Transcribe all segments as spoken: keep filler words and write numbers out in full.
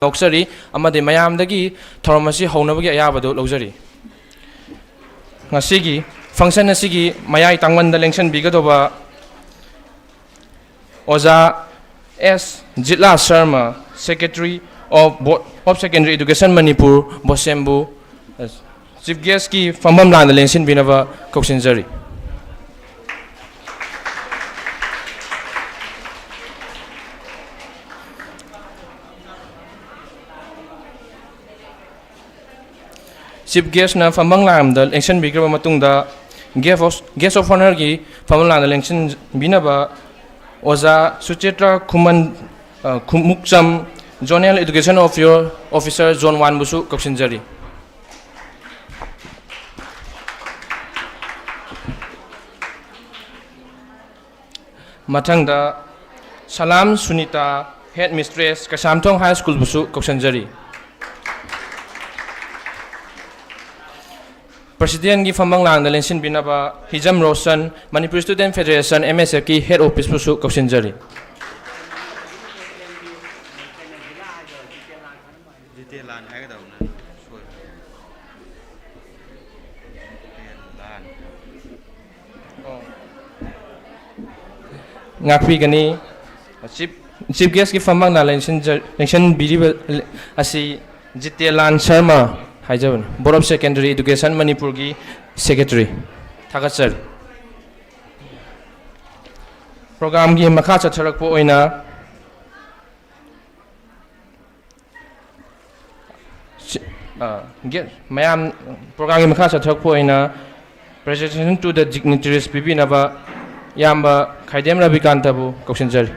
ꯂꯧꯖꯔꯤ ꯑꯃꯗꯤ ꯃꯌꯥꯝꯗꯒꯤ ꯊꯧꯔꯝ ꯑꯁꯤ ꯍꯧꯅꯕꯒꯤ ꯑꯌꯥꯕꯗꯨ ꯂꯧꯖꯔꯤ꯫ ꯉꯁꯤꯒꯤ function ꯑꯁꯤꯒꯤ ꯃꯌꯥꯏ ꯇꯥꯡꯃꯟꯗ ꯂꯦꯡꯁꯤꯟꯕꯤꯒꯗꯧꯕ ꯑꯣꯖꯥ ꯑꯦꯁ ꯖꯤꯠꯂꯥ Sharma, Secretary of Board of Secondary Education Manipur, ꯕꯣꯁꯦꯝꯕꯨ, Chief Guestꯀꯤ ꯐꯝꯐꯝ ꯂꯥꯡꯗ ꯂꯦꯡꯁꯤꯟꯕꯤꯅꯕ ꯀꯧꯁꯤꯟꯖꯔꯤ꯫ Chief Guestꯅ ꯐꯝꯐꯝ ꯂꯥꯡꯗ ꯂꯦꯡꯁꯤꯟꯕꯤꯈ꯭ꯔꯕ ꯃꯇꯨꯡꯗ, Guest of, Guest of Honourꯒꯤ ꯐꯝꯐꯝ ꯂꯥꯡꯗ ꯂꯦꯡꯁꯤꯟꯕꯤꯅꯕ ꯑꯣꯖꯥ ꯁꯨꯆꯦꯇ꯭ꯔ ꯈꯨꯃꯟ, ꯑ, Khumukcham, Zonal Education of your Officer, Zone Oneꯕꯨꯁꯨ ꯀꯧꯁꯤꯟꯖꯔꯤ꯫ ꯃꯊꯪꯗ ꯁꯂꯥꯝ Sunita, Head Mistress, Keishamthong High Schoolꯕꯨꯁꯨ ꯀꯧꯁꯤꯟꯖꯔꯤ꯫ Presidentꯀꯤ ꯐꯝꯐꯝ ꯂꯥꯡꯗ ꯂꯦꯡꯁꯤꯟꯕꯤꯅꯕ ꯍꯤꯖꯝ Roshan, Manipur Student Federation, MSFꯀꯤ Head Officeꯄꯨꯁꯨ ꯀꯧꯁꯤꯟꯖꯔꯤ꯫ ꯖꯤꯇꯦ ꯂꯥꯟ ꯍꯥꯏꯒꯗꯕꯅꯦ, ꯁꯣꯏ꯫ ꯖꯤꯇꯦ ꯂꯥꯟ꯫ ꯉꯥꯛꯄꯤꯒꯅꯤ꯫ Chief, Chief Guestꯀꯤ ꯐꯝꯕꯥꯛꯅ ꯂꯦꯡꯁꯤꯟꯖ-, ꯂꯦꯡꯁꯤꯟꯕꯤꯔꯤꯕ ꯑꯁꯤ ꯖꯤꯇꯦꯂꯥꯟ ꯁꯔꯃ ꯍꯥꯏꯖꯕꯅꯤ, Board of Secondary Education ꯃꯅꯤꯄꯨꯔꯒꯤ Secretary꯫ ꯊꯥꯒꯠꯆꯔꯤ꯫ Programꯒꯤ ꯃꯈꯥ ꯆꯠꯊꯔꯛꯄ ꯑꯣꯏꯅ ꯁꯤ-, ꯑ, ꯒꯦ-, ꯃꯌꯥꯝ programꯒꯤ ꯃꯈꯥ ꯆꯠꯊꯔꯛꯄ ꯑꯣꯏꯅ Presentation to the Dignitaries ꯄꯤꯕꯤꯅꯕ ꯏꯌꯥꯝꯕ ꯈꯥꯏꯗꯦꯝ ꯔꯕꯤꯀꯥꯟꯇꯕꯨ ꯀꯧꯁꯤꯟꯖꯔꯤ꯫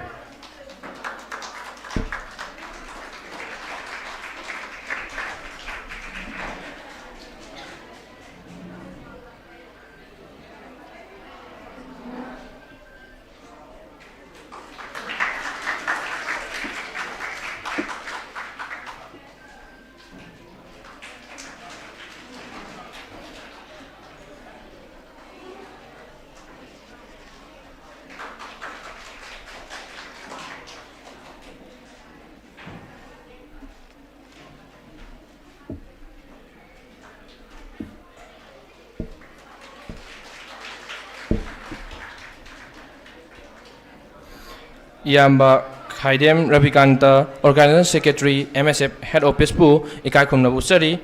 ꯏꯌꯥꯝꯕ ꯈꯥꯏꯗꯦꯝ Rabikanta, Organization Secretary, M S F Head Office ꯄꯨ ꯏꯀꯥꯏ ꯈꯨꯝꯅꯕ ꯎꯠꯆꯔꯤ꯫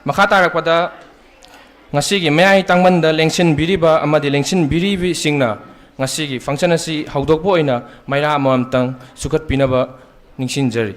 ꯃꯈꯥ ꯇꯥꯔꯛꯄꯗ, ꯉꯁꯤꯒꯤ ꯃꯌꯥꯏ ꯇꯥꯡꯕꯟꯗ ꯂꯦꯡꯁꯤꯟꯕꯤꯔꯤꯕ ꯑꯃꯗꯤ ꯂꯦꯡꯁꯤꯟꯕꯤꯔꯤꯕꯁꯤꯡꯅ ꯉꯁꯤꯒꯤ function ꯑꯁꯤ ꯍꯧꯗꯣꯛꯄ ꯑꯣꯏꯅ ꯃꯩꯔꯥ ꯑꯃꯃꯝꯇꯪ ꯆꯨꯈꯠꯄꯤꯅꯕ ꯅꯤꯡꯁꯤꯡꯖꯔꯤ꯫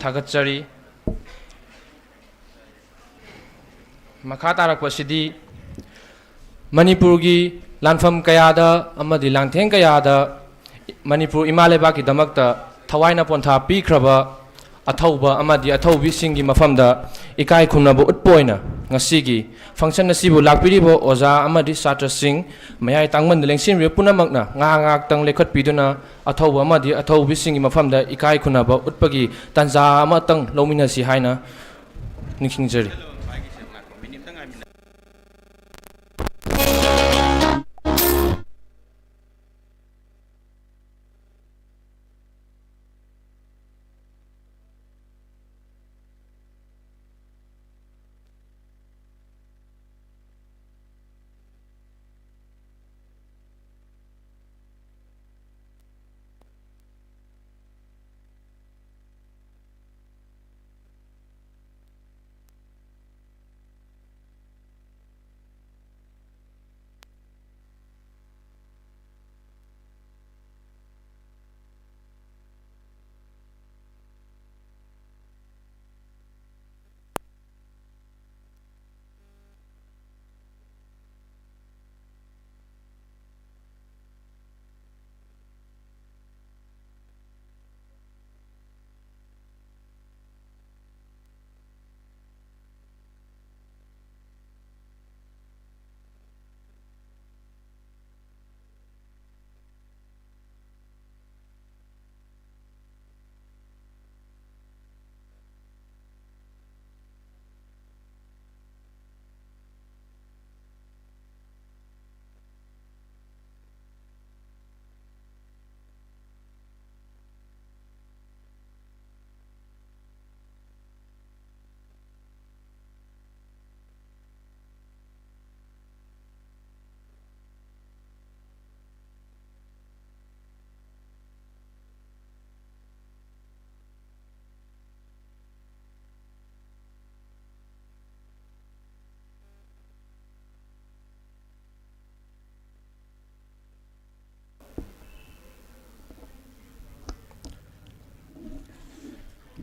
ꯊꯥꯒꯠꯆꯔꯤ꯫ ꯃꯈꯥ ꯇꯥꯔꯛꯄꯁꯤꯗꯤ ꯃꯅꯤꯄꯨꯔꯒꯤ ꯂꯥꯟꯐꯝ ꯀꯌꯥꯗ ꯑꯃꯗꯤ ꯂꯥꯟꯊꯦꯡ ꯀꯌꯥꯗ ꯃꯅꯤꯄꯨꯔ ꯏꯃꯥ ꯂꯩꯕꯥꯛꯀꯤꯗꯃꯛꯇ ꯊꯋꯥꯏꯅ ꯄꯣꯟꯊꯥ ꯄꯤꯈ꯭ꯔꯕ ꯑꯊꯧꯕ ꯑꯃꯗꯤ ꯑꯊꯧꯕꯤꯁꯤꯡꯒꯤ ꯃꯐꯝꯗ ꯏꯀꯥꯏ ꯈꯨꯝꯅꯕ ꯎꯠꯄ ꯑꯣꯏꯅ ꯉꯁꯤꯒꯤ function ꯑꯁꯤꯕꯨ ꯂꯥꯛꯄꯤꯔꯤꯕ ꯑꯣꯖꯥ ꯑꯃꯗꯤ ꯁꯥꯇ꯭ꯔꯁꯤꯡ, ꯃꯌꯥꯏ ꯇꯥꯡꯃꯟꯗ ꯂꯦꯡꯁꯤꯟꯕꯤꯔꯤꯕ ꯄꯨꯝꯅꯃꯛꯅ ꯉꯥꯏꯍꯥꯛ ꯉꯥꯏꯍꯥꯛꯇꯪ ꯂꯦꯞꯈꯠꯄꯤꯗꯨꯅ ꯑꯊꯧꯕ ꯑꯃꯗꯤ ꯑꯊꯧꯕꯤꯁꯤꯡꯒꯤ ꯃꯐꯝꯗ ꯏꯀꯥꯏ ꯈꯨꯝꯅꯕ ꯎꯠꯄꯒꯤ ꯇꯥꯟꯖꯥ ꯑꯃꯇꯪ ꯂꯧꯃꯤꯟꯅꯁꯤ ꯍꯥꯏꯅ ꯅꯤꯡꯁꯤꯡꯖꯔꯤ꯫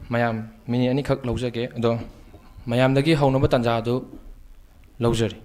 ꯃꯌꯥꯝ, ꯃꯤꯅꯤꯠ ꯑꯅꯤꯈꯛ ꯂꯧꯖꯒꯦ꯫ ꯑꯗꯣ ꯃꯌꯥꯝꯗꯒꯤ ꯍꯧꯅꯕ ꯇꯥꯟꯖꯥ ꯑꯗꯨ ꯂꯧꯖꯔꯤ꯫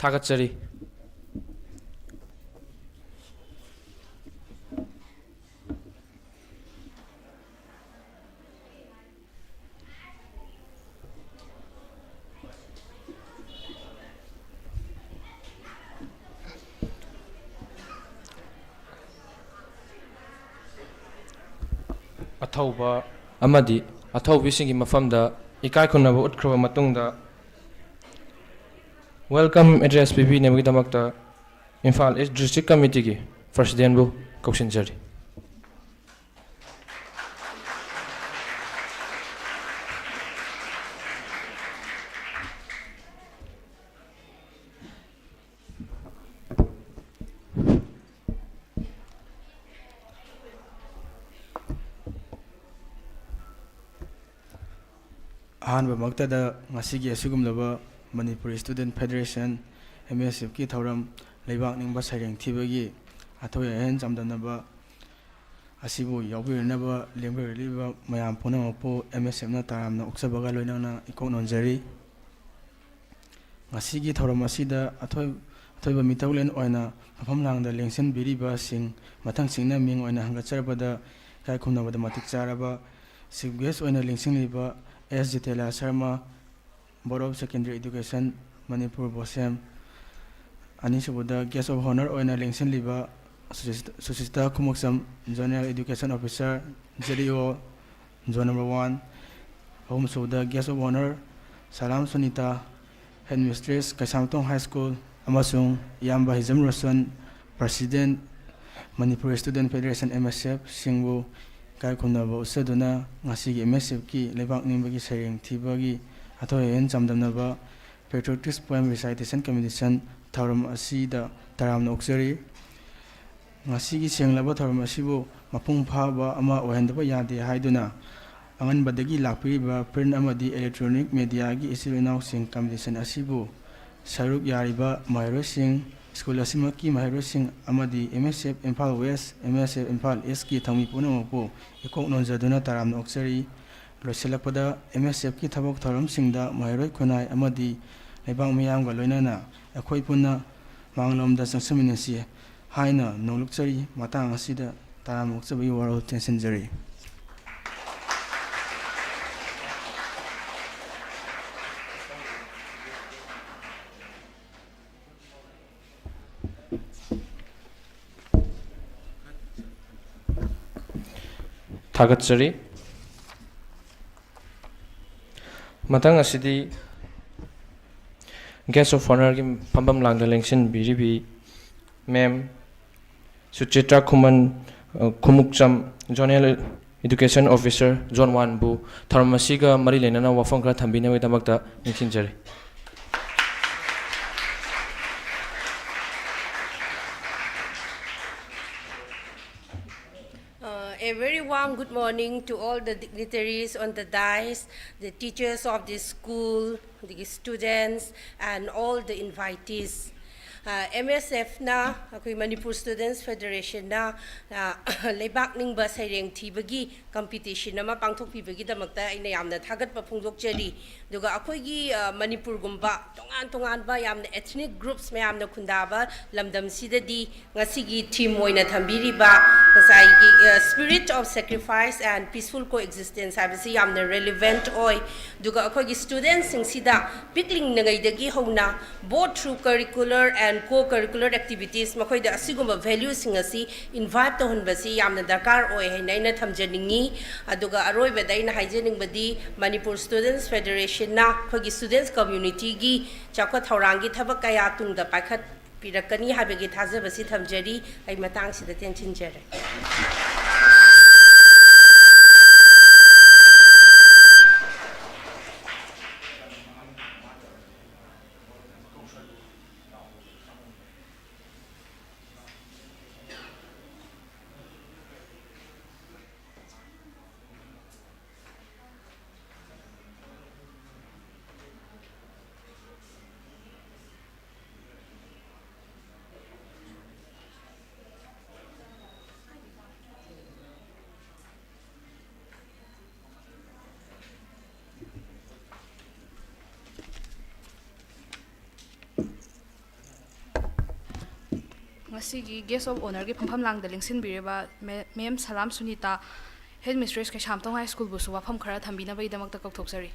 ꯊꯥꯒꯠꯆꯔꯤ꯫ ꯑꯊꯧꯕ ꯑꯃꯗꯤ ꯑꯊꯧꯕꯤꯁꯤꯡꯒꯤ ꯃꯐꯝꯗ ꯏꯀꯥꯏ ꯈꯨꯝꯅꯕ ꯎꯠꯈ꯭ꯔꯕ ꯃꯇꯨꯡꯗ, welcome address ꯄꯤꯕꯤꯅꯕꯒꯤꯗꯃꯛꯇ ꯏꯝꯐꯥꯜ ꯏꯁ ꯗꯤꯁꯇ꯭ꯔꯤꯛ ꯀꯃꯤꯇꯤꯒꯤ ꯄ꯭ꯔꯁꯤꯗꯦꯟꯕꯨ ꯀꯧꯁꯤꯟꯖꯔꯤ꯫ ꯑꯍꯥꯟꯕꯃꯛꯇꯗ, ꯉꯁꯤꯒꯤ ꯑꯁꯤꯒꯨꯝꯂꯕ ꯃꯅꯤꯄꯨꯔ ꯏꯁꯇꯨꯗꯦꯟ ꯐꯦꯗꯔꯦꯁꯟ, ꯑꯦꯝ ꯑꯦꯁ ꯑꯦꯐꯀꯤ ꯊꯧꯔꯝ ꯂꯩꯕꯥꯛ ꯅꯤꯡꯕ ꯁꯩꯔꯦꯡ ꯊꯤꯕꯒꯤ ꯑꯊꯣꯏ ꯑꯍꯦꯟ ꯆꯥꯝꯗꯝꯅꯕ ꯑꯁꯤꯕꯨ ꯌꯥꯎꯕꯤꯔꯅꯕ ꯂꯦꯡꯕꯤꯔꯛꯂꯤꯕ ꯃꯌꯥꯝ ꯄꯨꯝꯅꯃꯛꯄꯨ ꯑꯦꯝ ꯑꯦꯁ ꯑꯦꯐꯅ ꯇꯔꯥꯝꯅ ꯑꯣꯛꯆꯕꯒ ꯂꯣꯏꯅꯅ ꯏꯀꯣꯛ ꯅꯣꯟꯖꯔꯤ꯫ ꯉꯁꯤꯒꯤ ꯊꯧꯔꯝ ꯑꯁꯤꯗ ꯑꯊꯣꯏ-, ꯑꯊꯣꯏꯕ ꯃꯤꯇꯧꯂꯦꯟ ꯑꯣꯏꯅ ꯃꯐꯝ ꯂꯥꯡꯗ ꯂꯦꯡꯁꯤꯟꯕꯤꯔꯤꯕꯁꯤꯡ ꯃꯊꯪꯁꯤꯡꯅ ꯃꯤꯡ ꯑꯣꯏꯅ ꯍꯪꯒꯠꯆꯔꯕꯗ ꯏꯀꯥꯏ ꯈꯨꯝꯅꯕꯗ ꯃꯇꯤꯛ ꯆꯥꯔꯕ ꯆꯤꯐ ꯒꯦꯁ ꯑꯣꯏꯅ ꯂꯦꯡꯁꯤꯜꯂꯤꯕ ꯑꯦꯁ ꯖꯤꯇꯦꯂꯥ Sharma, Board of Secondary Education, Manipur, ꯕꯣꯁꯦꯝ꯫ ꯑꯅꯤꯁꯨꯕꯗ, Guest of Honour ꯑꯣꯏꯅ ꯂꯦꯡꯁꯤꯜꯂꯤꯕ ꯁꯨꯁꯤꯁ-, ꯁꯨꯁꯤꯁꯇꯥ Khumukcham, Zonal Education Officer, J ꯗꯤ ꯑꯣ, Zone number one꯫ ꯑꯍꯨꯝꯁꯨꯕꯗ, Guest of Honour, Salam Sunita, Headmistress, Keishamthong High School, ꯑꯃꯁꯨꯡ ꯏꯌꯥꯝꯕ ꯍꯤꯖꯝ Roshan, President, Manipur Student Federation, M S F, ꯁꯤꯡꯕꯨ ꯏꯀꯥꯏ ꯈꯨꯝꯅꯕ ꯎꯠꯆꯗꯨꯅ ꯉꯁꯤꯒꯤ M S F ꯀꯤ ꯂꯩꯕꯥꯛ ꯅꯤꯡꯕꯒꯤ ꯁꯩꯔꯦꯡ ꯊꯤꯕꯒꯤ ꯑꯊꯣꯏ ꯑꯍꯦꯟ ꯆꯥꯝꯗꯝꯅꯕ Patriotic Poem Recitation Competition ꯊꯧꯔꯝ ꯑꯁꯤꯗ ꯇꯔꯥꯝꯅ ꯑꯣꯛꯆꯔꯤ꯫ ꯉꯁꯤꯒꯤ ꯁꯦꯡꯂꯕ ꯊꯧꯔꯝ ꯑꯁꯤꯕꯨ ꯃꯄꯨꯡ ꯐꯥꯕ ꯑꯃ ꯑꯣꯏꯍꯟꯗꯕ ꯌꯥꯗꯦ ꯍꯥꯏꯗꯨꯅ, ꯑꯉꯟꯕꯗꯒꯤ ꯂꯥꯛꯄꯤꯔꯤꯕ print ꯑꯃꯗꯤ electronic mediaꯒꯤ ꯏꯆꯤꯜ ꯏꯅꯥꯎꯁꯤꯡ competition ꯑꯁꯤꯕꯨ ꯁꯔꯨꯛ ꯌꯥꯔꯤꯕ ꯃꯍꯩꯔꯣꯏꯁꯤꯡ, ꯁ꯭ꯀꯨꯜ ꯑꯁꯤꯃꯛꯀꯤ ꯃꯍꯩꯔꯣꯏꯁꯤꯡ ꯑꯃꯗꯤ M S F Imphal West, M S F Imphal Eastꯀꯤ ꯊꯧꯃꯤ ꯄꯨꯝꯅꯃꯛꯄꯨ ꯏꯀꯣꯛ ꯅꯣꯟꯖꯗꯨꯅ ꯇꯔꯥꯝꯅ ꯑꯣꯛꯆꯔꯤ꯫ ꯂꯣꯏꯁꯤꯜꯂꯛꯄꯗ, M S Fꯀꯤ ꯊꯕꯛ ꯊꯧꯔꯝꯁꯤꯡꯗ ꯃꯍꯩꯔꯣꯏ ꯈꯨꯟꯅꯥꯏ ꯑꯃꯗꯤ ꯂꯩꯕꯥꯛ ꯃꯤꯌꯥꯝꯒ ꯂꯣꯏꯅꯅ ꯑꯩꯈꯣꯏ ꯄꯨꯟꯅ ꯃꯥꯡꯂꯣꯝꯗ ꯆꯪꯁꯤꯟꯃꯤꯟꯅꯁꯤ ꯍꯥꯏꯅ ꯅꯣꯡꯂꯨꯛꯆꯔꯤ꯫ ꯃꯇꯥꯡ ꯑꯁꯤꯗ ꯇꯔꯥꯝꯅ ꯑꯣꯛꯆꯕꯒꯤ ꯋꯥꯔꯣꯜ ꯇꯦꯟꯁꯤꯟꯖꯔꯤ꯫ ꯊꯥꯒꯠꯆꯔꯤ꯫ ꯃꯊꯪ ꯑꯁꯤꯗꯤ Guest of Honourꯒꯤ ꯐꯝꯐꯝ ꯂꯥꯡꯗ ꯂꯦꯡꯁꯤꯟꯕꯤꯔꯤꯕꯤ Ma'am ꯁꯨꯆꯤꯇ꯭ꯔꯥ ꯈꯨꯃꯟ, ꯑ, Khumukcham, Zonal Education Officer, Zone Oneꯕꯨ ꯊꯧꯔꯝ ꯑꯁꯤꯒ ꯃꯔꯤ ꯂꯩꯅꯅ ꯋꯥꯐꯝ ꯈꯔ ꯊꯝꯕꯤꯅꯕꯒꯤꯗꯃꯛꯇ ꯅꯤꯡꯁꯤꯡꯖꯔꯤ꯫ Uh, a very warm good morning to all the dignitaries on the dais, the teachers of this school, the students, and all the invitees. Uh, M S Fꯅ, ꯑꯩꯈꯣꯏ Manipur Students Federationꯅ, uh, ꯂꯩꯕꯥꯛ ꯅꯤꯡꯕ ꯁꯩꯔꯦꯡ ꯊꯤꯕꯒꯤ competition ꯑꯃ ꯄꯥꯡꯊꯣꯛꯄꯤꯕꯒꯤꯗꯃꯛꯇ ꯑꯩꯅ ꯌꯥꯝꯅ ꯊꯥꯒꯠꯄ ꯐꯣꯡꯗꯣꯛꯆꯔꯤ꯫ ꯑꯗꯨꯒ ꯑꯩꯈꯣꯏꯒꯤ, uh, ꯃꯅꯤꯄꯨꯔꯒꯨꯝꯕ ꯇꯣꯉꯥꯟ ꯇꯣꯉꯥꯟꯕ ꯌꯥꯝꯅ ethnic groups ꯃꯌꯥꯝꯅ ꯈꯨꯟꯗꯥꯕ ꯂꯝꯗꯝꯁꯤꯗꯗꯤ ꯉꯁꯤꯒꯤ theme ꯑꯣꯏꯅ ꯊꯝꯕꯤꯔꯤꯕ ꯉꯁꯥꯏꯒꯤ, ꯑ, Spirit of Sacrifice and Peaceful Coexistence ꯍꯥꯏꯕꯁꯤ ꯌꯥꯝꯅ relevant ꯑꯣꯏ꯫ ꯑꯗꯨꯒ ꯑꯩꯈꯣꯏꯒꯤ studentꯁꯤꯡꯁꯤꯗ ꯄꯤꯛꯂꯤꯉꯩꯗꯒꯤ ꯍꯧꯅ both through curricular and co-curricular activities ꯃꯈꯣꯏꯗ ꯑꯁꯤꯒꯨꯝꯕ valueꯁꯤꯡ ꯑꯁꯤ imbibe ꯇꯧꯍꯟꯕꯁꯤ ꯌꯥꯝꯅ ꯗꯔꯀꯥꯔ ꯑꯣꯏ ꯍꯥꯏꯅ ꯑꯩꯅ ꯊꯝꯖꯅꯤꯡꯉꯤ꯫ ꯑꯗꯨꯒ ꯑꯔꯣꯏꯕꯗ ꯑꯩꯅ ꯍꯥꯏꯖꯅꯤꯡꯕꯗꯤ Manipur Students Federationꯅ ꯑꯩꯈꯣꯏꯒꯤ students communityꯒꯤ ꯆꯥꯎꯈꯠ ꯊꯧꯔꯥꯡꯒꯤ ꯊꯕꯛ ꯀꯌꯥ ꯇꯨꯡꯗ ꯄꯥꯏꯈꯠ ꯄꯤꯔꯛꯀꯅꯤ ꯍꯥꯏꯕꯒꯤ ꯊꯥꯖꯕꯁꯤ ꯊꯝꯖꯔꯤ꯫ ꯑꯩ ꯃꯇꯥꯡꯁꯤꯗ ꯇꯦꯟꯁꯤꯟꯖꯔꯦ꯫ ꯉꯁꯤꯒꯤ Guest of Honourꯒꯤ ꯐꯝꯐꯝ ꯂꯥꯡꯗ ꯂꯦꯡꯁꯤꯟꯕꯤꯔꯤꯕ ꯃꯦ-, ꯃꯦꯝ ꯁꯂꯥꯝ ꯁꯨꯅꯤꯇꯥ, Headmistress ꯀꯩꯁꯥꯝꯊꯣꯡ High Schoolꯕꯨꯁꯨ ꯋꯥꯐꯝ ꯈꯔ ꯊꯝꯕꯤꯅꯕꯒꯤꯗꯃꯛꯇ ꯀꯧꯊꯣꯛꯆꯔꯤ꯫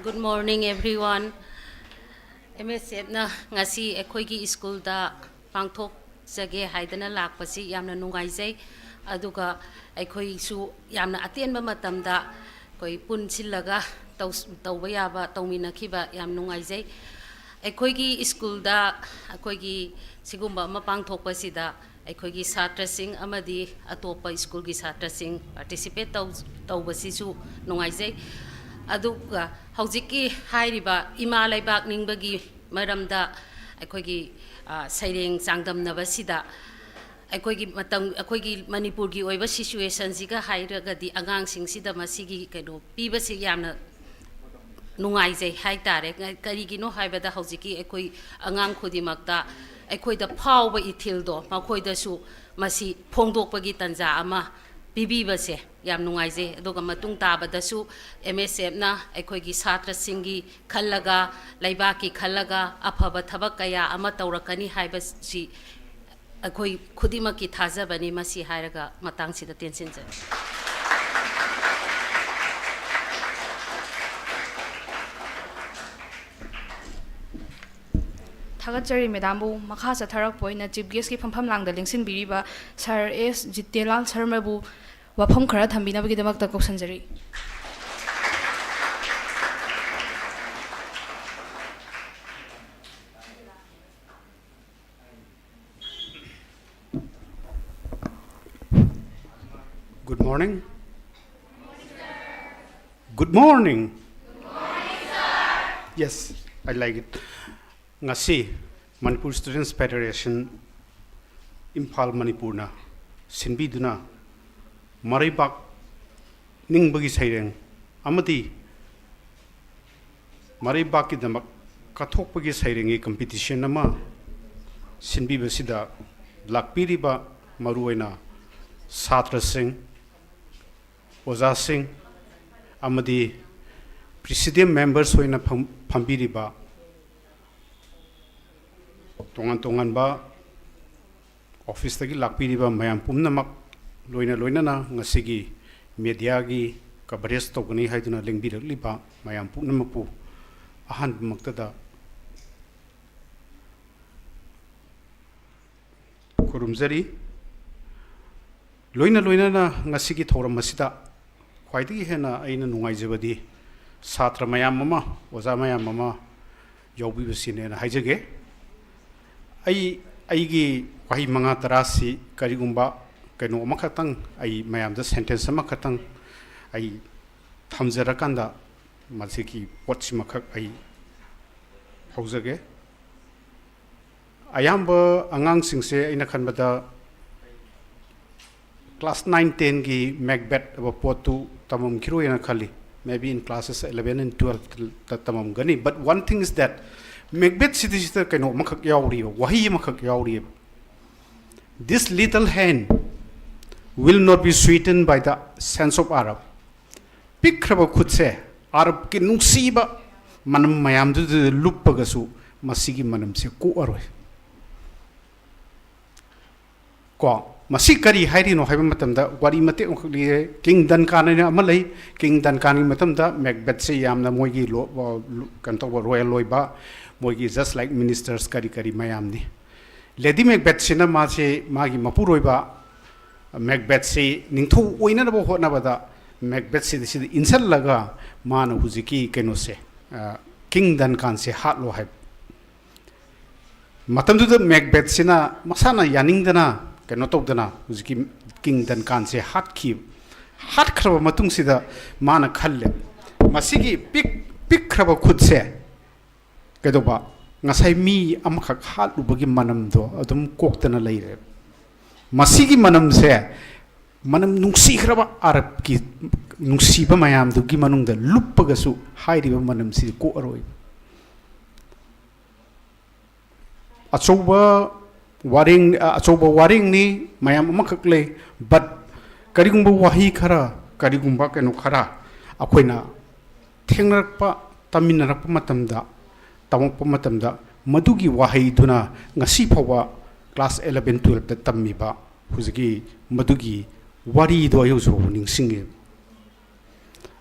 Good morning, everyone. ꯑꯦꯝ ꯑꯦꯁ ꯑꯦꯐꯅ ꯉꯁꯤ ꯑꯩꯈꯣꯏꯒꯤ ꯁ꯭ꯀꯨꯜꯗ ꯄꯥꯡꯊꯣꯛꯆꯒꯦ ꯍꯥꯏꯗꯅ ꯂꯥꯛꯄꯁꯤ ꯌꯥꯝꯅ ꯅꯨꯡꯉꯥꯏꯖꯩ꯫ ꯑꯗꯨꯒ ꯑꯩꯈꯣꯏꯁꯨ ꯌꯥꯝꯅ ꯑꯇꯦꯟꯕ ꯃꯇꯝꯗ ꯑꯩꯈꯣꯏ ꯄꯨꯟꯁꯤꯜꯂꯒ ꯇꯧ-, ꯇꯧꯕ ꯌꯥꯕ ꯇꯧꯃꯤꯟꯅꯈꯤꯕ ꯌꯥꯝ ꯅꯨꯡꯉꯥꯏꯖꯩ꯫ ꯑꯩꯈꯣꯏꯒꯤ ꯁ꯭ꯀꯨꯜꯗ ꯑꯩꯈꯣꯏꯒꯤ ꯁꯤꯒꯨꯝꯕ ꯑꯃ ꯄꯥꯡꯊꯣꯛꯄꯁꯤꯗ ꯑꯩꯈꯣꯏꯒꯤ ꯁꯥꯇ꯭ꯔꯁꯤꯡ ꯑꯃꯗꯤ ꯑꯇꯣꯞꯄ ꯁ꯭ꯀꯨꯜꯒꯤ ꯁꯥꯇ꯭ꯔꯁꯤꯡ participate ꯇꯧ-, ꯇꯧꯕꯁꯤꯁꯨ ꯅꯨꯡꯉꯥꯏꯖꯩ꯫ ꯑꯗꯨꯒ ꯍꯧꯖꯤꯛꯀꯤ ꯍꯥꯏꯔꯤꯕ ꯏꯃꯥ ꯂꯩꯕꯥꯛ ꯅꯤꯡꯕꯒꯤ ꯃꯔꯝꯗ ꯑꯩꯈꯣꯏꯒꯤ, ꯑ, ꯁꯩꯔꯦꯡ ꯆꯥꯡꯗꯝꯅꯕꯁꯤꯗ ꯑꯩꯈꯣꯏꯒꯤ ꯃꯇꯝ, ꯑꯩꯈꯣꯏꯒꯤ ꯃꯅꯤꯄꯨꯔꯒꯤ ꯑꯣꯏꯕ situationꯁꯤꯒ ꯍꯥꯏꯔꯒꯗꯤ ꯑꯉꯥꯡꯁꯤꯡꯁꯤꯗ ꯃꯁꯤꯒꯤ ꯀꯩꯅꯣ ꯄꯤꯕꯁꯤ ꯌꯥꯝꯅ ꯅꯨꯡꯉꯥꯏꯖꯩ ꯍꯥꯏ ꯇꯥꯔꯦ꯫ ꯀꯔꯤꯒꯤꯅꯣ ꯍꯥꯏꯕꯗ ꯍꯧꯖꯤꯛꯀꯤ ꯑꯩꯈꯣꯏ ꯑꯉꯥꯡ ꯈꯨꯗꯤꯡꯃꯛꯇ ꯑꯩꯈꯣꯏꯗ ꯐꯥꯎꯕ ꯏꯊꯤꯜꯗꯣ ꯃꯈꯣꯏꯗꯁꯨ ꯃꯁꯤ ꯐꯣꯡꯗꯣꯛꯄꯒꯤ ꯇꯥꯟꯖꯥ ꯑꯃ ꯄꯤꯕꯤꯕꯁꯦ ꯌꯥꯝ ꯅꯨꯡꯉꯥꯏꯖꯩ꯫ ꯑꯗꯨꯒ ꯃꯇꯨꯡ ꯇꯥꯕꯗꯁꯨ ꯑꯦꯝ ꯑꯦꯁ ꯑꯦꯐꯅ ꯑꯩꯈꯣꯏꯒꯤ ꯁꯥꯇ꯭ꯔꯁꯤꯡꯒꯤ ꯈꯜꯂꯒ, ꯂꯩꯕꯥꯛꯀꯤ ꯈꯜꯂꯒ ꯑꯐꯕ ꯊꯕꯛ ꯀꯌꯥ ꯑꯃ ꯇꯧꯔꯛꯀꯅꯤ ꯍꯥꯏꯕꯁꯤ ꯑꯩꯈꯣꯏ ꯈꯨꯗꯤꯡꯃꯛꯀꯤ ꯊꯥꯖꯕꯅꯤ꯫ ꯃꯁꯤ ꯍꯥꯏꯔꯒ ꯃꯇꯥꯡꯁꯤꯗ ꯇꯦꯟꯁꯤꯟꯖꯔꯤ꯫ ꯊꯥꯒꯠꯆꯔꯤ ꯃꯦꯗꯥꯝꯕꯨ꯫ ꯃꯈꯥ ꯆꯠꯊꯔꯛꯄ ꯑꯣꯏꯅ Chief Guestꯀꯤ ꯐꯝꯐꯝ ꯂꯥꯡꯗ ꯂꯦꯡꯁꯤꯟꯕꯤꯔꯤꯕ Sir ꯑꯦꯁ ꯖꯤꯇꯦꯂꯥꯜ ꯁꯔꯃꯕꯨ ꯋꯥꯐꯝ ꯈꯔ ꯊꯝꯕꯤꯅꯕꯒꯤꯗꯃꯛꯇ ꯀꯧꯁꯤꯟꯖꯔꯤ꯫ Good morning. Good morning. Yes, I like it. ꯉꯁꯤ Manipur Students Federation, ꯏꯝꯐꯥꯜ, ꯃꯅꯤꯄꯨꯔꯅ ꯁꯤꯟꯕꯤꯗꯨꯅ ꯃꯔꯩꯕꯥꯛ ꯅꯤꯡꯕꯒꯤ ꯁꯩꯔꯦꯡ ꯑꯃꯗꯤ ꯃꯔꯩꯕꯥꯛꯀꯤꯗꯃꯛ ꯀꯠꯊꯣꯛꯄꯒꯤ ꯁꯩꯔꯦꯡꯒꯤ competition ꯑꯃ ꯁꯤꯟꯕꯤꯕꯁꯤꯗ ꯂꯥꯛꯄꯤꯔꯤꯕ ꯃꯔꯨꯑꯣꯏꯅ ꯁꯥꯇ꯭ꯔꯁꯤꯡ, ꯑꯣꯖꯥꯁꯤꯡ, ꯑꯃꯗꯤ ꯄ꯭ꯔꯤꯁꯤꯗꯤꯌꯝ ꯃꯦꯝꯕꯔꯁ ꯑꯣꯏꯅ ꯐꯝ-, ꯐꯝꯕꯤꯔꯤꯕ ꯇꯣꯉꯥꯟ ꯇꯣꯉꯥꯟꯕ ꯑꯣꯐꯤꯁꯇꯒꯤ ꯂꯥꯛꯄꯤꯔꯤꯕ ꯃꯌꯥꯝ ꯄꯨꯝꯅꯃꯛ, ꯂꯣꯏꯅ ꯂꯣꯏꯅꯅ ꯉꯁꯤꯒꯤ ꯃꯦꯗꯤꯌꯥꯒꯤ ꯀꯚꯔꯦꯖ ꯇꯧꯒꯅꯤ ꯍꯥꯏꯗꯨꯅ ꯂꯦꯡꯕꯤꯔꯛꯂꯤꯕ ꯃꯌꯥꯝ ꯄꯨꯝꯅꯃꯛꯄꯨ ꯑꯍꯥꯟꯕꯃꯛꯇꯗ ꯈꯨꯔꯨꯝꯖꯔꯤ꯫ ꯂꯣꯏꯅ ꯂꯣꯏꯅꯅ ꯉꯁꯤꯒꯤ ꯊꯧꯔꯝ ꯑꯁꯤꯗ ꯈ꯭ꯋꯥꯏꯗꯒꯤ ꯍꯦꯟꯅ ꯑꯩꯅ ꯅꯨꯡꯉꯥꯏꯖꯕꯗꯤ ꯁꯥꯇ꯭ꯔ ꯃꯌꯥꯝ ꯑꯃ, ꯑꯣꯖꯥ ꯃꯌꯥꯝ ꯑꯃ ꯌꯥꯎꯕꯤꯕꯁꯤꯅꯦꯅ ꯍꯥꯏꯖꯒꯦ꯫ ꯑꯩ, ꯑꯩꯒꯤ ꯋꯥꯍꯩ ꯃꯉꯥ ꯇꯔꯥꯁꯤ ꯀꯔꯤꯒꯨꯝꯕ ꯀꯩꯅꯣ ꯑꯃꯈꯛꯇꯪ, ꯑꯩ ꯃꯌꯥꯝꯗ ꯁꯦꯟꯇꯦꯟꯁ ꯑꯃꯈꯛꯇꯪ ꯑꯩ ꯊꯝꯖꯔꯀꯥꯟꯗ ꯃꯁꯤꯒꯤ ꯄꯣꯠꯁꯤꯃꯈꯛ ꯑꯩ ꯍꯧꯖꯒꯦ꯫ ꯑꯌꯥꯝꯕ ꯑꯉꯥꯡꯁꯤꯡꯁꯦ ꯑꯩꯅ ꯈꯟꯕꯗ ꯀ꯭ꯂꯥꯁ ꯅꯥꯏꯟ ꯇꯦꯟꯒꯤ ꯃꯦꯛꯕꯦꯠ ꯍꯥꯏꯕ ꯄꯣꯠꯇꯨ ꯇꯝꯃꯝꯈꯤꯔꯣꯏꯅ ꯈꯜꯂꯤ꯫ Maybe in classes eleven and twelve ꯇ ꯇꯝꯃꯝꯒꯅꯤ꯫ But one thing is that Macbeth ꯁꯤꯗꯩꯁꯤꯗ ꯀꯩꯅꯣ ꯑꯃꯈꯛ ꯌꯥꯎꯔꯤꯕ, ꯋꯥꯍꯩ ꯑꯃꯈꯛ ꯌꯥꯎꯔꯤꯕ: "This little hand will not be sweetened by the scent of Arab." ꯄꯤꯛꯈ꯭ꯔꯕ ꯈꯨꯠꯁꯦ ꯑꯔꯕꯀꯤ ꯅꯨꯡꯁꯤꯕ ꯃꯅꯝ ꯃꯌꯥꯝꯗꯨꯗ ꯂꯨꯞꯄꯒꯁꯨ ꯃꯁꯤꯒꯤ ꯃꯅꯝꯁꯦ ꯀꯣꯛꯑꯔꯣꯏ꯫ ꯀꯣ, ꯃꯁꯤ ꯀꯔꯤ ꯍꯥꯏꯔꯤꯅꯣ ꯍꯥꯏꯕ ꯃꯇꯝꯗ ꯋꯥꯔꯤ ꯃꯇꯦꯛ ꯑꯃꯈꯛ ꯂꯤꯔꯦ꯫ ꯀꯤꯡ ꯗꯟꯀꯥꯟ ꯍꯥꯏꯅ ꯑꯃ ꯂꯩ꯫ ꯀꯤꯡ ꯗꯟꯀꯥꯟꯒꯤ ꯃꯇꯝꯗ ꯃꯦꯛꯕꯦꯠꯁꯦ ꯌꯥꯝꯅ ꯃꯣꯏꯒꯤ ꯂꯣ-, ꯀꯩꯅꯣ ꯇꯧꯕ, ꯔꯣꯌꯦꯜ ꯑꯣꯏꯕ, ꯃꯣꯏꯒꯤ just like ministers ꯀꯔꯤ ꯀꯔꯤ ꯃꯌꯥꯝꯅꯤ꯫ ꯂꯦꯗꯤ ꯃꯦꯛꯕꯦꯠꯁꯤꯅ ꯃꯥꯁꯦ ꯃꯥꯒꯤ ꯃꯄꯨꯔꯣꯏꯕ ꯃꯦꯛꯕꯦꯠꯁꯤ ꯅꯤꯡꯊꯧ ꯑꯣꯏꯅꯅꯕ ꯍꯣꯠꯅꯕꯗ ꯃꯦꯛꯕꯦꯠꯁꯤꯗ ꯁꯤꯗ ꯏꯟꯁꯤꯜꯂꯒ ꯃꯥꯅ ꯍꯧꯖꯤꯛꯀꯤ ꯀꯩꯅꯣꯁꯦ, ꯑ, ꯀꯤꯡ ꯗꯟꯀꯥꯟꯁꯦ ꯍꯥꯠꯂꯣ ꯍꯥꯏꯕ꯫ ꯃꯇꯝꯗꯨꯗ ꯃꯦꯛꯕꯦꯠꯁꯤꯅ ꯃꯁꯥꯅ ꯌꯥꯅꯤꯡꯗꯅ ꯀꯩꯅꯣ ꯇꯧꯗꯅ ꯍꯧꯖꯤꯛꯀꯤ ꯀꯤꯡ ꯗꯟꯀꯥꯟꯁꯦ ꯍꯥꯠꯈꯤꯕ꯫ ꯍꯥꯠꯈ꯭ꯔꯕ ꯃꯇꯨꯡꯁꯤꯗ ꯃꯥꯅ ꯈꯜꯂꯦ, "ꯃꯁꯤꯒꯤ ꯄꯤꯛ-, ꯄꯤꯛꯈ꯭ꯔꯕ ꯈꯨꯠꯁꯦ ꯀꯩꯗꯧꯕ, ꯉꯁꯥꯏ ꯃꯤ ꯑꯃꯈꯛ ꯍꯥꯠꯂꯨꯕꯒꯤ ꯃꯅꯝꯗꯣ ꯑꯗꯨꯝ ꯀꯣꯛꯇꯅ ꯂꯩꯔꯦ꯫ ꯃꯁꯤꯒꯤ ꯃꯅꯝꯁꯦ ꯃꯅꯝ ꯅꯨꯡꯁꯤꯈ꯭ꯔꯕ ꯑꯔꯕꯀꯤ ꯅꯨꯡꯁꯤꯕ ꯃꯌꯥꯝꯗꯨꯒꯤ ꯃꯅꯨꯡꯗ ꯂꯨꯞꯄꯒꯁꯨ ꯍꯥꯏꯔꯤꯕ ꯃꯅꯝꯁꯤꯗꯤ ꯀꯣꯛꯑꯔꯣꯏ"꯫ ꯑꯆꯧꯕ ꯋꯥꯔꯦꯡ-, ꯑ, ꯑꯆꯧꯕ ꯋꯥꯔꯦꯡꯅꯤ, ꯃꯌꯥꯝ ꯑꯃꯈꯛ ꯂꯩ, but ꯀꯔꯤꯒꯨꯝꯕ ꯋꯥꯍꯩ ꯈꯔ, ꯀꯔꯤꯒꯨꯝꯕ ꯀꯩꯅꯣ ꯈꯔ ꯑꯩꯈꯣꯏꯅ ꯊꯦꯡꯅꯔꯛꯄ, ꯇꯝꯃꯤꯟꯅꯔꯛꯄ ꯃꯇꯝꯗ, ꯇꯝꯃꯛꯄ ꯃꯇꯝꯗ, ꯃꯗꯨꯒꯤ ꯋꯥꯍꯩꯗꯨꯅ ꯉꯁꯤ ꯐꯥꯎꯕ class eleven twelveꯇ ꯇꯝꯃꯤꯕ ꯍꯧꯖꯤꯛꯀꯤ ꯃꯗꯨꯒꯤ ꯋꯥꯔꯤꯗꯣ ꯑꯩ ꯍꯧꯖꯤꯛ ꯐꯥꯎꯕ ꯅꯤꯡꯁꯤꯡꯉꯤ꯫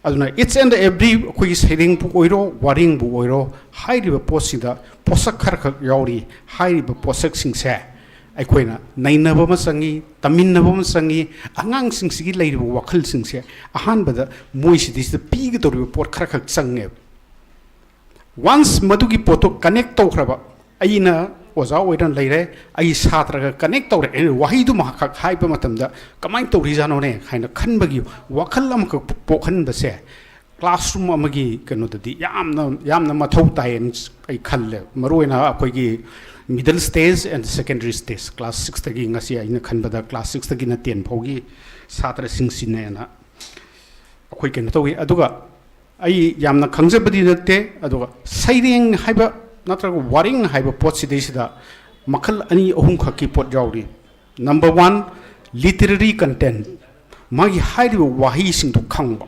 ꯑꯗꯨꯅ each and every ꯑꯩꯈꯣꯏꯒꯤ ꯁꯩꯔꯦꯡꯕꯨ ꯑꯣꯏꯔꯣ, ꯋꯥꯔꯦꯡꯕꯨ ꯑꯣꯏꯔꯣ, ꯍꯥꯏꯔꯤꯕ ꯄꯣꯠꯁꯤꯗ ꯄꯣꯠꯁꯛ ꯈꯔꯈꯛ ꯌꯥꯎꯔꯤ꯫ ꯍꯥꯏꯔꯤꯕ ꯄꯣꯠꯁꯛꯁꯤꯡꯁꯦ ꯑꯩꯈꯣꯏꯅ ꯅꯩꯅꯕ ꯑꯃ ꯆꯪꯉꯤ, ꯇꯝꯃꯤꯟꯅꯕ ꯑꯃ ꯆꯪꯉꯤ꯫ ꯑꯉꯥꯡꯁꯤꯡꯁꯤꯒꯤ ꯂꯩꯔꯤꯕ ꯋꯥꯈꯜꯁꯤꯡꯁꯦ ꯑꯍꯥꯟꯕꯗ ꯃꯣꯏꯁꯤꯗꯩꯁꯤꯗ ꯄꯤꯒꯗꯧꯔꯤꯕ ꯄꯣꯠ ꯈꯔꯈꯛ ꯆꯪꯉꯦꯕ꯫ Once ꯃꯗꯨꯒꯤ ꯄꯣꯠꯇꯣ connect ꯇꯧꯈ꯭ꯔꯕ, ꯑꯩꯅ ꯑꯣꯖꯥ ꯑꯣꯏꯅ ꯂꯩꯔꯦ, ꯑꯩ ꯁꯥꯇ꯭ꯔꯒ connect ꯇꯧꯔꯦ, ꯑꯩꯅ ꯋꯥꯍꯩꯗꯨꯃꯈꯛ ꯍꯥꯏꯕ ꯃꯇꯝꯗ ꯀꯃꯥꯏꯅ ꯇꯧꯔꯤꯖꯥꯠꯅꯣꯅꯦ ꯍꯥꯏꯅ ꯈꯟꯕꯒꯤ ꯋꯥꯈꯜ ꯑꯃꯈꯛ ꯄꯣꯛꯍꯟꯕꯁꯦ classroom ꯑꯃꯒꯤ ꯀꯩꯅꯣꯗꯗꯤ ꯌꯥꯝꯅ, ꯌꯥꯝꯅ ꯃꯊꯧ ꯇꯥꯏꯌꯦꯅ ꯑꯩ ꯈꯜꯂꯦ꯫ ꯃꯔꯨꯑꯣꯏꯅ ꯑꯩꯈꯣꯏꯒꯤ middle stage and secondary stage, class sixꯇꯒꯤ, ꯉꯁꯤ ꯑꯩꯅ ꯈꯟꯕꯗ class sixꯇꯒꯤꯅ ten ꯐꯥꯎꯒꯤ ꯁꯥꯇ꯭ꯔꯁꯤꯡꯁꯤꯅꯦꯅ ꯑꯩꯈꯣꯏ ꯀꯩꯅꯣ ꯇꯧꯏ꯫ ꯑꯗꯨꯒ ꯑꯩ ꯌꯥꯝꯅ ꯈꯪꯖꯕꯗꯤ ꯅꯠꯇꯦ, ꯑꯗꯨꯒ ꯁꯩꯔꯦꯡ ꯍꯥꯏꯕ ꯅꯠꯇ꯭ꯔꯒ ꯋꯥꯔꯦꯡ ꯍꯥꯏꯕ ꯄꯣꯠꯁꯤꯗꯩꯁꯤꯗ ꯃꯈꯜ ꯑꯅꯤ ꯑꯍꯨꯝꯈꯛꯀꯤ ꯄꯣꯠ ꯌꯥꯎꯔꯤ꯫ Number one, literary content, ꯃꯥꯒꯤ ꯍꯥꯏꯔꯤꯕ ꯋꯥꯍꯩꯁꯤꯡꯗꯣ ꯈꯪꯕ꯫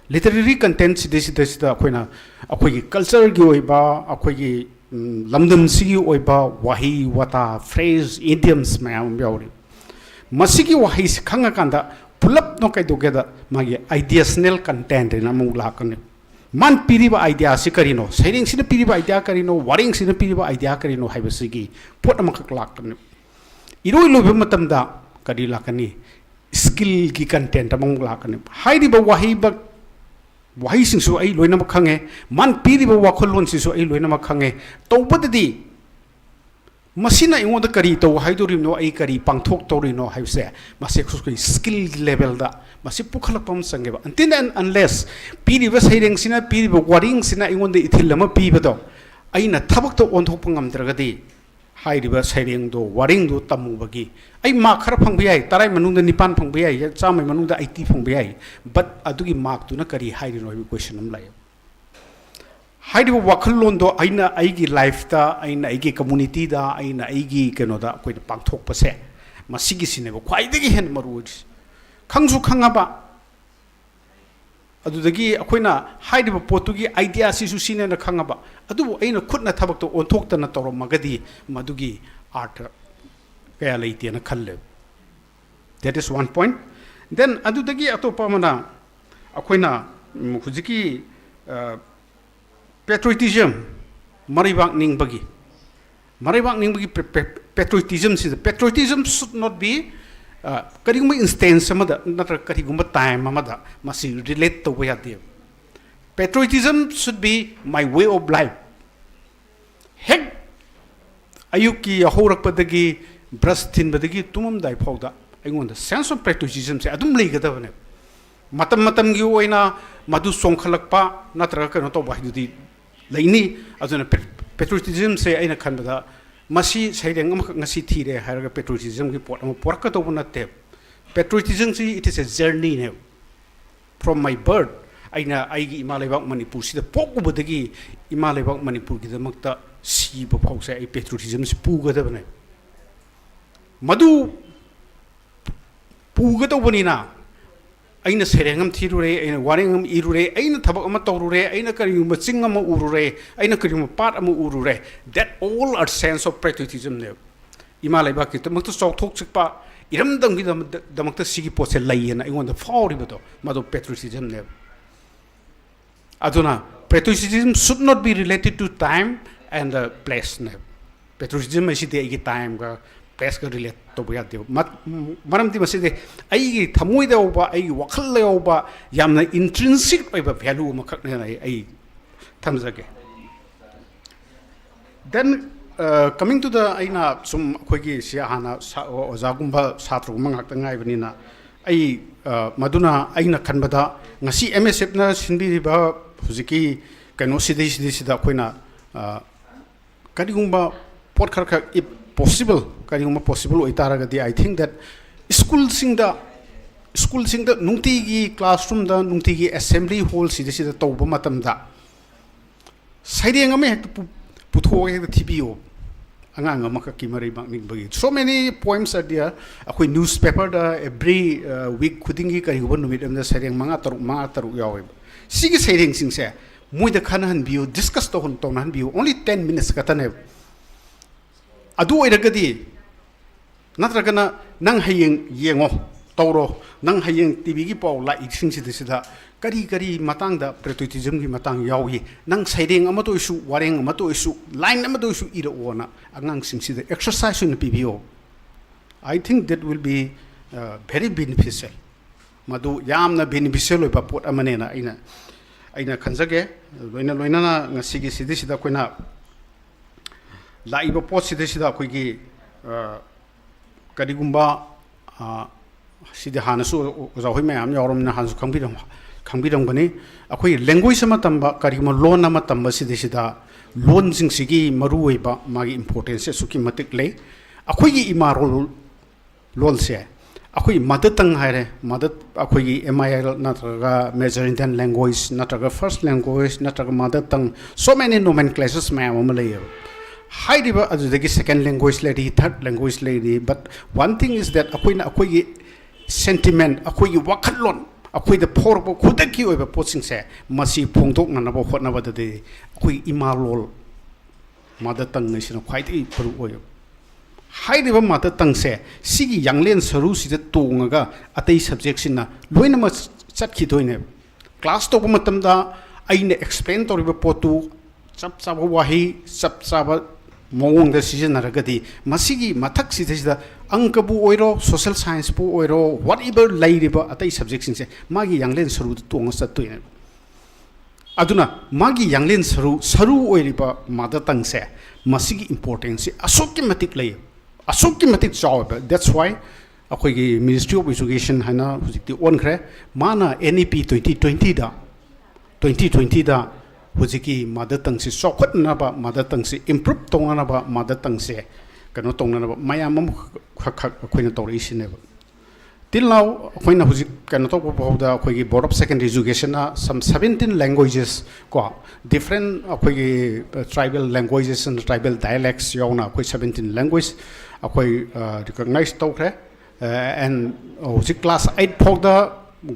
Literary content ꯁꯤꯗꯩꯁꯤꯗꯩꯁꯤꯗ ꯑꯩꯈꯣꯏꯅ ꯑꯩꯈꯣꯏꯒꯤ cultureꯒꯤ ꯑꯣꯏꯕ, ꯑꯩꯈꯣꯏꯒꯤ, ꯎꯝ, ꯂꯝꯗꯝꯁꯤꯒꯤ ꯑꯣꯏꯕ ꯋꯥꯍꯩ ꯋꯥꯇꯥ, phrase, idioms ꯃꯌꯥꯝ ꯑꯃ ꯌꯥꯎꯔꯤ꯫ ꯃꯁꯤꯒꯤ ꯋꯥꯍꯩꯁꯤ ꯈꯪꯉꯀꯥꯟꯗ ꯄꯨꯂꯞꯅ ꯀꯩꯗꯧꯒꯦꯗ ꯃꯥꯒꯤ ideational content ꯍꯥꯏꯅ ꯑꯃꯨꯛ ꯂꯥꯛꯀꯅꯤ꯫ ꯃꯥꯅ ꯄꯤꯔꯤꯕ ideaꯁꯤ ꯀꯔꯤꯅꯣ, ꯁꯩꯔꯦꯡꯁꯤꯅ ꯄꯤꯔꯤꯕ idea ꯀꯔꯤꯅꯣ, ꯋꯥꯔꯦꯡꯁꯤꯅ ꯄꯤꯔꯤꯕ idea ꯀꯔꯤꯅꯣ ꯍꯥꯏꯕꯁꯤꯒꯤ ꯄꯣꯠ ꯑꯃꯈꯛ ꯂꯥꯛꯀꯅꯤ꯫ ꯏꯔꯣꯏ ꯂꯣꯏꯕ ꯃꯇꯝꯗ ꯀꯔꯤ ꯂꯥꯛꯀꯅꯤ? Skillꯒꯤ content ꯑꯃꯃꯨꯛ ꯂꯥꯛꯀꯅꯤ꯫ ꯍꯥꯏꯔꯤꯕ ꯋꯥꯍꯩ, ꯋꯥꯍꯩꯁꯤꯡꯁꯨ ꯑꯩ ꯂꯣꯏꯅꯃꯛ ꯈꯪꯉꯦ, ꯃꯥꯅ ꯄꯤꯔꯤꯕ ꯋꯥꯈꯜꯂꯣꯟꯁꯤꯁꯨ ꯑꯩ ꯂꯣꯏꯅꯃꯛ ꯈꯪꯉꯦ꯫ ꯇꯧꯕꯗꯗꯤ ꯃꯁꯤꯅ ꯑꯩꯉꯣꯟꯗ ꯀꯔꯤ ꯇꯧ ꯍꯥꯏꯗꯣꯔꯤꯕꯅꯣ, ꯑꯩ ꯀꯔꯤ ꯄꯥꯡꯊꯣꯛꯇꯧꯔꯤꯅꯣ ꯍꯥꯏꯕꯁꯦ, ꯃꯁꯤ ꯑꯩꯈꯣꯏ skill levelꯗ ꯃꯁꯤ ꯄꯨꯈꯠꯂꯛꯄ ꯑꯃ ꯆꯪꯉꯦꯕ꯫ Until and unless ꯄꯤꯔꯤꯕ ꯁꯩꯔꯦꯡꯁꯤꯅ, ꯄꯤꯔꯤꯕ ꯋꯥꯔꯦꯡꯁꯤꯅ ꯑꯩꯉꯣꯟꯗ ꯏꯊꯤꯜ ꯑꯃ ꯄꯤꯕꯗꯣ ꯑꯩꯅ ꯊꯕꯛꯇ ꯑꯣꯟꯊꯣꯛꯄ ꯉꯝꯗ꯭ꯔꯒꯗꯤ, ꯍꯥꯏꯔꯤꯕ ꯁꯩꯔꯦꯡꯗꯣ, ꯋꯥꯔꯦꯡꯗꯣ ꯇꯝꯃꯨꯕꯒꯤ ꯑꯩ mark ꯈꯔ ꯐꯪꯕ ꯌꯥꯏ, ꯇꯔꯥꯒꯤ ꯃꯅꯨꯡꯗ ꯅꯤꯄꯥꯟ ꯐꯪꯕ ꯌꯥꯏ, ꯆꯥꯝꯃꯒꯤ ꯃꯅꯨꯡꯗ eighty ꯐꯪꯕ ꯌꯥꯏ, but ꯑꯗꯨꯒꯤ markꯇꯨꯅ ꯀꯔꯤ ꯍꯥꯏꯔꯤꯅꯣ ꯍꯥꯏꯕ question ꯑꯃ ꯂꯥꯛꯑꯦ꯫ ꯍꯥꯏꯔꯤꯕ ꯋꯥꯈꯜꯂꯣꯟꯗꯣ ꯑꯩꯅ ꯑꯩꯒꯤ lifeꯇ, ꯑꯩꯅ ꯑꯩꯒꯤ communityꯗ, ꯑꯩꯅ ꯑꯩꯒꯤ ꯀꯩꯅꯣꯗ ꯑꯩꯈꯣꯏꯅ ꯄꯥꯡꯊꯣꯛꯄꯁꯦ, ꯃꯁꯤꯒꯤꯁꯤꯅꯦꯕ ꯈ꯭ꯋꯥꯏꯗꯒꯤ ꯍꯦꯟꯅ ꯃꯔꯨ ꯑꯣꯏꯔꯤꯁꯦ꯫ ꯈꯪꯁꯨ ꯈꯪꯉꯕ, ꯑꯗꯨꯗꯒꯤ ꯑꯩꯈꯣꯏꯅ ꯍꯥꯏꯔꯤꯕ ꯄꯣꯠꯇꯨꯒꯤ ꯑꯥꯏꯗꯤꯌꯥꯁꯤꯁꯨ ꯁꯤꯅꯦꯅ ꯈꯪꯉꯕ, ꯑꯗꯨꯕꯨ ꯑꯩꯅ ꯈꯨꯠꯅ ꯊꯕꯛꯇꯣ ꯑꯣꯟꯊꯣꯛꯇꯅ ꯇꯧꯔꯝꯃꯒꯗꯤ ꯃꯗꯨꯒꯤ ꯑꯥꯔꯊ ꯀꯌꯥ ꯂꯩꯇꯦꯅ ꯈꯜꯂꯦ꯫ That is one point. Then ꯑꯗꯨꯗꯒꯤ ꯑꯇꯣꯞꯄ ꯑꯃꯅ ꯑꯩꯈꯣꯏꯅ, ꯎꯝ, ꯍꯧꯖꯤꯛꯀꯤ, ꯑ, patriotism, ꯃꯔꯩꯕꯥꯛ ꯅꯤꯡꯕꯒꯤ, ꯃꯔꯩꯕꯥꯛ ꯅꯤꯡꯕꯒꯤ patriotism ꯁꯤꯗ, patriotism should not be, ꯑ, ꯀꯔꯤꯒꯨꯝꯕ instance ꯑꯃꯗ ꯅꯠꯇ꯭ꯔꯒ ꯀꯔꯤꯒꯨꯝꯕ time ꯑꯃꯗ ꯃꯁꯤ relate ꯇꯧꯕ ꯌꯥꯗꯦ꯫ Patriotism should be my way of life. ꯍꯦꯛ ꯑꯌꯨꯛꯀꯤ ꯌꯥꯍꯧꯔꯛꯄꯗꯒꯤ, brush ꯊꯤꯟꯕꯗꯒꯤ ꯇꯨꯝꯃꯝꯗꯥꯏ ꯐꯥꯎꯗ ꯑꯩꯉꯣꯟꯗ sense of patriotism ꯁꯦ ꯑꯗꯨꯝ ꯂꯩꯒꯗꯕꯅꯦꯕ꯫ ꯃꯇꯝ ꯃꯇꯝꯒꯤ ꯑꯣꯏꯅ ꯃꯗꯨ ꯆꯣꯡꯈꯠꯂꯛꯄ ꯅꯠꯇ꯭ꯔꯒ ꯀꯩꯅꯣ ꯇꯧꯕ ꯍꯥꯏꯗꯨꯗꯤ ꯂꯩꯅꯤ꯫ ꯑꯗꯨꯅ patriotism ꯁꯦ ꯑꯩꯅ ꯈꯟꯕꯗ ꯃꯁꯤ ꯁꯩꯔꯦꯡ ꯑꯃꯈꯛ ꯉꯁꯤ ꯊꯤꯔꯦ ꯍꯥꯏꯔꯒ patriotism ꯒꯤ ꯄꯣꯠ ꯑꯃ ꯄꯨꯔꯛꯀꯗꯧꯕ ꯅꯠꯇꯦ꯫ Patriotism ꯁꯤ, it is a journey ꯅꯦꯕ꯫ From my birth, ꯑꯩꯅ ꯑꯩꯒꯤ ꯏꯃꯥ ꯂꯩꯕꯥꯛ ꯃꯅꯤꯄꯨꯔꯁꯤꯗ ꯄꯣꯛꯎꯕꯗꯒꯤ ꯏꯃꯥ ꯂꯩꯕꯥꯛ ꯃꯅꯤꯄꯨꯔꯒꯤꯗꯃꯛꯇ ꯁꯤꯕ ꯐꯥꯎꯁꯦ ꯑꯩ patriotism ꯁꯤ ꯄꯨꯒꯗꯕꯅꯦ꯫ ꯃꯗꯨ ꯄꯨꯒꯗꯧꯕꯅꯤꯅ ꯑꯩꯅ ꯁꯩꯔꯦꯡ ꯑꯃ ꯊꯤꯔꯨꯔꯦ, ꯑꯩꯅ ꯋꯥꯔꯦꯡ ꯑꯃ ꯏꯔꯨꯔꯦ, ꯑꯩꯅ ꯊꯕꯛ ꯑꯃ ꯇꯧꯔꯨꯔꯦ, ꯑꯩꯅ ꯀꯔꯤꯒꯨꯝꯕ ꯆꯤꯡ ꯑꯃ ꯎꯔꯨꯔꯦ, ꯑꯩꯅ ꯀꯔꯤꯒꯨꯝꯕ ꯄꯥꯠ ꯑꯃ ꯎꯔꯨꯔꯦ, that all are sense of patriotism ꯅꯦꯕ꯫ ꯏꯃꯥ ꯂꯩꯕꯥꯛꯀꯤꯗꯃꯛꯇ ꯆꯥꯎꯊꯣꯛ ꯆꯤꯛꯄ, ꯏꯔꯝꯗꯝꯒꯤꯗꯃꯛꯇ ꯁꯤꯒꯤ ꯄꯣꯠꯁꯦ ꯂꯩꯌꯦꯅ ꯑꯩꯉꯣꯟꯗ ꯐꯥꯎꯔꯤꯕꯗꯣ, ꯃꯗꯨ patriotism ꯅꯦꯕ꯫ ꯑꯗꯨꯅ patriotism should not be related to time and the place ꯅꯦꯕ꯫ Patriotism ꯍꯥꯏꯁꯤꯗꯤ ꯑꯩꯒꯤ time ꯒ place ꯀ relate ꯇꯧꯕ ꯌꯥꯗꯦꯕ꯫ ꯃ-, ꯃꯔꯝꯗꯤ ꯃꯁꯤꯗꯤ ꯑꯩꯒꯤ ꯊꯃꯣꯏꯗ ꯌꯥꯎꯕ, ꯑꯩꯒꯤ ꯋꯥꯈꯜꯗ ꯌꯥꯎꯕ ꯌꯥꯝꯅ intrinsic ꯑꯣꯏꯕ value ꯑꯃꯈꯛꯅꯦꯅ ꯑꯩ, ꯑꯩ ꯊꯝꯖꯒꯦ꯫ Then, uh, coming to the, ꯑꯩꯅ ꯁꯨꯝ ꯑꯩꯈꯣꯏꯒꯤ ꯁꯤ ꯍꯥꯟꯅ ꯁꯥ-, ꯑꯣꯖꯥꯒꯨꯝꯕ ꯁꯥꯇ꯭ꯔꯒꯨꯝꯕ ꯉꯥꯛꯇ ꯉꯥꯏꯕꯅꯤꯅ ꯑꯩ, uh, ꯃꯗꯨꯅ ꯑꯩꯅ ꯈꯟꯕꯗ ꯉꯁꯤ M S F ꯅ ꯁꯤꯟꯕꯤꯔꯤꯕ ꯍꯧꯖꯤꯛꯀꯤ ꯀꯩꯅꯣꯁꯤꯗꯩꯁꯤꯗꯩꯁꯤꯗ ꯑꯩꯈꯣꯏꯅ, uh, ꯀꯔꯤꯒꯨꯝꯕ ꯄꯣꯠ ꯈꯔ ꯈꯔ, if possible, ꯀꯔꯤꯒꯨꯝꯕ possible ꯑꯣꯏꯇꯥꯔꯒꯗꯤ, I think that school ꯁꯤꯡꯗ, school ꯁꯤꯡꯗ ꯅꯨꯡꯇꯤꯒꯤ classroom ꯗ, ꯅꯨꯡꯇꯤꯒꯤ assembly hall ꯁꯤꯗꯩꯁꯤꯗ ꯇꯧꯕ ꯃꯇꯝꯗ ꯁꯩꯔꯦꯡ ꯑꯃ ꯍꯦꯛꯇ ꯄꯨ-, ꯄꯨꯊꯣꯛꯑꯒ ꯍꯦꯛꯇ ꯊꯤꯕꯤꯌꯣ꯫ ꯑꯉꯥꯡ ꯑꯃꯈꯛꯀꯤ ꯃꯔꯩꯕꯥꯛ ꯅꯤꯡꯕꯒꯤ꯫ So many poems are there. ꯑꯩꯈꯣꯏ ꯅ꯭ꯌꯨꯁꯄꯦꯄꯔꯗ ꯑꯦꯕ꯭ꯔꯤ ꯋꯤꯛ ꯈꯨꯗꯤꯡꯒꯤ ꯀꯔꯤꯒꯨꯝꯕ ꯅꯨꯃꯤꯠ ꯑꯃꯗ ꯁꯩꯔꯦꯡ ꯃꯉꯥ ꯇꯔꯨꯛ, ꯃꯉꯥ ꯇꯔꯨꯛ ꯌꯥꯎꯋꯦꯕ꯫ ꯁꯤꯒꯤ ꯁꯩꯔꯦꯡꯁꯤꯡꯁꯦ ꯃꯣꯏꯗ ꯈꯟꯅꯍꯟꯕꯤꯌꯨ, ꯗꯤꯁꯀꯁ ꯇꯧꯍꯟ ꯇꯧꯅꯍꯟꯕꯤꯌꯨ꯫ Only ten minutes ꯈꯛꯇꯅꯦꯕ꯫ ꯑꯗꯨ ꯑꯣꯏꯔꯒꯗꯤ, ꯅꯠꯇ꯭ꯔꯒꯅ ꯅꯪ ꯍꯌꯦꯡ ꯌꯦꯡꯉꯣ, ꯇꯧꯔꯣ, ꯅꯪ ꯍꯌꯦꯡ ꯇꯤꯚꯤꯒꯤ ꯄꯥꯎ ꯂꯥꯛꯏꯁꯤꯡꯁꯤꯗ ꯁꯤꯗ ꯀꯔꯤ ꯀꯔꯤ ꯃꯇꯥꯡꯗ ꯄꯦꯇ꯭ꯔꯤꯌꯣꯇꯤꯖꯝꯒꯤ ꯃꯇꯥꯡ ꯌꯥꯎꯏ, ꯅꯪ ꯁꯩꯔꯦꯡ ꯑꯃꯇ ꯑꯣꯏꯁꯨ, ꯋꯥꯔꯦꯡ ꯑꯃꯇ ꯑꯣꯏꯁꯨ, ꯂꯥꯏꯟ ꯑꯃꯇ ꯑꯣꯏꯁꯨ ꯏꯔꯛꯑꯣꯅ ꯑꯉꯥꯡꯁꯤꯡꯁꯤꯗ ꯑꯦꯛꯁꯔꯁꯥꯏꯁ ꯑꯣꯏꯅ ꯄꯤꯕꯤꯌꯣ꯫ I think that will be very beneficial. ꯃꯗꯨ ꯌꯥꯝꯅ ꯕꯦꯅꯤꯐꯤꯁꯤꯌꯦꯜ ꯑꯣꯏꯕ ꯄꯣꯠ ꯑꯃꯅꯦꯅ ꯑꯩꯅ ꯑꯩꯅ ꯈꯟꯖꯒꯦ꯫ ꯂꯣꯏꯅ ꯂꯣꯏꯅꯅ ꯉꯁꯤꯒꯤ ꯁꯤꯗꯩꯁꯤꯗ ꯑꯩꯈꯣꯏꯅ ꯂꯥꯛꯏꯕ ꯄꯣꯠꯁꯤꯗꯩꯁꯤꯗ ꯑꯩꯈꯣꯏꯒꯤ, ꯑ, ꯀꯔꯤꯒꯨꯝꯕ, ꯑ, ꯁꯤꯗꯤ ꯍꯥꯟꯅꯁꯨ ꯑꯣꯖꯥ ꯍꯣꯏ ꯃꯌꯥꯝ ꯌꯥꯎꯔꯝꯅꯤꯅ ꯍꯥꯟꯅꯁꯨ ꯈꯪꯕꯤꯔꯝ-, ꯈꯪꯕꯤꯔꯝꯒꯅꯤ꯫ ꯑꯩꯈꯣꯏ ꯂꯦꯡꯒ꯭ꯋꯦꯖ ꯑꯃ ꯇꯝꯕ, ꯀꯔꯤꯒꯨꯝꯕ ꯂꯣꯟ ꯑꯃ ꯇꯝꯕ ꯁꯤꯗꯩꯁꯤꯗ ꯂꯣꯟꯁꯤꯡꯁꯤꯒꯤ ꯃꯔꯨꯑꯣꯏꯕ, ꯃꯥꯒꯤ ꯏꯝꯄꯣꯔꯇꯦꯟꯁꯁꯦ ꯑꯁꯨꯛꯀꯤ ꯃꯇꯤꯛ ꯂꯩ꯫ ꯑꯩꯈꯣꯏꯒꯤ ꯏꯃꯥ ꯂꯣꯜ, ꯂꯣꯜꯁꯦ ꯑꯩꯈꯣꯏ ꯃꯥꯗꯔ ꯇꯪ ꯍꯥꯏꯔꯦ, ꯃꯥꯗꯔ, ꯑꯩꯈꯣꯏꯒꯤ ꯑꯦꯝ ꯑꯥꯏ ꯑꯦꯜ ꯅꯠꯇ꯭ꯔꯒ ꯃꯦꯖꯔ ꯏꯟꯗꯤꯌꯟ ꯂꯦꯡꯒ꯭ꯋꯦꯖ ꯅꯠꯇ꯭ꯔꯒ ꯐꯥꯔꯁ ꯂꯦꯡꯒ꯭ꯋꯦꯖ ꯅꯠꯇ꯭ꯔꯒ ꯃꯥꯗꯔ ꯇꯪ, so many nomenclatures ꯃꯌꯥꯝ ꯑꯃ ꯂꯩꯌꯦꯕ꯫ ꯍꯥꯏꯔꯤꯕ ꯑꯗꯨꯗꯒꯤ ꯁꯦꯀꯦꯟ ꯂꯦꯡꯒ꯭ꯋꯦꯖ ꯂꯩꯔꯤ, ꯊꯥꯔꯠ ꯂꯦꯡꯒ꯭ꯋꯦꯖ ꯂꯩꯔꯤ, but one thing is that ꯑꯩꯈꯣꯏꯅ ꯑꯩꯈꯣꯏꯒꯤ ꯁꯦꯟꯇꯤꯃꯦꯟ, ꯑꯩꯈꯣꯏꯒꯤ ꯋꯥꯈꯜꯂꯣꯟ, ꯑꯩꯈꯣꯏꯗ ꯐꯥꯎꯔꯛꯄ ꯈꯨꯗꯛꯀꯤ ꯑꯣꯏꯕ ꯄꯣꯠꯁꯤꯡꯁꯦ ꯃꯁꯤ ꯐꯣꯡꯗꯣꯛꯅꯅꯕ ꯍꯣꯠꯅꯕꯗꯗꯤ ꯑꯩꯈꯣꯏ ꯏꯃꯥ ꯂꯣꯜ, ꯃꯥꯗꯔ ꯇꯪ ꯑꯁꯤꯅ ꯈ꯭ꯋꯥꯏꯗꯒꯤ ꯃꯔꯨ ꯑꯣꯏꯌꯦꯕ꯫ ꯍꯥꯏꯔꯤꯕ ꯃꯥꯗꯔ ꯇꯪꯁꯦ ꯁꯤꯒꯤ ꯌꯥꯡꯂꯦꯟ ꯁꯔꯨꯁꯤꯗ ꯇꯣꯡꯉꯒ ꯑꯇꯩ ꯁꯕꯖꯦꯛꯁꯤꯅ ꯂꯣꯏꯅꯃꯛ ꯆꯠꯈꯤꯗꯣꯏꯅꯦꯕ꯫ ꯀ꯭ꯂꯥꯁ ꯇꯧꯕ ꯃꯇꯝꯗ ꯑꯩꯅ ꯑꯦꯛꯁꯄ꯭ꯂꯦꯟ ꯇꯧꯔꯤꯕ ꯄꯣꯠꯇꯨ ꯆꯞ ꯆꯥꯕ ꯋꯥꯍꯩ, ꯆꯞ ꯆꯥꯕ ꯃꯑꯣꯡꯗ ꯁꯤꯖꯤꯟꯅꯔꯒꯗꯤ ꯃꯁꯤꯒꯤ ꯃꯊꯛꯁꯤꯗꯩꯁꯤꯗ ꯑꯪꯀꯕꯨ ꯑꯣꯏꯔꯣ, ꯁꯣꯁꯦꯜ ꯁꯥꯏꯟꯁꯄꯨ ꯑꯣꯏꯔꯣ, whatever ꯂꯩꯔꯤꯕ ꯑꯇꯩ ꯁꯕꯖꯦꯛꯁꯤꯡꯁꯦ ꯃꯥꯒꯤ ꯌꯥꯡꯂꯦꯟ ꯁꯔꯨꯗ ꯇꯣꯡꯉ ꯆꯠꯇꯣꯏꯅꯦꯕ꯫ ꯑꯗꯨꯅ ꯃꯥꯒꯤ ꯌꯥꯡꯂꯦꯟ ꯁꯔꯨ, ꯁꯔꯨ ꯑꯣꯏꯔꯤꯕ ꯃꯥꯗꯔ ꯇꯪꯁꯦ ꯃꯁꯤꯒꯤ ꯏꯝꯄꯣꯔꯇꯦꯟꯁꯁꯤ ꯑꯁꯨꯛꯀꯤ ꯃꯇꯤꯛ ꯂꯩ, ꯑꯁꯨꯛꯀꯤ ꯃꯇꯤꯛ ꯆꯥꯎꯋꯦꯕ꯫ That's why ꯑꯩꯈꯣꯏꯒꯤ Ministry of Education ꯍꯥꯏꯅ ꯍꯧꯖꯤꯛꯇꯤ ꯑꯣꯟꯈ꯭ꯔꯦ꯫ ꯃꯥꯅ N E P twenty twenty ꯗ, twenty twenty ꯗ ꯍꯧꯖꯤꯛꯀꯤ ꯃꯥꯗꯔ ꯇꯪꯁꯤ ꯆꯥꯎꯈꯠꯅꯅꯕ, ꯃꯥꯗꯔ ꯇꯪꯁꯤ ꯏꯝꯄ꯭ꯔꯨꯞ ꯇꯧꯅꯅꯕ, ꯃꯥꯗꯔ ꯇꯪꯁꯦ ꯀꯩꯅꯣ ꯇꯧꯅꯅꯕ ꯃꯌꯥꯝ ꯑꯃ ꯈꯛ ꯈꯛ ꯑꯩꯈꯣꯏꯅ ꯇꯧꯔꯛꯏꯁꯤꯅꯦꯕ꯫ Till now ꯑꯩꯈꯣꯏꯅ ꯍꯧꯖꯤꯛ ꯀꯩꯅꯣ ꯇꯧꯕ ꯐꯥꯎꯗ ꯑꯩꯈꯣꯏꯒꯤ Board of Secondary Education ꯅ some seventeen languages ꯀꯣ, different ꯑꯩꯈꯣꯏꯒꯤ tribal languages and tribal dialects ꯌꯥꯎꯅ ꯑꯩꯈꯣꯏ seventeen language ꯑꯩꯈꯣꯏ recognize ꯇꯧꯈ꯭ꯔꯦ꯫ And ꯍꯧꯖꯤꯛ class eight ꯐꯥꯎꯗ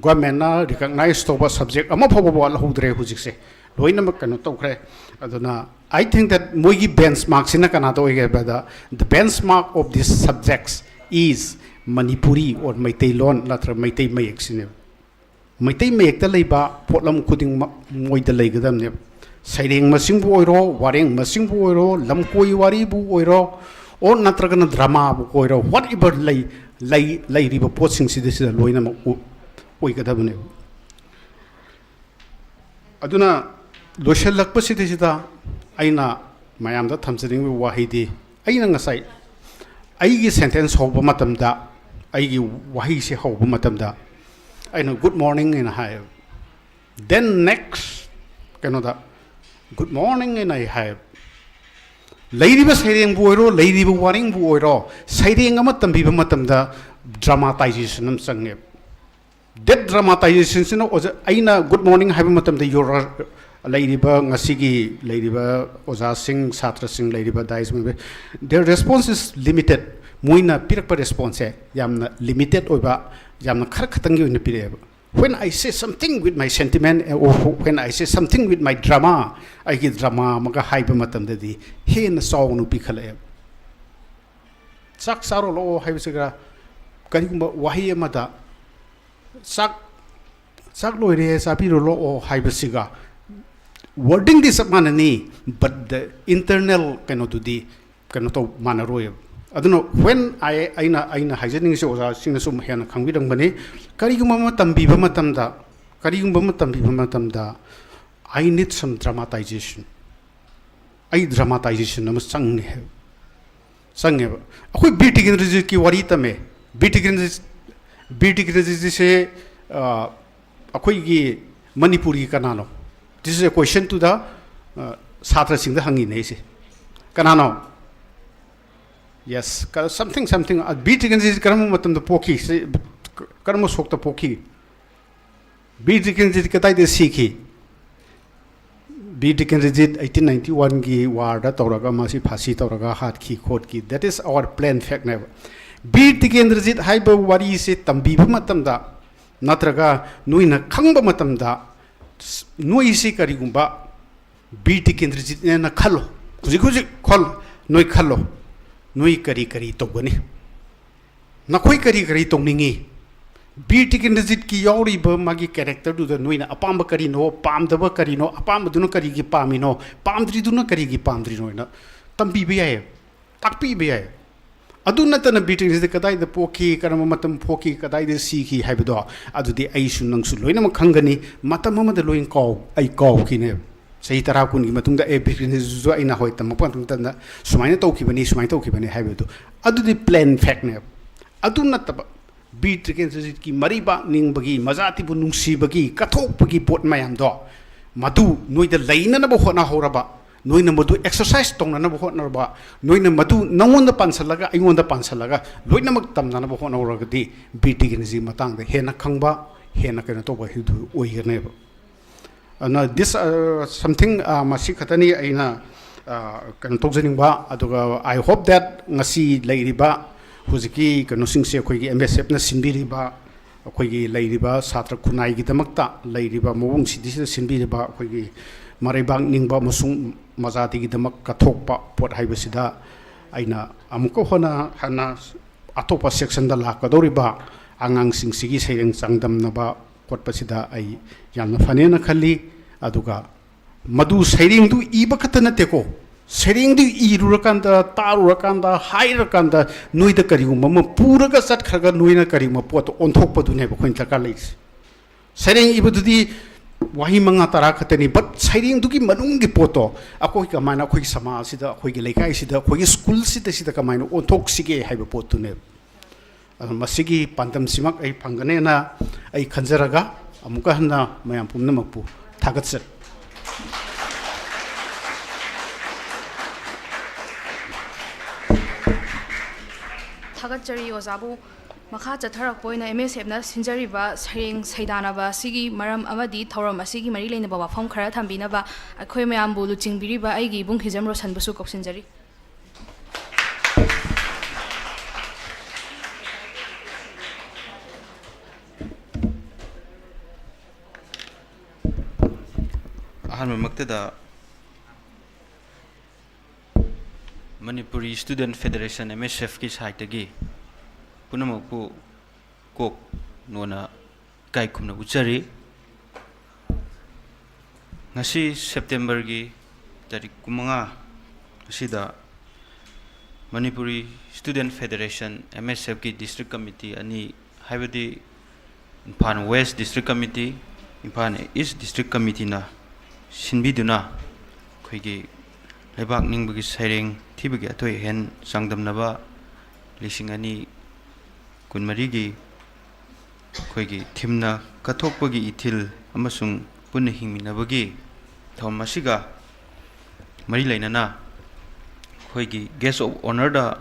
government ꯅ recognize ꯇꯧꯕ subject ꯑꯃ ꯐꯥꯎꯕ ꯋꯥꯠꯍꯧꯗ꯭ꯔꯦ ꯍꯧꯖꯤꯛꯁꯦ꯫ ꯂꯣꯏꯅꯃꯛ ꯀꯩꯅꯣ ꯇꯧꯈ꯭ꯔꯦ꯫ ꯑꯗꯨꯅ I think that ꯃꯣꯏꯒꯤ benchmark ꯁꯤꯅ ꯀꯅꯥꯗ ꯑꯣꯏꯒꯦ ꯍꯥꯏꯕꯗ, the benchmark of these subjects is Manipuri or Meiteilon ꯅꯠꯇ꯭ꯔꯒ ꯃꯩꯇꯩ ꯃꯌꯦꯛꯁꯤꯅꯦꯕ꯫ ꯃꯩꯇꯩ ꯃꯌꯦꯛꯇ ꯂꯩꯕ ꯄꯣꯠꯂꯝ ꯈꯨꯗꯤꯡꯃꯛ ꯃꯣꯏꯗ ꯂꯩꯒꯗꯕꯅꯦꯕ꯫ ꯁꯩꯔꯦꯡ ꯃꯁꯤꯡꯕꯨ ꯑꯣꯏꯔꯣ, ꯋꯥꯔꯦꯡ ꯃꯁꯤꯡꯕꯨ ꯑꯣꯏꯔꯣ, ꯂꯝꯀꯣꯏ ꯋꯥꯔꯤꯕꯨ ꯑꯣꯏꯔꯣ, or ꯅꯠꯇ꯭ꯔꯒꯅ drama ꯕꯨ ꯑꯣꯏꯔꯣ, whatever ꯂꯩ, ꯂꯩ, ꯂꯩꯔꯤꯕ ꯄꯣꯠꯁꯤꯡꯁꯤꯗ ꯁꯤꯗ ꯂꯣꯏꯅꯃꯛ ꯑꯣꯏꯒꯗꯕꯅꯦꯕ꯫ ꯑꯗꯨꯅ ꯂꯣꯏꯁꯤꯜꯂꯛꯄꯁꯤꯗꯩꯁꯤꯗ ꯑꯩꯅ ꯃꯌꯥꯝꯗ ꯊꯝꯖꯅꯤꯡꯕ ꯋꯥꯍꯩꯗꯤ, ꯑꯩꯅ ꯉꯁꯥꯏ ꯑꯩꯒꯤ sentence ꯍꯧꯕ ꯃꯇꯝꯗ, ꯑꯩꯒꯤ ꯋꯥꯍꯩꯁꯦ ꯍꯧꯕ ꯃꯇꯝꯗ ꯑꯩꯅ good morning ꯍꯥꯏꯅ ꯍꯥꯏꯌꯦꯕ꯫ Then next ꯀꯩꯅꯣꯗ good morning ꯍꯥꯏꯅ ꯑꯩ ꯍꯥꯏꯌꯦꯕ꯫ ꯂꯩꯔꯤꯕ ꯁꯩꯔꯦꯡꯕꯨ ꯑꯣꯏꯔꯣ, ꯂꯩꯔꯤꯕ ꯋꯥꯔꯦꯡꯕꯨ ꯑꯣꯏꯔꯣ, ꯁꯩꯔꯦꯡ ꯑꯃ ꯇꯝꯕꯤꯕ ꯃꯇꯝꯗ dramatization ꯑꯃ ꯆꯪꯉꯦꯕ꯫ That dramatization ꯁꯤꯅ ꯑꯣꯖꯥ, ꯑꯩꯅ good morning ꯍꯥꯏꯕ ꯃꯇꯝꯗ your, ꯂꯩꯔꯤꯕ, ꯉꯁꯤꯒꯤ ꯂꯩꯔꯤꯕ ꯑꯣꯖꯥꯁꯤꯡ, ꯁꯥꯇ꯭ꯔꯁꯤꯡ, ꯂꯩꯔꯤꯕ dais member, their response is limited꯫ ꯃꯣꯏꯅ ꯄꯤꯔꯛꯄ response ꯁꯦ ꯌꯥꯝꯅ limited ꯑꯣꯏꯕ, ꯌꯥꯝꯅ ꯈꯔ ꯈꯛꯇꯪꯒꯤ ꯑꯣꯏꯅ ꯄꯤꯔꯛꯑꯦꯕ꯫ When I say something with my sentiment, or when I say something with my drama, ꯑꯩꯒꯤ drama ꯑꯃꯒ ꯍꯥꯏꯕ ꯃꯇꯝꯗꯗꯤ ꯍꯦꯟꯅ ꯆꯥꯎꯅ ꯄꯤꯈꯠꯂꯛꯑꯦꯕ꯫ ꯆꯥꯛ ꯆꯥꯔꯣ ꯂꯥꯛꯑꯣ ꯍꯥꯏꯕꯁꯤꯒ, ꯀꯔꯤꯒꯨꯝꯕ ꯋꯥꯍꯩ ꯑꯃꯗ ꯆꯥꯛ, ꯆꯥꯛ ꯂꯣꯏꯔꯦ, ꯆꯥꯕꯤꯔꯣ ꯂꯥꯛꯑꯣ ꯍꯥꯏꯕꯁꯤꯒ, wording ꯗꯤ ꯆꯞ ꯃꯥꯟꯅꯅꯤ, but the internal ꯀꯩꯅꯣꯗꯨꯗꯤ ꯀꯩꯅꯣ ꯇꯧ, ꯃꯥꯟꯅꯔꯣꯏꯕ꯫ ꯑꯗꯨꯅ when I, ꯑꯩꯅ, ꯑꯩꯅ ꯍꯥꯏꯖꯅꯤꯡꯉꯤꯁꯦ, ꯑꯣꯖꯥꯁꯤꯡꯅꯁꯨ ꯍꯦꯟꯅ ꯈꯪꯕꯤꯔꯝꯒꯅꯤ, ꯀꯔꯤꯒꯨꯝꯕ ꯑꯃ ꯇꯝꯕꯤꯕ ꯃꯇꯝꯗ, ꯀꯔꯤꯒꯨꯝꯕ ꯑꯃ ꯇꯝꯕꯤꯕ ꯃꯇꯝꯗ, I need some dramatization꯫ ꯑꯩ dramatization ꯑꯃ ꯆꯪꯅꯤ ꯍꯥꯏꯕ, ꯆꯪꯉꯦꯕ꯫ ꯑꯩꯈꯣꯏ ꯕꯤꯔ ꯇꯤꯀꯦꯟꯗ꯭ꯔꯖꯤꯠꯀꯤ ꯋꯥꯔꯤ ꯇꯝꯃꯦ꯫ ꯕꯤꯔ ꯇꯤꯀꯦꯟꯗ꯭ꯔꯖꯤꯠ, ꯕꯤꯔ ꯇꯤꯀꯦꯟꯗ꯭ꯔꯖꯤꯠꯁꯦ, ꯑ, ꯑꯩꯈꯣꯏꯒꯤ ꯃꯅꯤꯄꯨꯔꯒꯤ ꯀꯅꯥꯅꯣ? This is a question to the, ꯑ, ꯁꯥꯇ꯭ꯔꯁꯤꯡꯗ ꯍꯪꯉꯤꯅꯦ ꯑꯩꯁꯦ꯫ ꯀꯅꯥꯅꯣ? Yes, ꯀ-, something, something, ꯑ, ꯕꯤꯔ ꯇꯤꯀꯦꯟꯗ꯭ꯔꯖꯤꯠ ꯀꯔꯝꯕ ꯃꯇꯝꯗ ꯄꯣꯛꯈꯤ? ꯁꯤ, ꯀꯔꯝꯕ ꯁꯣꯛꯇ ꯄꯣꯛꯈꯤ? ꯕꯤꯔ ꯇꯤꯀꯦꯟꯗ꯭ꯔꯖꯤꯠ ꯀꯗꯥꯏꯗ ꯁꯤꯈꯤ? Bir Tikendrajit eighteen ninety one ꯒꯤ ꯋꯥꯔꯗ ꯇꯧꯔꯒ ꯃꯁꯤ ꯐꯥꯁꯤ ꯇꯧꯔꯒ ꯍꯥꯠꯈꯤ ꯈꯣꯠꯈꯤ꯫ That is our plain fact ꯅꯦꯕ꯫ ꯕꯤꯔ ꯇꯤꯀꯦꯟꯗ꯭ꯔꯖꯤꯠ ꯍꯥꯏꯕ ꯋꯥꯔꯤꯁꯤ ꯇꯝꯕꯤꯕ ꯃꯇꯝꯗ ꯅꯠꯇ꯭ꯔꯒ ꯅꯣꯏꯅ ꯈꯪꯕ ꯃꯇꯝꯗ, ꯅꯣꯏꯁꯤ ꯀꯔꯤꯒꯨꯝꯕ ꯕꯤꯔ ꯇꯤꯀꯦꯟꯗ꯭ꯔꯖꯤꯠꯅꯦꯅ ꯈꯜꯂꯣ꯫ ꯍꯧꯖꯤꯛ ꯍꯧꯖꯤꯛ ꯈꯜ-, ꯅꯣꯏ ꯈꯜꯂꯣ꯫ ꯅꯣꯏ ꯀꯔꯤ ꯀꯔꯤ ꯇꯧꯒꯅꯤ? ꯅꯈꯣꯏ ꯀꯔꯤ ꯀꯔꯤ ꯇꯧꯅꯤꯡꯉꯤ? ꯕꯤꯔ ꯇꯤꯀꯦꯟꯗ꯭ꯔꯖꯤꯠꯀꯤ ꯌꯥꯎꯔꯤꯕ ꯃꯥꯒꯤ character ꯗꯨꯗ ꯅꯣꯏꯅ ꯑꯄꯥꯝꯕ ꯀꯔꯤꯅꯣ, ꯄꯥꯝꯗꯕ ꯀꯔꯤꯅꯣ, ꯑꯄꯥꯝꯕꯗꯨꯅ ꯀꯔꯤꯒꯤ ꯄꯥꯝꯃꯤꯅꯣ, ꯄꯥꯝꯗ꯭ꯔꯤꯗꯨꯅ ꯀꯔꯤꯒꯤ ꯄꯥꯝꯗ꯭ꯔꯤꯅꯣ ꯍꯥꯏꯅ ꯇꯝꯕꯤꯕ ꯌꯥꯏꯌꯦ, ꯇꯥꯛꯄꯤꯕ ꯌꯥꯏ꯫ ꯑꯗꯨ ꯅꯠꯇꯅ ꯕꯤꯔ ꯇꯤꯀꯦꯟꯗ꯭ꯔꯖꯤꯠ ꯀꯗꯥꯏꯗ ꯄꯣꯛꯈꯤ, ꯀꯔꯝꯕ ꯃꯇꯝ ꯄꯣꯛꯈꯤ, ꯀꯗꯥꯏꯗ ꯁꯤꯈꯤ ꯍꯥꯏꯕꯗꯣ, ꯑꯗꯨꯗꯤ ꯑꯩꯁꯨ ꯅꯪꯁꯨ ꯂꯣꯏꯅꯃꯛ ꯈꯪꯒꯅꯤ꯫ ꯃꯇꯝ ꯑꯃꯗ ꯂꯣꯏ ꯀꯥꯎ-, ꯑꯩ ꯀꯥꯎꯈꯤꯅꯦꯕ꯫ ꯆꯍꯤ ꯇꯔꯥ ꯀꯨꯟꯒꯤ ꯃꯇꯨꯡꯗ, "ꯑꯦ, ꯕꯤꯔ ꯇꯤꯀꯦꯟꯗ꯭ꯔꯖꯤꯠꯁꯨ ꯑꯩꯅ ꯍꯣꯏ ꯇꯝꯃꯛꯄ ꯃꯇꯝꯗ ꯁꯨꯃꯥꯏꯅ ꯇꯧꯈꯤꯕꯅꯤ, ꯁꯨꯃꯥꯏꯅ ꯇꯧꯈꯤꯕꯅꯤ" ꯍꯥꯏꯕꯗꯨ, ꯑꯗꯨꯗꯤ plain fact ꯅꯦꯕ꯫ ꯑꯗꯨ ꯅꯠꯇꯕ, ꯕꯤꯔ ꯇꯤꯀꯦꯟꯗ꯭ꯔꯖꯤꯠꯀꯤ ꯃꯔꯩꯕꯥꯛ ꯅꯤꯡꯕꯒꯤ, ꯃꯖꯥꯇꯤꯕꯨ ꯅꯨꯡꯁꯤꯕꯒꯤ, ꯀꯠꯊꯣꯛꯄꯒꯤ ꯄꯣꯠ ꯃꯌꯥꯝꯗꯣ, ꯃꯗꯨ ꯅꯣꯏꯗ ꯂꯩꯅꯅꯕ ꯍꯣꯠꯅꯍꯧꯔꯕ, ꯅꯣꯏꯅ ꯃꯗꯨ exercise ꯇꯧꯅꯅꯕ ꯍꯣꯠꯅꯔꯕ, ꯅꯣꯏꯅ ꯃꯗꯨ ꯅꯉꯣꯟꯗ ꯄꯥꯟꯁꯜꯂꯒ, ꯑꯩꯉꯣꯟꯗ ꯄꯥꯟꯁꯜꯂꯒ, ꯂꯣꯏꯅꯃꯛ ꯇꯝꯅꯅꯕ ꯍꯣꯠꯅꯍꯧꯔꯒꯗꯤ, ꯕꯤꯔ ꯇꯤꯀꯦꯟꯗ꯭ꯔꯖꯤꯠꯀꯤ ꯃꯇꯥꯡꯗ ꯍꯦꯟꯅ ꯈꯪꯕ, ꯍꯦꯟꯅ ꯀꯩꯅꯣ ꯇꯧꯕ ꯍꯥꯏꯗꯨ ꯑꯣꯏꯒꯅꯦꯕ꯫ ꯑꯗꯨꯅ this, uh, something, uh, ꯃꯁꯤ ꯈꯛꯇꯅꯤ ꯑꯩꯅ, uh, ꯀꯩꯅꯣ ꯇꯧꯖꯅꯤꯡꯕ꯫ ꯑꯗꯨꯒ I hope that ꯉꯁꯤ ꯂꯩꯔꯤꯕ ꯍꯧꯖꯤꯛꯀꯤ ꯀꯩꯅꯣꯁꯤꯡꯁꯦ, ꯑꯩꯈꯣꯏꯒꯤ M S F ꯅ ꯁꯤꯟꯕꯤꯔꯤꯕ, ꯑꯩꯈꯣꯏꯒꯤ ꯂꯩꯔꯤꯕ ꯁꯥꯇ꯭ꯔ ꯈꯨꯟꯅꯥꯏꯒꯤꯗꯃꯛꯇ ꯂꯩꯔꯤꯕ ꯃꯑꯣꯡꯁꯤꯗꯩꯁꯤꯗ ꯁꯤꯟꯕꯤꯔꯤꯕ ꯑꯩꯈꯣꯏꯒꯤ ꯃꯔꯩꯕꯥꯛ ꯅꯤꯡꯕ ꯑꯃꯁꯨꯡ ꯃꯖꯥꯇꯤꯒꯤꯗꯃꯛ ꯀꯠꯊꯣꯛꯄ ꯄꯣꯠ ꯍꯥꯏꯕꯁꯤꯗ ꯑꯩꯅ ꯑꯃꯨꯛꯀ ꯍꯟꯅ, ꯍꯟꯅ ꯑꯇꯣꯞꯄ section ꯗ ꯂꯥꯛꯀꯗꯧꯔꯤꯕ ꯑꯉꯥꯡꯁꯤꯡꯁꯤꯒꯤ ꯁꯩꯔꯦꯡ ꯆꯥꯡꯗꯝꯅꯕ ꯈꯣꯠꯄꯁꯤꯗ ꯑꯩ ꯌꯥꯝꯅ ꯐꯅꯦꯅ ꯈꯜꯂꯤ꯫ ꯑꯗꯨꯒ ꯃꯗꯨ ꯁꯩꯔꯦꯡꯗꯨ ꯏꯕ ꯈꯛꯇ ꯅꯠꯇꯦꯀꯣ, ꯁꯩꯔꯦꯡꯗꯨ ꯏꯔꯨꯔꯀꯥꯟꯗ, ꯇꯥꯔꯨꯔꯀꯥꯟꯗ, ꯍꯥꯏꯔꯀꯥꯟꯗ ꯅꯣꯏꯗ ꯀꯔꯤꯒꯨꯝꯕ ꯑꯃ ꯄꯨꯔꯒ ꯆꯠꯈ꯭ꯔꯒ ꯅꯣꯏꯅ ꯀꯔꯤꯒꯨꯝꯕ ꯄꯣꯠꯇꯣ ꯑꯣꯟꯊꯣꯛꯄꯗꯨꯅꯦꯕ ꯑꯩꯈꯣꯏꯅ ꯗꯔꯀꯥꯔ ꯂꯩꯔꯤꯁꯦ꯫ ꯁꯩꯔꯦꯡ ꯏꯕꯗꯨꯗꯤ ꯋꯥꯍꯩ ꯃꯉꯥ ꯇꯔꯥ ꯈꯛꯇꯅꯤ, but ꯁꯩꯔꯦꯡꯗꯨꯒꯤ ꯃꯅꯨꯡꯒꯤ ꯄꯣꯠꯇꯣ ꯑꯩꯈꯣꯏ ꯀꯃꯥꯏꯅ ꯑꯩꯈꯣꯏꯒꯤ ꯁꯃꯥꯖꯁꯤꯗ, ꯑꯩꯈꯣꯏꯒꯤ ꯂꯩꯀꯥꯏꯁꯤꯗ, ꯑꯩꯈꯣꯏꯒꯤ school ꯁꯤꯗ, ꯁꯤꯗ ꯀꯃꯥꯏꯅ ꯑꯣꯟꯊꯣꯛꯁꯤꯒꯦ ꯍꯥꯏꯕ ꯄꯣꯠꯇꯨꯅꯦꯕ꯫ ꯑꯗꯨ ꯃꯁꯤꯒꯤ ꯄꯥꯟꯗꯝꯁꯤꯃꯛ ꯑꯩ ꯐꯪꯒꯅꯦꯅ ꯑꯩ ꯈꯟꯖꯔꯒ ꯑꯃꯨꯛꯀ ꯍꯟꯅ ꯃꯌꯥꯝ ꯄꯨꯝꯅꯃꯛꯄꯨ ꯊꯥꯒꯠꯆꯔꯤ꯫ ꯊꯥꯒꯠꯆꯔꯤ ꯑꯣꯖꯥꯕꯨ꯫ ꯃꯈꯥ ꯆꯠꯊꯔꯛꯄ ꯑꯣꯏꯅ ꯑꯦꯝ ꯑꯦꯁ ꯑꯦꯐꯅ ꯁꯤꯟꯖꯔꯤꯕ ꯁꯩꯔꯦꯡ ꯁꯩꯗꯥꯅꯕ ꯑꯁꯤꯒꯤ ꯃꯔꯝ ꯑꯃꯗꯤ ꯊꯧꯔꯝ ꯑꯁꯤꯒꯤ ꯃꯔꯤ ꯂꯩꯅꯕ ꯋꯥꯐꯝ ꯈꯔ ꯊꯝꯕꯤꯅꯕ ꯑꯩꯈꯣꯏ ꯃꯌꯥꯝꯕꯨ ꯂꯨꯆꯤꯡꯕꯤꯔꯤꯕ ꯑꯩꯒꯤ ꯏꯕꯨꯡ ꯍꯤꯖꯝ ꯔꯣꯁꯟꯕꯨꯁꯨ ꯀꯧꯁꯤꯟꯖꯔꯤ꯫ ꯑꯍꯥꯟꯕꯃꯛꯇꯗ Manipuri Student Federation, M S F ꯀꯤ ꯁꯥꯏꯠꯇꯒꯤ ꯄꯨꯝꯅꯃꯛꯄꯨ ꯀꯣꯛ ꯅꯣꯟꯅ ꯏꯀꯥꯏ ꯈꯨꯝꯅ ꯎꯠꯆꯔꯤ꯫ ꯉꯁꯤ ꯁꯦꯞꯇꯦꯝꯕꯔꯒꯤ ꯇꯥꯔꯤꯛ ꯀꯨꯟꯃꯉꯥ ꯑꯁꯤꯗ Manipuri Student Federation, M S F ꯀꯤ district committee ꯑꯅꯤ, ꯍꯥꯏꯕꯗꯤ Imphal West District Committee, Imphal East District Committeeꯅ ꯁꯤꯟꯕꯤꯗꯨꯅ ꯑꯩꯈꯣꯏꯒꯤ ꯂꯩꯕꯥꯛ ꯅꯤꯡꯕꯒꯤ ꯁꯩꯔꯦꯡ ꯊꯤꯕꯒꯤ ꯑꯊꯣꯏ ꯑꯍꯦꯟ ꯆꯥꯡꯗꯝꯅꯕ ꯂꯤꯁꯤꯡ ꯑꯅꯤ ꯀꯨꯟꯃꯔꯤꯒꯤ ꯑꯩꯈꯣꯏꯒꯤ ꯊꯤꯝꯅ ꯀꯠꯊꯣꯛꯄꯒꯤ ꯏꯊꯤꯜ ꯑꯃꯁꯨꯡ ꯄꯨꯟꯅ ꯍꯤꯡꯃꯤꯟꯅꯕꯒꯤ ꯊꯧꯔꯝ ꯑꯁꯤꯒ ꯃꯔꯤ ꯂꯩꯅꯅ ꯑꯩꯈꯣꯏꯒꯤ guest of honourꯗ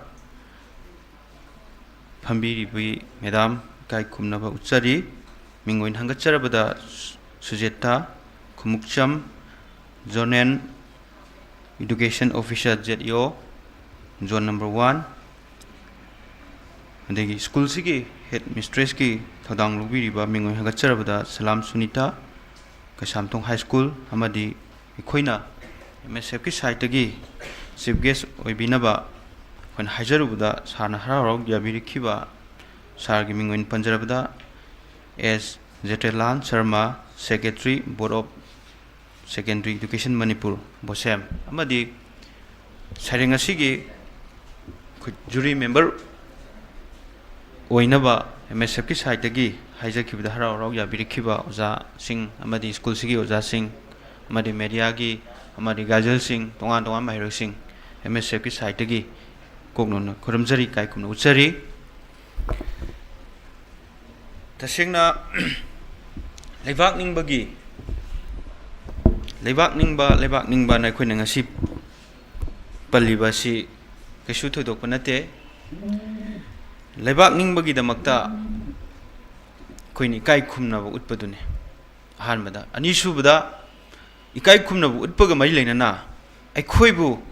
ꯐꯝꯕꯤꯔꯤꯕꯤ ꯃꯦꯗꯥꯝ ꯏꯀꯥꯏ ꯈꯨꯝꯅꯕ ꯎꯠꯆꯔꯤ꯫ ꯃꯤꯡ ꯑꯣꯏꯅ ꯍꯪꯒꯠꯆꯔꯕꯗ ꯁꯨꯖꯦꯇꯥ Khumukcham, Zonal Education Officer, Z E O, Zone number one, ꯑꯗꯒꯤ ꯁ꯭ꯀꯨꯜꯁꯤꯒꯤ head mistressꯀꯤ ꯊꯧꯗꯥꯡ ꯂꯧꯕꯤꯔꯤꯕ ꯃꯤꯡ ꯑꯣꯏꯅ ꯍꯪꯒꯠꯆꯔꯕꯗ ꯁꯂꯥꯝ ꯁꯨꯅꯤꯇꯥ, ꯀꯩꯁꯥꯝꯊꯣꯡ High School, ꯑꯃꯗꯤ ꯑꯩꯈꯣꯏꯅ M S Fꯀꯤ ꯁꯥꯏꯠꯇꯒꯤ chief guest ꯑꯣꯏꯕꯤꯅꯕ ꯑꯩꯈꯣꯏꯅ ꯍꯥꯏꯖꯔꯨꯕꯗ ꯁꯥꯔꯅ ꯍꯔꯥꯎ ꯍꯔꯥꯎ ꯌꯥꯕꯤꯔꯛꯈꯤꯕ ꯁꯥꯔꯒꯤ ꯃꯤꯡ ꯑꯣꯏꯅ ꯄꯟꯖꯔꯕꯗ ꯑꯦꯁ ꯖꯦꯇꯦꯂꯥꯜ Sharma, Secretary, Board of Secondary Education, Manipur, ꯕꯣꯁꯦꯝ, ꯑꯃꯗꯤ ꯁꯩꯔꯦꯡ ꯑꯁꯤꯒꯤ ꯑꯩꯈꯣꯏ jury member ꯑꯣꯏꯅꯕ M S Fꯀꯤ ꯁꯥꯏꯠꯇꯒꯤ ꯍꯥꯏꯖꯈꯤꯕꯗ ꯍꯔꯥꯎ ꯍꯔꯥꯎ ꯌꯥꯕꯤꯔꯛꯈꯤꯕ ꯑꯣꯖꯥꯁꯤꯡ ꯑꯃꯗꯤ ꯁ꯭ꯀꯨꯜꯁꯤꯒꯤ ꯑꯣꯖꯥꯁꯤꯡ ꯑꯃꯗꯤ mediaꯒꯤ ꯑꯃꯗꯤ guardianꯁꯤꯡ, ꯇꯣꯉꯥꯟ ꯇꯣꯉꯥꯟꯕ ꯃꯍꯩꯔꯣꯏꯁꯤꯡ, M S Fꯀꯤ ꯁꯥꯏꯠꯇꯒꯤ ꯀꯣꯛꯅꯣꯟꯅ ꯈꯨꯔꯨꯝꯖꯔꯤ, ꯏꯀꯥꯏ ꯈꯨꯝꯅ ꯎꯠꯆꯔꯤ꯫ ꯇꯁꯦꯡꯅ ꯂꯩꯕꯥꯛ ꯅꯤꯡꯕꯒꯤ, ꯂꯩꯕꯥꯛ ꯅꯤꯡꯕ, ꯂꯩꯕꯥꯛ ꯅꯤꯡꯕꯅ ꯑꯩꯈꯣꯏꯅ ꯉꯁꯤ ꯄꯜꯂꯤꯕ ꯑꯁꯤ ꯀꯩꯁꯨ ꯊꯣꯏꯗꯣꯛꯄ ꯅꯠꯇꯦ꯫ ꯂꯩꯕꯥꯛ ꯅꯤꯡꯕꯒꯤꯗꯃꯛꯇ ꯑꯩꯈꯣꯏꯅ ꯏꯀꯥꯏ ꯈꯨꯝꯅꯕ ꯎꯠꯄꯗꯨꯅꯤ꯫ ꯑꯍꯥꯟꯕꯗ꯫ ꯑꯅꯤꯁꯨꯕꯗ, ꯏꯀꯥꯏ ꯈꯨꯝꯅꯕ ꯎꯠꯄꯒ ꯃꯔꯤ ꯂꯩꯅꯅ ꯑꯩꯈꯣꯏꯕꯨ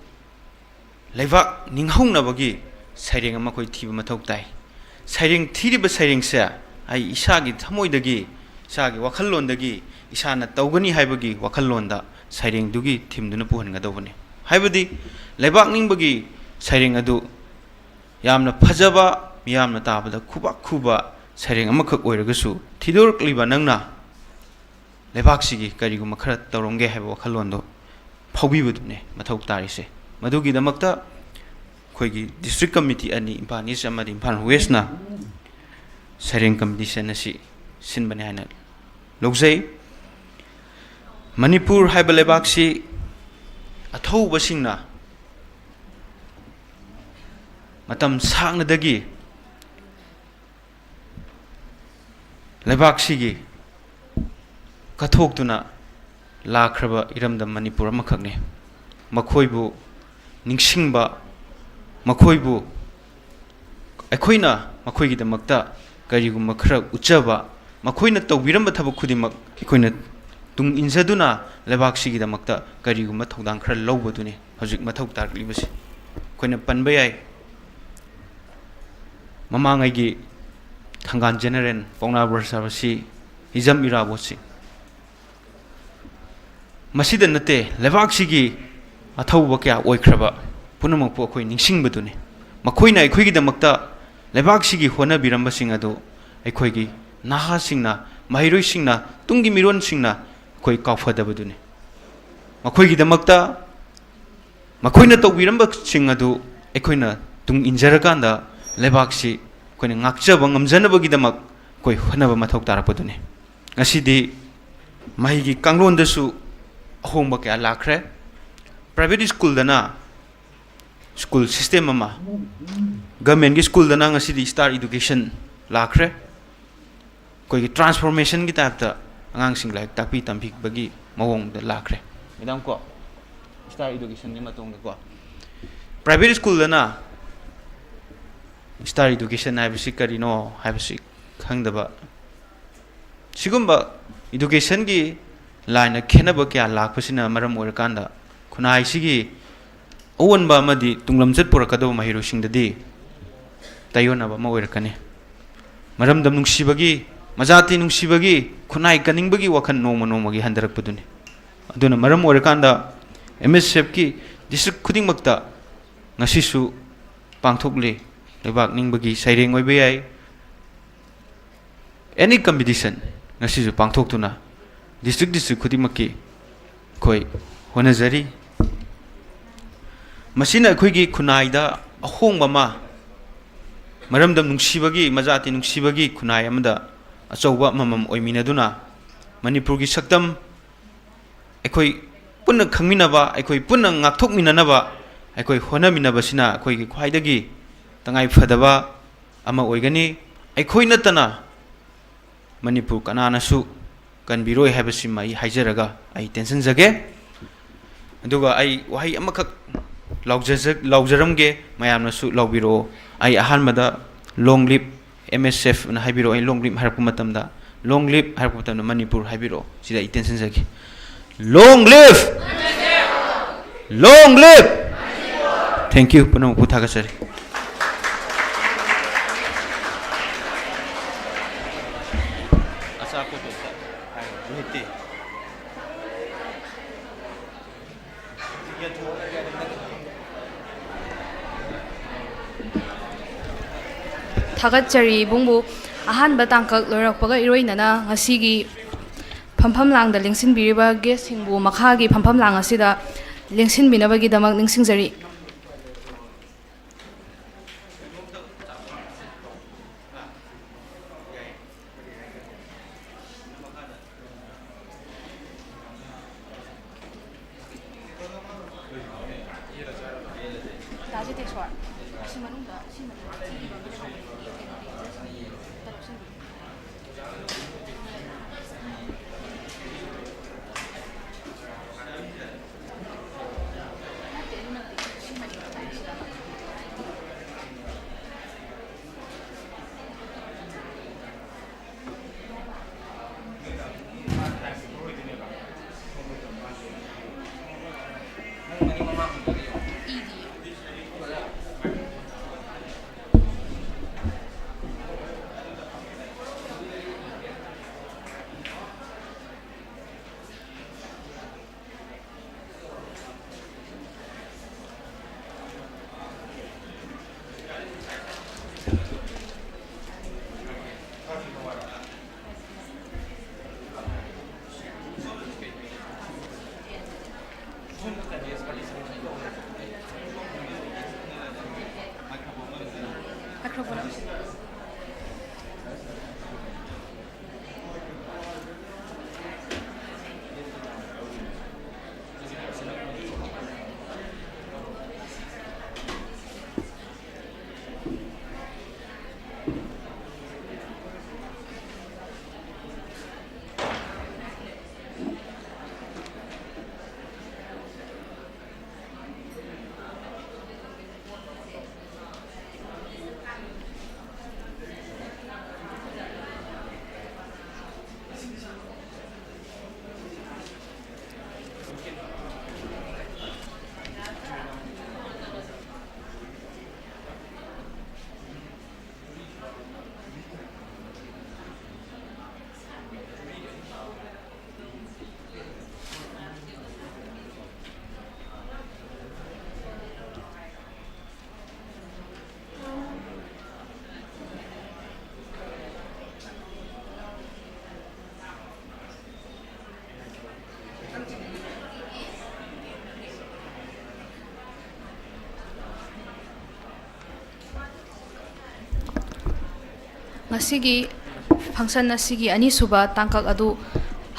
ꯂꯩꯕꯥꯛ ꯅꯤꯡꯍꯧꯅꯕꯒꯤ ꯁꯩꯔꯦꯡ ꯑꯃ ꯑꯩꯈꯣꯏ ꯊꯤꯕ ꯃꯊꯧ ꯇꯥꯏ꯫ ꯁꯩꯔꯦꯡ ꯊꯤꯔꯤꯕ ꯁꯩꯔꯦꯡꯁꯦ ꯑꯩ ꯏꯁꯥꯒꯤ ꯊꯃꯣꯏꯗꯒꯤ, ꯏꯁꯥꯒꯤ ꯋꯥꯈꯜꯂꯣꯟꯗꯒꯤ, ꯏꯁꯥꯅ ꯇꯧꯒꯅꯤ ꯍꯥꯏꯕꯒꯤ ꯋꯥꯈꯜꯂꯣꯟꯗ ꯁꯩꯔꯦꯡꯗꯨꯒꯤ ꯊꯤꯝꯗꯨꯅ ꯄꯨꯍꯟꯒꯗꯧꯕꯅꯤ꯫ ꯍꯥꯏꯕꯗꯤ ꯂꯩꯕꯥꯛ ꯅꯤꯡꯕꯒꯤ ꯁꯩꯔꯦꯡ ꯑꯗꯨ ꯌꯥꯝꯅ ꯐꯖꯕ, ꯃꯤꯌꯥꯝꯅ ꯇꯥꯕꯗ ꯈꯨꯕꯥꯛ ꯈꯨꯕ ꯁꯩꯔꯦꯡ ꯑꯃꯈꯛ ꯑꯣꯏꯔꯒꯁꯨ, ꯊꯤꯗꯣꯔꯛꯂꯤꯕ ꯅꯪꯅ ꯂꯩꯕꯥꯛꯁꯤꯒꯤ ꯀꯔꯤꯒꯨꯝꯕ ꯈꯔ ꯇꯧꯔꯝꯒꯦ ꯍꯥꯏꯕ ꯋꯥꯈꯜꯂꯣꯟꯗꯣ ꯐꯥꯎꯕꯤꯕꯗꯨꯅꯦ ꯃꯊꯧ ꯇꯥꯔꯤꯁꯦ꯫ ꯃꯗꯨꯒꯤꯗꯃꯛꯇ ꯑꯩꯈꯣꯏꯒꯤ district committee ꯑꯅꯤ, ꯏꯝꯐꯥꯜ East ꯑꯃꯗꯤ ꯏꯝꯐꯥꯜ Westꯅ ꯁꯩꯔꯦꯡ competition ꯑꯁꯤ ꯁꯤꯟꯕꯅꯤ ꯍꯥꯏꯅ ꯂꯧꯖꯩ꯫ ꯃꯅꯤꯄꯨꯔ ꯍꯥꯏꯕ ꯂꯩꯕꯥꯛꯁꯤ ꯑꯊꯧꯕꯁꯤꯡꯅ ꯃꯇꯝ ꯁꯥꯡꯅꯗꯒꯤ ꯂꯩꯕꯥꯛꯁꯤꯒꯤ ꯀꯠꯊꯣꯛꯇꯨꯅ ꯂꯥꯛꯈ꯭ꯔꯕ ꯏꯔꯝꯗꯝ ꯃꯅꯤꯄꯨꯔ ꯑꯃꯈꯛꯅꯤ꯫ ꯃꯈꯣꯏꯕꯨ ꯅꯤꯡꯁꯤꯡꯕ, ꯃꯈꯣꯏꯕꯨ, ꯑꯩꯈꯣꯏꯅ ꯃꯈꯣꯏꯒꯤꯗꯃꯛꯇ ꯀꯔꯤꯒꯨꯝꯕ ꯈꯔ ꯎꯠꯆꯕ, ꯃꯈꯣꯏꯅ ꯇꯧꯕꯤꯔꯝꯕ ꯊꯕꯛ ꯈꯨꯗꯤꯡꯃꯛ ꯑꯩꯈꯣꯏꯅ ꯇꯨꯡ ꯏꯟꯖꯗꯨꯅ ꯂꯩꯕꯥꯛꯁꯤꯒꯤꯗꯃꯛꯇ ꯀꯔꯤꯒꯨꯝꯕ ꯊꯧꯗꯥꯡ ꯈꯔ ꯂꯧꯕꯗꯨꯅꯤ ꯍꯧꯖꯤꯛ ꯃꯊꯧ ꯇꯥꯔꯛꯂꯤꯕꯁꯤ꯫ ꯑꯩꯈꯣꯏꯅ ꯄꯟꯕ ꯌꯥꯏ, ꯃꯃꯥꯡꯉꯩꯒꯤ ꯊꯪꯒꯥꯜ ꯖꯦꯅꯔꯦꯜ ꯄꯥꯎꯅꯥ ꯕ꯭ꯔꯖꯕꯥꯁꯤ ꯍꯤꯖꯝ ꯏꯔꯥꯕꯣꯠꯁꯤ꯫ ꯃꯁꯤꯗ ꯅꯠꯇꯦ, ꯂꯩꯕꯥꯛꯁꯤꯒꯤ ꯑꯊꯧꯕ ꯀꯌꯥ ꯑꯣꯏꯈ꯭ꯔꯕ ꯄꯨꯝꯅꯃꯛꯄꯨ ꯑꯩꯈꯣꯏ ꯅꯤꯡꯁꯤꯡꯕꯗꯨꯅꯤ꯫ ꯃꯈꯣꯏꯅ ꯑꯩꯈꯣꯏꯒꯤꯗꯃꯛꯇ ꯂꯩꯕꯥꯛꯁꯤꯒꯤ ꯍꯣꯠꯅꯕꯤꯔꯝꯕꯁꯤꯡ ꯑꯗꯨ ꯑꯩꯈꯣꯏꯒꯤ ꯅꯍꯥꯁꯤꯡꯅ, ꯃꯍꯩꯔꯣꯏꯁꯤꯡꯅ, ꯇꯨꯡꯒꯤ ꯃꯤꯔꯣꯟꯁꯤꯡꯅ ꯑꯩꯈꯣꯏ ꯀꯥꯎꯐꯗꯕꯗꯨꯅꯤ꯫ ꯃꯈꯣꯏꯒꯤꯗꯃꯛꯇ ꯃꯈꯣꯏꯅ ꯇꯧꯕꯤꯔꯝꯕꯁꯤꯡ ꯑꯗꯨ ꯑꯩꯈꯣꯏꯅ ꯇꯨꯡ ꯏꯟꯖꯔꯀꯥꯟꯗ ꯂꯩꯕꯥꯛꯁꯤ ꯑꯩꯈꯣꯏꯅ ꯉꯥꯛꯆꯕ ꯉꯝꯖꯅꯕꯒꯤꯗꯃꯛ ꯑꯩꯈꯣꯏ ꯍꯣꯠꯅꯕ ꯃꯊꯧ ꯇꯥꯔꯛꯄꯗꯨꯅꯤ꯫ ꯉꯁꯤꯗꯤ ꯃꯍꯩꯒꯤ ꯀꯥꯡꯂꯣꯟꯗꯁꯨ ꯑꯍꯣꯡꯕ ꯀꯌꯥ ꯂꯥꯛꯈ꯭ꯔꯦ꯫ Private schoolꯗꯅ school system ꯑꯃ, governmentꯀꯤ schoolꯗꯅ ꯉꯁꯤꯗꯤ star education ꯂꯥꯛꯈ꯭ꯔꯦ꯫ ꯑꯩꯈꯣꯏꯒꯤ transformationꯒꯤ typeꯇ ꯑꯉꯥꯡꯁꯤꯡ ꯂꯥꯏꯔꯤꯛ ꯇꯥꯛꯄꯤ ꯇꯝꯕꯤꯕꯒꯤ ꯃꯑꯣꯡꯗ ꯂꯥꯛꯈ꯭ꯔꯦ꯫ Madam ꯀꯣ, star educationꯒꯤ ꯃꯇꯨꯡꯗꯀꯣ, private schoolꯗꯅ ꯁ꯭ꯇꯥꯔ ꯏꯗꯨꯀꯦꯁꯟ ꯍꯥꯏꯕꯁꯤ ꯀꯔꯤꯅꯣ ꯍꯥꯏꯕꯁꯤ ꯈꯪꯗꯕ, ꯁꯤꯒꯨꯝꯕ ꯏꯗꯨꯀꯦꯁꯟꯒꯤ ꯂꯥꯏꯟꯗ ꯈꯦꯠꯅꯕ ꯀꯌꯥ ꯂꯥꯛꯄꯁꯤꯅ ꯃꯔꯝ ꯑꯣꯏꯔꯀꯥꯟꯗ ꯈꯨꯟꯅꯥꯏꯁꯤꯒꯤ ꯑꯑꯣꯟꯕ ꯑꯃꯗꯤ ꯇꯨꯡꯂꯝꯆꯠ ꯄꯨꯔꯛꯀꯗꯕ ꯃꯍꯩꯔꯣꯏꯁꯤꯡꯗꯗꯤ ꯇꯥꯏꯑꯣꯟꯅꯕ ꯑꯃ ꯑꯣꯏꯔꯛꯀꯅꯤ꯫ ꯃꯔꯝꯗꯝ ꯅꯨꯡꯁꯤꯕꯒꯤ, ꯃꯖꯥꯇꯤ ꯅꯨꯡꯁꯤꯕꯒꯤ, ꯈꯨꯟꯅꯥꯏ ꯀꯟꯅꯤꯡꯕꯒꯤ ꯋꯥꯈꯜ ꯅꯣꯡꯃ ꯅꯣꯡꯃꯒꯤ ꯍꯟꯊꯔꯛꯄꯗꯨꯅꯤ꯫ ꯑꯗꯨꯅ ꯃꯔꯝ ꯑꯣꯏꯔꯀꯥꯟꯗ ꯑꯦꯝ ꯑꯦꯁ ꯑꯦꯐꯀꯤ ꯗꯤꯁꯇ꯭ꯔꯤꯛ ꯈꯨꯗꯤꯡꯃꯛꯇ ꯉꯁꯤꯁꯨ ꯄꯥꯡꯊꯣꯛꯂꯤ꯫ ꯂꯩꯕꯥꯛ ꯅꯤꯡꯕꯒꯤ ꯁꯩꯔꯦꯡ ꯑꯣꯏꯕ ꯌꯥꯏ, ꯑꯦꯅꯤ ꯀꯝꯄꯤꯇꯤꯁꯟ ꯉꯁꯤꯁꯨ ꯄꯥꯡꯊꯣꯛꯇꯨꯅ ꯗꯤꯁꯇ꯭ꯔꯤꯛ ꯗꯤꯁꯇ꯭ꯔꯤꯛ ꯈꯨꯗꯤꯡꯃꯛꯀꯤ ꯑꯩꯈꯣꯏ ꯍꯣꯠꯅꯖꯔꯤ꯫ ꯃꯁꯤꯅ ꯑꯩꯈꯣꯏꯒꯤ ꯈꯨꯟꯅꯥꯏꯗ ꯑꯍꯣꯡꯕ ꯑꯃ, ꯃꯔꯝꯗꯝ ꯅꯨꯡꯁꯤꯕꯒꯤ, ꯃꯖꯥꯇꯤ ꯅꯨꯡꯁꯤꯕꯒꯤ ꯈꯨꯟꯅꯥꯏ ꯑꯃꯗ ꯑꯆꯧꯕ ꯑꯃꯃꯝ ꯑꯣꯏꯃꯤꯟꯅꯗꯨꯅ ꯃꯅꯤꯄꯨꯔꯒꯤ ꯁꯛꯇꯝ ꯑꯩꯈꯣꯏ ꯄꯨꯟꯅ ꯈꯪꯃꯤꯟꯅꯕ, ꯑꯩꯈꯣꯏ ꯄꯨꯟꯅ ꯉꯥꯛꯊꯣꯛꯃꯤꯟꯅꯅꯕ ꯑꯩꯈꯣꯏ ꯍꯣꯠꯅꯃꯤꯟꯅꯕꯁꯤꯅ ꯑꯩꯈꯣꯏꯒꯤ ꯈ꯭ꯋꯥꯏꯗꯒꯤ ꯇꯉꯥꯏ ꯐꯗꯕ ꯑꯃ ꯑꯣꯏꯒꯅꯤ꯫ ꯑꯩꯈꯣꯏ ꯅꯠꯇꯅ ꯃꯅꯤꯄꯨꯔ ꯀꯅꯥꯅꯁꯨ ꯀꯟꯕꯤꯔꯣꯏ ꯍꯥꯏꯕꯁꯤꯃ ꯑꯩ ꯍꯥꯏꯖꯔꯒ ꯑꯩ ꯇꯦꯟꯁꯤꯟꯖꯒꯦ꯫ ꯑꯗꯨꯒ ꯑꯩ ꯋꯥꯍꯩ ꯑꯃꯈꯛ ꯂꯥꯎꯖꯖ-, ꯂꯥꯎꯖꯔꯝꯒꯦ, ꯃꯌꯥꯝꯅꯁꯨ ꯂꯥꯎꯕꯤꯔꯛꯑꯣ꯫ ꯑꯩ ꯑꯍꯥꯟꯕꯗ "Long live M S F" ꯑꯅ ꯍꯥꯏꯕꯤꯔꯛꯑꯣ꯫ ꯑꯩ "Long live" ꯍꯥꯏꯔꯛꯄ ꯃꯇꯝꯗ, "Long live" ꯍꯥꯏꯔꯛꯄ ꯃꯇꯝꯗ "ꯃꯅꯤꯄꯨꯔ" ꯍꯥꯏꯕꯤꯔꯛꯑꯣ꯫ ꯁꯤꯗ ꯑꯩ ꯇꯦꯟꯁꯤꯟꯖꯒꯦ꯫ "Long live! Long live!" Thank you꯫ ꯄꯨꯝꯅꯃꯛꯄꯨ ꯊꯥꯒꯠꯆꯔꯤ꯫ ꯊꯥꯒꯠꯆꯔꯤ ꯏꯕꯨꯡꯕꯨ꯫ ꯑꯍꯥꯟꯕ ꯇꯥꯡꯀꯛ ꯂꯣꯏꯔꯛꯄꯒ ꯏꯔꯣꯏꯅꯅ ꯉꯁꯤꯒꯤ ꯐꯝꯐꯝ ꯂꯥꯡꯗ ꯂꯦꯡꯁꯤꯟꯕꯤꯔꯤꯕ ꯒꯦꯁꯁꯤꯡꯕꯨ ꯃꯈꯥꯒꯤ ꯐꯝꯐꯝ ꯂꯥꯡ ꯑꯁꯤꯗ ꯂꯦꯡꯁꯤꯟꯕꯤꯅꯕꯒꯤꯗꯃꯛ ꯅꯤꯡꯁꯤꯡꯖꯔꯤ꯫ ꯇꯥꯖꯦꯇꯦꯁ꯭ꯋꯔ, ꯑꯁꯤ ꯃꯅꯨꯡꯗ, ꯁꯤ ꯃꯅꯨꯡꯗ, ꯁꯤꯒꯤ ꯃꯅꯨꯡꯗ ꯀꯩꯅꯣꯒꯤ ꯖꯁ ꯑꯝꯇ ꯂꯧꯁꯤꯟꯕꯤꯌꯨ꯫ ꯅꯠꯇꯦ, ꯑꯗꯨ ꯅꯠꯇꯦ, ꯁꯤ ꯃꯅꯤꯡꯗ ꯇꯥꯏ, ꯁꯤꯗ꯫ ꯉꯁꯤꯒꯤ function ꯑꯁꯤꯒꯤ ꯑꯅꯤꯁꯨꯕ ꯇꯥꯡꯀꯛ ꯑꯗꯨ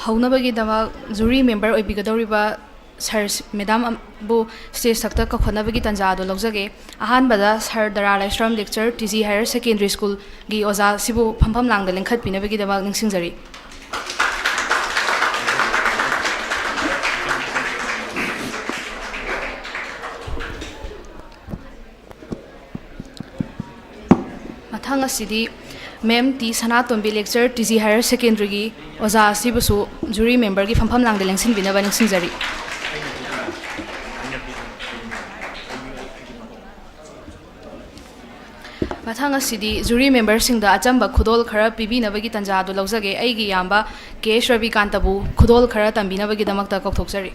ꯍꯧꯅꯕꯒꯤꯗꯃꯛ jury member ꯑꯣꯏꯕꯤꯒꯗꯧꯔꯤꯕ sir, madam ꯕꯨ stage ꯊꯛꯇ ꯀꯧꯈꯠꯅꯕꯒꯤ ꯇꯥꯟꯖꯥ ꯑꯗꯨ ꯂꯧꯖꯒꯦ꯫ ꯑꯍꯥꯟꯕꯗ Sir ꯗꯔꯥ ꯂꯥꯏꯁ꯭ꯔꯝ, lecturer, T G Higher Secondary School ꯒꯤ ꯑꯣꯖꯥ ꯑꯁꯤꯕꯨ ꯐꯝꯐꯝ ꯂꯥꯡꯗ ꯂꯦꯡꯈꯠꯄꯤꯅꯕꯒꯤꯗꯃꯛ ꯅꯤꯡꯁꯤꯡꯖꯔꯤ꯫ ꯃꯊꯪ ꯑꯁꯤꯗꯤ Ma'am ꯇꯤ ꯁꯅꯥꯇꯣꯝꯕꯤ, lecturer, T G Higher Secondary ꯒꯤ ꯑꯣꯖꯥ ꯑꯁꯤꯕꯨꯁꯨ jury member ꯒꯤ ꯐꯝꯐꯝ ꯂꯥꯡꯗ ꯂꯦꯡꯁꯤꯟꯕꯤꯅꯕ ꯅꯤꯡꯁꯤꯡꯖꯔꯤ꯫ ꯃꯊꯪ ꯑꯁꯤꯗꯤ jury member ꯁꯤꯡꯗ ꯑꯆꯝꯕ ꯈꯨꯗꯣꯜ ꯈꯔ ꯄꯤꯕꯤꯅꯕꯒꯤ ꯇꯥꯟꯖꯥ ꯑꯗꯨ ꯂꯧꯖꯒꯦ꯫ ꯑꯩꯒꯤ ꯏꯌꯥꯝꯕ ꯀꯦ ꯑꯦꯁ ꯔꯕꯤꯀꯥꯟꯇꯕꯨ ꯈꯨꯗꯣꯜ ꯈꯔ ꯇꯝꯕꯤꯅꯕꯒꯤꯗꯃꯛꯇ ꯀꯧꯊꯣꯛꯆꯔꯤ꯫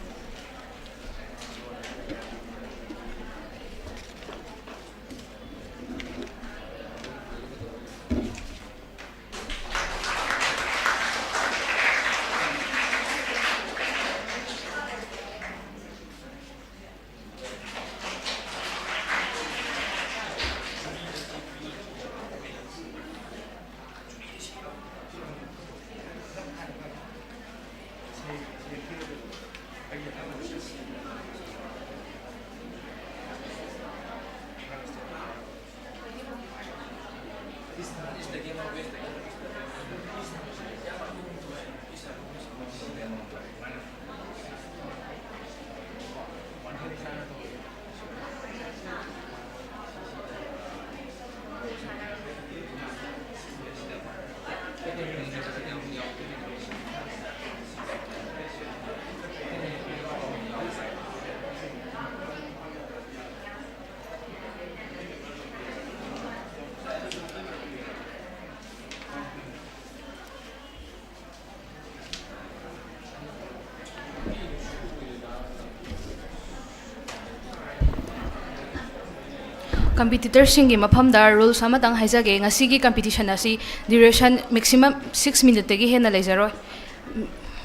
ꯀꯝꯄꯤꯇꯤꯇꯔꯁꯤꯡꯒꯤ ꯃꯐꯝꯗ ꯔꯨꯜꯁ ꯑꯃꯇꯪ ꯍꯥꯏꯖꯒꯦ꯫ ꯉꯁꯤꯒꯤ ꯀꯝꯄꯤꯇꯤꯁꯟ ꯑꯁꯤ ꯗ꯭ꯌꯨꯔꯦꯁꯟ ꯃꯦꯛꯁꯤꯃꯝ ꯁꯤꯛꯁ ꯃꯤꯅꯤꯠꯇꯒꯤ ꯍꯦꯟꯅ ꯂꯩꯖꯔꯣꯏ꯫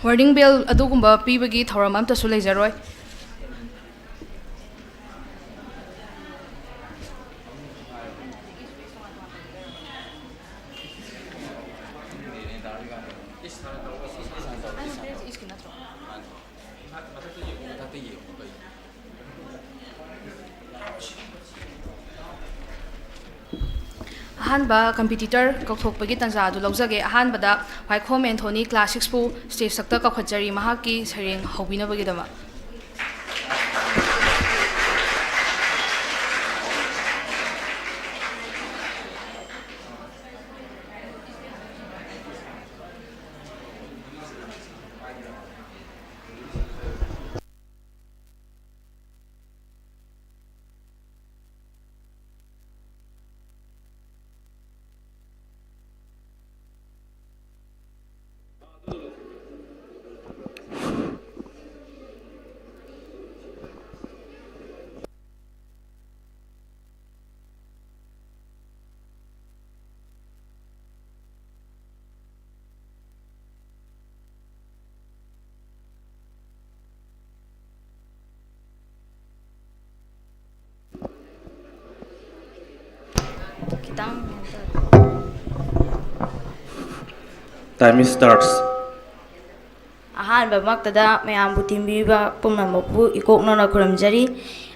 ꯋꯥꯔꯅꯤꯡ ꯕꯦꯜ ꯑꯗꯨꯒꯨꯝꯕ ꯄꯤꯕꯒꯤ ꯊꯧꯔꯝ ꯑꯃꯇꯁꯨ ꯂꯩꯖꯔꯣꯏ꯫ ꯑꯍꯥꯟꯕ ꯀꯝꯄꯤꯇꯤꯇꯔ ꯀꯧꯊꯣꯛꯄꯒꯤ ꯇꯥꯟꯖꯥ ꯑꯗꯨ ꯂꯧꯖꯒꯦ꯫ ꯑꯍꯥꯟꯕꯗ ꯋꯥꯏꯈꯣꯝ ꯑꯦꯟꯊꯣꯅꯤ, ꯀ꯭ꯂꯥꯁ ꯁꯤꯛꯁꯄꯨ ꯁ꯭ꯇꯦꯖ ꯁꯛꯇ ꯀꯧꯈꯠꯆꯔꯤ, ꯃꯍꯥꯛꯀꯤ ꯁꯩꯔꯦꯡ ꯍꯧꯕꯤꯅꯕꯒꯤꯗꯃꯛ꯫ ꯈꯤꯇꯪ Time starts. ꯑꯍꯥꯟꯕꯃꯛꯇꯗ ꯃꯌꯥꯝꯕꯨ ꯇꯤꯟꯕꯤꯕ ꯄꯨꯝꯅꯃꯛꯄꯨ ꯏꯀꯣꯛꯅꯅ ꯈꯨꯔꯨꯝꯖꯔꯤ꯫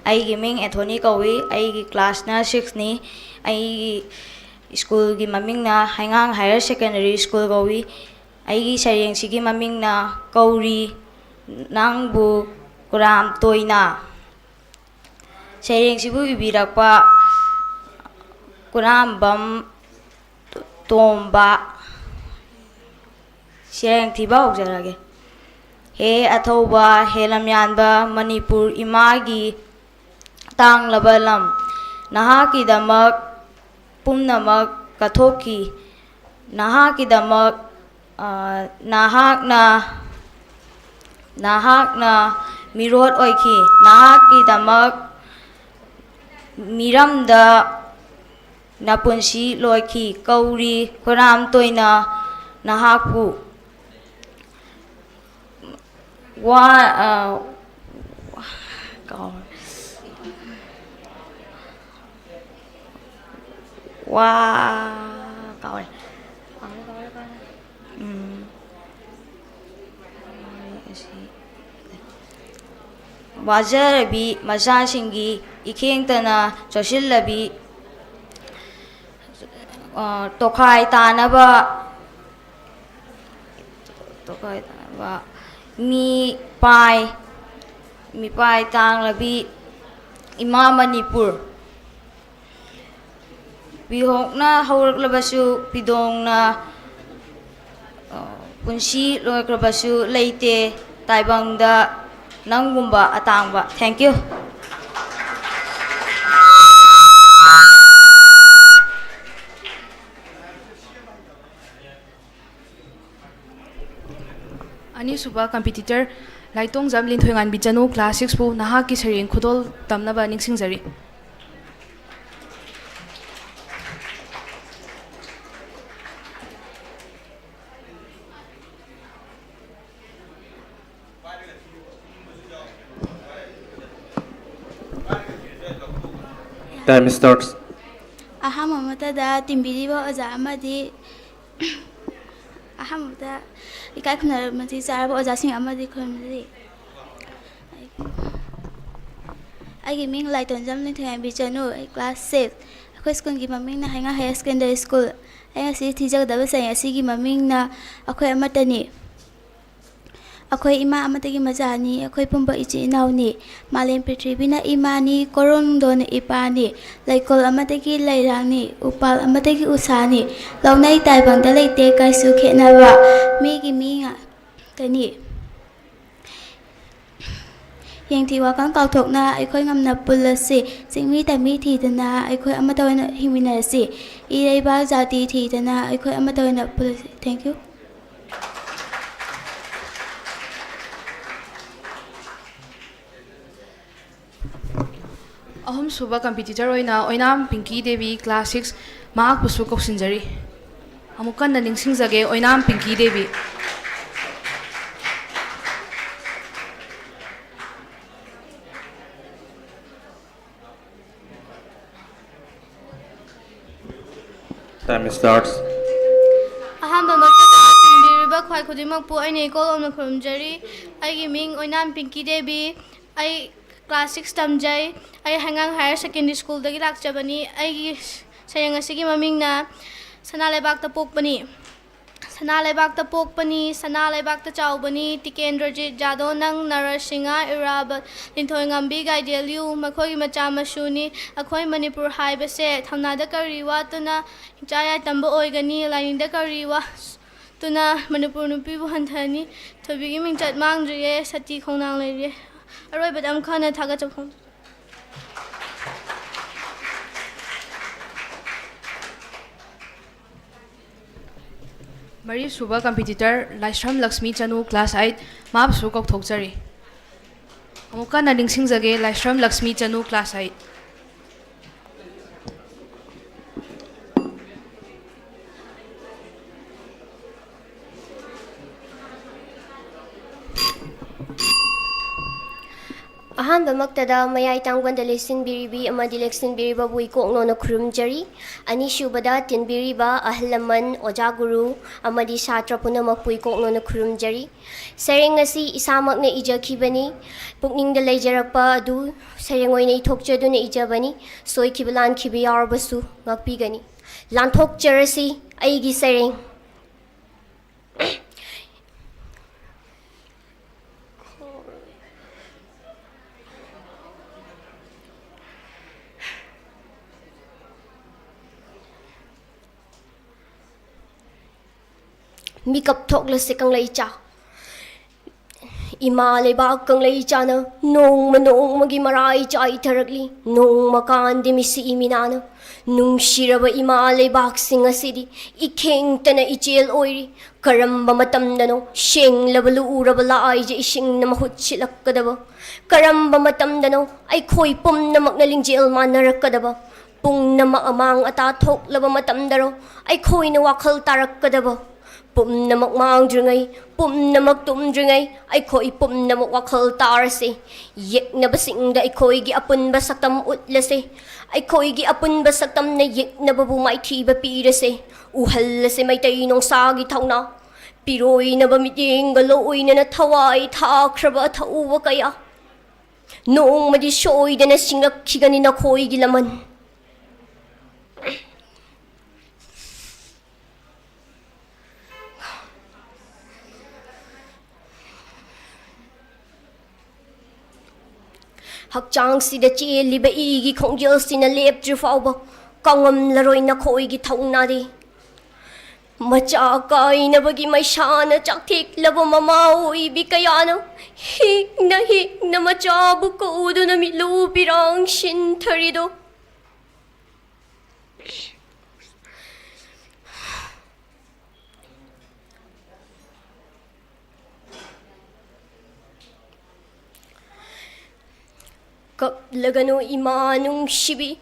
ꯑꯩꯒꯤ ꯃꯤꯡ ꯑꯦꯟꯊꯣꯅꯤ ꯀꯧꯏ꯫ ꯑꯩꯒꯤ ꯀ꯭ꯂꯥꯁꯅ ꯁꯤꯛꯁꯅꯤ꯫ ꯑꯩꯒꯤ ꯁ꯭ꯀꯨꯜꯒꯤ ꯃꯃꯤꯡꯅ ꯍꯩꯉꯥꯡ ꯍꯥꯌꯔ ꯁꯦꯀꯦꯟꯗꯔꯤ ꯁ꯭ꯀꯨꯜ ꯀꯧꯏ꯫ ꯑꯩꯒꯤ ꯁꯩꯔꯦꯡꯁꯤꯒꯤ ꯃꯃꯤꯡꯅ ꯀꯧꯔꯤ ꯅꯪꯕꯨ ꯀꯨꯔꯥꯝ ꯇꯣꯏꯅ꯫ ꯁꯩꯔꯦꯡꯁꯤꯕꯨ ꯏꯕꯤꯔꯛꯄ ꯀꯨꯔꯥꯝꯕꯝ ꯇꯣꯝꯕ꯫ ꯁꯩꯔꯦꯡ ꯊꯤꯕ ꯍꯧꯖꯔꯒꯦ꯫ ꯍꯦ ꯑꯊꯧꯕ, ꯍꯦ ꯂꯝꯌꯥꯟꯕ, ꯃꯅꯤꯄꯨꯔ ꯏꯃꯥꯒꯤ ꯇꯥꯡꯂꯕ ꯂꯝ, ꯅꯍꯥꯛꯀꯤꯗꯃꯛ ꯄꯨꯝꯅꯃꯛ ꯀꯠꯊꯣꯛꯈꯤ꯫ ꯅꯍꯥꯛꯀꯤꯗꯃꯛ, ꯑ, ꯅꯍꯥꯛꯅ, ꯅꯍꯥꯛꯅ ꯃꯤꯔꯣꯠ ꯑꯣꯏꯈꯤ꯫ ꯅꯍꯥꯛꯀꯤꯗꯃꯛ ꯃꯤꯔꯝꯗ ꯅꯄꯨꯟꯁꯤ ꯂꯣꯏꯈꯤ꯫ ꯀꯧꯔꯤ ꯈꯣꯏꯔꯥꯝ ꯇꯣꯏꯅ ꯅꯍꯥꯛꯄꯨ꯫ ꯋꯥ, ꯑ, ꯀꯥꯎꯔꯦ꯫ ꯋꯥ, ꯀꯥꯎꯔꯦ꯫ ꯎꯝ꯫ ꯋꯥꯖꯔꯕꯤ ꯃꯆꯥꯁꯤꯡꯒꯤ ꯏꯈꯦꯡꯇꯅ ꯆꯣꯠꯁꯤꯜꯂꯕꯤ, ꯑ, ꯇꯣꯈꯥꯏ ꯇꯥꯅꯕ, ꯇꯣꯈꯥꯏ ꯇꯥꯅꯕ ꯃꯤꯄꯥꯏ, ꯃꯤꯄꯥꯏ ꯇꯥꯡꯂꯕꯤ ꯏꯃꯥ ꯃꯅꯤꯄꯨꯔ꯫ ꯄꯤꯍꯣꯛꯅ ꯍꯧꯔꯛꯂꯕꯁꯨ, ꯄꯤꯗꯣꯡꯅ, ꯑ, ꯄꯨꯟꯁꯤ ꯂꯣꯏꯈ꯭ꯔꯕꯁꯨ ꯂꯩꯇꯦ ꯇꯥꯏꯕꯪꯗ ꯅꯪꯒꯨꯝꯕ ꯑꯇꯥꯡꯕ꯫ Thank you꯫ ꯑꯅꯤꯁꯨꯕ competitor ꯂꯥꯏꯇꯣꯡꯖꯝ ꯂꯤꯟꯊꯣꯏꯉꯥꯟꯕꯤ ꯆꯅꯨ, class six ꯄꯨ ꯅꯍꯥꯛꯀꯤ ꯁꯩꯔꯦꯡ ꯈꯨꯗꯣꯜ ꯇꯝꯅꯕ ꯅꯤꯡꯁꯤꯡꯖꯔꯤ꯫ Time starts. ꯑꯍꯥꯟꯕ ꯃꯛꯇꯗ ꯇꯤꯟꯕꯤꯔꯤꯕ ꯑꯣꯖꯥ ꯑꯃꯗꯤ ꯑꯍꯥꯟꯕꯗ ꯏꯀꯥꯏ ꯈꯨꯝꯅꯕ ꯃꯇꯤꯛ ꯆꯥꯔꯕ ꯑꯣꯖꯥꯁꯤꯡ ꯑꯃꯗꯤ ꯈꯨꯔꯨꯝꯖꯔꯤ꯫ ꯑꯩꯒꯤ ꯃꯤꯡ ꯂꯥꯏꯇꯣꯟꯖꯝ ꯅꯤꯡꯊꯧꯌꯥꯝꯕꯤ ꯆꯅꯨ, ꯑꯩ class six꯫ ꯑꯩꯈꯣꯏ ꯁ꯭ꯀꯨꯜꯒꯤ ꯃꯃꯤꯡꯅ ꯍꯩꯉꯥꯡ Higher Secondary School꯫ ꯑꯩ ꯉꯁꯤ ꯊꯤꯖꯒꯗꯕ ꯁꯩꯔꯦꯡ ꯑꯁꯤꯒꯤ ꯃꯃꯤꯡꯅ ꯑꯩꯈꯣꯏ ꯑꯃꯠꯇꯅꯤ꯫ ꯑꯩꯈꯣꯏ ꯏꯃꯥ ꯑꯃꯠꯇꯒꯤ ꯃꯆꯥꯅꯤ, ꯑꯩꯈꯣꯏ ꯄꯨꯝꯕ ꯏꯆꯤꯟ ꯏꯅꯥꯎꯅꯤ꯫ ꯃꯥꯂꯦꯝ ꯄ꯭ꯔꯤꯊꯤꯕꯤꯅ ꯏꯃꯥꯅꯤ, ꯀꯣꯔꯣꯡꯗꯣꯟꯅ ꯏꯄꯥꯅꯤ꯫ ꯂꯩꯀꯣꯜ ꯑꯃꯠꯇꯒꯤ ꯂꯩꯔꯥꯡꯅꯤ, ꯎꯄꯥꯜ ꯑꯃꯠꯇꯒꯤ ꯎꯁꯥꯅꯤ꯫ ꯂꯧꯅꯩ ꯇꯥꯏꯕꯪꯗ ꯂꯩꯇꯦ ꯀꯩꯁꯨ ꯈꯦꯠꯅꯕ, ꯃꯤꯒꯤ ꯃꯤ ꯉꯥꯛꯇꯅꯤ꯫ ꯌꯦꯡꯊꯤ ꯋꯥꯀꯜ ꯀꯥꯎꯊꯣꯛꯅ ꯑꯩꯈꯣꯏ ꯉꯝꯅ ꯄꯨꯜꯂꯁꯤ꯫ ꯆꯤꯡꯃꯤ ꯇꯝꯃꯤ ꯊꯤꯗꯅ ꯑꯩꯈꯣꯏ ꯑꯃꯠꯇ ꯑꯣꯏꯅ ꯍꯤꯡꯃꯤꯟꯅꯔꯁꯤ꯫ ꯏꯔꯩꯕꯥꯛ ꯖꯥꯇꯤ ꯊꯤꯗꯅ ꯑꯩꯈꯣꯏ ꯑꯃꯠꯇ ꯑꯣꯏꯅ ꯄꯨꯜꯂꯁꯤ꯫ Thank you꯫ ꯑꯍꯨꯝꯁꯨꯕ ꯀꯝꯄꯤꯇꯤꯇꯔ ꯑꯣꯏꯅ ꯑꯣꯏꯅꯥꯝ ꯄꯤꯡꯀꯤ ꯗꯦꯕꯤ, ꯀ꯭ꯂꯥꯁ ꯁꯤꯛꯁ, ꯃꯍꯥꯛꯄꯨꯁꯨ ꯀꯧꯁꯤꯟꯖꯔꯤ꯫ ꯑꯃꯨꯛ ꯀꯟꯅ ꯅꯤꯡꯁꯤꯡꯖꯒꯦ, ꯑꯣꯏꯅꯥꯝ ꯄꯤꯡꯀꯤ ꯗꯦꯕꯤ꯫ Time starts. ꯑꯍꯥꯟꯕꯃꯛꯇꯗ ꯇꯤꯟꯕꯤꯔꯤꯕ ꯈ꯭ꯋꯥꯏ ꯈꯨꯗꯤꯡꯃꯛꯄꯨ ꯑꯩꯅ ꯏꯀꯣꯂꯣꯝꯅ ꯈꯨꯔꯨꯝꯖꯔꯤ꯫ ꯑꯩꯒꯤ ꯃꯤꯡ ꯑꯣꯏꯅꯥꯝ ꯄꯤꯡꯀꯤ ꯗꯦꯕꯤ꯫ ꯑꯩ ꯀ꯭ꯂꯥꯁ ꯁꯤꯛꯁ ꯇꯝꯖꯩ꯫ ꯑꯩ ꯍꯩꯉꯥꯡ ꯍꯥꯌꯔ ꯁꯦꯀꯦꯟꯗꯔꯤ ꯁ꯭ꯀꯨꯜꯗꯒꯤ ꯂꯥꯛꯆꯕꯅꯤ꯫ ꯑꯩꯒꯤ ꯁꯩꯔꯦꯡ ꯑꯁꯤꯒꯤ ꯃꯃꯤꯡꯅ ꯁꯅꯥ ꯂꯩꯕꯥꯛꯇ ꯄꯣꯛꯄꯅꯤ꯫ ꯁꯅꯥ ꯂꯩꯕꯥꯛꯇ ꯄꯣꯛꯄꯅꯤ, ꯁꯅꯥ ꯂꯩꯕꯥꯛꯇ ꯆꯥꯎꯕꯅꯤ, ꯇꯤꯀꯦꯟꯗ꯭ꯔꯖꯤꯠ, ꯖꯥꯗꯣ, ꯅꯪ, ꯅꯔꯁꯤꯡꯍ, ꯏꯔꯥꯕꯣꯠ, ꯂꯤꯟꯊꯣꯏꯉꯝꯕꯤ, ꯒꯥꯏꯗꯦꯟꯂꯤꯌꯨ, ꯃꯈꯣꯏꯒꯤ ꯃꯆꯥ ꯃꯁꯨꯅꯤ꯫ ꯑꯩꯈꯣꯏ ꯃꯅꯤꯄꯨꯔ ꯍꯥꯏꯕꯁꯦ ꯊꯧꯅꯥꯗ ꯀꯔꯤ ꯋꯥꯠꯇꯨꯅ ꯍꯤꯡꯆꯥ ꯌꯥꯏꯇꯝꯕ ꯑꯣꯏꯒꯅꯤ, ꯂꯥꯏꯅꯤꯡꯗ ꯀꯔꯤ ꯋꯥꯠꯇꯨꯅ ꯃꯅꯤꯄꯨꯔ ꯅꯨꯄꯤꯕꯨ ꯍꯟꯊꯅꯤ꯫ ꯊꯣꯏꯕꯤꯒꯤ ꯃꯤꯡꯆꯠ ꯃꯥꯡꯗ꯭ꯔꯤꯌꯦ, ꯁꯇꯤ ꯈꯣꯡꯅꯥꯡ ꯂꯩꯔꯤꯌꯦ꯫ ꯑꯔꯣꯏꯕꯗ ꯑꯃꯨꯛ ꯍꯟꯅ ꯊꯥꯒꯠꯆꯕ ꯐꯣꯡꯗꯣꯛꯆꯔꯤ꯫ ꯃꯔꯤꯁꯨꯕ ꯀꯝꯄꯤꯇꯤꯇꯔ ꯂꯥꯏꯁ꯭ꯔꯝ ꯂꯛꯁꯃꯤ ꯆꯅꯨ, ꯀ꯭ꯂꯥꯁ ꯑꯩꯠ, ꯃꯍꯥꯛꯁꯨ ꯀꯧꯊꯣꯛꯆꯔꯤ꯫ ꯑꯃꯨꯛ ꯀꯟꯅ ꯅꯤꯡꯁꯤꯡꯖꯒꯦ, ꯂꯥꯏꯁ꯭ꯔꯝ ꯂꯛꯁꯃꯤ ꯆꯅꯨ, ꯀ꯭ꯂꯥꯁ ꯑꯩꯠ꯫ ꯑꯍꯥꯟꯕꯃꯛꯇꯗ ꯃꯌꯥꯏ ꯇꯥꯡꯕꯟꯗ ꯂꯦꯡꯁꯤꯟꯕꯤꯔꯤꯕꯤ ꯑꯃꯗꯤ ꯂꯦꯡꯁꯤꯟꯕꯤꯔꯤꯕꯕꯨ ꯏꯀꯣꯛꯅꯣꯅ ꯈꯨꯔꯨꯝꯖꯔꯤ꯫ ꯑꯅꯤꯁꯨꯕꯗ ꯇꯤꯟꯕꯤꯔꯤꯕ ꯑꯍꯜ ꯂꯃꯟ, ꯑꯣꯖꯥ ꯒꯨꯔꯨ ꯑꯃꯗꯤ ꯁꯥꯇ꯭ꯔ ꯄꯨꯝꯅꯃꯛꯄꯨ ꯏꯀꯣꯛꯅꯣꯅ ꯈꯨꯔꯨꯝꯖꯔꯤ꯫ ꯁꯩꯔꯦꯡ ꯑꯁꯤ ꯏꯁꯥꯃꯛꯅ ꯏꯖꯈꯤꯕꯅꯤ꯫ ꯄꯨꯛꯅꯤꯡꯗ ꯂꯩꯖꯔꯛꯄ ꯑꯗꯨ ꯁꯩꯔꯦꯡ ꯑꯣꯏꯅ ꯏꯊꯣꯛꯆꯗꯨꯅ ꯏꯖꯕꯅꯤ꯫ ꯁꯣꯏꯈꯤꯕ ꯂꯥꯟꯈꯤꯕ ꯌꯥꯎꯔꯕꯁꯨ ꯉꯥꯛꯄꯤꯒꯅꯤ꯫ ꯂꯥꯟꯊꯣꯛꯆꯔꯁꯤ ꯑꯩꯒꯤ ꯁꯩꯔꯦꯡ꯫ ꯃꯤꯀꯞ ꯊꯣꯛꯂꯁꯤ ꯀꯪꯂꯩꯆꯥ꯫ ꯏꯃꯥ ꯂꯩꯕꯥꯛ ꯀꯪꯂꯩ ꯆꯥꯅ ꯅꯣꯡꯃ ꯅꯣꯡꯃꯒꯤ ꯃꯔꯥꯏ ꯆꯥꯏꯊꯔꯛꯂꯤ꯫ ꯅꯣꯡꯃ ꯀꯥꯟꯗꯤ ꯃꯤꯁꯤ ꯏꯃꯤꯅꯥꯅ ꯅꯨꯡꯁꯤꯔꯕ ꯏꯃꯥ ꯂꯩꯕꯥꯛꯁꯤꯡ ꯑꯁꯤꯗꯤ ꯏꯈꯦꯡꯇꯅ ꯏꯆꯦꯜ ꯑꯣꯏꯔꯤ꯫ ꯀꯔꯝꯕ ꯃꯇꯝꯗꯅꯣ ꯁꯦꯡꯂꯕ ꯂꯨꯔꯕ ꯂꯥꯏꯖ ꯏꯁꯤꯡꯅ ꯃꯍꯨꯠ ꯁꯤꯜꯂꯛꯀꯗꯕ? ꯀꯔꯝꯕ ꯃꯇꯝꯗꯅꯣ ꯑꯩꯈꯣꯏ ꯄꯨꯝꯅꯃꯛꯅ ꯂꯤꯡꯖꯦꯜ ꯃꯥꯟꯅꯔꯛꯀꯗꯕ? ꯄꯨꯝꯅꯃꯛ ꯑꯃꯥꯡ ꯑꯇꯥ ꯊꯣꯛꯂꯕ ꯃꯇꯝꯗꯔꯣ ꯑꯩꯈꯣꯏꯅ ꯋꯥꯈꯜ ꯇꯥꯔꯛꯀꯗꯕ? ꯄꯨꯝꯅꯃꯛ ꯃꯥꯡꯗ꯭ꯔꯤꯉꯩ, ꯄꯨꯝꯅꯃꯛ ꯇꯨꯝꯗ꯭ꯔꯤꯉꯩ ꯑꯩꯈꯣꯏ ꯄꯨꯝꯅꯃꯛ ꯋꯥꯈꯜ ꯇꯥꯔꯁꯦ꯫ ꯌꯦꯛꯅꯕꯁꯤꯡꯗ ꯑꯩꯈꯣꯏꯒꯤ ꯑꯄꯨꯟꯕ ꯁꯛꯇꯝ ꯎꯠꯂꯁꯦ꯫ ꯑꯩꯈꯣꯏꯒꯤ ꯑꯄꯨꯟꯕ ꯁꯛꯇꯝꯅ ꯌꯦꯛꯅꯕꯕꯨ ꯃꯥꯏꯊꯤꯕ ꯄꯤꯔꯁꯦ꯫ ꯎꯍꯜꯂꯁꯦ ꯃꯩꯇꯩ ꯅꯣꯡꯁꯥꯒꯤ ꯊꯧꯅꯥ꯫ ꯄꯤꯔꯣꯏꯅꯕ ꯃꯤꯠꯌꯦꯡꯒ ꯂꯣꯏꯅꯅ ꯊꯋꯥꯏ ꯊꯥꯈ꯭ꯔꯕ ꯑꯊꯧꯕ ꯀꯌꯥ꯫ ꯅꯣꯡꯃꯗꯤ ꯁꯣꯏꯗꯅ ꯁꯤꯡꯂꯛꯈꯤꯒꯅꯤ ꯅꯈꯣꯏꯒꯤ ꯂꯃꯟ꯫ ꯍꯛꯆꯥꯡꯁꯤꯗ ꯆꯦꯜꯂꯤꯕ ꯏꯒꯤ ꯈꯣꯡꯖꯦꯜꯁꯤꯅ ꯂꯦꯞꯇ꯭ꯔꯤ ꯐꯥꯎꯕ ꯀꯪꯉꯝꯂꯔꯣꯏ ꯅꯈꯣꯏꯒꯤ ꯊꯧꯅꯥꯗꯤ꯫ ꯃꯆꯥ ꯀꯥꯏꯅꯕꯒꯤ ꯃꯩꯁꯥꯅ ꯆꯥꯛꯊꯦꯛꯂꯕ ꯃꯃꯥ ꯑꯣꯏꯕꯤ ꯀꯌꯥꯅ ꯍꯤꯛꯅ ꯍꯤꯛꯅ ꯃꯆꯥꯕꯨ ꯀꯧꯗꯨꯅ ꯃꯤꯠꯂꯨ ꯄꯤꯔꯥꯡ ꯁꯤꯟꯊꯔꯤꯗꯣ꯫ ꯀꯞꯂꯒꯅꯨ ꯏꯃꯥ ꯅꯨꯡꯁꯤꯕꯤ,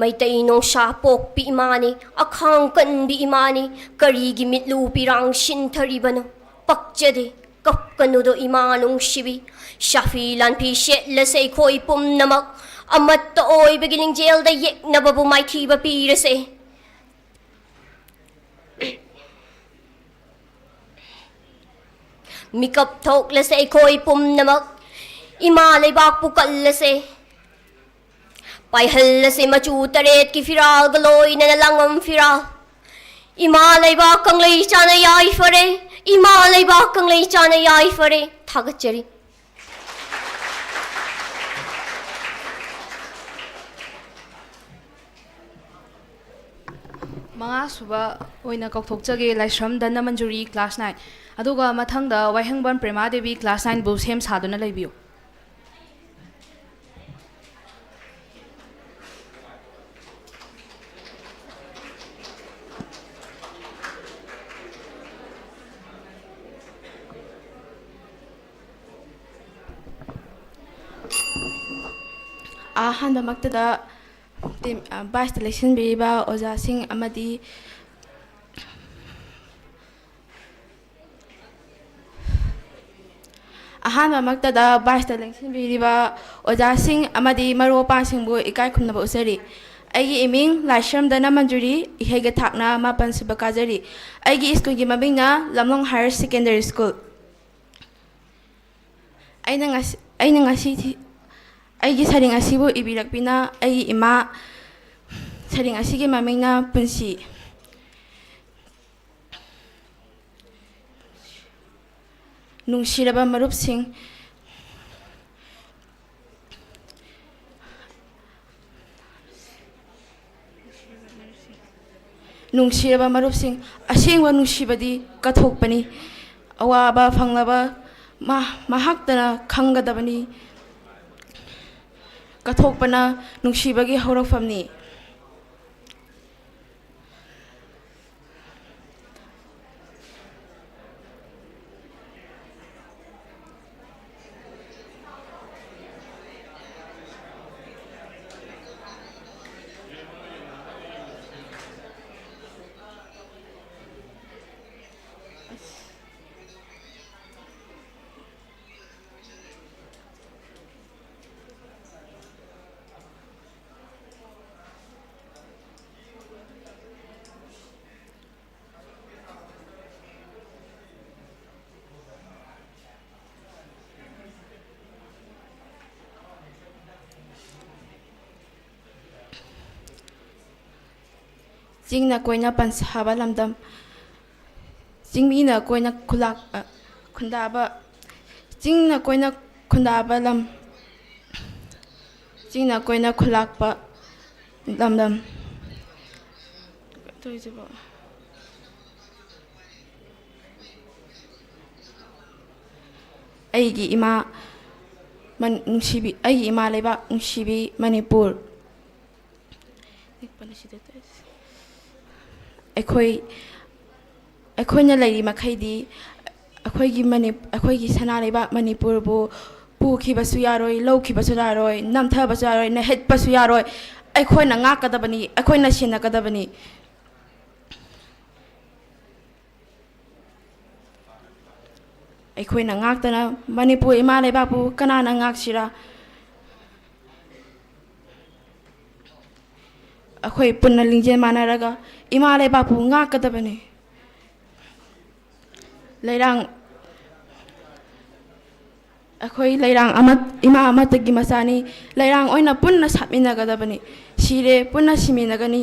ꯃꯩꯇꯩ ꯅꯣꯡꯁꯥ ꯄꯣꯛꯄꯤ ꯏꯃꯥꯅꯤ, ꯑꯈꯥꯡ ꯀꯟꯕꯤ ꯏꯃꯥꯅꯤ, ꯀꯔꯤꯒꯤ ꯃꯤꯠꯂꯨ ꯄꯤꯔꯥꯡ ꯁꯤꯟꯊꯔꯤꯕꯅꯣ? ꯄꯛꯆꯗꯦ, ꯀꯞꯀꯅꯨꯗꯣ ꯏꯃꯥ ꯅꯨꯡꯁꯤꯕꯤ꯫ ꯁꯥꯐꯤ ꯂꯥꯟꯐꯤ ꯁꯦꯠꯂꯁꯦ ꯑꯩꯈꯣꯏ ꯄꯨꯝꯅꯃꯛ, ꯑꯃꯠꯇ ꯑꯣꯏꯕꯒꯤ ꯂꯤꯡꯖꯦꯜꯗ ꯌꯦꯛꯅꯕꯕꯨ ꯃꯥꯏꯊꯤꯕ ꯄꯤꯔꯁꯦ꯫ ꯃꯤꯀꯞ ꯊꯣꯛꯂꯁꯦ ꯑꯩꯈꯣꯏ ꯄꯨꯝꯅꯃꯛ, ꯏꯃꯥ ꯂꯩꯕꯥꯛꯄꯨ ꯀꯜꯂꯁꯦ꯫ ꯄꯥꯏꯍꯜꯂꯁꯦ ꯃꯆꯨ ꯇꯔꯦꯠꯀꯤ ꯐꯤꯔꯥꯜꯒ ꯂꯣꯏꯅꯅ ꯂꯥꯡꯕꯝ ꯐꯤꯔꯥꯜ꯫ ꯏꯃꯥ ꯂꯩꯕꯥꯛ ꯀꯪꯂꯩ ꯆꯥꯅ ꯌꯥꯏꯐꯔꯦ, ꯏꯃꯥ ꯂꯩꯕꯥꯛ ꯀꯪꯂꯩ ꯆꯥꯅ ꯌꯥꯏꯐꯔꯦ꯫ ꯊꯥꯒꯠꯆꯔꯤ꯫ ꯃꯉꯥꯁꯨꯕ ꯑꯣꯏꯅ ꯀꯧꯊꯣꯛꯆꯒꯦ, ꯂꯥꯏꯁ꯭ꯔꯝ ꯙꯅꯃꯟꯖꯨꯔꯤ, class nine꯫ ꯑꯗꯨꯒ ꯃꯊꯪꯗ ꯋꯥꯍꯦꯡꯕꯝ ꯄ꯭ꯔꯦꯃꯥ ꯗꯦꯕꯤ, class nine ꯕꯨ ꯁꯦꯝ ꯁꯥꯗꯨꯅ ꯂꯩꯕꯤꯌꯨ꯫ ꯑꯍꯥꯟꯕꯃꯛꯇꯗ ꯇꯤꯝ, ꯑ, vice ꯇ ꯂꯦꯡꯁꯤꯟꯕꯤꯔꯤꯕ ꯑꯣꯖꯥꯁꯤꯡ ꯑꯃꯗꯤ ꯑꯍꯥꯟꯕꯃꯛꯇꯗ vice ꯇ ꯂꯦꯡꯁꯤꯟꯕꯤꯔꯤꯕ ꯑꯣꯖꯥꯁꯤꯡ ꯑꯃꯗꯤ ꯃꯔꯨꯞ ꯃꯄꯥꯡꯁꯤꯡꯕꯨ ꯏꯀꯥꯏ ꯈꯨꯝꯅꯕ ꯎꯠꯆꯔꯤ꯫ ꯑꯩꯒꯤ ꯏꯃꯤꯡ ꯂꯥꯏꯁ꯭ꯔꯝ ꯙꯅꯃꯟꯖꯨꯔꯤ, ꯏꯍꯩꯒꯤ ꯊꯥꯛꯅ ꯃꯥꯄꯟ ꯁꯨꯕ ꯀꯥꯖꯔꯤ꯫ ꯑꯩꯒꯤ ꯁ꯭ꯀꯨꯜꯒꯤ ꯃꯃꯤꯡꯅ ꯂꯝꯂꯣꯡ Higher Secondary School꯫ ꯑꯩꯅ ꯉꯁꯤ, ꯑꯩꯅ ꯉꯁꯤ ꯊꯤ-, ꯑꯩꯒꯤ ꯁꯩꯔꯦꯡ ꯑꯁꯤꯕꯨ ꯏꯕꯤꯔꯛꯄꯤꯅ ꯑꯩꯒꯤ ꯏꯃꯥ, ꯁꯩꯔꯦꯡ ꯑꯁꯤꯒꯤ ꯃꯃꯤꯡꯅ ꯄꯨꯟꯁꯤ꯫ ꯅꯨꯡꯁꯤꯔꯕ ꯃꯔꯨꯞꯁꯤꯡ, ꯅꯨꯡꯁꯤꯔꯕ ꯃꯔꯨꯞꯁꯤꯡ, ꯑꯁꯦꯡꯕ ꯅꯨꯡꯁꯤꯕꯗꯤ ꯀꯠꯊꯣꯛꯄꯅꯤ꯫ ꯑꯋꯥꯕ ꯐꯪꯂꯕ ꯃꯍꯥꯛꯇꯅ ꯈꯪꯒꯗꯕꯅꯤ꯫ ꯀꯠꯊꯣꯛꯄꯅ ꯅꯨꯡꯁꯤꯕꯒꯤ ꯍꯧꯔꯛꯐꯝꯅꯤ꯫ ꯆꯤꯡꯅ ꯀꯣꯏꯅ ꯄꯟꯁꯥꯕ ꯂꯝꯗꯝ, ꯆꯤꯡꯃꯤꯅ ꯀꯣꯏꯅ ꯈꯨꯂꯥꯛ-, ꯑ, ꯈꯨꯟꯗꯥꯕ, ꯆꯤꯡꯅ ꯀꯣꯏꯅ ꯈꯨꯟꯗꯥꯕ ꯂꯝ, ꯆꯤꯡꯅ ꯀꯣꯏꯅ ꯈꯨꯂꯥꯛꯄ ꯂꯝꯗꯝ꯫ ꯇꯧꯔꯤꯁꯤꯕꯣ? ꯑꯩꯒꯤ ꯏꯃꯥ ꯃꯟ-, ꯅꯨꯡꯁꯤꯕꯤ, ꯑꯩꯒꯤ ꯏꯃꯥ ꯂꯩꯕꯥꯛ ꯅꯨꯡꯁꯤꯕꯤ ꯃꯅꯤꯄꯨꯔ꯫ ꯑꯩꯈꯣꯏ, ꯑꯩꯈꯣꯏꯅ ꯂꯩꯔꯤ ꯃꯈꯩꯗꯤ ꯑꯩꯈꯣꯏꯒꯤ ꯃꯅꯤ-, ꯑꯩꯈꯣꯏꯒꯤ ꯁꯅꯥ ꯂꯩꯕꯥꯛ ꯃꯅꯤꯄꯨꯔꯕꯨ ꯄꯨꯈꯤꯕꯁꯨ ꯌꯥꯔꯣꯏ, ꯂꯧꯈꯤꯕꯁꯨ ꯌꯥꯔꯣꯏ, ꯅꯝꯊꯕꯁꯨ ꯌꯥꯔꯣꯏ, ꯅꯩꯍꯠꯄꯁꯨ ꯌꯥꯔꯣꯏ꯫ ꯑꯩꯈꯣꯏꯅ ꯉꯥꯛꯀꯗꯕꯅꯤ, ꯑꯩꯈꯣꯏꯅ ꯁꯦꯟꯅꯒꯗꯕꯅꯤ꯫ ꯑꯩꯈꯣꯏꯅ ꯉꯥꯛꯇꯅ ꯃꯅꯤꯄꯨꯔ ꯏꯃꯥ ꯂꯩꯕꯥꯛꯄꯨ ꯀꯅꯥꯅ ꯉꯥꯛꯁꯤꯔꯥ? ꯑꯩꯈꯣꯏ ꯄꯨꯟꯅ ꯂꯤꯡꯖꯦꯜ ꯃꯥꯟꯅꯔꯒ ꯏꯃꯥ ꯂꯩꯕꯥꯛꯄꯨ ꯉꯥꯛꯀꯗꯕꯅꯤ꯫ ꯂꯩꯔꯥꯡ, ꯑꯩꯈꯣꯏ ꯂꯩꯔꯥꯡ ꯑꯃ, ꯏꯃꯥ ꯑꯃꯠꯇꯒꯤ ꯃꯆꯥꯅꯤ꯫ ꯂꯩꯔꯥꯡ ꯑꯣꯏꯅ ꯄꯨꯟꯅ ꯁꯥꯠꯃꯤꯟꯅꯒꯗꯕꯅꯤ꯫ ꯁꯤꯔꯦ, ꯄꯨꯟꯅ ꯁꯤꯃꯤꯟꯅꯒꯅꯤ꯫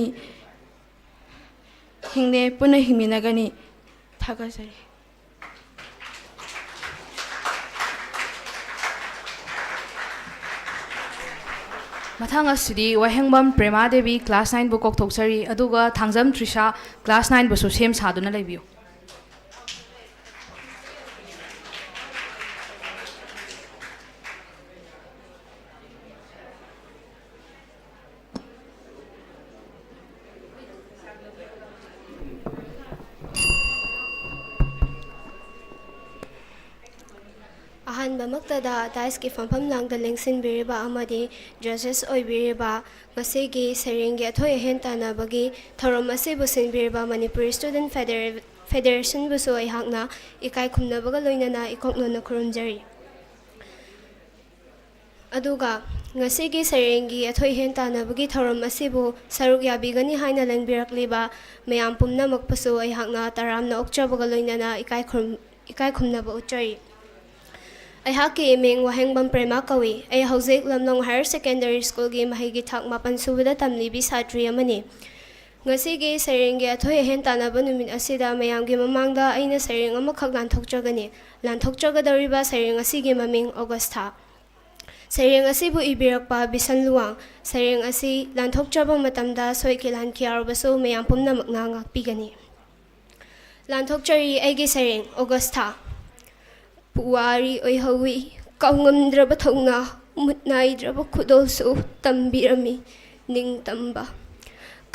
ꯍꯤꯡꯂꯦ, ꯄꯨꯟꯅ ꯍꯤꯡꯃꯤꯟꯅꯒꯅꯤ꯫ ꯊꯥꯒꯠꯆꯔꯤ꯫ ꯃꯊꯪ ꯑꯁꯤꯗꯤ ꯋꯥꯍꯦꯡꯕꯝ ꯄ꯭ꯔꯦꯃꯥ ꯗꯦꯕꯤ, class nineꯕꯨ ꯀꯧꯊꯣꯛꯆꯔꯤ, ꯑꯗꯨꯒ ꯊꯥꯡꯖꯝ ꯇ꯭ꯔꯤꯁꯥ, class nineꯕꯨꯁꯨ ꯁꯦꯝ ꯁꯥꯗꯨꯅ ꯂꯩꯕꯤꯌꯨ꯫ ꯑꯍꯥꯟꯕꯃꯛꯇꯗ daisꯀꯤ ꯐꯝꯐꯝ ꯂꯥꯡꯗ ꯂꯦꯡꯁꯤꯟꯕꯤꯔꯤꯕ ꯑꯃꯗꯤ judges ꯑꯣꯏꯕꯤꯔꯤꯕ, ꯉꯁꯤꯒꯤ ꯁꯩꯔꯦꯡꯒꯤ ꯑꯊꯣꯏ ꯑꯍꯦꯟ ꯇꯥꯟꯅꯕꯒꯤ ꯊꯧꯔꯝ ꯑꯁꯤꯕꯨ ꯁꯤꯟꯕꯤꯔꯤꯕ ꯃꯅꯤꯄꯨꯔꯤ Student Federa-, Federationꯕꯨꯁꯨ ꯑꯩꯍꯥꯛꯅ ꯏꯀꯥꯏ ꯈꯨꯝꯅꯕꯒ ꯂꯣꯏꯅꯅ ꯏꯀꯣꯛ ꯅꯣꯟꯅ ꯈꯨꯔꯨꯝꯖꯔꯤ꯫ ꯑꯗꯨꯒ ꯉꯁꯤꯒꯤ ꯁꯩꯔꯦꯡꯒꯤ ꯑꯊꯣꯏ ꯑꯍꯦꯟ ꯇꯥꯟꯅꯕꯒꯤ ꯊꯧꯔꯝ ꯑꯁꯤꯕꯨ ꯁꯔꯨꯛ ꯌꯥꯕꯤꯒꯅꯤ ꯍꯥꯏꯅ ꯂꯦꯡꯕꯤꯔꯛꯂꯤꯕ ꯃꯌꯥꯝ ꯄꯨꯝꯅꯃꯛꯄꯨꯁꯨ ꯑꯩꯍꯥꯛꯅ ꯇꯔꯥꯝꯅ ꯑꯣꯛꯆꯕꯒ ꯂꯣꯏꯅꯅ ꯏꯀꯥꯏ ꯈꯨꯔꯨꯝ-, ꯏꯀꯥꯏ ꯈꯨꯝꯅꯕ ꯎꯠꯆꯔꯤ꯫ ꯑꯩꯍꯥꯛꯀꯤ ꯏꯃꯤꯡ ꯋꯥꯍꯦꯡꯕꯝ ꯄ꯭ꯔꯦꯃꯥ ꯀꯧꯏ꯫ ꯑꯩ ꯍꯧꯖꯤꯛ ꯂꯝꯂꯣꯡ Higher Secondary Schoolꯒꯤ ꯃꯍꯩꯒꯤ ꯊꯥꯛ ꯃꯥꯄꯟ ꯁꯨꯕꯗ ꯇꯝꯂꯤꯕꯤ ꯁꯥꯇ꯭ꯔꯤ ꯑꯃꯅꯤ꯫ ꯉꯁꯤꯒꯤ ꯁꯩꯔꯦꯡꯒꯤ ꯑꯊꯣꯏ ꯑꯍꯦꯟ ꯇꯥꯟꯅꯕ ꯅꯨꯃꯤꯠ ꯑꯁꯤꯗ ꯃꯌꯥꯝꯒꯤ ꯃꯃꯥꯡꯗ ꯑꯩꯅ ꯁꯩꯔꯦꯡ ꯑꯃꯈꯛ ꯂꯥꯟꯊꯣꯛꯆꯒꯅꯤ꯫ ꯂꯥꯟꯊꯣꯛꯆꯒꯗꯧꯔꯤꯕ ꯁꯩꯔꯦꯡ ꯑꯁꯤꯒꯤ ꯃꯃꯤꯡ ꯑꯣꯒꯁꯊꯥ꯫ ꯁꯩꯔꯦꯡ ꯑꯁꯤꯕꯨ ꯏꯕꯤꯔꯛꯄ ꯕꯤꯁꯟ ꯂꯨꯋꯥꯡ꯫ ꯁꯩꯔꯦꯡ ꯑꯁꯤ ꯂꯥꯟꯊꯣꯛꯆꯕ ꯃꯇꯝꯗ ꯁꯣꯏꯈꯤ ꯂꯥꯟꯈꯤ ꯌꯥꯎꯔꯕꯁꯨ ꯃꯌꯥꯝ ꯄꯨꯝꯅꯃꯛꯅ ꯉꯥꯛꯄꯤꯒꯅꯤ꯫ ꯂꯥꯟꯊꯣꯛꯆꯔꯤ ꯑꯩꯒꯤ ꯁꯩꯔꯦꯡ ꯑꯣꯒꯁꯊꯥ꯫ ꯄꯨꯋꯥꯔꯤ ꯑꯣꯏꯍꯧꯋꯤ꯫ ꯀꯥꯎꯉꯝꯗ꯭ꯔꯕ ꯊꯧꯅꯥ, ꯃꯨꯠ ꯅꯥꯏꯗ꯭ꯔꯕ ꯈꯨꯗꯣꯜꯁꯨ ꯇꯝꯕꯤꯔꯝꯃꯤ ꯅꯤꯡꯇꯝꯕ꯫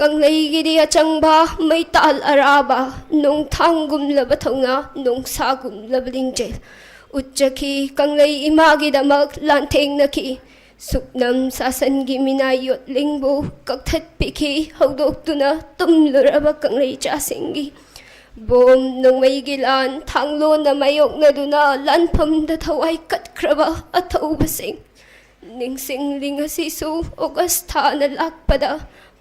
ꯀꯪꯂꯩꯒꯤꯗꯤ ꯑꯆꯪꯕ ꯃꯩꯇꯥꯜ ꯑꯔꯥꯕ, ꯅꯣꯡꯊꯥꯡꯒꯨꯝꯂꯕ ꯊꯧꯅꯥ, ꯅꯣꯡꯁꯥꯒꯨꯝꯂꯕ ꯂꯤꯡꯖꯦꯜ ꯎꯠꯆꯈꯤ꯫ ꯀꯪꯂꯩ ꯏꯃꯥꯒꯤꯗꯃꯛ ꯂꯥꯟꯊꯦꯡꯅꯈꯤ꯫ ꯁꯨꯞꯅꯝ ꯁꯥꯁꯟꯒꯤ ꯃꯤꯅꯥꯏ ꯌꯣꯠꯂꯤꯡꯕꯨ ꯀꯛꯊꯠꯄꯤꯈꯤ꯫ ꯍꯧꯗꯣꯛꯇꯨꯅ ꯇꯨꯝꯂꯨꯔꯕ ꯀꯪꯂꯩ ꯆꯥꯁꯤꯡꯒꯤ ꯕꯣꯝ ꯅꯣꯡꯃꯩꯒꯤ ꯂꯥꯟ ꯊꯥꯡꯂꯣꯟꯅ ꯃꯥꯌꯣꯛꯅꯗꯨꯅ ꯂꯥꯟꯐꯝꯗ ꯊꯋꯥꯏ ꯀꯠꯈ꯭ꯔꯕ ꯑꯊꯧꯕꯁꯤꯡ꯫ ꯅꯤꯡꯁꯤꯡꯂꯤ ꯉꯁꯤꯁꯨ ꯑꯣꯒꯁ ꯊꯥꯅ ꯂꯥꯛꯄꯗ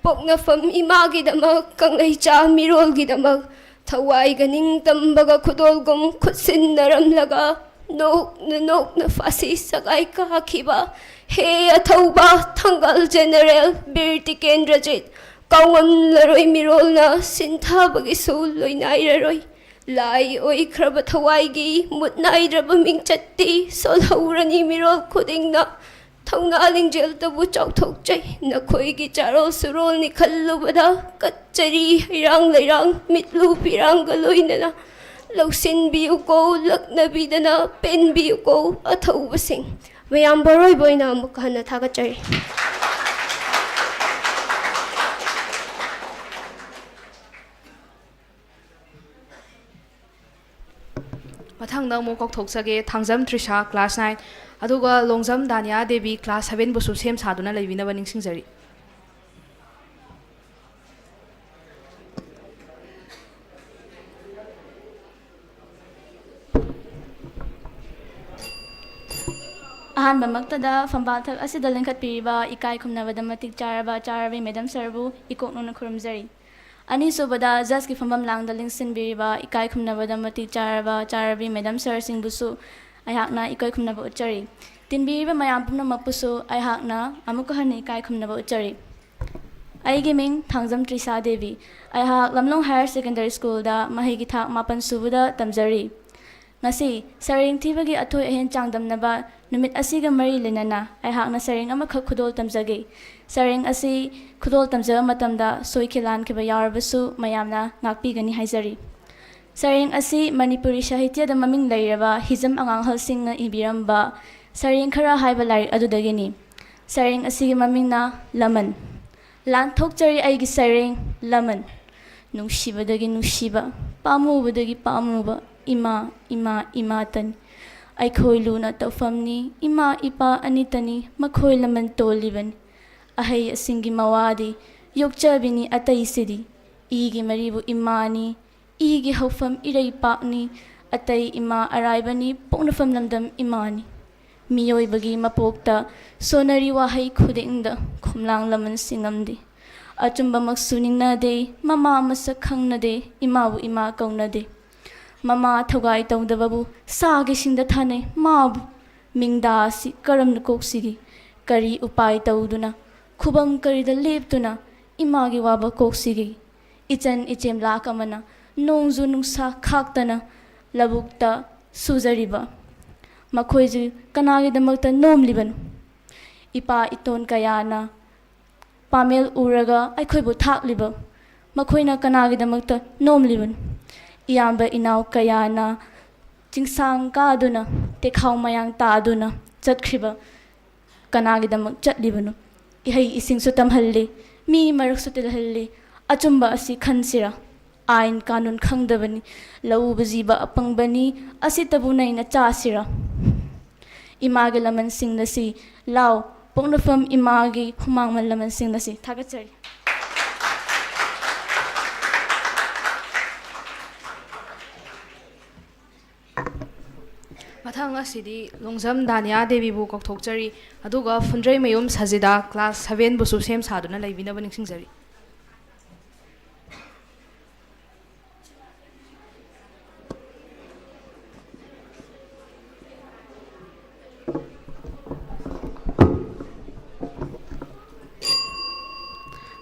ꯄꯣꯛꯅꯐꯝ ꯏꯃꯥꯒꯤꯗꯃꯛ ꯀꯪꯂꯩꯆꯥ ꯃꯤꯔꯣꯜꯒꯤꯗꯃꯛ ꯊꯋꯥꯏꯒ ꯅꯤꯡꯇꯝꯕꯒ ꯈꯨꯗꯣꯜꯒꯨꯝ ꯈꯨꯠꯁꯤꯟꯅꯔꯝꯂꯒ ꯅꯣꯛꯅ ꯅꯣꯛꯅ ꯐꯥꯁꯤ ꯁꯒꯥꯏ ꯀꯥꯈꯤꯕ ꯍꯦ ꯑꯊꯧꯕ ꯊꯪꯒꯥꯜ ꯖꯦꯅꯔꯦꯜ ꯕꯤꯔ ꯇꯤꯀꯦꯟꯗ꯭ꯔꯖꯤꯠ꯫ ꯀꯥꯎꯉꯝꯂꯔꯣꯏ ꯃꯤꯔꯣꯜꯅ ꯁꯤꯟꯊꯥꯕꯒꯤꯁꯨ ꯂꯣꯏꯅꯥꯏꯔꯔꯣꯏ꯫ ꯂꯥꯏ ꯑꯣꯏꯈ꯭ꯔꯕ ꯊꯋꯥꯏꯒꯤ ꯃꯨꯠ ꯅꯥꯏꯗ꯭ꯔꯕ ꯃꯤꯡꯆꯠꯇꯤ ꯁꯣꯜꯍꯧꯔꯅꯤ ꯃꯤꯔꯣꯜ ꯈꯨꯗꯤꯡꯅ꯫ ꯊꯧꯅꯥ ꯂꯤꯡꯖꯦꯜꯗꯕꯨ ꯆꯥꯎꯊꯣꯛꯆꯩ꯫ ꯅꯈꯣꯏꯒꯤ ꯆꯥꯔꯣꯜ ꯁꯨꯔꯣꯜꯅꯤ ꯈꯜꯂꯨꯕꯗ ꯀꯠꯆꯔꯤ ꯍꯩꯔꯥꯡ ꯂꯩꯔꯥꯡ ꯃꯤꯠꯂꯨ ꯄꯤꯔꯥꯡꯒ ꯂꯣꯏꯅꯅ꯫ ꯂꯧꯁꯤꯟꯕꯤꯌꯨꯀꯣ ꯂꯛꯅꯕꯤꯗꯅ ꯄꯦꯟꯕꯤꯌꯨꯀꯣ ꯑꯊꯧꯕꯁꯤꯡ꯫ ꯃꯌꯥꯝꯕꯨ ꯑꯔꯣꯏꯕ ꯑꯣꯏꯅ ꯑꯃꯨꯛ ꯍꯟꯅ ꯊꯥꯒꯠꯆꯔꯤ꯫ ꯃꯊꯪꯗ ꯑꯃꯨꯛ ꯀꯧꯊꯣꯛꯆꯒꯦ ꯊꯥꯡꯖꯝ ꯇ꯭ꯔꯤꯁꯥ class nine, ꯑꯗꯨꯒ ꯂꯣꯡꯖꯝ ꯗꯥꯅꯤꯌꯥ ꯗꯦꯕꯤ class seven ꯕꯨꯁꯨ ꯁꯦꯝ ꯁꯥꯗꯨꯅ ꯂꯩꯕꯤꯅꯕ ꯅꯤꯡꯁꯤꯡꯖꯔꯤ꯫ ꯑꯍꯥꯟꯕꯃꯛꯇꯗ ꯐꯝꯕꯥꯛꯊꯛ ꯑꯁꯤꯗ ꯂꯤꯡꯈꯠꯄꯤꯔꯤꯕ ꯏꯀꯥꯏ ꯈꯨꯝꯅꯕꯗ ꯃꯇꯤꯛ ꯆꯥꯔꯕ ꯆꯥꯔꯕꯤ madam sirꯕꯨ ꯏꯀꯣꯛꯅꯅ ꯈꯨꯔꯨꯝꯖꯔꯤ꯫ ꯑꯅꯤꯁꯨꯕꯗ judgeꯀꯤ ꯐꯝꯐꯝ ꯂꯥꯡꯗ ꯂꯤꯡꯁꯤꯟꯕꯤꯔꯤꯕ ꯏꯀꯥꯏ ꯈꯨꯝꯅꯕꯗ ꯃꯇꯤꯛ ꯆꯥꯔꯕ ꯆꯥꯔꯕꯤ madam sirꯁꯤꯡꯕꯨꯁꯨ ꯑꯩꯍꯥꯛꯅ ꯏꯀꯥꯏ ꯈꯨꯝꯅꯕ ꯎꯠꯆꯔꯤ꯫ ꯇꯤꯟꯕꯤꯔꯤꯕ ꯃꯌꯥꯝ ꯄꯨꯝꯅꯃꯛꯄꯨꯁꯨ ꯑꯩꯍꯥꯛꯅ ꯑꯃꯨꯛꯀ ꯍꯟꯅ ꯏꯀꯥꯏ ꯈꯨꯝꯅꯕ ꯎꯠꯆꯔꯤ꯫ ꯑꯩꯒꯤ ꯃꯤꯡ ꯊꯥꯡꯖꯝ ꯇ꯭ꯔꯤꯁꯥ ꯗꯦꯕꯤ꯫ ꯑꯩꯍꯥꯛ ꯂꯝꯂꯣꯡ Higher Secondary Schoolꯗ ꯃꯍꯩꯒꯤ ꯊꯥꯛ ꯃꯥꯄꯟ ꯁꯨꯕꯗ ꯇꯝꯖꯔꯤ꯫ ꯉꯁꯤ ꯁꯩꯔꯦꯡ ꯊꯤꯕꯒꯤ ꯑꯊꯣꯏ ꯑꯍꯦꯟ ꯆꯥꯡꯗꯝꯅꯕ ꯅꯨꯃꯤꯠ ꯑꯁꯤꯒ ꯃꯔꯤ ꯂꯩꯅꯅ ꯑꯩꯍꯥꯛꯅ ꯁꯩꯔꯦꯡ ꯑꯃꯈꯛ ꯈꯨꯗꯣꯜ ꯇꯝꯖꯒꯦ꯫ ꯁꯩꯔꯦꯡ ꯑꯁꯤ ꯈꯨꯗꯣꯜ ꯇꯝꯖꯕ ꯃꯇꯝꯗ ꯁꯣꯏꯈꯤ ꯂꯥꯟꯈꯤꯕ ꯌꯥꯎꯔꯕꯁꯨ ꯃꯌꯥꯝꯅ ꯉꯥꯛꯄꯤꯒꯅꯤ ꯍꯥꯏꯖꯔꯤ꯫ ꯁꯩꯔꯦꯡ ꯑꯁꯤ ꯃꯅꯤꯄꯨꯔꯤ ꯁꯥꯍꯤꯇ꯭ꯌꯗ ꯃꯃꯤꯡ ꯂꯩꯔꯕ ꯍꯤꯖꯝ ꯑꯉꯥꯡꯍꯜꯁꯤꯡꯅ ꯏꯕꯤꯔꯝꯕ ꯁꯩꯔꯦꯡ ꯈꯔ ꯍꯥꯏꯕ ꯂꯥꯏꯔꯤꯛ ꯑꯗꯨꯗꯒꯤꯅꯤ꯫ ꯁꯩꯔꯦꯡ ꯑꯁꯤꯒꯤ ꯃꯃꯤꯡꯅ ꯂꯃꯟ꯫ ꯂꯥꯟꯊꯣꯛꯆꯔꯤ ꯑꯩꯒꯤ ꯁꯩꯔꯦꯡ ꯂꯃꯟ꯫ ꯅꯨꯡꯁꯤꯕꯗꯒꯤ ꯅꯨꯡꯁꯤꯕ, ꯄꯥꯝꯃꯨꯕꯗꯒꯤ ꯄꯥꯝꯃꯨꯕ, ꯏꯃꯥ, ꯏꯃꯥ, ꯏꯃꯥꯇꯅꯤ꯫ ꯑꯩꯈꯣꯏ ꯂꯨꯅ ꯇꯧꯐꯝꯅꯤ, ꯏꯃꯥ ꯏꯄꯥ ꯑꯅꯤꯇꯅꯤ, ꯃꯈꯣꯏ ꯂꯃꯟ ꯇꯣꯜꯂꯤꯕꯅꯤ꯫ ꯑꯍꯩ ꯑꯁꯤꯡꯒꯤ ꯃꯋꯥꯗꯤ ꯌꯣꯛꯆꯕꯤꯅꯤ ꯑꯇꯩꯁꯤꯗꯤ꯫ ꯏꯒꯤ ꯃꯔꯤꯕꯨ ꯏꯃꯥꯅꯤ, ꯏꯒꯤ ꯍꯧꯐꯝ ꯏꯔꯩꯄꯥꯛꯅꯤ, ꯑꯇꯩ ꯏꯃꯥ ꯑꯔꯥꯏꯕꯅꯤ, ꯄꯣꯛꯅꯐꯝ ꯂꯝꯗꯝ ꯏꯃꯥꯅꯤ꯫ ꯃꯤꯑꯣꯏꯕꯒꯤ ꯃꯄꯣꯛꯇ ꯁꯣꯟꯅꯔꯤ ꯋꯥꯍꯩ ꯈꯨꯗꯤꯡꯗ ꯈꯣꯝꯂꯥꯡ ꯂꯃꯟ ꯁꯤꯡꯉꯝꯗꯦ꯫ ꯑꯆꯨꯝꯕꯃꯛꯁꯨ ꯅꯤꯡꯅꯗꯦ, ꯃꯃꯥ ꯃꯁꯛ ꯈꯪꯅꯗꯦ, ꯏꯃꯥꯕꯨ ꯏꯃꯥ ꯀꯧꯅꯗꯦ꯫ ꯃꯃꯥ ꯊꯧꯒꯥꯏ ꯇꯧꯗꯕꯕꯨ ꯁꯥꯒꯤ ꯁꯤꯡꯗ ꯊꯥꯅꯩ, ꯃꯥꯕꯨ ꯃꯤꯡꯗꯥ ꯑꯁꯤ ꯀꯔꯝꯅ ꯀꯣꯛꯁꯤꯒꯦ? ꯀꯔꯤ ꯎꯄꯥꯏ ꯇꯧꯗꯨꯅ, ꯈꯨꯕꯝ ꯀꯔꯤꯗ ꯂꯦꯞꯇꯨꯅ ꯏꯃꯥꯒꯤ ꯋꯥꯕ ꯀꯣꯛꯁꯤꯒꯦ? ꯏꯆꯟ ꯏꯆꯦꯝ ꯂꯥꯛ ꯑꯃꯅ ꯅꯣꯡꯖꯨ ꯅꯨꯡꯁꯥ ꯈꯥꯛꯇꯅ ꯂꯧꯕꯨꯛꯇ ꯁꯨꯖꯔꯤꯕ ꯃꯈꯣꯏꯁꯤ ꯀꯅꯥꯒꯤꯗꯃꯛꯇ ꯅꯣꯝꯂꯤꯕꯅꯣ? ꯏꯄꯥ ꯏꯇꯣꯟ ꯀꯌꯥꯅ ꯄꯥꯃꯦꯜ ꯎꯔꯒ ꯑꯩꯈꯣꯏꯕꯨ ꯊꯥꯛꯂꯤꯕ ꯃꯈꯣꯏꯅ ꯀꯅꯥꯒꯤꯗꯃꯛꯇ ꯅꯣꯝꯂꯤꯕꯅꯣ? ꯏꯌꯥꯝꯕ ꯏꯅꯥꯎ ꯀꯌꯥꯅ ꯆꯤꯡꯁꯥꯡ ꯀꯥꯗꯨꯅ, ꯇꯦꯈꯥꯎ ꯃꯌꯥꯡ ꯇꯥꯗꯨꯅ ꯆꯠꯈ꯭ꯔꯤꯕ ꯀꯅꯥꯒꯤꯗꯃꯛ ꯆꯠꯂꯤꯕꯅꯣ? ꯏꯍꯩ ꯏꯁꯤꯡꯁꯨ ꯇꯝꯍꯜꯂꯤ, ꯃꯤ ꯃꯔꯛꯁꯨ ꯇꯤꯜꯍꯜꯂꯤ꯫ ꯑꯆꯨꯝꯕ ꯑꯁꯤ ꯈꯟꯁꯤꯔꯥ? ꯑꯥꯏꯟ ꯀꯥꯅꯨꯟ ꯈꯪꯗꯕꯅꯤ, ꯂꯧꯎꯕ ꯖꯤꯕ ꯑꯄꯪꯕꯅꯤ, ꯑꯁꯤꯇꯕꯨ ꯅꯩꯅ ꯆꯥꯁꯤꯔꯥ? ꯏꯃꯥꯒꯤ ꯂꯃꯟꯁꯤꯡꯅꯁꯤ ꯂꯥꯎ, ꯄꯣꯛꯅꯐꯝ ꯏꯃꯥꯒꯤ ꯍꯨꯃꯥꯡꯃꯟ ꯂꯃꯟꯁꯤꯡꯅꯁꯤ꯫ ꯊꯥꯒꯠꯆꯔꯤ꯫ ꯃꯊꯪ ꯑꯁꯤꯗꯤ ꯂꯣꯡꯖꯝ ꯗꯥꯅꯤꯌꯥ ꯗꯦꯕꯤꯕꯨ ꯀꯧꯊꯣꯛꯆꯔꯤ, ꯑꯗꯨꯒ ꯐꯨꯟꯗ꯭ꯔꯩꯃꯌꯨꯝ ꯁꯖꯤꯗꯥ class sevenꯕꯨꯁꯨ ꯁꯦꯝ ꯁꯥꯗꯨꯅ ꯂꯩꯕꯤꯅꯕ ꯅꯤꯡꯁꯤꯡꯖꯔꯤ꯫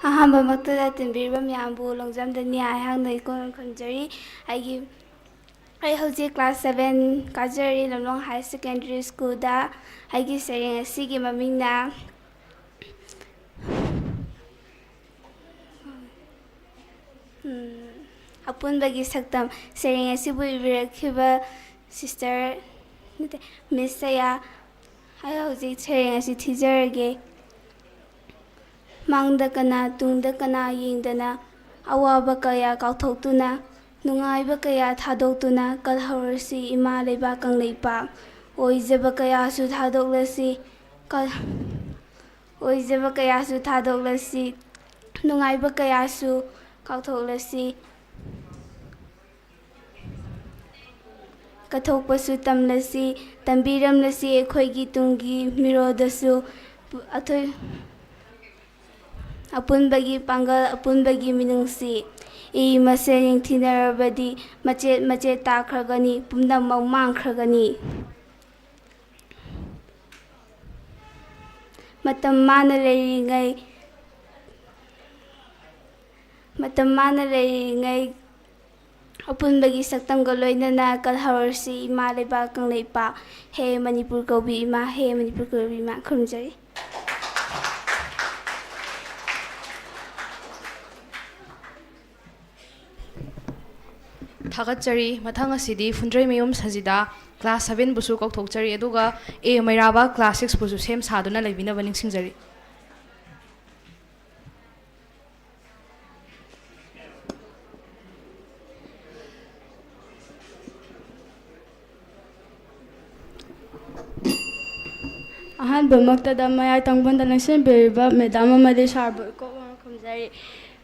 ꯑꯍꯥꯟꯕꯃꯛꯇꯗ ꯇꯤꯟꯕꯤꯔꯤꯕ ꯃꯌꯥꯝꯕꯨ ꯂꯣꯡꯖꯝ ꯗꯥꯅꯤꯌꯥ ꯑꯩꯍꯥꯛꯅ ꯏꯀꯣꯟ ꯈꯨꯝꯖꯔꯤ꯫ ꯑꯩꯒꯤ, ꯑꯩ ꯍꯧꯖꯤꯛ class seven ꯀꯥꯖꯔꯤ, ꯂꯝꯂꯣꯡ Higher Secondary Schoolꯗ꯫ ꯑꯩꯒꯤ ꯁꯩꯔꯦꯡ ꯑꯁꯤꯒꯤ ꯃꯃꯤꯡꯅ, ꯎꯝ, ꯑꯄꯨꯟꯕꯒꯤ ꯁꯛꯇꯝ꯫ ꯁꯩꯔꯦꯡ ꯑꯁꯤꯕꯨ ꯏꯕꯤꯔꯛꯈꯤꯕ ꯁꯤꯁꯇꯔ, ꯅꯠꯇꯦ, ꯃꯤꯁ ꯁꯌꯥ꯫ ꯑꯩ ꯍꯧꯖꯤꯛ ꯁꯩꯔꯦꯡ ꯑꯁꯤ ꯊꯤꯖꯔꯒꯦ꯫ ꯃꯥꯡꯗ ꯀꯅꯥ, ꯇꯨꯡꯗ ꯀꯅꯥ ꯌꯦꯡꯗꯅ, ꯑꯋꯥꯕ ꯀꯌꯥ ꯀꯥꯎꯊꯣꯛꯇꯨꯅ, ꯅꯨꯡꯉꯥꯏꯕ ꯀꯌꯥ ꯊꯥꯗꯣꯛꯇꯨꯅ ꯀꯜꯍꯧꯔꯁꯤ ꯏꯃꯥ ꯂꯩꯕꯥꯛ ꯀꯪꯂꯩꯄꯥꯛ꯫ ꯑꯣꯏꯖꯕ ꯀꯌꯥꯁꯨ ꯊꯥꯗꯣꯛꯂꯁꯤ, ꯀꯜ-, ꯑꯣꯏꯖꯕ ꯀꯌꯥꯁꯨ ꯊꯥꯗꯣꯛꯂꯁꯤ, ꯅꯨꯡꯉꯥꯏꯕ ꯀꯌꯥꯁꯨ ꯀꯥꯎꯊꯣꯛꯂꯁꯤ꯫ ꯀꯠꯊꯣꯛꯄꯁꯨ ꯇꯝꯂꯁꯤ, ꯇꯝꯕꯤꯔꯝꯂꯁꯤ ꯑꯩꯈꯣꯏꯒꯤ ꯇꯨꯡꯒꯤ ꯃꯤꯔꯣꯜꯗꯁꯨ꯫ ꯑꯊꯣꯏ-, ꯑꯄꯨꯟꯕꯒꯤ ꯄꯥꯡꯒꯜ, ꯑꯄꯨꯟꯕꯒꯤ ꯃꯤꯅꯨꯡꯁꯤ꯫ ꯏ ꯃꯁꯦꯟ ꯌꯦꯡꯊꯤꯅꯔꯕꯗꯤ ꯃꯆꯦꯠ ꯃꯆꯦꯠ ꯇꯥꯈ꯭ꯔꯒꯅꯤ, ꯄꯨꯝꯅꯃꯛ ꯃꯥꯡꯈ꯭ꯔꯒꯅꯤ꯫ ꯃꯇꯝ ꯃꯥꯅ ꯂꯩꯔꯤꯉꯩ, ꯃꯇꯝ ꯃꯥꯅ ꯂꯩꯔꯤꯉꯩ ꯑꯄꯨꯟꯕꯒꯤ ꯁꯛꯇꯝꯒ ꯂꯣꯏꯅꯅ ꯀꯜꯍꯧꯔꯁꯤ ꯏꯃꯥ ꯂꯩꯕꯥꯛ ꯀꯪꯂꯩꯄꯥꯛ꯫ ꯍꯦ ꯃꯅꯤꯄꯨꯔ ꯀꯧꯕꯤ ꯏꯃꯥ, ꯍꯦ ꯃꯅꯤꯄꯨꯔ ꯀꯧꯕꯤ ꯏꯃꯥ꯫ ꯈꯨꯔꯨꯝꯖꯔꯤ꯫ ꯊꯥꯒꯠꯆꯔꯤ꯫ ꯃꯊꯪ ꯑꯁꯤꯗꯤ ꯐꯨꯟꯗ꯭ꯔꯩꯃꯌꯨꯝ ꯁꯖꯤꯗꯥ, ꯀ꯭ꯂꯥꯁ ꯁꯚꯦꯟꯕꯨꯁꯨ ꯀꯧꯊꯣꯛꯆꯔꯤ, ꯑꯗꯨꯒ ꯑꯦ ꯃꯩꯔꯥꯕ, ꯀ꯭ꯂꯥꯁ ꯁꯤꯛꯁꯄꯨꯁꯨ ꯁꯦꯝ ꯁꯥꯗꯨꯅ ꯂꯩꯕꯤꯅꯕ ꯅꯤꯡꯁꯤꯡꯖꯔꯤ꯫ ꯑꯍꯥꯟꯕꯃꯛꯇꯗ ꯃꯌꯥꯏ ꯊꯪꯕꯗ ꯂꯦꯡꯁꯤꯟꯕꯤꯔꯤꯕ ꯃꯦꯗꯥꯝ ꯑꯃꯗꯤ ꯁꯥꯔꯕꯨ ꯏꯀꯣꯛ ꯋꯥꯅ ꯈꯨꯝꯖꯔꯤ꯫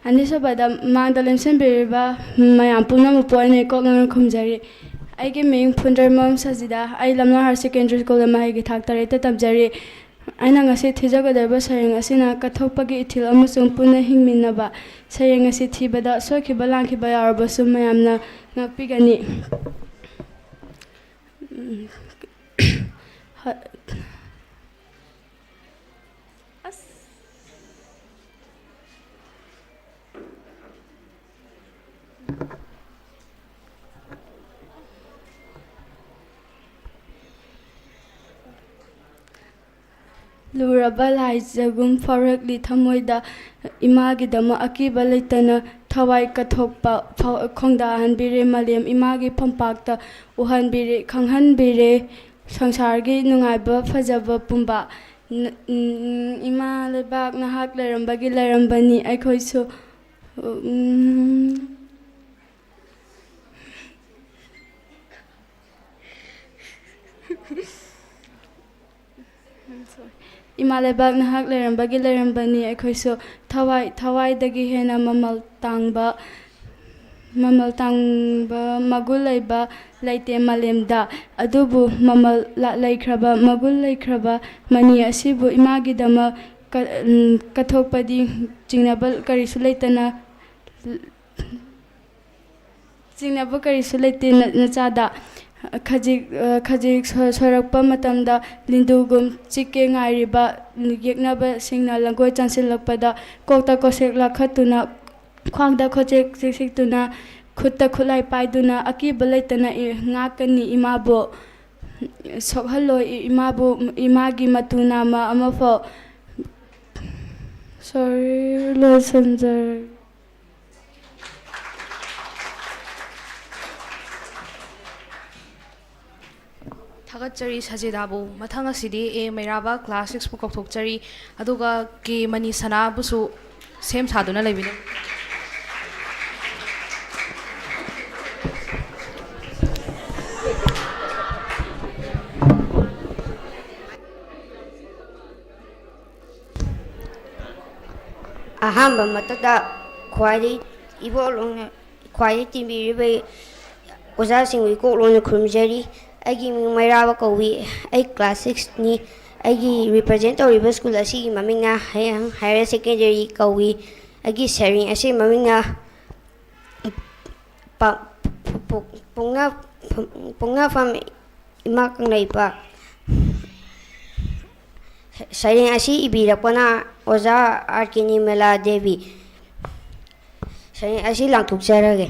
ꯑꯅꯤꯁꯨꯕꯗ ꯃꯥꯡꯗ ꯂꯦꯡꯁꯤꯟꯕꯤꯔꯤꯕ ꯃꯌꯥꯝ ꯄꯨꯝꯅꯃꯛꯄꯨ ꯑꯩꯅ ꯏꯀꯣꯛ ꯋꯥꯅ ꯈꯨꯝꯖꯔꯤ꯫ ꯑꯩꯒꯤ ꯃꯤꯡ ꯐꯨꯟꯗ꯭ꯔꯩꯃꯌꯨꯝ ꯁꯖꯤꯗꯥ, ꯑꯩ ꯂꯝꯂꯣꯡ ꯍꯥꯌꯔ ꯁꯦꯀꯦꯟꯗꯔꯤ ꯁ꯭ꯀꯨꯜꯗ ꯃꯍꯩꯒꯤ ꯊꯥꯛ ꯇꯔꯦꯠꯇ ꯇꯝꯖꯔꯤ꯫ ꯑꯩꯅ ꯉꯁꯤ ꯊꯤꯖꯒꯗꯧꯔꯤꯕ ꯁꯩꯔꯦꯡ ꯑꯁꯤꯅ ꯀꯠꯊꯣꯛꯄꯒꯤ ꯏꯊꯤꯜ ꯑꯃꯁꯨꯡ ꯄꯨꯟꯅ ꯍꯤꯡꯃꯤꯟꯅꯕ꯫ ꯁꯩꯔꯦꯡ ꯑꯁꯤ ꯊꯤꯕꯗ ꯁꯣꯏꯈꯤꯕ ꯂꯥꯟꯈꯤꯕ ꯌꯥꯎꯔꯕꯁꯨ ꯃꯌꯥꯝꯅ ꯉꯥꯛꯄꯤꯒꯅꯤ꯫ ꯎꯝ, ꯍ-, ꯑꯁ꯫ ꯂꯨꯔꯕ ꯂꯥꯏꯖꯒꯨꯝ ꯐꯥꯎꯔꯛꯂꯤ ꯊꯃꯣꯏꯗ, ꯏꯃꯥꯒꯤꯗꯃꯛ ꯑꯀꯤꯕ ꯂꯩꯇꯅ ꯊꯋꯥꯏ ꯀꯠꯊꯣꯛꯄ ꯐ-, ꯈꯣꯡꯗꯥꯍꯟꯕꯤꯔꯦ꯫ ꯃꯥꯂꯦꯝ ꯏꯃꯥꯒꯤ ꯐꯝꯄꯥꯛꯇ ꯎꯍꯟꯕꯤꯔꯦ, ꯈꯪꯍꯟꯕꯤꯔꯦ꯫ ꯁꯪꯁꯥꯔꯒꯤ ꯅꯨꯡꯉꯥꯏꯕ ꯐꯖꯕ ꯄꯨꯝꯕ ꯅ-, ꯎꯝ, ꯏꯃꯥ ꯂꯩꯕꯥꯛ ꯅꯍꯥꯛ ꯂꯩꯔꯝꯕꯒꯤ ꯂꯩꯔꯝꯕꯅꯤ ꯑꯩꯈꯣꯏꯁꯨ꯫ ꯎꯝ, ꯏꯃꯥ ꯂꯩꯕꯥꯛ ꯅꯍꯥꯛ ꯂꯩꯔꯝꯕꯒꯤ ꯂꯩꯔꯝꯕꯅꯤ ꯑꯩꯈꯣꯏꯁꯨ꯫ ꯊꯋꯥꯏ, ꯊꯋꯥꯏꯗꯒꯤ ꯍꯦꯟꯅ ꯃꯃꯜ ꯇꯥꯡꯕ, ꯃꯃꯜ ꯇꯥꯡꯕ ꯃꯒꯨꯟ ꯂꯩꯕ ꯂꯩꯇꯦ ꯃꯥꯂꯦꯝꯗ꯫ ꯑꯗꯨꯕꯨ ꯃꯃꯜ ꯂ-, ꯂꯩꯈ꯭ꯔꯕ, ꯃꯒꯨꯟ ꯂꯩꯈ꯭ꯔꯕ ꯃꯅꯤ ꯑꯁꯤꯕꯨ ꯏꯃꯥꯒꯤꯗꯃꯛ ꯀ-, ꯎꯝ, ꯀꯠꯊꯣꯛꯄꯗꯤ ꯆꯤꯡꯅꯕ ꯀꯔꯤꯁꯨ ꯂꯩꯇꯅ ꯆꯤꯡꯅꯕ ꯀꯔꯤꯁꯨ ꯂꯩꯇꯦ ꯅ-, ꯅꯆꯥꯗ꯫ ꯈꯖꯤꯛ, ꯑ, ꯈꯖꯤꯛ ꯁꯣ-, ꯁꯣꯏꯔꯛꯄ ꯃꯇꯝꯗ ꯂꯤꯟꯗꯨꯒꯨꯝ ꯆꯤꯛꯀꯦ ꯉꯥꯏꯔꯤꯕ ꯌꯦꯛꯅꯕꯁꯤꯡꯅ ꯂꯪꯒꯣꯏ ꯆꯪꯁꯤꯜꯂꯛꯄꯗ ꯀꯣꯛꯇ ꯀꯣꯁꯦꯛ ꯂꯥꯈꯠꯇꯨꯅ, ꯈ꯭ꯋꯥꯡꯗ ꯈꯣꯆꯦꯛ ꯆꯦꯛꯁꯤꯛꯇꯨꯅ, ꯈꯨꯠꯇ ꯈꯨꯠꯂꯥꯏ ꯄꯥꯏꯗꯨꯅ ꯑꯀꯤꯕ ꯂꯩꯇꯅ ꯏ-, ꯉꯥꯛꯀꯅꯤ ꯏꯃꯥꯕꯨ꯫ ꯁꯣꯛꯍꯜꯂꯣꯏ ꯏ-, ꯏꯃꯥꯕꯨ, ꯏꯃꯥꯒꯤ ꯃꯇꯨ ꯅꯥꯝꯃ ꯑꯃꯐꯥꯎ꯫ ꯁꯣꯔꯤ, ꯂꯣꯏꯁꯤꯟꯖꯔꯒꯦ꯫ ꯊꯥꯒꯠꯆꯔꯤ ꯁꯖꯤꯗꯥꯕꯨ꯫ ꯃꯊꯪ ꯑꯁꯤꯗꯤ ꯑꯦ ꯃꯩꯔꯥꯕ class six ꯄꯨ ꯀꯧꯊꯣꯛꯆꯔꯤ, ꯑꯗꯨꯒ ꯀꯦ ꯃꯅꯤ ꯁꯅꯥꯕꯨꯁꯨ ꯁꯦꯝ ꯁꯥꯗꯨꯅ ꯂꯩꯕꯤꯅꯕ꯫ ꯑꯍꯥꯟꯕ ꯃꯛꯇꯗ ꯈ꯭ꯋꯥꯏꯗꯒꯤ ꯏꯕꯣꯛ ꯂꯣꯟꯅ ꯈ꯭ꯋꯥꯏꯗꯒꯤ ꯇꯤꯟꯕꯤꯔꯤꯕ ꯑꯣꯖꯥꯁꯤꯡꯕꯨ ꯏꯀꯣꯛ ꯂꯣꯟꯅ ꯈꯨꯔꯨꯝꯖꯔꯤ꯫ ꯑꯩꯒꯤ ꯃꯤꯡ ꯃꯩꯔꯥꯕ ꯀꯧꯏ꯫ ꯑꯩ class sixꯅꯤ꯫ ꯑꯩꯒꯤ represent ꯇꯧꯔꯤꯕ school ꯑꯁꯤꯒꯤ ꯃꯃꯤꯡꯅ ꯍꯌꯥꯡ Higher Secondary ꯀꯧꯏ꯫ ꯑꯩꯒꯤ ꯁꯩꯔꯦꯡ ꯑꯁꯤꯒꯤ ꯃꯃꯤꯡꯅ ꯄ-, ꯄ-, ꯄ-, ꯄꯣꯛꯅ-, ꯄꯣꯛꯅꯐꯝ ꯏꯃꯥ ꯀꯪꯂꯩꯄꯥꯛ꯫ ꯁꯩꯔꯦꯡ ꯑꯁꯤ ꯏꯕꯤꯔꯛꯄꯅ ꯑꯣꯖꯥ ꯑꯥꯔ ꯀꯦ ꯅꯤꯔꯃꯂꯥ ꯗꯦꯕꯤ꯫ ꯁꯩꯔꯦꯡ ꯑꯁꯤ ꯂꯥꯡꯊꯣꯛꯆꯔꯒꯦ꯫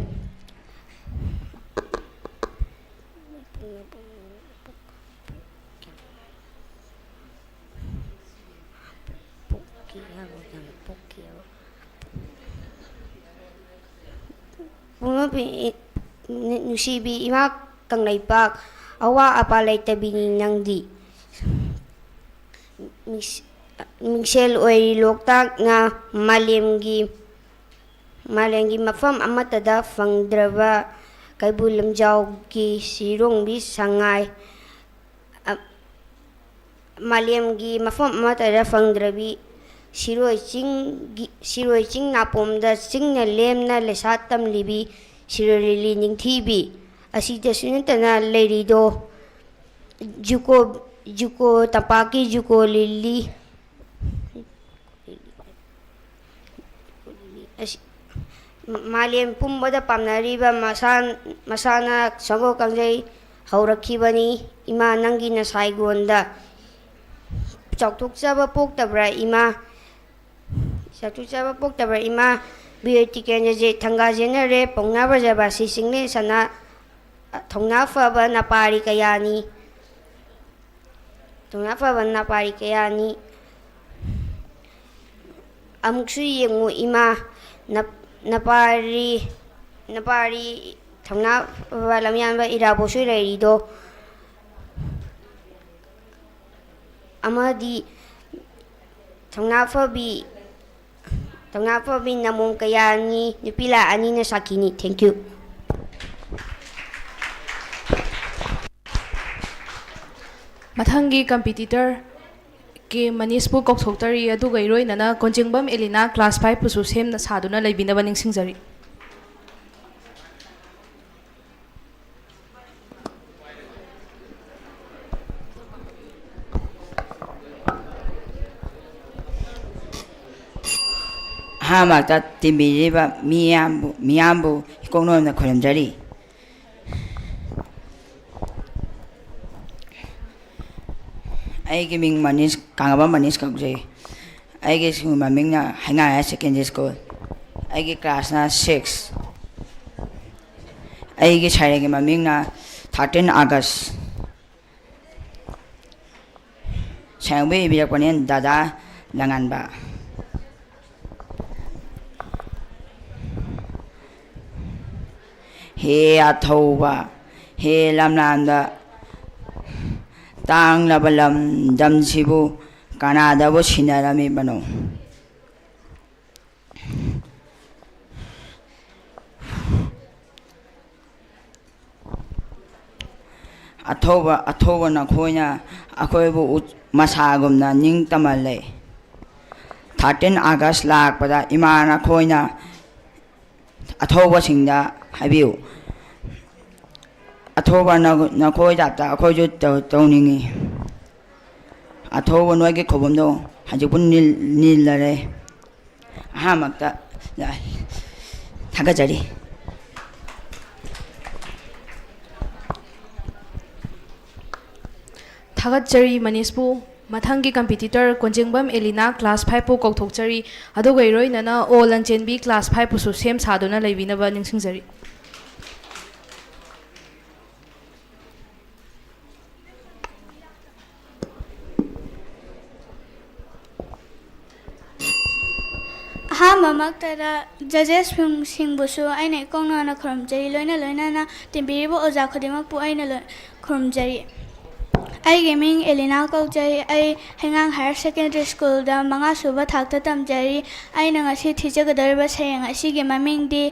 ꯄꯨꯝꯅꯃꯛ ꯄꯤ-, ꯅꯨꯡꯁꯤꯕꯤ ꯏꯃꯥ ꯀꯪꯂꯩꯄꯥꯛ, ꯑꯋꯥ ꯑꯄꯥ ꯂꯩꯇꯕꯤꯅꯤ ꯅꯪꯗꯤ꯫ ꯃꯤꯡꯁ-, ꯃꯤꯡꯁꯦꯜ ꯑꯣꯏꯔꯤ ꯂꯣꯛꯇꯥꯛꯅ ꯃꯥꯂꯦꯝꯒꯤ, ꯃꯥꯂꯦꯝꯒꯤ ꯃꯐꯝ ꯑꯃꯠꯇꯗ ꯐꯪꯗ꯭ꯔꯕ ꯀꯩꯕꯨꯜ ꯂꯝꯖꯥꯎꯒꯤ ꯁꯤꯔꯣꯡꯕꯤ ꯁꯉꯥꯏ, ꯑ-, ꯃꯥꯂꯦꯝꯒꯤ ꯃꯐꯝ ꯑꯃꯠꯇꯗ ꯐꯪꯗ꯭ꯔꯕꯤ ꯁꯤꯔꯣꯏ ꯆꯤꯡꯒꯤ, ꯁꯤꯔꯣꯏ ꯆꯤꯡ ꯅꯥꯄꯣꯝꯗ ꯆꯤꯡꯅ ꯂꯦꯝꯅ ꯂꯩꯁꯥ ꯇꯝꯂꯤꯕꯤ ꯁꯤꯔꯣꯏ ꯂꯤꯂꯤ ꯅꯤꯡꯊꯤꯕꯤ ꯑꯁꯤꯗꯁꯨ ꯅꯠꯇꯅ ꯂꯩꯔꯤꯗꯣ ꯖꯨꯀꯣ, ꯖꯨꯀꯣ ꯇꯝꯄꯥꯛꯀꯤ ꯖꯨꯀꯣ ꯂꯤꯂꯤ꯫ ꯑꯁꯤ-, ꯃꯥꯂꯦꯝ ꯄꯨꯝꯕꯗ ꯄꯥꯝꯅꯔꯤꯕ ꯃꯁꯥꯟ-, ꯃꯁꯥꯟꯅ ꯁꯒꯣꯜ ꯀꯥꯡꯖꯩ ꯍꯧꯔꯛꯈꯤꯕꯅꯤ꯫ ꯏꯃꯥ ꯅꯪꯒꯤ ꯅꯁꯥꯏꯒꯣꯟꯗ ꯆꯥꯎꯊꯣꯛꯆꯕ ꯄꯣꯛꯇꯕ꯭ꯔꯥ ꯏꯃꯥ? ꯆꯥꯎꯊꯣꯛꯆꯕ ꯄꯣꯛꯇꯕ꯭ꯔꯥ ꯏꯃꯥ? ꯕꯤꯔ ꯇꯤꯀꯦꯟꯗ꯭ꯔꯖꯤꯠ ꯊꯪꯒꯥ ꯆꯦꯟꯅꯔꯦ, ꯄꯥꯎꯅꯥ ꯕ꯭ꯔꯖꯕꯥꯁꯤ ꯆꯤꯡꯂꯦꯟ ꯁꯅꯥ, ꯊꯧꯅꯥ ꯐꯕ ꯅꯄꯥꯔꯤ ꯀꯌꯥꯅꯤ꯫ ꯊꯧꯅꯥ ꯐꯕ ꯅꯄꯥꯔꯤ ꯀꯌꯥꯅꯤ꯫ ꯑꯃꯨꯛꯁꯨ ꯌꯦꯡꯉꯨ ꯏꯃꯥ, ꯅꯞ-, ꯅꯄꯥꯔꯤ, ꯅꯄꯥꯔꯤ ꯊꯧꯅꯥ ꯐꯕ ꯂꯝꯌꯥꯟꯕ ꯏꯔꯥꯕꯣꯠꯁꯨ ꯂꯩꯔꯤꯗꯣ꯫ ꯑꯃꯗꯤ ꯊꯧꯅꯥ ꯐꯕꯤ, ꯊꯧꯅꯥ ꯐꯕꯤ ꯅꯃꯣꯝ ꯀꯌꯥꯅꯤ, ꯅꯨꯄꯤ ꯂꯥꯛ ꯑꯅꯤꯅ ꯁꯥꯈꯤꯅꯤ꯫ Thank you꯫ ꯃꯊꯪꯒꯤ competitor ꯀꯦ ꯃꯅꯤꯁꯄꯨ ꯀꯧꯊꯣꯛꯆꯔꯤ꯫ ꯑꯗꯨꯒ ꯏꯔꯣꯏꯅꯅ ꯀꯣꯟꯖꯦꯡꯕꯝ ꯑꯦꯂꯤꯅꯥ class five ꯄꯨꯁꯨ ꯁꯦꯝꯅ ꯁꯥꯗꯨꯅ ꯂꯩꯕꯤꯅꯕ ꯅꯤꯡꯁꯤꯡꯖꯔꯤ꯫ ꯑꯍꯥꯟꯕꯃꯛꯇ ꯇꯤꯟꯕꯤꯔꯤꯕ ꯃꯤꯌꯥꯝꯕꯨ, ꯃꯤꯌꯥꯝꯕꯨ ꯏꯀꯣꯛ ꯅꯣꯏꯅ ꯈꯨꯔꯨꯝꯖꯔꯤ꯫ ꯑꯩꯒꯤ ꯃꯤꯡ ꯃꯅꯤꯁ, ꯀꯥꯡꯉꯕꯝ ꯃꯅꯤꯁ ꯀꯧꯖꯩ꯫ ꯑꯩꯒꯤ ꯁ꯭ꯀꯨꯜ ꯃꯃꯤꯡꯅ ꯍꯩꯉꯥꯡ Higher Secondary School꯫ ꯑꯩꯒꯤ classꯅ six꯫ ꯑꯩꯒꯤ ꯁꯩꯔꯦꯡꯒꯤ ꯃꯃꯤꯡꯅ thirteen August꯫ ꯁꯩꯔꯦꯡꯕꯨ ꯏꯕꯤꯔꯛꯄꯅꯤ ꯗꯥꯗꯥ ꯂꯉꯥꯟꯕ꯫ ꯍꯦ ꯑꯊꯧꯕ, ꯍꯦ ꯂꯝꯂꯥꯟꯗ ꯇꯥꯡꯂꯕ ꯂꯝꯗꯝꯁꯤꯕꯨ ꯀꯅꯥꯗꯕꯨ ꯁꯤꯟꯅꯔꯝꯃꯤꯕꯅꯣ? ꯑꯊꯧꯕ, ꯑꯊꯧꯕ ꯅꯈꯣꯏꯅ ꯑꯩꯈꯣꯏꯕꯨ ꯎ-, ꯃꯁꯥꯒꯨꯝꯅ ꯅꯤꯡꯇꯝꯍꯜꯂꯦ꯫ Thirteen August ꯂꯥꯛꯄꯗ ꯏꯃꯥ ꯅꯈꯣꯏꯅ ꯑꯊꯧꯕꯁꯤꯡꯗ ꯍꯥꯏꯕꯤꯌꯨ꯫ ꯑꯊꯧꯕ ꯅ-, ꯅꯈꯣꯏ ꯖꯥꯠꯇ ꯑꯩꯈꯣꯏꯁꯨ ꯇꯧ-, ꯇꯧꯅꯤꯡꯉꯤ꯫ ꯑꯊꯧꯕ ꯅꯣꯏꯒꯤ ꯈꯨꯕꯝꯗꯣ ꯍꯧꯖꯤꯛꯄꯨ ꯅꯤꯜ-, ꯅꯤꯜꯂꯔꯦ꯫ ꯑꯍꯥꯟꯕꯃꯛꯇ ꯊꯥꯒꯠꯆꯔꯤ꯫ ꯊꯥꯒꯠꯆꯔꯤ ꯃꯅꯤꯁꯄꯨ꯫ ꯃꯊꯪꯒꯤ competitor ꯀꯣꯟꯖꯦꯡꯕꯝ ꯑꯦꯂꯤꯅꯥ class five ꯄꯨ ꯀꯧꯊꯣꯛꯆꯔꯤ꯫ ꯑꯗꯨꯒ ꯏꯔꯣꯏꯅꯅ ꯑꯣ ꯂꯟꯆꯦꯟꯕꯤ class five ꯄꯨꯁꯨ ꯁꯦꯝ ꯁꯥꯗꯨꯅ ꯂꯩꯕꯤꯅꯕ ꯅꯤꯡꯁꯤꯡꯖꯔꯤ꯫ ꯑꯍꯥꯟꯕꯃꯛꯇꯗ judges ꯁꯤꯡꯕꯨꯁꯨ ꯑꯩꯅ ꯏꯀꯣꯛ ꯅꯧꯅ ꯈꯨꯔꯨꯝꯖꯔꯤ, ꯂꯣꯏꯅ ꯂꯣꯏꯅꯅ ꯇꯤꯟꯕꯤꯔꯤꯕ ꯑꯣꯖꯥ ꯈꯨꯗꯤꯡꯃꯛꯄꯨ ꯑꯩꯅ ꯂꯣꯏ-, ꯈꯨꯔꯨꯝꯖꯔꯤ꯫ ꯑꯩꯒꯤ ꯃꯤꯡ ꯑꯦꯂꯤꯅꯥ ꯀꯧꯖꯩ꯫ ꯑꯩ ꯍꯩꯉꯥꯡ Higher Secondary School ꯗ ꯃꯉꯥ ꯁꯨꯕ ꯊꯥꯛꯇ ꯇꯝꯖꯔꯤ꯫ ꯑꯩꯅ ꯉꯁꯤ ꯊꯤꯖꯒꯗꯧꯔꯤꯕ ꯁꯩꯔꯦꯡ ꯑꯁꯤꯒꯤ ꯃꯃꯤꯡꯗꯤ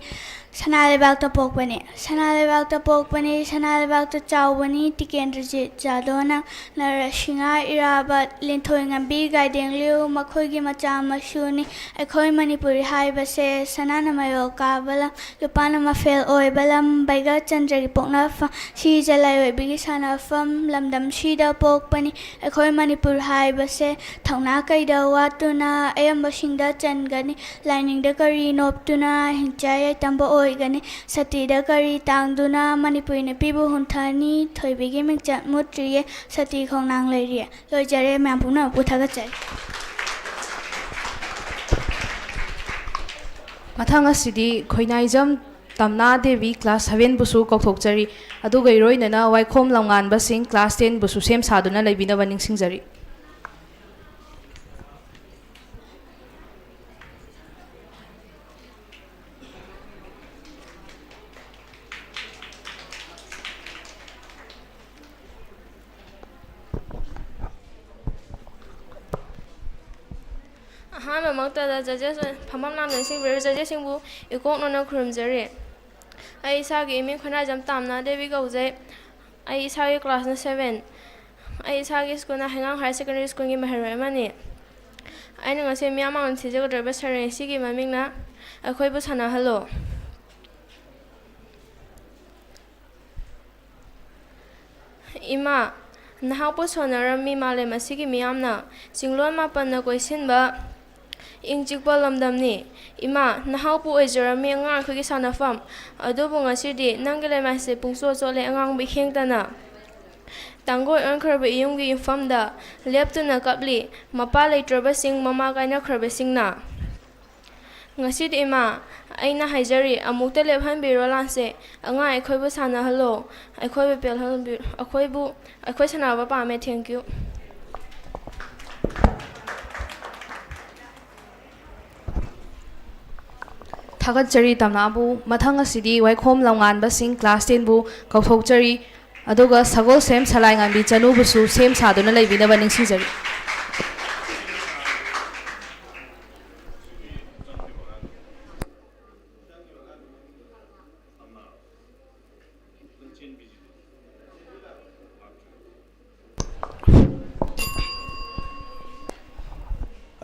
ꯁꯅꯥ ꯂꯩꯕꯥꯛꯇ ꯄꯣꯛꯄꯅꯤ, ꯁꯅꯥ ꯂꯩꯕꯥꯛꯇ ꯄꯣꯛꯄꯅꯤ, ꯁꯅꯥ ꯂꯩꯕꯥꯛꯇ ꯆꯥꯎꯕꯅꯤ, ꯇꯤꯀꯦꯟꯗ꯭ꯔꯖꯤꯠ ꯖꯥꯗꯣꯅ꯫ ꯅꯔꯁꯤꯡꯍ ꯏꯔꯥꯕꯠ, ꯂꯤꯟꯊꯣꯏꯉꯝꯕꯤ ꯒꯥꯏꯗꯦꯡꯂꯤꯎ, ꯃꯈꯣꯏꯒꯤ ꯃꯆꯥ ꯃꯁꯨꯅꯤ꯫ ꯑꯩꯈꯣꯏ ꯃꯅꯤꯄꯨꯔꯤ ꯍꯥꯏꯕꯁꯦ ꯁꯅꯥꯅ ꯃꯌꯣꯜ ꯀꯥꯕ ꯂꯝ, ꯂꯨꯄꯥꯅ ꯃꯐꯦꯜ ꯑꯣꯏꯕ ꯂꯝ, ꯕꯩꯒꯆꯟꯗ꯭ꯔꯒꯤ ꯄꯣꯛꯅꯐꯝ, ꯁꯤꯖ ꯂꯥꯏꯑꯣꯏꯕꯤꯒꯤ ꯁꯥꯟꯅꯐꯝ, ꯂꯝꯗꯝꯁꯤꯗ ꯄꯣꯛꯄꯅꯤ꯫ ꯑꯩꯈꯣꯏ ꯃꯅꯤꯄꯨꯔ ꯍꯥꯏꯕꯁꯦ ꯊꯧꯅꯥ ꯀꯩꯗ ꯋꯥꯠꯇꯨꯅ ꯑꯌꯥꯝꯕꯁꯤꯡꯗ ꯆꯟꯒꯅꯤ꯫ ꯂꯥꯏꯅꯤꯡꯗ ꯀꯔꯤ ꯅꯣꯞꯇꯨꯅ ꯍꯤꯡꯆꯥꯏ ꯌꯥꯏꯇꯝꯕ ꯑꯣꯏꯒꯅꯤ? ꯁꯇꯤꯗ ꯀꯔꯤ ꯇꯥꯡꯗꯨꯅ ꯃꯅꯤꯄꯨꯔꯤ ꯅꯨꯄꯤꯕꯨ ꯍꯨꯟꯊꯅꯤ? ꯊꯣꯏꯕꯤꯒꯤ ꯃꯤꯡꯆꯠ ꯃꯨꯠꯇ꯭ꯔꯤꯌꯦ, ꯁꯇꯤ ꯈꯣꯡꯅꯥꯡ ꯂꯩꯔꯤꯌꯦ꯫ ꯂꯣꯏꯖꯔꯦ, ꯃꯌꯥꯝ ꯄꯨꯝꯅꯃꯛꯄꯨ ꯊꯥꯒꯠꯆꯔꯤ꯫ ꯃꯊꯪ ꯑꯁꯤꯗꯤ ꯈꯣꯏꯅꯥꯏꯖꯝ ꯇꯝꯅꯥ ꯗꯦꯕꯤ class seven ꯕꯨꯁꯨ ꯀꯧꯊꯣꯛꯆꯔꯤ꯫ ꯑꯗꯨꯒ ꯏꯔꯣꯏꯅꯅ ꯋꯥꯏꯈꯣꯝ ꯂꯝꯉꯥꯟꯕ ꯁꯤꯡ class ten ꯕꯨꯁꯨ ꯁꯦꯝ ꯁꯥꯗꯨꯅ ꯂꯩꯕꯤꯅꯕ ꯅꯤꯡꯁꯤꯡꯖꯔꯤ꯫ ꯑꯍꯥꯟꯕꯃꯛꯇꯗ judges ꯑꯣꯏ-, ꯐꯝꯐꯝ ꯂꯥꯡꯗ ꯅꯤꯡꯁꯤꯡꯕꯤꯔꯕ judgesꯁꯤꯡꯕꯨ ꯏꯀꯣꯛꯅꯅ ꯈꯨꯔꯨꯝꯖꯔꯤ꯫ ꯑꯩ ꯏꯁꯥꯒꯤ ꯏꯃꯤꯡ ꯈꯣꯟꯖꯥꯏꯖꯝ ꯇꯥꯝꯅ ꯗꯦꯕꯤ ꯀꯧꯖꯩ꯫ ꯑꯩ ꯏꯁꯥꯒꯤ classꯅ seven꯫ ꯑꯩ ꯏꯁꯥꯒꯤ schoolꯅ ꯍꯩꯉꯥꯡ Higher Secondary Schoolꯒꯤ ꯃꯍꯩꯔꯣꯏ ꯑꯃꯅꯤ꯫ ꯑꯩꯅ ꯉꯁꯤ ꯃꯤꯌꯥꯝ ꯃꯥꯡꯗ ꯊꯤꯖꯒꯗꯧꯔꯤꯕ ꯁꯩꯔꯦꯡ ꯑꯁꯤꯒꯤ ꯃꯃꯤꯡꯅ "ꯑꯩꯈꯣꯏꯕꯨ ꯁꯥꯟꯅꯍꯜꯂꯣ"꯫ ꯏꯃꯥ, ꯅꯍꯥꯛꯄꯨ ꯁꯣꯟꯅꯔꯝꯃꯤ ꯃꯥꯂꯦꯝ ꯑꯁꯤꯒꯤ ꯃꯤꯌꯥꯝꯅ꯫ ꯆꯤꯡꯂꯣꯟ ꯃꯥꯄꯟꯅ ꯀꯣꯏꯁꯤꯟꯕ ꯏꯪ ꯆꯤꯛꯄ ꯂꯝꯗꯝꯅꯤ꯫ ꯏꯃꯥ, ꯅꯍꯥꯛꯄꯨ ꯑꯣꯏꯖꯔꯝꯃꯤ ꯑꯉꯥꯡ ꯑꯩꯈꯣꯏꯒꯤ ꯁꯥꯟꯅꯐꯝ꯫ ꯑꯗꯨꯕꯨ ꯉꯁꯤꯗꯤ ꯅꯪꯒꯤ ꯂꯩꯃꯥꯏꯁꯦ ꯄꯨꯡꯆꯣꯠ ꯆꯣꯠꯂꯦ ꯑꯉꯥꯡꯕ ꯏꯈꯦꯡꯇꯅ꯫ ꯇꯥꯡꯒꯣꯏ ꯑꯣꯟꯈ꯭ꯔꯕ ꯏꯌꯨꯝꯒꯤ ꯌꯨꯝꯐꯝꯗ ꯂꯦꯞꯇꯨꯅ ꯀꯞꯂꯤ ꯃꯄꯥ ꯂꯩꯇ꯭ꯔꯕꯁꯤꯡ, ꯃꯃꯥ ꯀꯥꯏꯅꯈ꯭ꯔꯕꯁꯤꯡꯅ꯫ ꯉꯁꯤꯗꯤ ꯏꯃꯥ, ꯑꯩꯅ ꯍꯥꯏꯖꯔꯤ, ꯑꯃꯨꯛꯇ ꯂꯦꯞꯍꯟꯕꯤꯔꯣ ꯂꯥꯟꯁꯦ꯫ ꯑꯉꯥꯡ ꯑꯩꯈꯣꯏꯕꯨ ꯁꯥꯟꯅꯍꯜꯂꯣ꯫ ꯑꯩꯈꯣꯏꯕꯨ ꯄꯦꯜꯍꯟꯕꯤ-, ꯑꯩꯈꯣꯏꯕꯨ, ꯑꯩꯈꯣꯏ ꯁꯥꯟꯅꯕ ꯄꯥꯝꯃꯦ꯫ Thank you꯫ ꯊꯥꯒꯠꯆꯔꯤ ꯇꯝꯅꯥꯕꯨ꯫ ꯃꯊꯪ ꯑꯁꯤꯗꯤ ꯋꯥꯏꯈꯣꯝ ꯂꯝꯉꯥꯟꯕꯁꯤꯡ class tenꯕꯨ ꯀꯧꯊꯣꯛꯆꯔꯤ꯫ ꯑꯗꯨꯒ ꯁꯒꯣꯜꯁꯦꯝ ꯁꯂꯥꯏꯉꯥꯟꯕꯤ ꯆꯅꯨꯕꯨꯁꯨ ꯁꯦꯝ ꯁꯥꯗꯨꯅ ꯂꯩꯕꯤꯅꯕ ꯅꯤꯡꯁꯤꯡꯖꯔꯤ꯫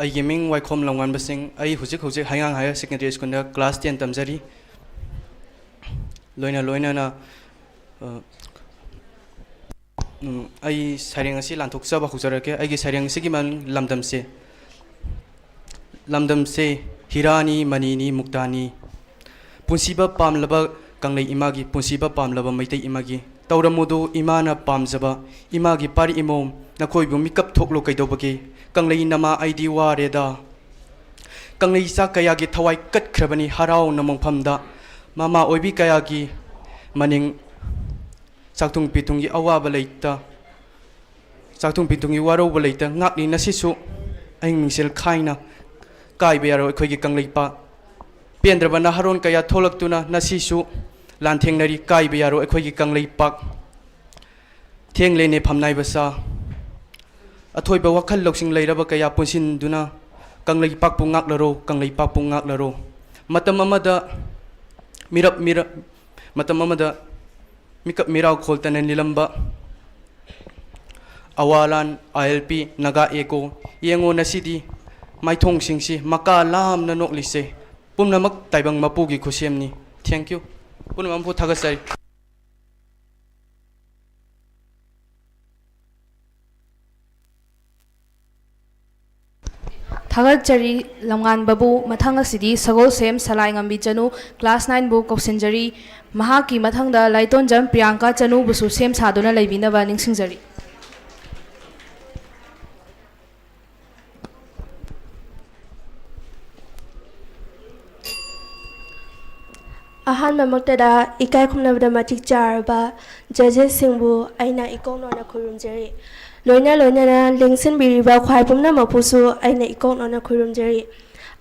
ꯑꯩꯒꯤ ꯃꯤꯡ ꯋꯥꯏꯈꯣꯝ ꯂꯝꯉꯥꯟꯕꯁꯤꯡ꯫ ꯑꯩ ꯍꯧꯖꯤꯛ ꯍꯧꯖꯤꯛ ꯍꯩꯉꯥꯡ Higher Secondary Schoolꯗ class ten ꯇꯝꯖꯔꯤ꯫ ꯂꯣꯏꯅ ꯂꯣꯏꯅꯅ, ꯑ, ꯎꯝ, ꯑꯩ ꯁꯩꯔꯦꯡ ꯑꯁꯤ ꯂꯥꯟꯊꯣꯛꯆꯕ ꯍꯧꯖꯔꯛꯀꯦ꯫ ꯑꯩꯒꯤ ꯁꯩꯔꯦꯡ ꯑꯁꯤꯒꯤ ꯃꯃꯤꯡ "ꯂꯝꯗꯝꯁꯦ"꯫ ꯂꯝꯗꯝꯁꯦ ꯍꯤꯔꯥꯅꯤ, ꯃꯅꯤꯅꯤ, ꯃꯨꯛꯇꯥꯅꯤ꯫ ꯄꯨꯟꯁꯤꯕ ꯄꯥꯝꯂꯕ ꯀꯪꯂꯩ ꯏꯃꯥꯒꯤ, ꯄꯨꯟꯁꯤꯕ ꯄꯥꯝꯂꯕ ꯃꯩꯇꯩ ꯏꯃꯥꯒꯤ꯫ ꯇꯧꯔꯝꯃꯨꯗꯣ ꯏꯃꯥꯅ ꯄꯥꯝꯖꯕ, ꯏꯃꯥꯒꯤ ꯄꯥꯔꯤ ꯏꯃꯣꯝ, ꯅꯈꯣꯏꯕꯨ ꯃꯤꯀꯞ ꯊꯣꯛꯂꯣ ꯀꯩꯗꯧꯕꯒꯦ? ꯀꯪꯂꯩ ꯅꯃꯥ ꯑꯩꯗꯤ ꯋꯥꯔꯦꯗ꯫ ꯀꯪꯂꯩ ꯏꯆꯥ ꯀꯌꯥꯒꯤ ꯊꯋꯥꯏ ꯀꯠꯈ꯭ꯔꯕꯅꯤ ꯍꯔꯥꯎꯅ ꯃꯣꯡꯐꯝꯗ꯫ ꯃꯃꯥ ꯑꯣꯏꯕꯤ ꯀꯌꯥꯒꯤ ꯃꯅꯤꯡ ꯆꯥꯛꯊꯨꯡ ꯄꯤꯊꯨꯡꯒꯤ ꯑꯋꯥꯕ ꯂꯩꯇ, ꯆꯥꯛꯊꯨꯡ ꯄꯤꯊꯨꯡꯒꯤ ꯋꯥꯔꯧꯕ ꯂꯩꯇ ꯉꯥꯛꯂꯤ ꯅꯁꯤꯁꯨ ꯑꯍꯤꯡ ꯃꯤꯡꯁꯦꯜ ꯈꯥꯏꯅ꯫ ꯀꯥꯏꯕ ꯌꯥꯔꯣꯏ ꯑꯩꯈꯣꯏꯒꯤ ꯀꯪꯂꯩꯄꯥꯛ꯫ ꯄꯦꯟꯗ꯭ꯔꯕ ꯅꯍꯥꯔꯣꯟ ꯀꯌꯥ ꯊꯣꯛꯂꯛꯇꯨꯅ ꯅꯁꯤꯁꯨ ꯂꯥꯟꯊꯦꯡꯅꯔꯤ꯫ ꯀꯥꯏꯕ ꯌꯥꯔꯣꯏ ꯑꯩꯈꯣꯏꯒꯤ ꯀꯪꯂꯩꯄꯥꯛ꯫ ꯊꯦꯡꯂꯦꯅꯦ ꯐꯝꯅꯥꯏꯕ ꯁꯥ꯫ ꯑꯊꯣꯏꯕ ꯋꯥꯈꯜ ꯂꯧꯁꯤꯡ ꯂꯩꯔꯕ ꯀꯌꯥ ꯄꯨꯟꯁꯤꯟꯗꯨꯅ ꯀꯪꯂꯩꯄꯥꯛꯄꯨ ꯉꯥꯛꯂꯔꯣ, ꯀꯪꯂꯩꯄꯥꯛꯄꯨ ꯉꯥꯛꯂꯔꯣ꯫ ꯃꯇꯝ ꯑꯃꯗ ꯃꯤꯔꯞ ꯃꯤꯔꯞ ꯃꯇꯝ ꯑꯃꯗ ꯃꯤꯀꯞ ꯃꯤꯔꯥꯎ ꯈꯣꯜꯇꯅ ꯅꯤꯜꯂꯝꯕ ꯑꯋꯥꯂꯥꯟ, ꯑꯥꯏ ꯑꯦꯜ ꯄꯤ, ꯅꯥꯒꯥ ꯑꯦꯀꯣ, ꯌꯦꯡꯉꯣ ꯉꯁꯤꯗꯤ ꯃꯥꯏꯊꯣꯡꯁꯤꯡꯁꯤ ꯃꯀꯥ ꯂꯥꯝꯅ ꯅꯣꯛꯂꯤꯁꯦ꯫ ꯄꯨꯝꯅꯃꯛ ꯇꯥꯏꯕꯪ ꯃꯄꯨꯒꯤ ꯈꯨꯠꯁꯦꯝꯅꯤ꯫ Thank you꯫ ꯄꯨꯝꯅꯃꯛꯄꯨ ꯊꯥꯒꯠꯆꯔꯤ꯫ ꯊꯥꯒꯠꯆꯔꯤ ꯂꯝꯉꯥꯟꯕꯕꯨ꯫ ꯃꯊꯪ ꯑꯁꯤꯗꯤ ꯁꯒꯣꯜꯁꯦꯝ ꯁꯂꯥꯏꯉꯝꯕꯤ ꯆꯅꯨ, class nine ꯕꯨ ꯀꯧꯁꯤꯟꯖꯔꯤ꯫ ꯃꯍꯥꯛꯀꯤ ꯃꯊꯪꯗ ꯂꯥꯏꯇꯣꯟꯖꯝ ꯄ꯭ꯔꯤꯌꯥꯡꯀꯥ ꯆꯅꯨꯕꯨꯁꯨ ꯁꯦꯝ ꯁꯥꯗꯨꯅ ꯂꯩꯕꯤꯅꯕ ꯅꯤꯡꯁꯤꯡꯖꯔꯤ꯫ ꯑꯍꯥꯟꯕꯃꯛꯇꯗ ꯏꯀꯥꯏ ꯈꯨꯝꯅꯕꯗ ꯃꯇꯤꯛ ꯆꯥꯔꯕ judges ꯁꯤꯡꯕꯨ ꯑꯩꯅ ꯏꯀꯣꯛ ꯅꯣꯟꯅ ꯈꯨꯔꯨꯝꯖꯔꯤ꯫ ꯂꯣꯏꯅ ꯂꯣꯏꯅꯅ ꯂꯦꯡꯁꯤꯟꯕꯤꯔꯤꯕ ꯈ꯭ꯋꯥꯏ ꯄꯨꯝꯅꯃꯛꯄꯨꯁꯨ ꯑꯩꯅ ꯏꯀꯣꯛ ꯅꯣꯟꯅ ꯈꯨꯔꯨꯝꯖꯔꯤ꯫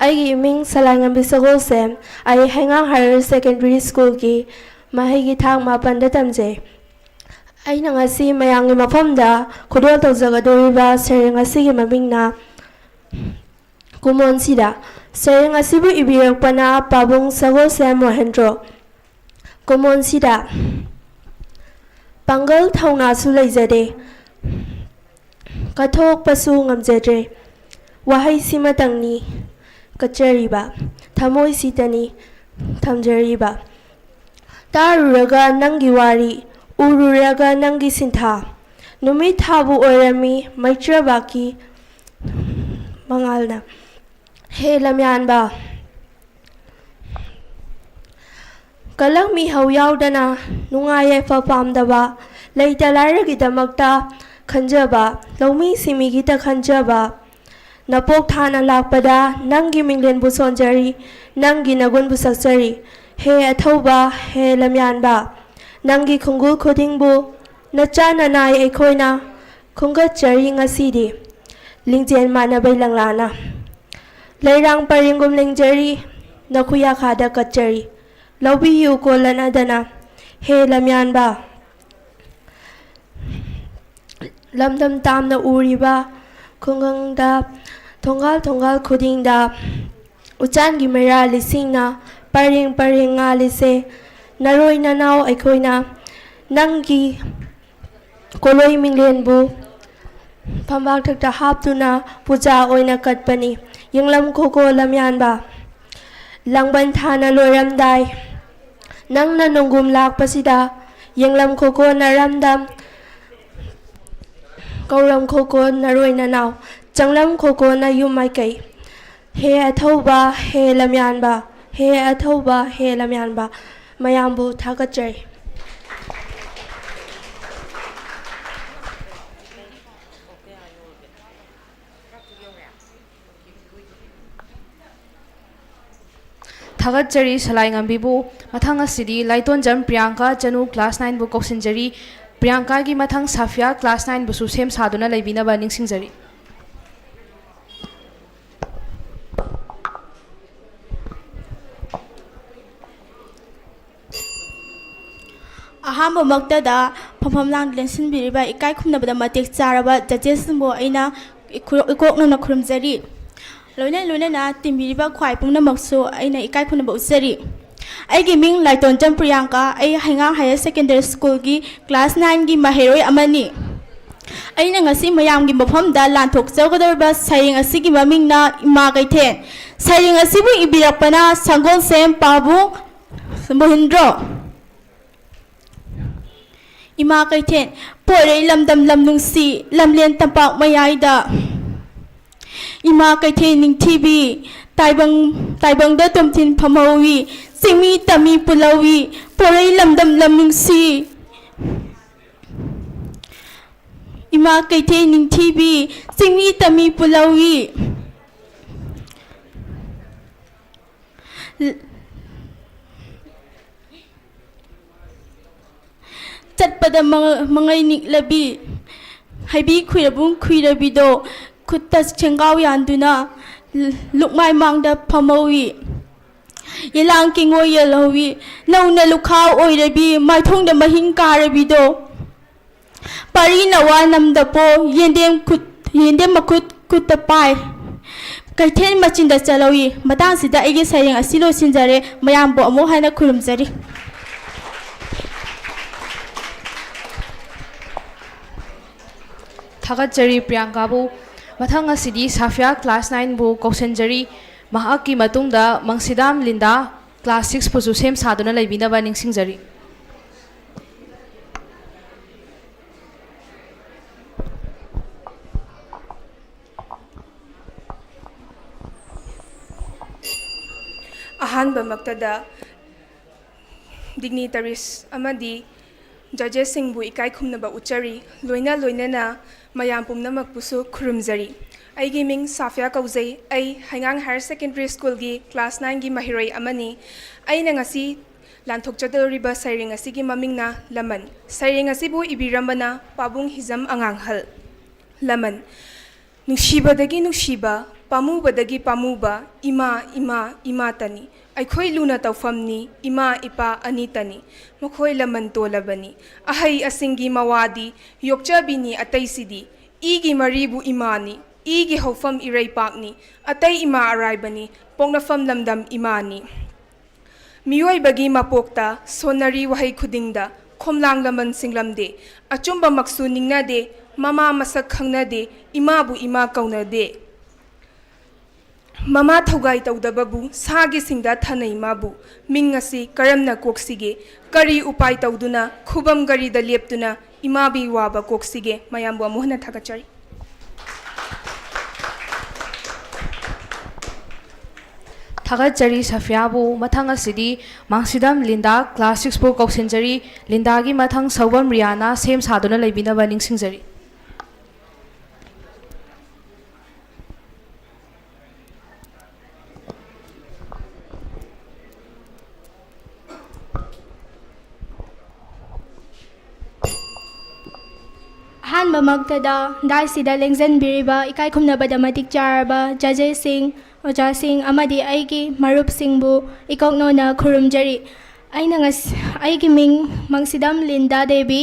ꯑꯩꯒꯤ ꯏꯃꯤꯡ ꯁꯂꯥꯏꯉꯝꯕꯤ ꯁꯒꯣꯜꯁꯦꯝ꯫ ꯑꯩ ꯍꯩꯉꯥꯡ Higher Secondary School ꯒꯤ ꯃꯍꯩꯒꯤ ꯊꯥꯛ ꯃꯥꯄꯟꯗ ꯇꯝꯖꯩ꯫ ꯑꯩꯅ ꯉꯁꯤ ꯃꯌꯥꯝꯒꯤ ꯃꯐꯝꯗ ꯈꯨꯗꯣꯜ ꯇꯧꯖꯒꯗꯧꯔꯤꯕ ꯁꯩꯔꯦꯡ ꯑꯁꯤꯒꯤ ꯃꯃꯤꯡꯅ ꯀꯨꯃꯣꯟꯁꯤꯗ꯫ ꯁꯩꯔꯦꯡ ꯑꯁꯤꯕꯨ ꯏꯕꯤꯔꯛꯄꯅ ꯄꯥꯕꯨꯡ ꯁꯒꯣꯜꯁꯦꯝ ꯃꯣꯍꯦꯟꯗ꯭ꯔꯣ꯫ ꯀꯨꯃꯣꯟꯁꯤꯗ꯫ ꯄꯥꯡꯒꯜ ꯊꯧꯅꯥꯁꯨ ꯂꯩꯖꯗꯦ, ꯀꯠꯊꯣꯛꯄꯁꯨ ꯉꯝꯖꯗ꯭ꯔꯦ꯫ ꯋꯥꯍꯩꯁꯤꯃꯇꯪꯅꯤ ꯀꯠꯆꯔꯤꯕ, ꯊꯃꯣꯏꯁꯤꯗꯅꯤ ꯊꯝꯖꯔꯤꯕ꯫ ꯇꯥꯔꯨꯔꯒ ꯅꯪꯒꯤ ꯋꯥꯔꯤ, ꯎꯔꯨꯔꯒ ꯅꯪꯒꯤ ꯁꯤꯟꯊꯥ, ꯅꯨꯃꯤꯠ ꯊꯥꯕꯨ ꯑꯣꯏꯔꯝꯃꯤ ꯃꯩꯇ꯭ꯔꯕꯥꯛꯀꯤ ꯃꯉꯥꯜꯅ꯫ ꯍꯦ ꯂꯝꯌꯥꯟꯕ, ꯀꯂꯛ ꯃꯤꯍꯧ ꯌꯥꯎꯗꯅ ꯅꯨꯡꯉꯥꯏ ꯌꯥꯏꯐ ꯄꯥꯝꯗꯕ, ꯂꯩꯇ ꯂꯥꯏꯔꯒꯤꯗꯃꯛꯇ ꯈꯟꯖꯕ, ꯂꯧꯃꯤ ꯁꯤꯃꯤꯒꯤꯗ ꯈꯟꯖꯕ, ꯅꯄꯣꯛ ꯊꯥꯅ ꯂꯥꯛꯄꯗ ꯅꯪꯒꯤ ꯃꯤꯡꯂꯦꯟꯕꯨ ꯁꯣꯟꯖꯔꯤ, ꯅꯪꯒꯤ ꯅꯒꯨꯟꯕꯨ ꯁꯛꯆꯔꯤ꯫ ꯍꯦ ꯑꯊꯧꯕ, ꯍꯦ ꯂꯝꯌꯥꯟꯕ, ꯅꯪꯒꯤ ꯈꯣꯡꯒꯨꯜ ꯈꯨꯗꯤꯡꯕꯨ ꯅꯆꯥ ꯅꯅꯥꯏ ꯑꯩꯈꯣꯏꯅ ꯈꯣꯝꯒꯠꯆꯔꯤ ꯉꯁꯤꯗꯤ ꯂꯤꯡꯖꯦꯜ ꯃꯥꯟꯅꯕꯩ ꯂꯪꯂꯥꯅ꯫ ꯂꯩꯔꯥꯡ ꯄꯔꯦꯡꯒꯨꯝ ꯂꯦꯡꯖꯔꯤ, ꯅꯈꯨꯌꯥꯈꯥꯗ ꯀꯠꯆꯔꯤ꯫ ꯂꯧꯕꯤꯌꯨ ꯀꯣꯜꯂꯅꯗꯅ, ꯍꯦ ꯂꯝꯌꯥꯟꯕ꯫ ꯂꯝꯗꯝ ꯇꯥꯝꯅ ꯎꯔꯤꯕ ꯈꯨꯡꯒꯪꯗ ꯊꯣꯡꯒꯥꯜ ꯊꯣꯡꯒꯥꯜ ꯈꯨꯗꯤꯡꯗ ꯎꯆꯥꯟꯒꯤ ꯃꯩꯔꯥ ꯂꯤꯁꯤꯡꯅ ꯄꯔꯦꯡ ꯄꯔꯦꯡ ꯉꯥꯜꯂꯤꯁꯦ, ꯅꯔꯣꯏ ꯅꯅꯥꯎ ꯑꯩꯈꯣꯏꯅ ꯅꯪꯒꯤ ꯀꯣꯂꯣꯏ ꯃꯤꯡꯂꯦꯟꯕꯨ ꯐꯝꯕꯥꯛꯊꯛꯇ ꯍꯥꯞꯇꯨꯅ ꯄꯨꯖꯥ ꯑꯣꯏꯅ ꯀꯠꯄꯅꯤ꯫ ꯌꯦꯡꯂꯝ ꯈꯣꯀꯣ ꯂꯝꯌꯥꯟꯕ, ꯂꯥꯡꯕꯟ ꯊꯥꯅ ꯂꯣꯏꯔꯝꯗꯥꯏ, ꯅꯪꯅ ꯅꯣꯡꯒꯨꯝ ꯂꯥꯛꯄꯁꯤꯗ, ꯌꯦꯡꯂꯝ ꯈꯣꯀꯣ ꯅꯔꯝꯗꯝ, ꯀꯧꯔꯝ ꯈꯣꯀꯣ ꯅꯔꯣꯏ ꯅꯅꯥꯎ, ꯆꯪꯂꯝ ꯈꯣꯀꯣ ꯅꯌꯨꯝ ꯃꯥꯏꯀꯩ꯫ ꯍꯦ ꯑꯊꯧꯕ, ꯍꯦ ꯂꯝꯌꯥꯟꯕ, ꯍꯦ ꯑꯊꯧꯕ, ꯍꯦ ꯂꯝꯌꯥꯟꯕ, ꯃꯌꯥꯝꯕꯨ ꯊꯥꯒꯠꯆꯔꯤ꯫ ꯊꯥꯒꯠꯆꯔꯤ ꯁꯂꯥꯏ ꯉꯝꯕꯤꯕꯨ꯫ ꯃꯊꯪ ꯑꯁꯤꯗꯤ ꯂꯥꯏꯇꯣꯟꯖꯝ ꯄ꯭ꯔꯤꯌꯥꯡꯀꯥ ꯆꯅꯨ class nineꯕꯨ ꯀꯧꯁꯤꯟꯖꯔꯤ꯫ ꯄ꯭ꯔꯤꯌꯥꯡꯀꯥꯒꯤ ꯃꯊꯪ ꯁꯥꯐꯤꯌꯥ class nineꯕꯨꯁꯨ ꯁꯦꯝ ꯁꯥꯗꯨꯅ ꯂꯩꯕꯤꯅꯕ ꯅꯤꯡꯁꯤꯡꯖꯔꯤ꯫ ꯑꯍꯥꯟꯕꯃꯛꯇꯗ ꯐꯝꯐꯝ ꯂꯥꯡꯗ ꯂꯦꯡꯁꯤꯟꯕꯤꯔꯤꯕ ꯏꯀꯥꯏ ꯈꯨꯝꯅꯕꯗ ꯃꯇꯤꯛ ꯆꯥꯔꯕ judgesꯁꯤꯡꯕꯨ ꯑꯩꯅ ꯏꯈꯨ-, ꯏꯀꯣꯛꯅꯅ ꯈꯨꯔꯨꯝꯖꯔꯤ꯫ ꯂꯣꯏꯅ ꯂꯣꯏꯅꯅ ꯇꯤꯟꯕꯤꯔꯤꯕ ꯈ꯭ꯋꯥꯏ ꯄꯨꯝꯅꯃꯛꯁꯨ ꯑꯩꯅ ꯏꯀꯥꯏ ꯈꯨꯝꯅꯕ ꯎꯠꯆꯔꯤ꯫ ꯑꯩꯒꯤ ꯃꯤꯡ ꯂꯥꯏꯇꯣꯟꯖꯝ ꯄ꯭ꯔꯤꯌꯥꯡꯀꯥ, ꯑꯩ ꯍꯩꯉꯥꯡ Higher Secondary Schoolꯒꯤ class nineꯒꯤ ꯃꯍꯩꯔꯣꯏ ꯑꯃꯅꯤ꯫ ꯑꯩꯅ ꯉꯁꯤ ꯃꯌꯥꯝꯒꯤ ꯃꯐꯝꯗ ꯂꯥꯟꯊꯣꯛꯆꯒꯗꯧꯔꯤꯕ ꯁꯩꯔꯦꯡ ꯑꯁꯤꯒꯤ ꯃꯃꯤꯡꯅ ꯏꯃꯥ ꯀꯩꯊꯦꯜ꯫ ꯁꯩꯔꯦꯡ ꯑꯁꯤꯕꯨ ꯏꯕꯤꯔꯛꯄꯅ ꯁꯪꯒꯣꯜꯁꯦꯝ ꯄꯥꯕꯨꯡ ꯃꯣꯍꯤꯟꯗ꯭ꯔꯣ꯫ ꯏꯃꯥ ꯀꯩꯊꯦꯜ꯫ ꯄꯣꯏꯔꯩ ꯂꯝꯗꯝ ꯂꯝ ꯅꯨꯡꯁꯤ, ꯂꯝꯂꯦꯟ ꯇꯝꯄꯥꯛ ꯃꯌꯥꯏꯗ꯫ ꯏꯃꯥ ꯀꯩꯊꯦꯜ ꯅꯤꯡꯊꯤꯕꯤ, ꯇꯥꯏꯕꯪ, ꯇꯥꯏꯕꯪꯗ ꯇꯣꯝꯊꯤꯟ ꯐꯝꯍꯧꯋꯤ, ꯆꯤꯡꯃꯤ ꯇꯝꯃꯤ ꯄꯨꯜꯍꯧꯋꯤ, ꯄꯣꯏꯔꯩ ꯂꯝꯗꯝ ꯂꯝ ꯅꯨꯡꯁꯤ꯫ ꯏꯃꯥ ꯀꯩꯊꯦꯜ ꯅꯤꯡꯊꯤꯕꯤ, ꯆꯤꯡꯃꯤ ꯇꯝꯃꯤ ꯄꯨꯜꯍꯧꯋꯤ꯫ ꯆꯠꯄꯗ ꯃꯉ-, ꯃꯉꯩ ꯅꯤꯛꯂꯕꯤ, ꯍꯩꯕꯤ ꯈꯨꯏꯔꯕꯨꯡ ꯈꯨꯏꯔꯕꯤꯗꯣ ꯈꯨꯠꯇ ꯁꯦꯡꯒꯥꯎ ꯌꯥꯟꯗꯨꯅ ꯂꯨꯛꯃꯥꯏ ꯃꯥꯡꯗ ꯐꯝꯍꯧꯏ꯫ ꯌꯦꯂꯥꯡ ꯀꯦꯡꯉꯣꯏ ꯌꯦꯜꯍꯧꯏ, ꯅꯧꯅ ꯂꯨꯈꯥꯎ ꯑꯣꯏꯔꯕꯤ, ꯃꯥꯏꯊꯣꯡꯗ ꯃꯍꯤꯡ ꯀꯥꯔꯕꯤꯗꯣ꯫ ꯄꯥꯔꯤ ꯅꯋꯥ ꯅꯝꯗꯄꯣ, ꯌꯦꯟꯗꯦꯝ ꯈꯨꯠ, ꯌꯦꯟꯗꯦꯝ ꯃꯈꯨꯠ ꯈꯨꯠꯇ ꯄꯥꯏ꯫ ꯀꯩꯊꯦꯜ ꯃꯆꯤꯟꯗ ꯆꯠꯍꯧꯏ꯫ ꯃꯇꯥꯡꯁꯤꯗ ꯑꯩꯒꯤ ꯁꯩꯔꯦꯡ ꯑꯁꯤ ꯂꯣꯏꯁꯤꯟꯖꯔꯦ꯫ ꯃꯌꯥꯝꯕꯨ ꯑꯃꯨꯛ ꯍꯟꯅ ꯈꯨꯔꯨꯝꯖꯔꯤ꯫ ꯊꯥꯒꯠꯆꯔꯤ ꯄ꯭ꯔꯤꯌꯥꯡꯀꯥꯕꯨ꯫ ꯃꯊꯪ ꯑꯁꯤꯗꯤ ꯁꯥꯐꯤꯌꯥ class nineꯕꯨ ꯀꯧꯁꯤꯟꯖꯔꯤ꯫ ꯃꯍꯥꯛꯀꯤ ꯃꯇꯨꯡꯗ ꯃꯪꯁꯤꯗꯥꯝ ꯂꯤꯟꯗꯥ class sixꯄꯨꯁꯨ ꯁꯦꯝ ꯁꯥꯗꯨꯅ ꯂꯩꯕꯤꯅꯕ ꯅꯤꯡꯁꯤꯡꯖꯔꯤ꯫ ꯑꯍꯥꯟꯕꯃꯛꯇꯗ dignitaries ꯑꯃꯗꯤ judgesꯁꯤꯡꯕꯨ ꯏꯀꯥꯏ ꯈꯨꯝꯅꯕ ꯎꯠꯆꯔꯤ꯫ ꯂꯣꯏꯅ ꯂꯣꯏꯅꯅ ꯃꯌꯥꯝ ꯄꯨꯝꯅꯃꯛꯄꯨꯁꯨ ꯈꯨꯔꯨꯝꯖꯔꯤ꯫ ꯑꯩꯒꯤ ꯃꯤꯡ ꯁꯥꯐꯤꯌꯥ ꯀꯧꯖꯩ꯫ ꯑꯩ ꯍꯩꯉꯥꯡ Higher Secondary Schoolꯒꯤ class nineꯒꯤ ꯃꯍꯩꯔꯣꯏ ꯑꯃꯅꯤ꯫ ꯑꯩꯅ ꯉꯁꯤ ꯂꯥꯟꯊꯣꯛꯆꯗꯧꯔꯤꯕ ꯁꯩꯔꯦꯡ ꯑꯁꯤꯒꯤ ꯃꯃꯤꯡꯅ ꯂꯃꯟ꯫ ꯁꯩꯔꯦꯡ ꯑꯁꯤꯕꯨ ꯏꯕꯤꯔꯝꯕꯅ ꯄꯥꯕꯨꯡ ꯍꯤꯖꯝ ꯑꯉꯥꯡꯍꯜ꯫ ꯂꯃꯟ꯫ ꯅꯨꯡꯁꯤꯕꯗꯒꯤ ꯅꯨꯡꯁꯤꯕ, ꯄꯥꯝꯃꯨꯕꯗꯒꯤ ꯄꯥꯝꯃꯨꯕ, ꯏꯃꯥ, ꯏꯃꯥ, ꯏꯃꯥꯇꯅꯤ꯫ ꯑꯩꯈꯣꯏ ꯂꯨꯅ ꯇꯧꯐꯝꯅꯤ, ꯏꯃꯥ, ꯏꯄꯥ ꯑꯅꯤꯇꯅꯤ꯫ ꯃꯈꯣꯏ ꯂꯃꯟ ꯇꯣꯜꯂꯕꯅꯤ꯫ ꯑꯍꯩ ꯑꯁꯤꯡꯒꯤ ꯃꯋꯥꯗꯤ ꯌꯣꯛꯆꯕꯤꯅꯤ ꯑꯇꯩꯁꯤꯗꯤ꯫ ꯏꯒꯤ ꯃꯔꯤꯕꯨ ꯏꯃꯥꯅꯤ, ꯏꯒꯤ ꯍꯧꯐꯝ ꯏꯔꯩꯄꯥꯛꯅꯤ꯫ ꯑꯇꯩ ꯏꯃꯥ ꯑꯔꯥꯏꯕꯅꯤ, ꯄꯣꯛꯅꯐꯝ ꯂꯝꯗꯝ ꯏꯃꯥꯅꯤ꯫ ꯃꯤꯑꯣꯏꯕꯒꯤ ꯃꯄꯣꯛꯇ ꯁꯣꯟꯅꯔꯤ ꯋꯥꯍꯩ ꯈꯨꯗꯤꯡꯗ ꯈꯣꯝꯂꯥꯡ ꯂꯃꯟ ꯁꯤꯡꯂꯝꯗꯦ꯫ ꯑꯆꯨꯝꯕꯃꯛꯁꯨ ꯅꯤꯡꯅꯗꯦ, ꯃꯃꯥ ꯃꯁꯛ ꯈꯪꯅꯗꯦ, ꯏꯃꯥꯕꯨ ꯏꯃꯥ ꯀꯧꯅꯗꯦ꯫ ꯃꯃꯥ ꯊꯧꯒꯥꯏ ꯇꯧꯗꯕꯕꯨ ꯁꯥꯒꯤ ꯁꯤꯡꯗ ꯊꯥꯅꯩ ꯃꯥꯕꯨ꯫ ꯃꯤꯡ ꯑꯁꯤ ꯀꯔꯝꯅ ꯀꯣꯛꯁꯤꯒꯦ? ꯀꯔꯤ ꯎꯄꯥꯏ ꯇꯧꯗꯨꯅ, ꯈꯨꯕꯝ ꯀꯔꯤꯗ ꯂꯦꯞꯇꯨꯅ ꯏꯃꯥꯕꯤ ꯋꯥꯕ ꯀꯣꯛꯁꯤꯒꯦ? ꯃꯌꯥꯝꯕꯨ ꯑꯃꯨꯛ ꯍꯟꯅ ꯊꯥꯒꯠꯆꯔꯤ꯫ ꯊꯥꯒꯠꯆꯔꯤ ꯁꯐꯤꯌꯥꯕꯨ꯫ ꯃꯊꯪ ꯑꯁꯤꯗꯤ ꯃꯥꯡꯁꯤꯗꯝ ꯂꯤꯟꯗꯥ class sixꯄꯨ ꯀꯧꯁꯤꯟꯖꯔꯤ꯫ ꯂꯤꯟꯗꯥꯒꯤ ꯃꯊꯪ ꯁꯧꯕꯝ ꯔꯤꯌꯥꯅ ꯁꯦꯝ ꯁꯥꯗꯨꯅ ꯂꯩꯕꯤꯅꯕ ꯅꯤꯡꯁꯤꯡꯖꯔꯤ꯫ ꯑꯍꯥꯟꯕꯃꯛꯇꯗ ꯗꯥꯏꯁꯁꯤꯗ ꯂꯦꯡꯖꯟꯕꯤꯔꯤꯕ ꯏꯀꯥꯏ ꯈꯨꯝꯅꯕꯗ ꯃꯇꯤꯛ ꯆꯥꯔꯕ judgesꯁꯤꯡ, ꯑꯣꯖꯥꯁꯤꯡ ꯑꯃꯗꯤ ꯑꯩꯒꯤ ꯃꯔꯨꯞꯁꯤꯡꯕꯨ ꯏꯀꯣꯛꯅꯣꯅ ꯈꯨꯔꯨꯝꯖꯔꯤ꯫ ꯑꯩꯅ ꯉꯁ-, ꯑꯩꯒꯤ ꯃꯤꯡ ꯃꯪꯁꯤꯗꯝ ꯂꯤꯟꯗꯥ ꯗꯦꯕꯤ꯫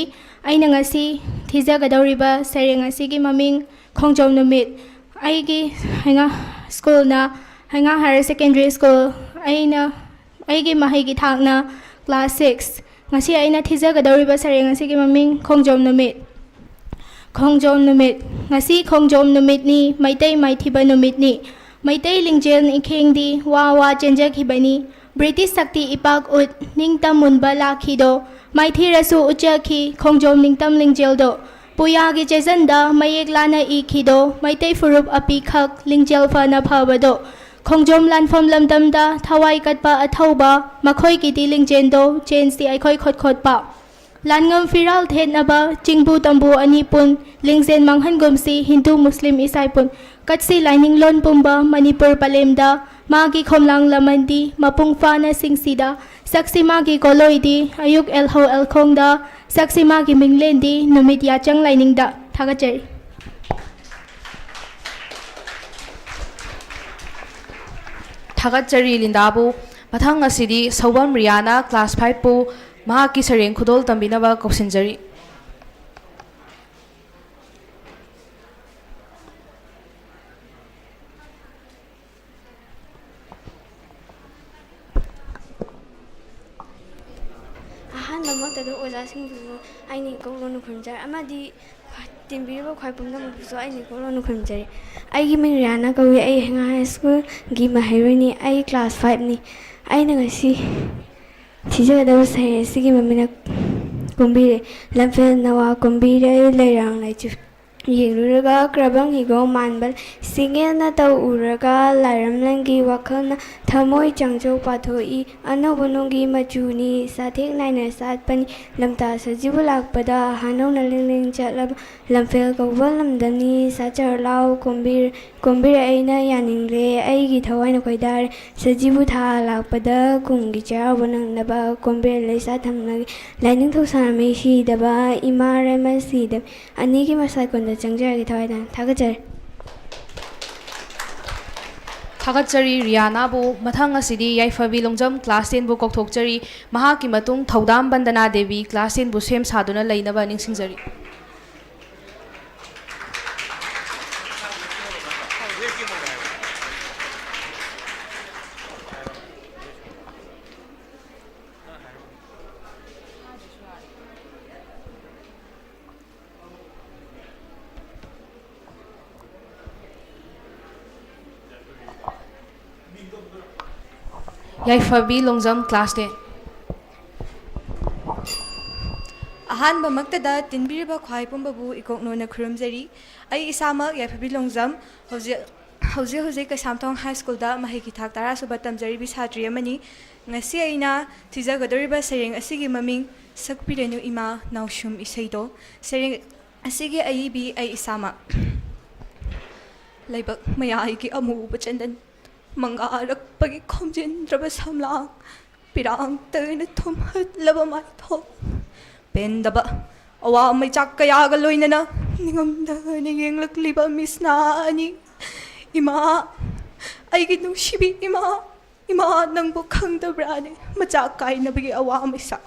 ꯑꯩꯅ ꯉꯁꯤ ꯊꯤꯖꯒꯗꯧꯔꯤꯕ ꯁꯩꯔꯦꯡ ꯑꯁꯤꯒꯤ ꯃꯃꯤꯡ ꯈꯣꯡꯖꯣꯝ ꯅꯨꯃꯤꯠ꯫ ꯑꯩꯒꯤ ꯍꯩꯉꯥ-, ꯁ꯭ꯀꯨꯜꯅ ꯍꯩꯉꯥꯡ ꯍꯥꯌꯔ ꯁꯦꯀꯦꯟꯗꯔꯤ ꯁ꯭ꯀꯨꯜ꯫ ꯑꯩꯅ, ꯑꯩꯒꯤ ꯃꯍꯩꯒꯤ ꯊꯥꯛꯅ ꯀ꯭ꯂꯥꯁ ꯁꯤꯛꯁ꯫ ꯉꯁꯤ ꯑꯩꯅ ꯊꯤꯖꯒꯗꯧꯔꯤꯕ ꯁꯩꯔꯦꯡ ꯑꯁꯤꯒꯤ ꯃꯃꯤꯡ ꯈꯣꯡꯖꯣꯝ ꯅꯨꯃꯤꯠ꯫ ꯈꯣꯡꯖꯣꯝ ꯅꯨꯃꯤꯠ꯫ ꯉꯁꯤ ꯈꯣꯡꯖꯣꯝ ꯅꯨꯃꯤꯠꯅꯤ, ꯃꯩꯇꯩ ꯃꯥꯏꯊꯤꯕ ꯅꯨꯃꯤꯠꯅꯤ꯫ ꯃꯩꯇꯩ ꯂꯤꯡꯖꯦꯜ ꯏꯈꯦꯡꯗꯤ ꯋꯥ ꯋꯥ ꯆꯦꯟꯖꯈꯤꯕꯅꯤ꯫ ꯕ꯭ꯔꯤꯇꯤꯁ ꯁꯛꯇꯤ ꯏꯄꯥꯛ ꯎꯠ, ꯅꯤꯡꯇꯝ ꯃꯨꯟꯕ ꯂꯥꯛꯈꯤꯗꯣ, ꯃꯥꯏꯊꯤꯔꯁꯨ ꯎꯠꯆꯈꯤ ꯈꯣꯡꯖꯣꯝ ꯅꯤꯡꯇꯝ ꯂꯤꯡꯖꯦꯜꯗꯣ꯫ ꯄꯨꯌꯥꯒꯤ ꯆꯦꯖꯟꯗ ꯃꯌꯦꯛ ꯂꯥꯅ ꯏꯈꯤꯗꯣ, ꯃꯩꯇꯩ ꯐꯨꯔꯨꯞ ꯑꯄꯤꯈꯛ ꯂꯤꯡꯖꯦꯜ ꯐꯅ ꯐꯕꯗꯣ꯫ ꯈꯣꯡꯖꯣꯝ ꯂꯥꯟꯐꯝ ꯂꯝꯗꯝꯗ ꯊꯋꯥꯏ ꯀꯠꯄ ꯑꯊꯧꯕ, ꯃꯈꯣꯏꯒꯤꯗꯤ ꯂꯤꯡꯖꯦꯜꯗꯣ, ꯆꯦꯟꯖꯇꯤ ꯑꯩꯈꯣꯏ ꯈꯣꯠꯈꯣꯠꯄ꯫ ꯂꯥꯟꯉꯝ ꯐꯤꯔꯥꯜ ꯊꯦꯠꯅꯕ ꯆꯤꯡꯕꯨ ꯇꯝꯕꯨ ꯑꯅꯤ ꯄꯨꯟ, ꯂꯤꯡꯖꯦꯜ ꯃꯥꯡꯍꯟꯒꯨꯝꯁꯤ ꯍꯤꯟꯗꯨ ꯃꯨꯁꯂꯤꯝ ꯏꯁꯥꯏ ꯄꯨꯟ꯫ ꯀꯠꯁꯤ ꯂꯥꯏꯅꯤꯡꯂꯣꯟ ꯄꯨꯝꯕ ꯃꯅꯤꯄꯨꯔ ꯄꯂꯦꯝꯗ, ꯃꯥꯒꯤ ꯈꯣꯝꯂꯥꯡ ꯂꯃꯟꯗꯤ ꯃꯄꯨꯡ ꯐꯥꯅ ꯁꯤꯡꯁꯤꯗ, ꯁꯛꯁꯤ ꯃꯥꯒꯤ ꯀꯣꯂꯣꯏꯗꯤ ꯑꯌꯨꯛ ꯑꯦꯜꯍꯧ ꯑꯦꯜꯈꯣꯡꯗ, ꯁꯛꯁꯤ ꯃꯥꯒꯤ ꯃꯤꯡꯂꯦꯟꯗꯤ ꯅꯨꯃꯤꯠ ꯌꯥꯆꯪ ꯂꯥꯏꯅꯤꯡꯗ꯫ ꯊꯥꯒꯠꯆꯔꯤ꯫ ꯊꯥꯒꯠꯆꯔꯤ ꯂꯤꯟꯗꯥꯕꯨ꯫ ꯃꯊꯪ ꯑꯁꯤꯗꯤ ꯁꯧꯕꯝ ꯔꯤꯌꯥꯅ ꯀ꯭ꯂꯥꯁ ꯐꯥꯏꯚꯄꯨ ꯃꯍꯥꯛꯀꯤ ꯁꯩꯔꯦꯡ ꯈꯨꯗꯣꯜ ꯇꯝꯕꯤꯅꯕ ꯀꯧꯁꯤꯟꯖꯔꯤ꯫ ꯑꯍꯥꯟꯕꯃꯛꯇꯗ ꯑꯣꯖꯥꯁꯤꯡꯕꯨꯁꯨ ꯑꯩꯅ ꯏꯀꯣꯛ ꯂꯣꯟꯅ ꯈꯨꯔꯨꯝꯖꯔꯤ ꯑꯃꯗꯤ ꯇꯤꯟꯕꯤꯔꯤꯕ ꯈ꯭ꯋꯥꯏ ꯄꯨꯝꯅꯃꯛꯄꯨꯁꯨ ꯑꯩꯅ ꯏꯀꯣꯛ ꯂꯣꯟꯅ ꯈꯨꯔꯨꯝꯖꯔꯤ꯫ ꯑꯩꯒꯤ ꯃꯤꯡ ꯔꯤꯌꯥꯅꯥ ꯀꯧꯏ꯫ ꯑꯩ ꯍꯩꯉꯥꯡ ꯍꯥꯏ ꯁ꯭ꯀꯨꯜꯒꯤ ꯃꯍꯩꯔꯣꯏꯅꯤ꯫ ꯑꯩ ꯀ꯭ꯂꯥꯁ ꯐꯥꯏꯚꯅꯤ꯫ ꯑꯩꯅ ꯉꯁꯤ ꯊꯤꯖꯒꯗꯕ ꯁꯩꯔꯦꯡ ꯑꯁꯤꯒꯤ ꯃꯃꯤꯡꯅ ꯀꯨꯝꯕꯤꯔꯦ꯫ ꯂꯝꯐꯦꯜ ꯅꯋꯥ ꯀꯨꯝꯕꯤꯔꯦ, ꯂꯩꯔꯥꯡ ꯂꯩꯆꯨ ꯌꯦꯡꯂꯨꯔꯒ ꯀ꯭ꯔꯕꯪ ꯍꯤꯒꯣꯛ ꯃꯥꯟꯕ ꯁꯤꯡꯉꯦꯜꯅ ꯇꯧ ꯎꯔꯒ ꯂꯥꯏꯔꯝꯂꯪꯒꯤ ꯋꯥꯈꯜꯅ ꯊꯃꯣꯏ ꯆꯥꯡꯖꯧ ꯄꯥꯊꯣꯛꯏ꯫ ꯑꯅꯧꯕ ꯅꯨꯡꯒꯤ ꯃꯆꯨꯅꯤ ꯁꯥꯊꯦꯛ ꯅꯥꯏꯅ ꯁꯥꯠꯄꯅꯤ꯫ ꯂꯝꯇꯥ ꯁꯖꯤꯕꯨ ꯂꯥꯛꯄꯗ ꯍꯥꯅꯧꯅ ꯂꯤꯡ ꯂꯤꯡ ꯆꯠꯂꯕ ꯂꯝꯐꯦꯜ ꯀꯧꯕ ꯂꯝꯗꯝꯅꯤ꯫ ꯁꯥꯠꯆꯔ ꯂꯥꯎ ꯀꯣꯝꯕꯤꯔ ꯀꯣꯝꯕꯤꯔ ꯑꯩꯅ ꯌꯥꯅꯤꯡꯂꯦ꯫ ꯑꯩꯒꯤ ꯊꯋꯥꯏꯅ ꯈꯣꯏꯗꯥꯔꯦ꯫ ꯁꯖꯤꯕꯨ ꯊꯥ ꯂꯥꯛꯄꯗ ꯀꯨꯝꯒꯤ ꯆꯩꯔꯥꯎꯕ ꯅꯪꯅꯕ ꯀꯣꯝꯕꯤꯔ ꯂꯩꯁꯥ ꯊꯝꯂꯒꯦ꯫ ꯂꯥꯏꯅꯤꯡꯊꯧ ꯁꯅꯥꯃꯍꯤ ꯁꯤꯗꯕ ꯏꯃꯥ ꯔꯦꯃ ꯁꯤꯗꯕ ꯑꯅꯤꯒꯤ ꯃꯁꯥꯏ ꯀꯣꯟꯗ ꯆꯪꯖꯔꯒꯦ ꯊꯋꯥꯏ ꯇꯥꯅ꯫ ꯊꯥꯒꯠꯆꯔꯤ꯫ ꯊꯥꯒꯠꯆꯔꯤ ꯔꯤꯌꯥꯅꯥꯕꯨ꯫ ꯃꯊꯪ ꯑꯁꯤꯗꯤ ꯌꯥꯏꯐꯕꯤ ꯂꯣꯡꯖꯝ ꯀ꯭ꯂꯥꯁ ꯇꯦꯟꯕꯨ ꯀꯧꯊꯣꯛꯆꯔꯤ꯫ ꯃꯍꯥꯛꯀꯤ ꯃꯇꯨꯡ ꯊꯧꯗꯥꯝ ꯕꯟꯗꯅꯥ ꯗꯦꯕꯤ ꯀ꯭ꯂꯥꯁ ꯇꯦꯟꯕꯨ ꯁꯦꯝ ꯁꯥꯗꯨꯅ ꯂꯩꯅꯕ ꯅꯤꯡꯁꯤꯡꯖꯔꯤ꯫ ꯌꯥꯏꯐꯕꯤ ꯂꯣꯡꯖꯝ, class ten꯫ ꯑꯍꯥꯟꯕꯃꯛꯇꯗ ꯇꯤꯟꯕꯤꯔꯤꯕ ꯈ꯭ꯋꯥꯏ ꯄꯨꯝꯕꯕꯨ ꯏꯀꯣꯛꯅꯣꯅ ꯈꯨꯔꯨꯝꯖꯔꯤ꯫ ꯑꯩ ꯏꯁꯥꯃꯛ ꯌꯥꯏꯐꯕꯤ ꯂꯣꯡꯖꯝ, ꯍꯧꯖꯤꯛ, ꯍꯧꯖꯤꯛ ꯍꯧꯖꯤꯛ ꯀꯩꯁꯥꯝꯊꯣꯡ ꯍꯥꯏ ꯁ꯭ꯀꯨꯜꯗ ꯃꯍꯩꯒꯤ ꯊꯥꯛ ꯇꯔꯥ ꯁꯨꯕ ꯇꯝꯖꯔꯤꯕꯤ ꯁꯥꯇ꯭ꯔꯤ ꯑꯃꯅꯤ꯫ ꯉꯁꯤ ꯑꯩꯅ ꯊꯤꯖꯒꯗꯧꯔꯤꯕ ꯁꯩꯔꯦꯡ ꯑꯁꯤꯒꯤ ꯃꯃꯤꯡ "ꯁꯛꯄꯤꯔꯅꯨ ꯏꯃꯥ ꯅꯥꯎꯁꯨꯝ" ꯏꯁꯩꯗꯣ꯫ ꯁꯩꯔꯦꯡ ꯑꯁꯤꯒꯤ ꯑꯏꯕꯤ ꯑꯩ ꯏꯁꯥꯃꯛ꯫ ꯂꯩꯕꯛ ꯃꯌꯥꯏꯒꯤ ꯑꯃꯨꯕ ꯆꯟꯗꯟ ꯃꯉꯥꯔꯛꯄꯒꯤ ꯈꯣꯝꯖꯤꯟꯗ꯭ꯔꯕ ꯁꯝꯂꯥꯡ, ꯄꯤꯔꯥꯡꯇꯅ ꯊꯨꯝꯍꯠꯂꯕ ꯃꯥꯏꯊꯣꯡ, ꯄꯦꯟꯗꯕ ꯑꯋꯥ ꯃꯩꯆꯥꯛ ꯀꯌꯥꯒ ꯂꯣꯏꯅꯅ ꯅꯤꯡꯉꯝꯗꯅ ꯌꯦꯡꯂꯛꯂꯤꯕ ꯃꯤꯠꯁꯅꯥ ꯑꯅꯤ꯫ ꯏꯃꯥ, ꯑꯩꯒꯤ ꯅꯨꯡꯁꯤꯕꯤ ꯏꯃꯥ, ꯏꯃꯥ, ꯅꯪꯕꯨ ꯈꯪꯗꯕ꯭ꯔꯥꯅꯦ ꯃꯆꯥ ꯀꯥꯏꯅꯕꯒꯤ ꯑꯋꯥ ꯃꯩꯁꯥ?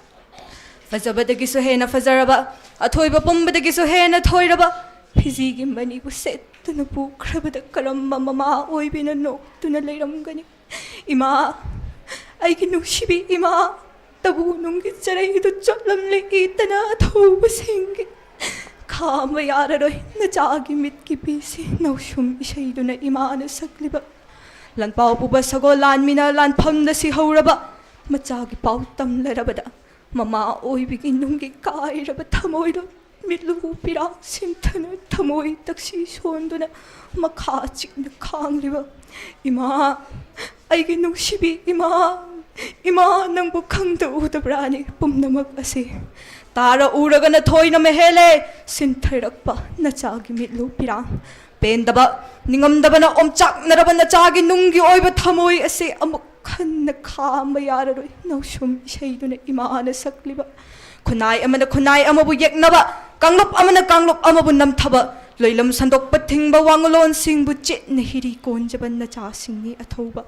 ꯐꯖꯕꯗꯒꯤꯁꯨ ꯍꯦꯟꯅ ꯐꯖꯔꯕ, ꯑꯊꯣꯏꯕ ꯄꯨꯝꯕꯗꯒꯤꯁꯨ ꯍꯦꯟꯅ ꯊꯣꯏꯔꯕ ꯐꯤꯖꯤꯒꯤ ꯃꯅꯤꯕꯨ ꯁꯦꯠꯇꯨꯅ ꯄꯨꯈ꯭ꯔꯕꯗ ꯀꯔꯝꯕ ꯃꯃꯥ ꯑꯣꯏꯕꯤꯅ ꯅꯣꯛꯇꯨꯅ ꯂꯩꯔꯝꯒꯅꯤ? ꯏꯃꯥ, ꯑꯩꯒꯤ ꯅꯨꯡꯁꯤꯕꯤ ꯏꯃꯥ, ꯇꯕꯨ ꯅꯨꯡꯒꯤ ꯆꯔꯩꯗꯨ ꯆꯣꯠꯂꯝꯂꯦ ꯏꯇꯅ ꯑꯊꯧꯕꯁꯤꯡꯒꯤ꯫ ꯈꯥꯝꯕ ꯌꯥꯔꯔꯣꯏ ꯅꯆꯥꯒꯤ ꯃꯤꯠꯀꯤ ꯄꯤꯁꯤ ꯅꯥꯎꯁꯨꯝ ꯏꯁꯩꯗꯨꯅ ꯏꯃꯥꯅ ꯁꯛꯂꯤꯕ꯫ ꯂꯥꯟꯄꯥꯎ ꯄꯨꯕ ꯁꯒꯣꯜ ꯂꯥꯟꯃꯤꯅ ꯂꯥꯟꯐꯝꯗ ꯁꯤꯍꯧꯔꯕ ꯃꯆꯥꯒꯤ ꯄꯥꯎ ꯇꯝꯂꯔꯕꯗ, ꯃꯃꯥ ꯑꯣꯏꯕꯒꯤ ꯅꯨꯡꯒꯤ ꯀꯥꯏꯔꯕ ꯊꯃꯣꯏꯗꯣ ꯃꯤꯠꯂꯨ ꯄꯤꯔꯥꯡ ꯁꯤꯟꯊꯅ ꯊꯃꯣꯏ ꯇꯛꯁꯤ ꯁꯣꯟꯗꯨꯅ ꯃꯈꯥ ꯆꯤꯛꯅ ꯈꯥꯡꯂꯤꯕ ꯏꯃꯥ, ꯑꯩꯒꯤ ꯅꯨꯡꯁꯤꯕꯤ ꯏꯃꯥ, ꯏꯃꯥ, ꯅꯪꯕꯨ ꯈꯪꯗ ꯎꯗꯕ꯭ꯔꯥꯅꯤ ꯄꯨꯝꯅꯃꯛ ꯑꯁꯤ? ꯇꯥꯔ ꯎꯔꯒꯅ ꯊꯣꯏꯅ ꯃꯍꯦꯜꯂꯦ ꯁꯤꯟꯊꯔꯛꯄ ꯅꯆꯥꯒꯤ ꯃꯤꯠꯂꯨ ꯄꯤꯔꯥꯡ꯫ ꯄꯦꯟꯗꯕ, ꯅꯤꯡꯉꯝꯗꯕꯅ ꯑꯣꯝꯆꯥꯛꯅꯔꯕ ꯅꯆꯥꯒꯤ ꯅꯨꯡꯒꯤ ꯑꯣꯏꯕ ꯊꯃꯣꯏ ꯑꯁꯤ ꯑꯃꯨꯛ ꯍꯟꯅ ꯈꯥꯝꯕ ꯌꯥꯔꯔꯣꯏ ꯅꯥꯎꯁꯨꯝ ꯏꯁꯩꯗꯨꯅ ꯏꯃꯥꯅ ꯁꯛꯂꯤꯕ꯫ ꯈꯨꯟꯅꯥꯏ ꯑꯃꯅ ꯈꯨꯟꯅꯥꯏ ꯑꯃꯕꯨ ꯌꯦꯛꯅꯕ, ꯀꯥꯡꯂꯨꯞ ꯑꯃꯅ ꯀꯥꯡꯂꯨꯞ ꯑꯃꯕꯨ ꯅꯝꯊꯕ, ꯂꯣꯏꯂꯝ ꯁꯟꯗꯣꯛꯄ ꯊꯤꯡꯕ ꯋꯥꯉꯨꯂꯣꯟꯁꯤꯡꯕꯨ ꯆꯦꯠꯅ ꯍꯤꯔꯤ ꯀꯣꯟꯖꯕ ꯅꯆꯥꯁꯤꯡꯅꯤ ꯑꯊꯧꯕ꯫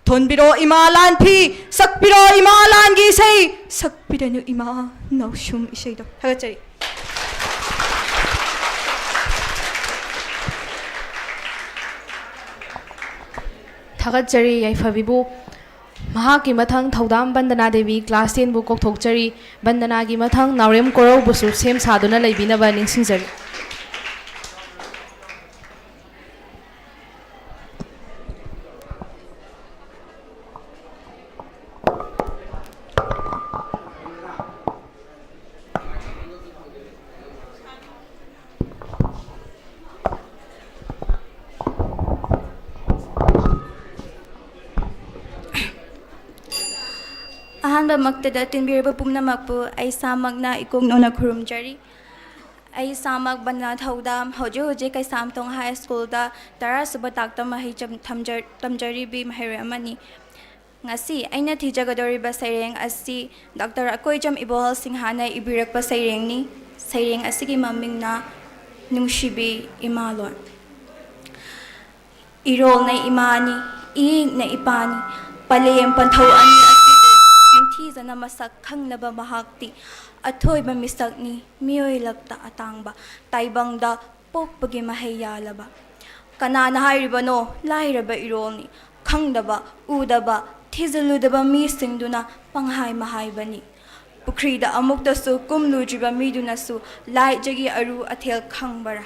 ꯊꯣꯟꯕꯤꯔꯣ ꯏꯃꯥ ꯂꯥꯟꯐꯤ, ꯁꯛꯄꯤꯔꯣ ꯏꯃꯥ ꯂꯥꯟꯒꯤ ꯏꯁꯩ, ꯁꯛꯄꯤꯔꯅꯨ ꯏꯃꯥ ꯅꯥꯎꯁꯨꯝ ꯏꯁꯩꯗꯣ꯫ ꯊꯥꯒꯠꯆꯔꯤ꯫ ꯊꯥꯒꯠꯆꯔꯤ ꯌꯥꯏꯐꯕꯤꯕꯨ꯫ ꯃꯍꯥꯛꯀꯤ ꯃꯊꯪ ꯊꯧꯗꯥꯝ ꯕꯟꯗꯅꯥ ꯗꯦꯕꯤ, class ten ꯕꯨ ꯀꯧꯊꯣꯛꯆꯔꯤ꯫ ꯕꯟꯗꯅꯥꯒꯤ ꯃꯊꯪ ꯅꯥꯎꯔꯦꯝ ꯀꯣꯔꯧꯕꯨꯁꯨ ꯁꯦꯝ ꯁꯥꯗꯨꯅ ꯂꯩꯕꯤꯅꯕ ꯅꯤꯡꯁꯤꯡꯖꯔꯤ꯫ ꯑꯍꯥꯟꯕꯃꯛꯇꯗ ꯇꯤꯟꯕꯤꯔꯕ ꯄꯨꯝꯅꯃꯛꯄꯨ ꯑꯩ ꯏꯁꯥꯃꯛꯅ ꯏꯀꯣꯛ ꯅꯧꯅ ꯈꯨꯔꯨꯝꯖꯔꯤ꯫ ꯑꯩ ꯏꯁꯥꯃꯛ ꯕꯟꯗꯅꯥ ꯊꯧꯗꯥꯝ, ꯍꯧꯖꯤꯛ ꯍꯧꯖꯤꯛ ꯀꯩꯁꯥꯝꯊꯣꯡ ꯍꯥꯏ ꯁ꯭ꯀꯨꯜꯗ ꯇꯔꯥꯁꯨꯕ ꯇꯥꯛꯇ ꯃꯍꯩ ꯆꯝ-, ꯊꯝꯖ-, ꯇꯝꯖꯔꯤꯕꯤ ꯃꯍꯩꯔꯣꯏ ꯑꯃꯅꯤ꯫ ꯉꯁꯤ ꯑꯩꯅ ꯊꯤꯖꯒꯗꯧꯔꯤꯕ ꯁꯩꯔꯦꯡ ꯑꯁꯤ ꯗꯣꯛꯇꯔ ꯑꯀꯣꯏꯖꯝ ꯏꯕꯣꯍꯜ ꯁꯤꯡꯍꯅ ꯏꯕꯤꯔꯛꯄ ꯁꯩꯔꯦꯡꯅꯤ꯫ ꯁꯩꯔꯦꯡ ꯑꯁꯤꯒꯤ ꯃꯃꯤꯡꯅ ꯅꯨꯡꯁꯤꯕꯤ ꯏꯃꯥꯂꯣꯟ꯫ ꯏꯔꯣꯜꯅ ꯏꯃꯥꯅꯤ, ꯏꯌꯦꯛꯅ ꯏꯄꯥꯅꯤ, ꯄꯂꯦꯝ ꯄꯟꯊꯧ ꯑꯅꯤ ꯑꯁꯤꯕꯨ ꯅꯤꯡꯊꯤꯖꯅ ꯃꯁꯛ ꯈꯪꯂꯕ ꯃꯍꯥꯛꯇꯤ ꯑꯊꯣꯏꯕ ꯃꯤꯁꯛꯅꯤ, ꯃꯤꯑꯣꯏ ꯂꯛꯇ ꯑꯇꯥꯡꯕ, ꯇꯥꯏꯕꯪꯗ ꯄꯣꯛꯄꯒꯤ ꯃꯍꯩ ꯌꯥꯜꯂꯕ꯫ ꯀꯅꯥꯅ ꯍꯥꯏꯔꯤꯕꯅꯣ? ꯂꯥꯏꯔꯕ ꯏꯔꯣꯜꯅꯤ꯫ ꯈꯪꯗꯕ, ꯎꯗꯕ, ꯊꯤꯖꯤꯜꯂꯨꯗꯕ ꯃꯤꯁꯤꯡꯗꯨꯅ ꯄꯪꯍꯥꯏ ꯃꯍꯥꯏꯕꯅꯤ꯫ ꯄꯨꯈ꯭ꯔꯤꯗ ꯑꯃꯨꯛꯇꯁꯨ ꯀꯨꯝꯂꯨꯗ꯭ꯔꯤꯕ ꯃꯤꯗꯨꯅꯁꯨ ꯂꯥꯏꯖꯒꯤ ꯑꯔꯨ ꯑꯊꯦꯜ ꯈꯪꯕꯔꯥ?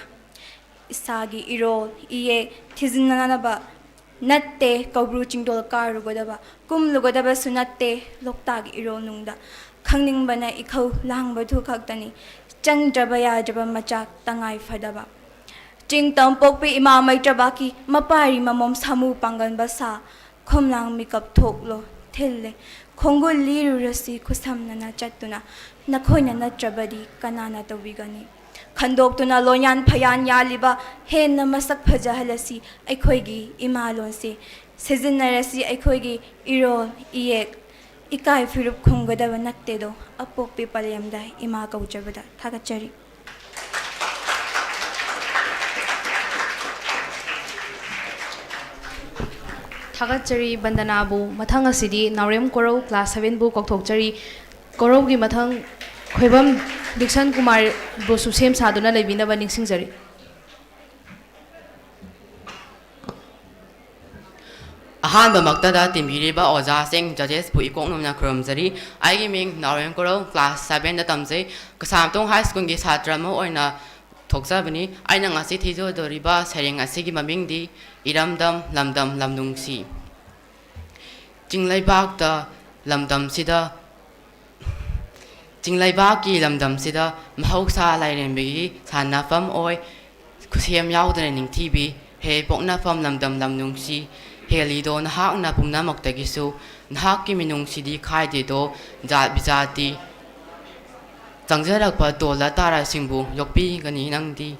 ꯏꯁꯥꯒꯤ ꯏꯔꯣꯜ, ꯏꯌꯦꯛ ꯊꯤꯖꯤꯟꯅꯅꯕ ꯅꯠꯇꯦ ꯀꯧꯕ꯭ꯔꯨ ꯆꯤꯡꯗꯣꯜ ꯀꯥꯔꯨꯒꯗꯕ, ꯀꯨꯝꯂꯨꯒꯗꯕꯁꯨ ꯅꯠꯇꯦ ꯂꯣꯛꯇꯥꯛ ꯏꯔꯣꯜꯅꯨꯡꯗ꯫ ꯈꯪꯅꯤꯡꯕꯅ ꯏꯈꯧ ꯂꯥꯡꯕꯗꯨ ꯈꯛꯇꯅꯤ, ꯆꯪꯗ꯭ꯔꯕ ꯌꯥꯗ꯭ꯔꯕ ꯃꯆꯥꯛ ꯇꯉꯥꯏ ꯐꯗꯕ꯫ ꯆꯤꯡ ꯇꯝ ꯄꯣꯛꯄꯤ ꯏꯃꯥ ꯃꯩꯇ꯭ꯔꯕꯥꯛꯀꯤ ꯃꯄꯥꯔꯤ ꯃꯃꯣꯝ ꯁꯥꯃꯨ ꯄꯥꯡꯒꯟꯕ ꯁꯥ, ꯈꯣꯝꯂꯥꯡ ꯃꯤꯀꯞ ꯊꯣꯛꯂꯣ ꯊꯤꯜꯂꯦ꯫ ꯈꯣꯡꯒꯨꯜ ꯂꯤꯔꯨꯔꯁꯤ ꯈꯨꯠꯁꯝꯅꯅ ꯆꯠꯇꯨꯅ, ꯅꯈꯣꯏꯅ ꯅꯠꯇ꯭ꯔꯕꯗꯤ ꯀꯅꯥꯅ ꯇꯧꯕꯤꯒꯅꯤ? ꯈꯟꯗꯣꯛꯇꯨꯅ ꯂꯣꯟꯌꯥꯟ ꯐꯌꯥꯟ ꯌꯥꯜꯂꯤꯕ ꯍꯦꯟꯅ ꯃꯁꯛ ꯐꯖꯍꯜꯂꯁꯤ ꯑꯩꯈꯣꯏꯒꯤ ꯏꯃꯥ ꯂꯣꯟꯁꯦ꯫ ꯁꯤꯖꯤꯟꯅꯔꯁꯤ ꯑꯩꯈꯣꯏꯒꯤ ꯏꯔꯣꯜ, ꯏꯌꯦꯛ, ꯏꯀꯥꯏ ꯐꯤꯔꯨꯞ ꯈꯨꯝꯒꯗꯕ ꯅꯠꯇꯦꯗꯣ, ꯑꯄꯣꯛꯄꯤ ꯄꯂꯦꯝꯗ ꯏꯃꯥ ꯀꯧꯖꯕꯗ ꯊꯥꯒꯠꯆꯔꯤ꯫ ꯊꯥꯒꯠꯆꯔꯤ ꯕꯟꯗꯅꯥꯕꯨ꯫ ꯃꯊꯪ ꯑꯁꯤꯗꯤ ꯅꯥꯎꯔꯦꯝ ꯀꯣꯔꯧ class sevenꯕꯨ ꯀꯧꯊꯣꯛꯆꯔꯤ꯫ ꯀꯣꯔꯧꯒꯤ ꯃꯊꯪ ꯈꯣꯏꯕꯝ ꯗꯤꯛꯁꯟ ꯀꯨꯃꯥꯔꯕꯨꯁꯨ ꯁꯦꯝ ꯁꯥꯗꯨꯅ ꯂꯩꯕꯤꯅꯕ ꯅꯤꯡꯁꯤꯡꯖꯔꯤ꯫ ꯑꯍꯥꯟꯕꯃꯛꯇꯗ ꯇꯤꯟꯕꯤꯔꯤꯕ ꯑꯣꯖꯥꯁꯤꯡ, judgesꯄꯨ ꯏꯀꯣꯛ ꯅꯧꯅ ꯈꯨꯔꯨꯝꯖꯔꯤ꯫ ꯑꯩꯒꯤ ꯃꯤꯡ ꯅꯥꯎꯔꯦꯝ ꯀꯣꯔꯧ, class sevenꯗ ꯇꯝꯖꯩ꯫ ꯀꯩꯁꯥꯝꯊꯣꯡ High Schoolꯒꯤ ꯁꯥꯇ꯭ꯔ ꯑꯃ ꯑꯣꯏꯅ ꯊꯣꯛꯆꯕꯅꯤ꯫ ꯑꯩꯅ ꯉꯁꯤ ꯊꯤꯖꯗꯧꯔꯤꯕ ꯁꯩꯔꯦꯡ ꯑꯁꯤꯒꯤ ꯃꯃꯤꯡꯗꯤ ꯏꯔꯝꯗꯝ ꯂꯝꯗꯝ ꯂꯝꯅꯨꯡꯁꯤ꯫ ꯆꯤꯡꯂꯩꯕꯥꯛꯇ ꯂꯝꯗꯝꯁꯤꯗ, ꯆꯤꯡꯂꯩꯕꯥꯛꯀꯤ ꯂꯝꯗꯝꯁꯤꯗ ꯃꯍꯧꯁꯥ ꯂꯥꯏꯔꯦꯝꯕꯤꯒꯤ ꯁꯥꯟꯅꯐꯝ ꯑꯣꯏ, ꯈꯨꯠꯁꯦꯝ ꯌꯥꯎꯗꯅ ꯅꯤꯡꯊꯤꯕꯤ꯫ ꯍꯦ ꯄꯣꯛꯅꯐꯝ ꯂꯝꯗꯝ ꯂꯝꯅꯨꯡꯁꯤ, ꯍꯦꯜꯂꯤꯗꯣ ꯅꯍꯥꯛꯅ ꯄꯨꯝꯅꯃꯛꯇꯒꯤꯁꯨ꯫ ꯅꯍꯥꯛꯀꯤ ꯃꯤꯅꯨꯡꯁꯤꯗꯤ ꯈꯥꯏꯗꯦꯗꯣ ꯖꯥꯠ ꯕꯤꯖꯥꯠꯇꯤ꯫ ꯆꯪꯖꯔꯛꯄ ꯇꯣꯜꯂ ꯇꯥꯔꯁꯤꯡꯕꯨ ꯌꯣꯛꯄꯤꯒꯅꯤ ꯅꯪꯗꯤ꯫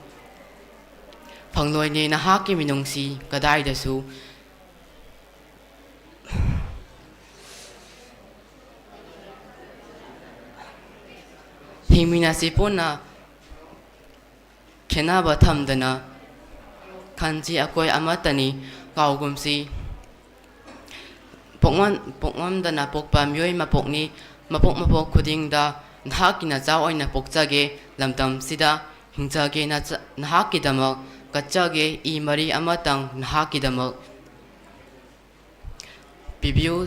ꯐꯪꯂꯣꯏꯅꯦ ꯅꯍꯥꯛꯀꯤ ꯃꯤꯅꯨꯡꯁꯤ ꯀꯗꯥꯏꯗꯁꯨ꯫ ꯍꯤꯡꯃꯤꯟꯅꯁꯤ ꯄꯨꯟꯅ ꯈꯦꯠꯅꯕ ꯊꯝꯗꯅ꯫ ꯈꯟꯁꯤ ꯑꯩꯈꯣꯏ ꯑꯃꯠꯇꯅꯤ ꯀꯥꯎꯒꯨꯝꯁꯤ꯫ ꯄꯣꯛꯉꯝ-, ꯄꯣꯛꯉꯝꯗꯅ ꯄꯣꯛꯄ ꯃꯤꯑꯣꯏ ꯃꯄꯣꯛꯅꯤ꯫ ꯃꯄꯣꯛ ꯃꯄꯣꯛ ꯈꯨꯗꯤꯡꯗ ꯅꯍꯥꯛꯀꯤ ꯅꯆꯥ ꯑꯣꯏꯅ ꯄꯣꯛꯆꯒꯦ꯫ ꯂꯝꯗꯝꯁꯤꯗ ꯍꯤꯡꯖꯒꯦ ꯅꯆ-, ꯅꯍꯥꯛꯀꯤꯗꯃꯛ꯫ ꯀꯠꯆꯒꯦ ꯏ ꯃꯔꯤ ꯑꯃꯇꯪ ꯅꯍꯥꯛꯀꯤꯗꯃꯛ꯫ ꯄꯤꯕꯤꯌꯨ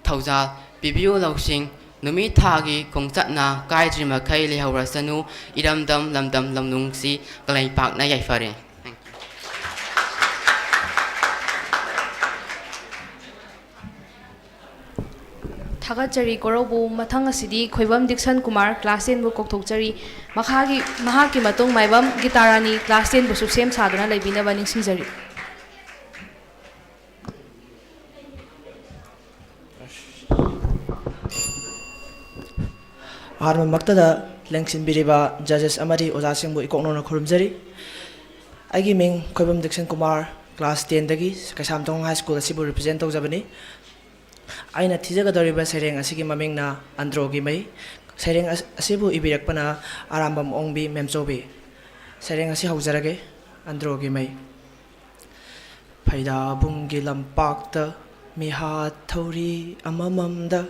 ꯊꯧꯖꯥꯜ, ꯄꯤꯕꯤꯌꯨ ꯂꯧꯁꯤꯡ꯫ ꯅꯨꯃꯤꯠ ꯊꯥꯒꯤ ꯈꯣꯡꯆꯠꯅ ꯀꯥꯏꯗ꯭ꯔꯤ ꯃꯈꯩ ꯂꯩꯍꯧꯔꯁꯅꯨ꯫ ꯏꯔꯝꯗꯝ ꯂꯝꯗꯝ ꯂꯝꯂꯨꯡꯁꯤ ꯀꯪꯂꯩꯄꯥꯛꯅ ꯌꯥꯏꯐꯔꯦ꯫ ꯊꯥꯒꯠꯆꯔꯤ ꯀꯣꯔꯧꯕꯨ꯫ ꯃꯊꯪ ꯑꯁꯤꯗꯤ ꯈꯣꯏꯕꯝ ꯗꯤꯛꯁꯟ ꯀꯨꯃꯥꯔ, class ten ꯕꯨ ꯀꯧꯊꯣꯛꯆꯔꯤ꯫ ꯃꯈꯥꯒꯤ, ꯃꯍꯥꯛꯀꯤ ꯃꯇꯨꯡ ꯃꯥꯏꯕꯝ ꯒꯤꯇꯥꯔꯥꯅꯤ, class ten ꯕꯨꯁꯨ ꯁꯦꯝ ꯁꯥꯗꯨꯅ ꯂꯩꯕꯤꯅꯕ ꯅꯤꯡꯁꯤꯡꯖꯔꯤ꯫ ꯑꯍꯥꯟꯕꯃꯛꯇꯗ ꯂꯦꯡꯁꯤꯟꯕꯤꯔꯤꯕ judges ꯑꯃꯗꯤ ꯑꯣꯖꯥꯁꯤꯡꯕꯨ ꯏꯀꯣꯛ ꯅꯧꯅ ꯈꯨꯔꯨꯝꯖꯔꯤ꯫ ꯑꯩꯒꯤ ꯃꯤꯡ ꯈꯣꯏꯕꯝ ꯗꯤꯛꯁꯟ ꯀꯨꯃꯥꯔ, class ten ꯗꯒꯤ ꯀꯩꯁꯥꯝꯊꯣꯡ High School ꯑꯁꯤꯕꯨ represent ꯇꯧꯖꯕꯅꯤ꯫ ꯑꯩꯅ ꯊꯤꯖꯒꯗꯧꯔꯤꯕ ꯁꯩꯔꯦꯡ ꯑꯁꯤꯒꯤ ꯃꯃꯤꯡꯅ ꯑꯟꯗ꯭ꯔꯣꯒꯤ ꯃꯩ꯫ ꯁꯩꯔꯦꯡ ꯑꯁ-, ꯑꯁꯤꯕꯨ ꯏꯕꯤꯔꯛꯄꯅ ꯑꯔꯥꯝꯕꯝ ꯑꯣꯡꯕꯤ ꯃꯦꯝꯆꯧꯕꯤ꯫ ꯁꯩꯔꯦꯡ ꯑꯁꯤ ꯍꯧꯖꯔꯒꯦ꯫ ꯑꯟꯗ꯭ꯔꯣꯒꯤ ꯃꯩ꯫ ꯐꯩꯗꯥꯕꯨꯡꯒꯤ ꯂꯝꯄꯥꯛꯇ ꯃꯤꯍꯥꯠ ꯊꯧꯔꯤ ꯑꯃꯃꯝꯗ,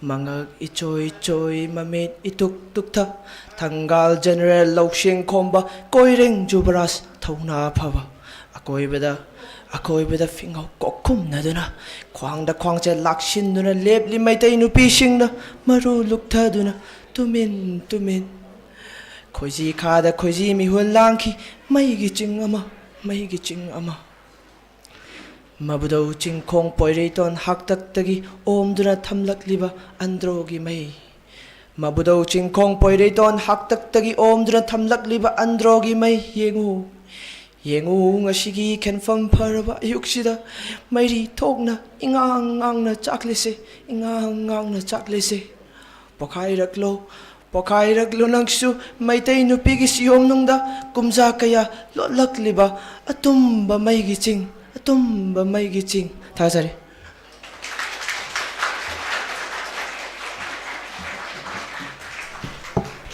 ꯃꯉꯛ ꯏꯆꯣꯏ ꯆꯣꯏ ꯃꯃꯤꯠ ꯏꯇꯨꯛ ꯇꯨꯛꯊ, ꯊꯪꯒꯥꯜ general ꯂꯧꯁꯤꯡ ꯈꯣꯝꯕ ꯀꯣꯏꯔꯦꯡ ꯖꯨꯕꯔꯥꯖ ꯊꯧꯅꯥ ꯐꯕ꯫ ꯑꯀꯣꯏꯕꯗ, ꯑꯀꯣꯏꯕꯗ ꯐꯤꯉꯧ ꯀꯣꯛꯈꯨꯝꯅꯗꯨꯅ, ꯈ꯭ꯋꯥꯡꯗ ꯈ꯭ꯋꯥꯡꯆꯦ ꯂꯥꯛꯁꯤꯟꯗꯨꯅ ꯂꯦꯞꯂꯤ ꯃꯩꯇꯩ ꯅꯨꯄꯤꯁꯤꯡꯅ ꯃꯔꯨ ꯂꯨꯛꯊꯗꯨꯅ ꯇꯨꯃꯤꯟ ꯇꯨꯃꯤꯟ꯫ ꯈꯣꯏꯖꯤ ꯈꯥꯗ ꯈꯣꯏꯖꯤ ꯃꯤꯍꯨꯜ ꯂꯥꯡꯈꯤ, ꯃꯩꯒꯤ ꯆꯤꯡ ꯑꯃ, ꯃꯩꯒꯤ ꯆꯤꯡ ꯑꯃ꯫ ꯃꯕꯨꯗꯧ ꯆꯤꯡꯈꯣꯡ ꯄꯣꯏꯔꯩꯇꯣꯟ ꯍꯥꯛꯇꯛꯇꯒꯤ ꯑꯣꯝꯗꯨꯅ ꯊꯝꯂꯛꯂꯤꯕ ꯑꯟꯗ꯭ꯔꯣꯒꯤ ꯃꯩ꯫ ꯃꯕꯨꯗꯧ ꯆꯤꯡꯈꯣꯡ ꯄꯣꯏꯔꯩꯇꯣꯟ ꯍꯥꯛꯇꯛꯇꯒꯤ ꯑꯣꯝꯗꯨꯅ ꯊꯝꯂꯛꯂꯤꯕ ꯑꯟꯗ꯭ꯔꯣꯒꯤ ꯃꯩ ꯌꯦꯡꯉꯨ꯫ ꯌꯦꯡꯉꯨ, ꯉꯁꯤꯒꯤ ꯈꯦꯟꯐꯝ ꯐꯔꯕ ꯑꯌꯨꯛꯁꯤꯗ ꯃꯩꯔꯤ ꯊꯣꯛꯅ ꯏꯉꯥꯡ ꯉꯥꯡꯅ ꯆꯥꯛꯂꯤꯁꯦ, ꯏꯉꯥꯡ ꯉꯥꯡꯅ ꯆꯥꯛꯂꯤꯁꯦ꯫ ꯄꯣꯈꯥꯏꯔꯛꯂꯣ, ꯄꯣꯈꯥꯏꯔꯛꯂꯣ ꯅꯪꯁꯨ, ꯃꯩꯇꯩ ꯅꯨꯄꯤꯒꯤ ꯁꯤꯌꯣꯝꯅꯨꯡꯗ ꯀꯨꯝꯖꯥ ꯀꯌꯥ ꯂꯣꯠꯂꯛꯂꯤꯕ ꯑꯇꯨꯝꯕ ꯃꯩꯒꯤ ꯆꯤꯡ, ꯑꯇꯨꯝꯕ ꯃꯩꯒꯤ ꯆꯤꯡ꯫ ꯊꯥꯒꯠꯆꯔꯤ꯫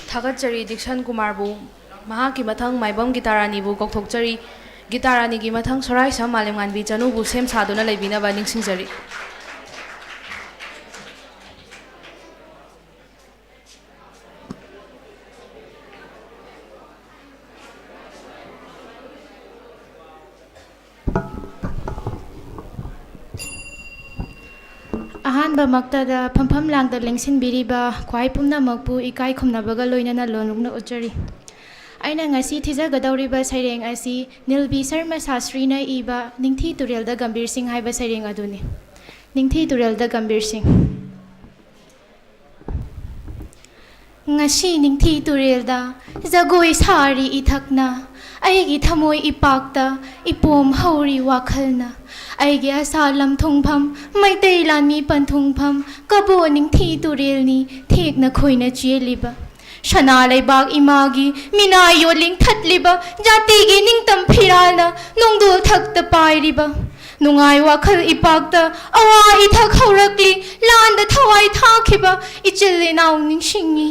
ꯊꯥꯒꯠꯆꯔꯤ ꯗꯤꯛꯁꯟ ꯀꯨꯃꯥꯔꯕꯨ꯫ ꯃꯍꯥꯛꯀꯤ ꯃꯊꯪ ꯃꯥꯏꯕꯝ ꯒꯤꯇꯥꯔꯥꯅꯤꯕꯨ ꯀꯧꯊꯣꯛꯆꯔꯤ꯫ ꯒꯤꯇꯥꯔꯥꯅꯤꯒꯤ ꯃꯊꯪ ꯁꯣꯔꯥꯏꯁꯝ ꯃꯥꯂꯦꯝꯉꯥꯟꯕꯤ ꯆꯅꯨꯕꯨ ꯁꯦꯝ ꯁꯥꯗꯨꯅ ꯂꯩꯕꯤꯅꯕ ꯅꯤꯡꯁꯤꯡꯖꯔꯤ꯫ ꯑꯍꯥꯟꯕꯃꯛꯇꯗ ꯐꯝꯐꯝ ꯂꯥꯡꯗ ꯂꯦꯡꯁꯤꯟꯕꯤꯔꯤꯕ ꯈ꯭ꯋꯥꯏ ꯄꯨꯝꯅꯃꯛꯄꯨ ꯏꯀꯥꯏ ꯈꯨꯝꯅꯕꯒ ꯂꯣꯏꯅꯅ ꯂꯣꯟꯂꯨꯛꯅ ꯎꯠꯆꯔꯤ꯫ ꯑꯩꯅ ꯉꯁꯤ ꯊꯤꯖꯒꯗꯧꯔꯤꯕ ꯁꯩꯔꯦꯡ ꯑꯁꯤ ꯅꯤꯜꯕꯤ ꯁꯔꯃ ꯁꯥꯁ꯭ꯔꯤꯅ ꯏꯕ ꯅꯤꯡꯊꯤ ꯇꯨꯔꯦꯜꯗ ꯒꯝꯚꯤꯔ ꯁꯤꯡ ꯍꯥꯏꯕ ꯁꯩꯔꯦꯡ ꯑꯗꯨꯅꯤ꯫ ꯅꯤꯡꯊꯤ ꯇꯨꯔꯦꯜꯗ ꯒꯝꯚꯤꯔ ꯁꯤꯡ꯫ ꯉꯁꯤ ꯅꯤꯡꯊꯤ ꯇꯨꯔꯦꯜꯗ ꯖꯒꯣꯏ ꯁꯥꯔꯤ ꯏꯊꯛꯅ, ꯑꯩꯒꯤ ꯊꯃꯣꯏ ꯏꯄꯥꯛꯇ ꯏꯄꯣꯝ ꯍꯧꯔꯤ ꯋꯥꯈꯜꯅ꯫ ꯑꯩꯒꯤ ꯑꯁꯥ ꯂꯝꯊꯨꯡꯐꯝ ꯃꯩꯇꯩ ꯂꯥꯟꯃꯤ ꯄꯟꯊꯨꯡꯐꯝ ꯀꯕꯣ ꯅꯤꯡꯊꯤ ꯇꯨꯔꯦꯜꯅꯤ ꯊꯦꯛꯅ ꯈꯣꯏꯅ ꯆꯦꯜꯂꯤꯕ꯫ ꯁꯅꯥ ꯂꯩꯕꯥꯛ ꯏꯃꯥꯒꯤ ꯃꯤꯅꯥꯏ ꯌꯣꯜ ꯂꯤꯡꯊꯠꯂꯤꯕ ꯖꯥꯇꯤꯒꯤ ꯅꯤꯡꯇꯝ ꯐꯤꯔꯥꯜꯅ ꯅꯣꯡꯗꯣꯜ ꯊꯛꯇ ꯄꯥꯏꯔꯤꯕ꯫ ꯅꯨꯡꯉꯥꯏ ꯋꯥꯈꯜ ꯏꯄꯥꯛꯇ ꯑꯋꯥ ꯏꯊꯛ ꯍꯧꯔꯛꯂꯤ, ꯂꯥꯟꯗ ꯊꯋꯥꯏ ꯊꯥꯈꯤꯕ ꯏꯆꯤꯜ ꯏꯅꯥꯎ ꯅꯤꯡꯁꯤꯡꯉꯤ꯫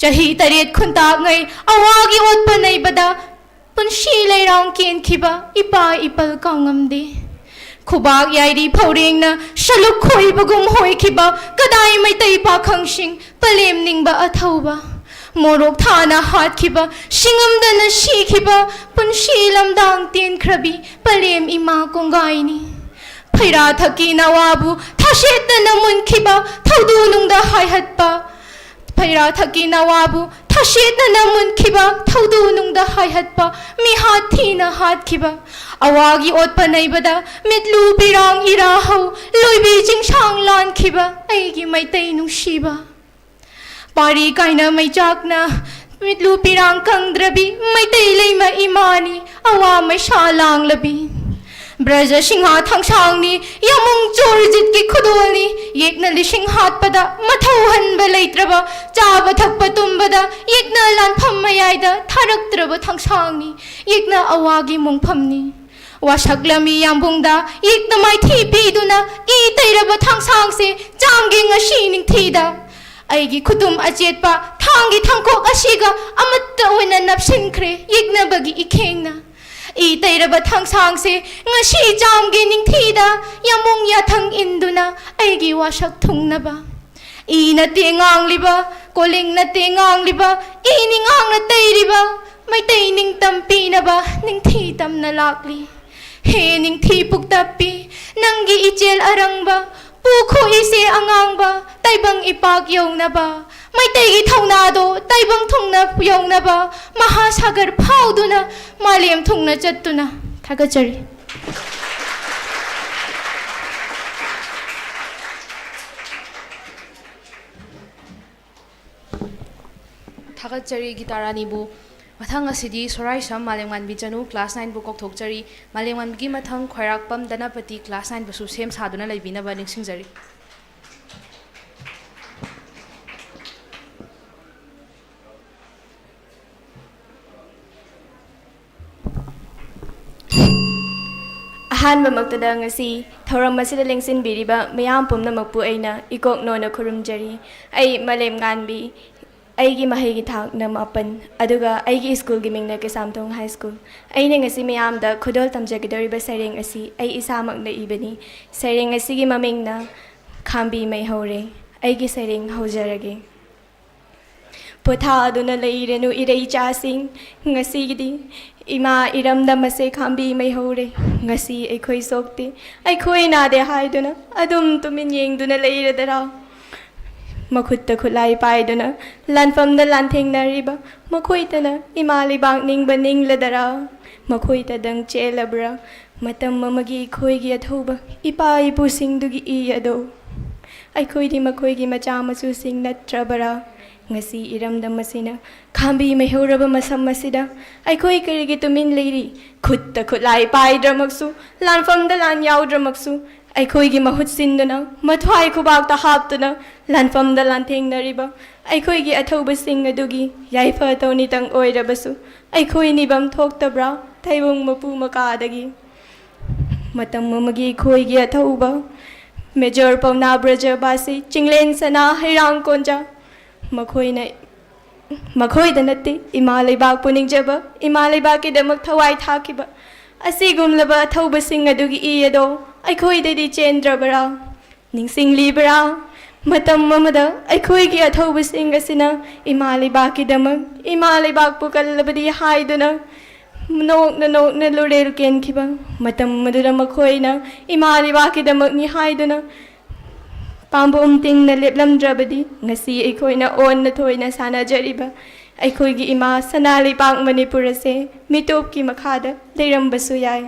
ꯆꯍꯤ ꯇꯔꯦꯠ ꯈꯨꯟꯇꯥꯛꯉꯩ ꯑꯋꯥꯒꯤ ꯑꯣꯠꯄ ꯅꯩꯕꯗ ꯄꯨꯟꯁꯤ ꯂꯩꯔꯥꯡ ꯀꯦꯟꯈꯤꯕ ꯏꯄꯥ ꯏꯄꯜ ꯀꯥꯎꯉꯝꯗꯦ꯫ ꯈꯨꯕꯥꯛ ꯌꯥꯏꯔꯤ ꯐꯧꯔꯦꯡꯅ ꯁꯂꯨꯛ ꯈꯣꯏꯕꯒꯨꯝ ꯍꯣꯏꯈꯤꯕ ꯀꯗꯥꯏ ꯃꯩꯇꯩ ꯄꯥꯈꯪꯁꯤꯡ ꯄꯂꯦꯝ ꯅꯤꯡꯕ ꯑꯊꯧꯕ꯫ ꯃꯣꯔꯣꯛ ꯊꯥꯅ ꯍꯥꯠꯈꯤꯕ, ꯁꯤꯡꯉꯝꯗꯅ ꯁꯤꯈꯤꯕ ꯄꯨꯟꯁꯤ ꯂꯝꯗꯥꯡ ꯇꯦꯟꯈ꯭ꯔꯕꯤ ꯄꯂꯦꯝ ꯏꯃꯥ ꯀꯣꯡꯒꯥꯏꯅꯤ꯫ ꯐꯩꯔꯥ ꯊꯛꯀꯤ ꯅꯋꯥꯕꯨ ꯊꯥꯁꯦꯠꯇꯅ ꯃꯨꯟꯈꯤꯕ ꯊꯧꯗꯨ ꯅꯨꯡꯗ ꯍꯥꯏꯍꯠꯄ꯫ ꯐꯩꯔꯥ ꯊꯛꯀꯤ ꯅꯋꯥꯕꯨ ꯊꯥꯁꯦꯠꯅꯅ ꯃꯨꯟꯈꯤꯕ ꯊꯧꯗꯨ ꯅꯨꯡꯗ ꯍꯥꯏꯍꯠꯄ ꯃꯤꯍꯥꯠ ꯊꯤꯅ ꯍꯥꯠꯈꯤꯕ꯫ ꯑꯋꯥꯒꯤ ꯑꯣꯠꯄ ꯅꯩꯕꯗ ꯃꯤꯠꯂꯨ ꯄꯤꯔꯥꯡ ꯏꯔꯥꯍꯧ ꯂꯣꯏꯕꯤ ꯆꯤꯡꯁꯥꯡ ꯂꯥꯟꯈꯤꯕ ꯑꯩꯒꯤ ꯃꯩꯇꯩ ꯅꯨꯡꯁꯤꯕ꯫ ꯄꯥꯔꯤ ꯀꯥꯏꯅ ꯃꯩꯆꯥꯛꯅ ꯃꯤꯠꯂꯨ ꯄꯤꯔꯥꯡ ꯀꯪꯗ꯭ꯔꯕꯤ ꯃꯩꯇꯩ ꯂꯩꯃ ꯏꯃꯥꯅꯤ, ꯑꯋꯥ ꯃꯩꯁꯥ ꯂꯥꯡꯂꯕꯤ꯫ ꯕ꯭ꯔꯖ ꯁꯤꯡꯍ ꯊꯥꯡꯁꯥꯡꯅꯤ, ꯌꯥꯃꯨꯡ ꯆꯣꯔꯖꯤꯠꯀꯤ ꯈꯨꯗꯣꯜꯅꯤ꯫ ꯌꯦꯛꯅ ꯂꯤꯁꯤꯡ ꯍꯥꯠꯄꯗ ꯃꯊꯧ ꯍꯟꯕ ꯂꯩꯇ꯭ꯔꯕ, ꯆꯥꯕ ꯊꯛꯄ ꯇꯨꯝꯕꯗ ꯌꯦꯛꯅ ꯂꯥꯟꯐꯝ ꯃꯌꯥꯏꯗ ꯊꯥꯔꯛꯇ꯭ꯔꯕ ꯊꯥꯡꯁꯥꯡꯅꯤ꯫ ꯌꯦꯛꯅ ꯑꯋꯥꯒꯤ ꯃꯣꯡꯐꯝꯅꯤ꯫ ꯋꯥꯁꯛꯂꯝꯃꯤ ꯌꯥꯝꯕꯨꯡꯗ ꯌꯦꯛꯅ ꯃꯥꯏꯊꯤ ꯄꯤꯗꯨꯅ, ꯏ ꯇꯩꯔꯕ ꯊꯥꯡꯁꯥꯡꯁꯦ ꯆꯥꯝꯒꯦ ꯉꯁꯤ ꯅꯤꯡꯊꯤꯗ꯫ ꯑꯩꯒꯤ ꯈꯨꯇꯨꯝ ꯑꯆꯦꯠꯄ ꯊꯥꯡꯒꯤ ꯊꯥꯡꯈꯣꯛ ꯑꯁꯤꯒ ꯑꯃꯠꯇ ꯑꯣꯏꯅ ꯅꯞꯁꯤꯟꯈ꯭ꯔꯦ ꯌꯦꯛꯅꯕꯒꯤ ꯏꯈꯦꯡꯅ꯫ ꯏ ꯇꯩꯔꯕ ꯊꯥꯡꯁꯥꯡꯁꯦ ꯉꯁꯤ ꯆꯥꯝꯒꯦ ꯅꯤꯡꯊꯤꯗ, ꯌꯥꯃꯨꯡ ꯌꯥꯊꯪ ꯏꯟꯗꯨꯅ ꯑꯩꯒꯤ ꯋꯥꯁꯛ ꯊꯨꯡꯅꯕ꯫ ꯏ ꯅꯠꯇꯦ ꯉꯥꯡꯂꯤꯕ, ꯀꯣꯂꯤꯡ ꯅꯠꯇꯦ ꯉꯥꯡꯂꯤꯕ, ꯏꯅꯤ ꯉꯥꯡꯅ ꯇꯩꯔꯤꯕ, ꯃꯩꯇꯩ ꯅꯤꯡꯇꯝ ꯄꯤꯅꯕ ꯅꯤꯡꯊꯤ ꯇꯝꯅ ꯂꯥꯛꯂꯤ꯫ ꯍꯦ ꯅꯤꯡꯊꯤ ꯄꯨꯛꯇꯞꯄꯤ, ꯅꯪꯒꯤ ꯏꯆꯦꯜ ꯑꯔꯪꯕ, ꯄꯨ ꯈꯣꯛꯏꯁꯦ ꯑꯉꯥꯡꯕ, ꯇꯥꯏꯕꯪ ꯏꯄꯥꯛ ꯌꯧꯅꯕ, ꯃꯩꯇꯩꯒꯤ ꯊꯧꯅꯥꯗꯣ ꯇꯥꯏꯕꯪ ꯊꯨꯡꯅ ꯌꯧꯅꯕ, ꯃꯍꯥꯁꯥꯒꯔ ꯐꯥꯎꯗꯨꯅ, ꯃꯥꯂꯦꯝ ꯊꯨꯡꯅ ꯆꯠꯇꯨꯅ꯫ ꯊꯥꯒꯠꯆꯔꯤ꯫ ꯊꯥꯒꯠꯆꯔꯤ ꯒꯤꯇꯥꯔꯥꯅꯤꯕꯨ꯫ ꯃꯊꯪ ꯑꯁꯤꯗꯤ ꯁꯣꯔꯥꯏꯁꯝ ꯃꯥꯂꯦꯝꯉꯥꯟꯕꯤ ꯆꯅꯨ, class nineꯕꯨ ꯀꯧꯊꯣꯛꯆꯔꯤ꯫ ꯃꯥꯂꯦꯝꯉꯥꯟꯕꯤꯒꯤ ꯃꯊꯪ ꯈ꯭ꯋꯥꯏꯔꯥꯛꯄꯝ ꯙꯅꯄꯇꯤ, class nineꯕꯨꯁꯨ ꯁꯦꯝ ꯁꯥꯗꯨꯅ ꯂꯩꯕꯤꯅꯕ ꯅꯤꯡꯁꯤꯡꯖꯔꯤ꯫ ꯑꯍꯥꯟꯕꯃꯛꯇꯗ ꯉꯁꯤ ꯊꯧꯔꯝ ꯑꯁꯤꯗ ꯂꯦꯡꯁꯤꯟꯕꯤꯔꯤꯕ ꯃꯤꯌꯥꯝ ꯄꯨꯝꯅꯃꯛꯄꯨ ꯑꯩꯅ ꯏꯀꯣꯛ ꯅꯣꯟꯅ ꯈꯨꯔꯨꯝꯖꯔꯤ꯫ ꯑꯩ ꯃꯥꯂꯦꯝꯉꯥꯟꯕꯤ, ꯑꯩꯒꯤ ꯃꯍꯩꯒꯤ ꯊꯥꯛꯅ ꯃꯥꯄꯟ, ꯑꯗꯨꯒ ꯑꯩꯒꯤ ꯁ꯭ꯀꯨꯜꯒꯤ ꯃꯤꯡꯅ ꯀꯩꯁꯥꯝꯊꯣꯡ ꯍꯥꯏ ꯁ꯭ꯀꯨꯜ꯫ ꯑꯩꯅ ꯉꯁꯤ ꯃꯤꯌꯥꯝꯗ ꯈꯨꯗꯣꯜ ꯇꯝꯖꯒꯗꯧꯔꯤꯕ ꯁꯩꯔꯦꯡ ꯑꯁꯤ ꯑꯩ ꯏꯁꯥꯃꯛꯅ ꯏꯕꯅꯤ꯫ ꯁꯩꯔꯦꯡ ꯑꯁꯤꯒꯤ ꯃꯃꯤꯡꯅ ꯈꯥꯝꯕꯤ ꯃꯩꯍꯧꯔꯦ꯫ ꯑꯩꯒꯤ ꯁꯩꯔꯦꯡ ꯍꯧꯖꯔꯒꯦ꯫ ꯄꯣꯊꯥꯗꯨꯅ ꯂꯩꯔꯅꯨ ꯏꯔꯩꯆꯥꯁꯤꯡ, ꯉꯁꯤꯒꯤꯗꯤ ꯏꯃꯥ ꯏꯔꯝꯗꯝ ꯑꯁꯦ ꯈꯥꯝꯕꯤ ꯃꯩꯍꯧꯔꯦ꯫ ꯉꯁꯤ ꯑꯩꯈꯣꯏ ꯁꯣꯛꯇꯦ, ꯑꯩꯈꯣꯏ ꯅꯥꯗꯦ ꯍꯥꯏꯗꯨꯅ ꯑꯗꯨꯝ ꯇꯨꯃꯤꯟ ꯌꯦꯡꯗꯨꯅ ꯂꯩꯔꯗꯔꯥ? ꯃꯈꯨꯠꯇ ꯈꯨꯠꯂꯥꯏ ꯄꯥꯏꯗꯨꯅ ꯂꯥꯟꯐꯝꯗ ꯂꯥꯟꯊꯦꯡꯅꯔꯤꯕ ꯃꯈꯣꯏꯇꯅ ꯏꯃꯥ ꯂꯩꯕꯥꯛ ꯅꯤꯡꯕ ꯅꯤꯡꯂꯗꯔꯥ? ꯃꯈꯣꯏꯇꯗꯪ ꯆꯦꯜꯂꯕ꯭ꯔꯥ ꯃꯇꯝ ꯑꯃꯒꯤ ꯑꯩꯈꯣꯏꯒꯤ ꯑꯊꯧꯕ ꯏꯄꯥ ꯏꯄꯨꯁꯤꯡꯗꯨꯒꯤ ꯏ ꯑꯗꯣ? ꯑꯩꯈꯣꯏꯗꯤ ꯃꯈꯣꯏꯒꯤ ꯃꯆꯥ ꯃꯁꯨꯁꯤꯡ ꯅꯠꯇ꯭ꯔꯕꯔꯥ? ꯉꯁꯤ ꯏꯔꯝꯗꯝ ꯑꯁꯤꯅ ꯈꯥꯝꯕꯤ ꯃꯩꯍꯧꯔꯕ ꯃꯁꯝ ꯑꯁꯤꯗ ꯑꯩꯈꯣꯏ ꯀꯔꯤꯒꯤ ꯇꯨꯃꯤꯟ ꯂꯩꯔꯤ? ꯈꯨꯠꯇ ꯈꯨꯠꯂꯥꯏ ꯄꯥꯏꯗ꯭ꯔꯃꯛꯁꯨ, ꯂꯥꯟꯐꯝꯗ ꯂꯥꯟ ꯌꯥꯎꯗ꯭ꯔꯃꯛꯁꯨ, ꯑꯩꯈꯣꯏꯒꯤ ꯃꯍꯨꯠ ꯁꯤꯟꯗꯨꯅ, ꯃꯊ꯭ꯋꯥꯏ ꯈꯨꯕꯥꯛꯇ ꯍꯥꯞꯇꯨꯅ ꯂꯥꯟꯐꯝꯗ ꯂꯥꯟꯊꯦꯡꯅꯔꯤꯕ ꯑꯩꯈꯣꯏꯒꯤ ꯑꯊꯧꯕꯁꯤꯡ ꯑꯗꯨꯒꯤ ꯌꯥꯏꯐ ꯊꯧꯅꯤꯇꯪ ꯑꯣꯏꯔꯕꯁꯨ ꯑꯩꯈꯣꯏ ꯅꯤꯕꯝ ꯊꯣꯛꯇꯕ꯭ꯔꯥ ꯇꯥꯏꯕꯪ ꯃꯄꯨ ꯃꯀꯥꯗꯒꯤ? ꯃꯇꯝ ꯑꯃꯒꯤ ꯑꯩꯈꯣꯏꯒꯤ ꯑꯊꯧꯕ ꯃꯦꯖꯔ ꯄꯥꯎꯅꯥ ꯕ꯭ꯔꯖꯕꯥꯁꯤ, ꯆꯤꯡꯂꯦꯟ ꯁꯅꯥ ꯍꯩꯔꯥꯡ ꯀꯣꯟꯖꯥ, ꯃꯈꯣꯏꯅ, ꯃꯈꯣꯏꯗ ꯅꯠꯇꯦ, ꯏꯃꯥ ꯂꯩꯕꯥꯛꯄꯨ ꯅꯤꯡꯖꯕ, ꯏꯃꯥ ꯂꯩꯕꯥꯛꯀꯤꯗꯃꯛ ꯊꯋꯥꯏ ꯊꯥꯈꯤꯕ ꯑꯁꯤꯒꯨꯝꯂꯕ ꯑꯊꯧꯕꯁꯤꯡ ꯑꯗꯨꯒꯤ ꯏ ꯑꯗꯣ ꯑꯩꯈꯣꯏꯗꯗꯤ ꯆꯦꯟꯗ꯭ꯔꯕꯔꯥ? ꯅꯤꯡꯁꯤꯡꯂꯤꯕ꯭ꯔꯥ? ꯃꯇꯝ ꯑꯃꯗ ꯑꯩꯈꯣꯏꯒꯤ ꯑꯊꯧꯕꯁꯤꯡ ꯑꯁꯤꯅ ꯏꯃꯥ ꯂꯩꯕꯥꯛꯀꯤꯗꯃꯛ, ꯏꯃꯥ ꯂꯩꯕꯥꯛꯄꯨ ꯀꯜꯂꯕꯗꯤ ꯍꯥꯏꯗꯨꯅ, ꯅꯣꯛꯅ ꯅꯣꯛꯅ ꯂꯨꯔꯦꯜ ꯀꯦꯟꯈꯤꯕ ꯃꯇꯝ ꯑꯗꯨꯗ ꯃꯈꯣꯏꯅ ꯏꯃꯥ ꯂꯩꯕꯥꯛꯀꯤꯗꯃꯛꯅꯤ ꯍꯥꯏꯗꯨꯅ ꯄꯥꯝꯕꯣꯝ ꯇꯤꯡꯅ ꯂꯦꯞꯂꯝꯗ꯭ꯔꯕꯗꯤ ꯉꯁꯤ ꯑꯩꯈꯣꯏꯅ ꯑꯣꯟꯅ ꯊꯣꯏꯅ ꯁꯥꯟꯅꯖꯔꯤꯕ ꯑꯩꯈꯣꯏꯒꯤ ꯏꯃꯥ ꯁꯅꯥ ꯂꯩꯄꯥꯛ ꯃꯅꯤꯄꯨꯔ ꯑꯁꯦ ꯃꯤꯇꯣꯞꯀꯤ ꯃꯈꯥꯗ ꯂꯩꯔꯝꯕꯁꯨ ꯌꯥꯏ꯫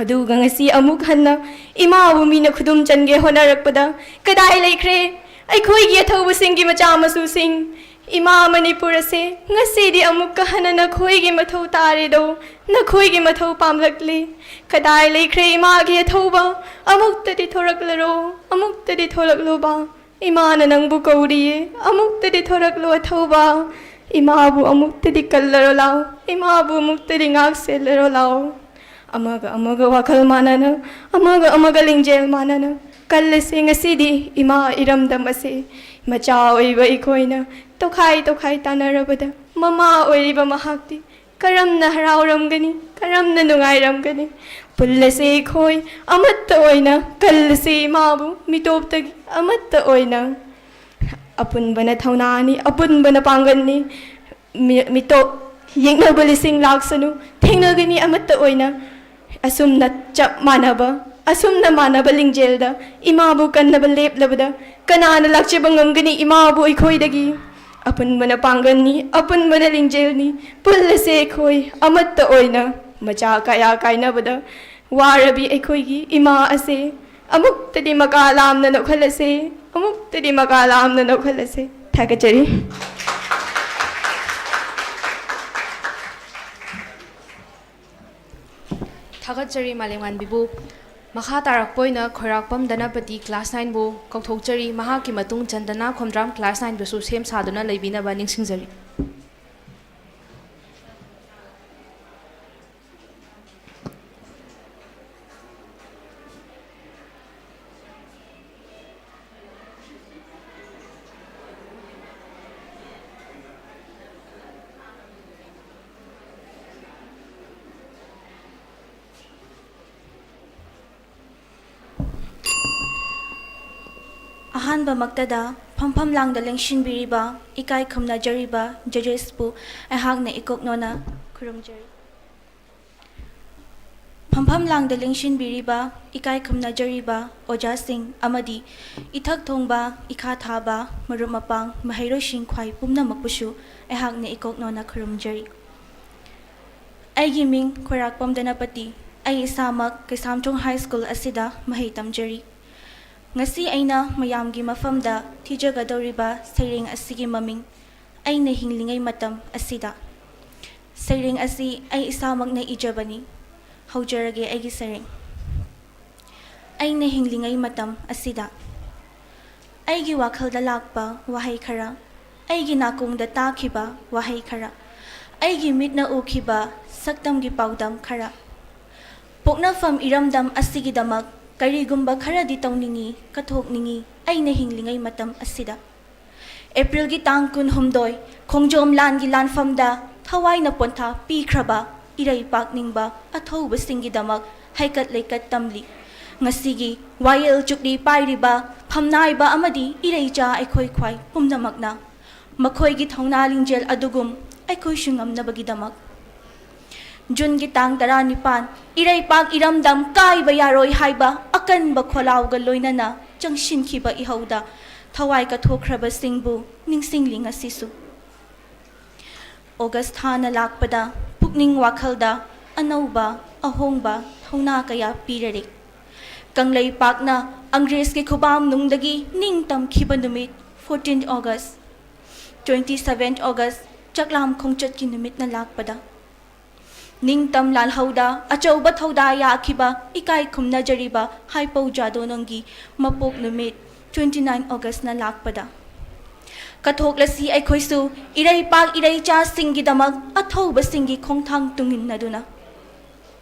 ꯑꯗꯨꯒ ꯉꯁꯤ ꯑꯃꯨꯛ ꯍꯟꯅ ꯏꯃꯥꯕꯨ ꯃꯤꯅ ꯈꯨꯗꯨꯝ ꯆꯟꯒꯦ ꯍꯣꯠꯅꯔꯛꯄꯗ ꯀꯗꯥꯏ ꯂꯩꯈ꯭ꯔꯦ ꯑꯩꯈꯣꯏꯒꯤ ꯑꯊꯧꯕꯁꯤꯡꯒꯤ ꯃꯆꯥ ꯃꯁꯨꯁꯤꯡ? ꯏꯃꯥ ꯃꯅꯤꯄꯨꯔ ꯑꯁꯦ ꯉꯁꯤꯗꯤ ꯑꯃꯨꯛꯀ ꯍꯟꯅ ꯅꯈꯣꯏꯒꯤ ꯃꯊꯧ ꯇꯥꯔꯦꯗꯣ, ꯅꯈꯣꯏꯒꯤ ꯃꯊꯧ ꯄꯥꯝꯂꯛꯂꯤ꯫ ꯀꯗꯥꯏ ꯂꯩꯈ꯭ꯔꯦ ꯏꯃꯥꯒꯤ ꯑꯊꯧꯕ? ꯑꯃꯨꯛꯇꯗꯤ ꯊꯣꯔꯛꯂꯔꯣ, ꯑꯃꯨꯛꯇꯗꯤ ꯊꯣꯔꯛꯂꯣꯕ꯫ ꯏꯃꯥꯅ ꯅꯪꯕꯨ ꯀꯧꯔꯤꯌꯦ, ꯑꯃꯨꯛꯇꯗꯤ ꯊꯣꯔꯛꯂꯣ ꯑꯊꯧꯕ꯫ ꯏꯃꯥꯕꯨ ꯑꯃꯨꯛꯇꯗꯤ ꯀꯜꯂꯔꯣ ꯂꯥꯎ, ꯏꯃꯥꯕꯨ ꯑꯃꯨꯛꯇꯗꯤ ꯉꯥꯛ ꯁꯦꯜꯂꯔꯣ ꯂꯥꯎ꯫ ꯑꯃꯒ ꯑꯃꯒ ꯋꯥꯈꯜ ꯃꯥꯟꯅꯅ, ꯑꯃꯒ ꯑꯃꯒ ꯂꯤꯡꯖꯦꯜ ꯃꯥꯟꯅꯅ ꯀꯜꯂꯁꯦ ꯉꯁꯤꯗꯤ ꯏꯃꯥ ꯏꯔꯝꯗꯝ ꯑꯁꯦ꯫ ꯃꯆꯥ ꯑꯣꯏꯕ ꯑꯩꯈꯣꯏꯅ ꯇꯣꯈꯥꯏ ꯇꯣꯈꯥꯏ ꯇꯥꯟꯅꯔꯕꯗ ꯃꯃꯥ ꯑꯣꯏꯔꯤꯕ ꯃꯍꯥꯛꯇꯤ ꯀꯔꯝꯅ ꯍꯔꯥꯎꯔꯝꯒꯅꯤ, ꯀꯔꯝꯅ ꯅꯨꯡꯉꯥꯏꯔꯝꯒꯅꯤ? ꯄꯨꯜꯂꯁꯦ ꯑꯩꯈꯣꯏ ꯑꯃꯠꯇ ꯑꯣꯏꯅ, ꯀꯜꯂꯁꯦ ꯏꯃꯥꯕꯨ ꯃꯤꯇꯣꯞꯇꯒꯤ ꯑꯃꯠꯇ ꯑꯣꯏꯅ꯫ ꯑꯄꯨꯟꯕꯅ ꯊꯧꯅꯥꯅꯤ, ꯑꯄꯨꯟꯕꯅ ꯄꯥꯡꯒꯜꯅꯤ꯫ ꯃꯤ-, ꯃꯤꯇꯣꯞ ꯌꯦꯛꯅꯕ ꯂꯤꯁꯤꯡ ꯂꯥꯛꯁꯅꯨ, ꯊꯦꯡꯅꯒꯅꯤ ꯑꯃꯠꯇ ꯑꯣꯏꯅ꯫ ꯑꯁꯨꯝꯅ ꯆꯞ ꯃꯥꯟꯅꯕ, ꯑꯁꯨꯝꯅ ꯃꯥꯟꯅꯕ ꯂꯤꯡꯖꯦꯜꯗ ꯏꯃꯥꯕꯨ ꯀꯟꯅꯕ ꯂꯦꯞꯂꯕꯗ ꯀꯅꯥꯅ ꯂꯥꯛꯆꯕ ꯉꯝꯒꯅꯤ ꯏꯃꯥꯕꯨ ꯑꯩꯈꯣꯏꯗꯒꯤ? ꯑꯄꯨꯟꯕꯅ ꯄꯥꯡꯒꯜꯅꯤ, ꯑꯄꯨꯟꯕꯅ ꯂꯤꯡꯖꯦꯜꯅꯤ, ꯄꯨꯜꯂꯁꯦ ꯑꯩꯈꯣꯏ ꯑꯃꯠꯇ ꯑꯣꯏꯅ꯫ ꯃꯆꯥ ꯀꯌꯥ ꯀꯥꯏꯅꯕꯗ ꯋꯥꯔꯕꯤ ꯑꯩꯈꯣꯏꯒꯤ ꯏꯃꯥ ꯑꯁꯦ ꯑꯃꯨꯛꯇꯗꯤ ꯃꯀꯥ ꯂꯥꯝꯅ ꯅꯣꯛꯍꯜꯂꯁꯦ, ꯑꯃꯨꯛꯇꯗꯤ ꯃꯀꯥ ꯂꯥꯝꯅ ꯅꯣꯛꯍꯜꯂꯁꯦ꯫ ꯊꯥꯒꯠꯆꯔꯤ꯫ ꯊꯥꯒꯠꯆꯔꯤ ꯃꯥꯂꯦꯝꯉꯥꯟꯕꯤꯕꯨ꯫ ꯃꯈꯥ ꯇꯥꯔꯛꯄ ꯑꯣꯏꯅ ꯈꯣꯏꯔꯥꯛꯄꯝ ꯙꯅꯄꯇꯤ class nineꯕꯨ ꯀꯧꯊꯣꯛꯆꯔꯤ꯫ ꯃꯍꯥꯛꯀꯤ ꯃꯇꯨꯡ ꯆꯟꯗꯅꯥ ꯈꯣꯝꯗ꯭ꯔꯥꯝ class nineꯕꯨꯁꯨ ꯁꯦꯝ ꯁꯥꯗꯨꯅ ꯂꯩꯕꯤꯅꯕ ꯅꯤꯡꯁꯤꯡꯖꯔꯤ꯫ ꯑꯍꯥꯟꯕꯃꯛꯇꯗ ꯐꯝꯐꯝ ꯂꯥꯡꯗ ꯂꯦꯡꯁꯤꯟꯕꯤꯔꯤꯕ ꯏꯀꯥꯏ ꯈꯨꯝꯅꯖꯔꯤꯕ judgesꯄꯨ ꯑꯩꯍꯥꯛꯅ ꯏꯀꯣꯛꯅꯣꯅ ꯈꯨꯔꯨꯝꯖꯔꯤ꯫ ꯐꯝꯐꯝ ꯂꯥꯡꯗ ꯂꯦꯡꯁꯤꯟꯕꯤꯔꯤꯕ ꯏꯀꯥꯏ ꯈꯨꯝꯅꯖꯔꯤꯕ ꯑꯣꯖꯥꯁꯤꯡ ꯑꯃꯗꯤ ꯏꯊꯛ ꯊꯣꯡꯕ, ꯏꯈꯥ ꯊꯥꯕ, ꯃꯔꯨꯞ ꯃꯄꯥꯡ, ꯃꯍꯩꯔꯣꯏꯁꯤꯡ ꯈ꯭ꯋꯥꯏ ꯄꯨꯝꯅꯃꯛꯄꯨꯁꯨ ꯑꯩꯍꯥꯛꯅ ꯏꯀꯣꯛꯅꯣꯅ ꯈꯨꯔꯨꯝꯖꯔꯤ꯫ ꯑꯩꯒꯤ ꯃꯤꯡ ꯈꯣꯏꯔꯥꯛꯄꯝ ꯙꯅꯄꯇꯤ꯫ ꯑꯩ ꯏꯁꯥꯃꯛ ꯀꯩꯁꯥꯝꯊꯣꯡ High School ꯑꯁꯤꯗ ꯃꯍꯩ ꯇꯝꯖꯔꯤ꯫ ꯉꯁꯤ ꯑꯩꯅ ꯃꯌꯥꯝꯒꯤ ꯃꯐꯝꯗ ꯊꯤꯖꯒꯗꯧꯔꯤꯕ ꯁꯩꯔꯦꯡ ꯑꯁꯤꯒꯤ ꯃꯃꯤꯡ "ꯑꯩꯅ ꯍꯤꯡꯂꯤꯉꯩ ꯃꯇꯝ ꯑꯁꯤꯗ"꯫ ꯁꯩꯔꯦꯡ ꯑꯁꯤ ꯑꯩ ꯏꯁꯥꯃꯛꯅ ꯏꯖꯕꯅꯤ꯫ ꯍꯧꯖꯔꯒꯦ ꯑꯩꯒꯤ ꯁꯩꯔꯦꯡ꯫ ꯑꯩꯅ ꯍꯤꯡꯂꯤꯉꯩ ꯃꯇꯝ ꯑꯁꯤꯗ꯫ ꯑꯩꯒꯤ ꯋꯥꯈꯜꯗ ꯂꯥꯛꯄ ꯋꯥꯍꯩ ꯈꯔ, ꯑꯩꯒꯤ ꯅꯥꯀꯣꯡꯗ ꯇꯥꯈꯤꯕ ꯋꯥꯍꯩ ꯈꯔ, ꯑꯩꯒꯤ ꯃꯤꯠꯅ ꯎꯈꯤꯕ ꯁꯛꯇꯝꯒꯤ ꯄꯥꯎꯗꯝ ꯈꯔ꯫ ꯄꯣꯛꯅꯐꯝ ꯏꯔꯝꯗꯝ ꯑꯁꯤꯒꯤꯗꯃꯛ ꯀꯔꯤꯒꯨꯝꯕ ꯈꯔꯗꯤ ꯇꯧꯅꯤꯡꯏ, ꯀꯠꯊꯣꯛꯅꯤꯡꯏ ꯑꯩꯅ ꯍꯤꯡꯂꯤꯉꯩ ꯃꯇꯝ ꯑꯁꯤꯗ꯫ ꯑꯦꯄ꯭ꯔꯤꯜꯒꯤ ꯇꯥꯡ ꯀꯨꯟꯍꯨꯝꯗꯣꯏ, ꯈꯣꯡꯖꯣꯝ ꯂꯥꯟꯒꯤ ꯂꯥꯟꯐꯝꯗ ꯊꯋꯥꯏꯅ ꯄꯣꯟꯊꯥ ꯄꯤꯈ꯭ꯔꯕ ꯏꯔꯩ ꯄꯥꯛꯅꯤꯡꯕ ꯑꯊꯧꯕꯁꯤꯡꯒꯤꯗꯃꯛ ꯍꯩꯀꯠ ꯂꯩꯀꯠ ꯇꯝꯂꯤ꯫ ꯉꯁꯤꯒꯤ ꯋꯥꯌꯦꯜ ꯆꯨꯞꯂꯤ ꯄꯥꯏꯔꯤꯕ ꯐꯝꯅꯥꯏꯕ ꯑꯃꯗꯤ ꯏꯔꯩꯆꯥ ꯑꯩꯈꯣꯏ ꯈ꯭ꯋꯥꯏ ꯄꯨꯝꯅꯃꯛꯅ ꯃꯈꯣꯏꯒꯤ ꯊꯧꯅꯥ ꯂꯤꯡꯖꯦꯜ ꯑꯗꯨꯒꯨꯝ ꯑꯩꯈꯣꯏꯁꯨ ꯉꯝꯅꯕꯒꯤꯗꯃꯛ꯫ ꯖꯨꯟꯒꯤ ꯇꯥꯡ ꯇꯔꯥꯅꯤꯄꯥꯟ, ꯏꯔꯩꯄꯥꯛ ꯏꯔꯝꯗꯝ ꯀꯥꯏꯕ ꯌꯥꯔꯣꯏ ꯍꯥꯏꯕ ꯑꯀꯟꯕ ꯈꯣꯜꯂꯥꯎꯒ ꯂꯣꯏꯅꯅ ꯆꯪꯁꯤꯟꯈꯤꯕ ꯏꯍꯧꯗ ꯊꯋꯥꯏ ꯀꯠꯊꯣꯛꯈ꯭ꯔꯕꯁꯤꯡꯕꯨ ꯅꯤꯡꯁꯤꯡꯂꯤ ꯉꯁꯤꯁꯨ꯫ ꯑꯣꯒꯁ ꯊꯥꯅ ꯂꯥꯛꯄꯗ ꯄꯨꯛꯅꯤꯡ ꯋꯥꯈꯜꯗ ꯑꯅꯧꯕ ꯑꯍꯣꯡꯕ ꯊꯧꯅꯥ ꯀꯌꯥ ꯄꯤꯔꯔꯦ꯫ ꯀꯪꯂꯩꯄꯥꯛꯅ ꯑꯪꯒ꯭ꯔꯦꯖꯀꯤ ꯈꯨꯕꯥꯝꯅꯨꯡꯗꯒꯤ ꯅꯤꯡꯇꯝꯈꯤꯕ ꯅꯨꯃꯤꯠ fourteen August꯫ Twenty seven August ꯆꯥꯛꯂꯥꯝ ꯈꯣꯡꯆꯠꯀꯤ ꯅꯨꯃꯤꯠꯅ ꯂꯥꯛꯄꯗ, ꯅꯤꯡꯇꯝ ꯂꯥꯜꯍꯧꯗ ꯑꯆꯧꯕ ꯊꯧꯗꯥ ꯌꯥꯈꯤꯕ ꯏꯀꯥꯏ ꯈꯨꯝꯅꯖꯔꯤꯕ ꯍꯥꯏꯄꯧ ꯖꯥꯗꯣꯅꯪꯒꯤ ꯃꯄꯣꯛ ꯅꯨꯃꯤꯠ twenty nine Augustꯅ ꯂꯥꯛꯄꯗ, ꯀꯠꯊꯣꯛꯂꯁꯤ ꯑꯩꯈꯣꯏꯁꯨ ꯏꯔꯩꯄꯥꯛ ꯏꯔꯩꯆꯥꯁꯤꯡꯒꯤꯗꯃꯛ ꯑꯊꯧꯕꯁꯤꯡꯒꯤ ꯈꯣꯡꯊꯥꯡ ꯇꯨꯡꯏꯟꯅꯗꯨꯅ꯫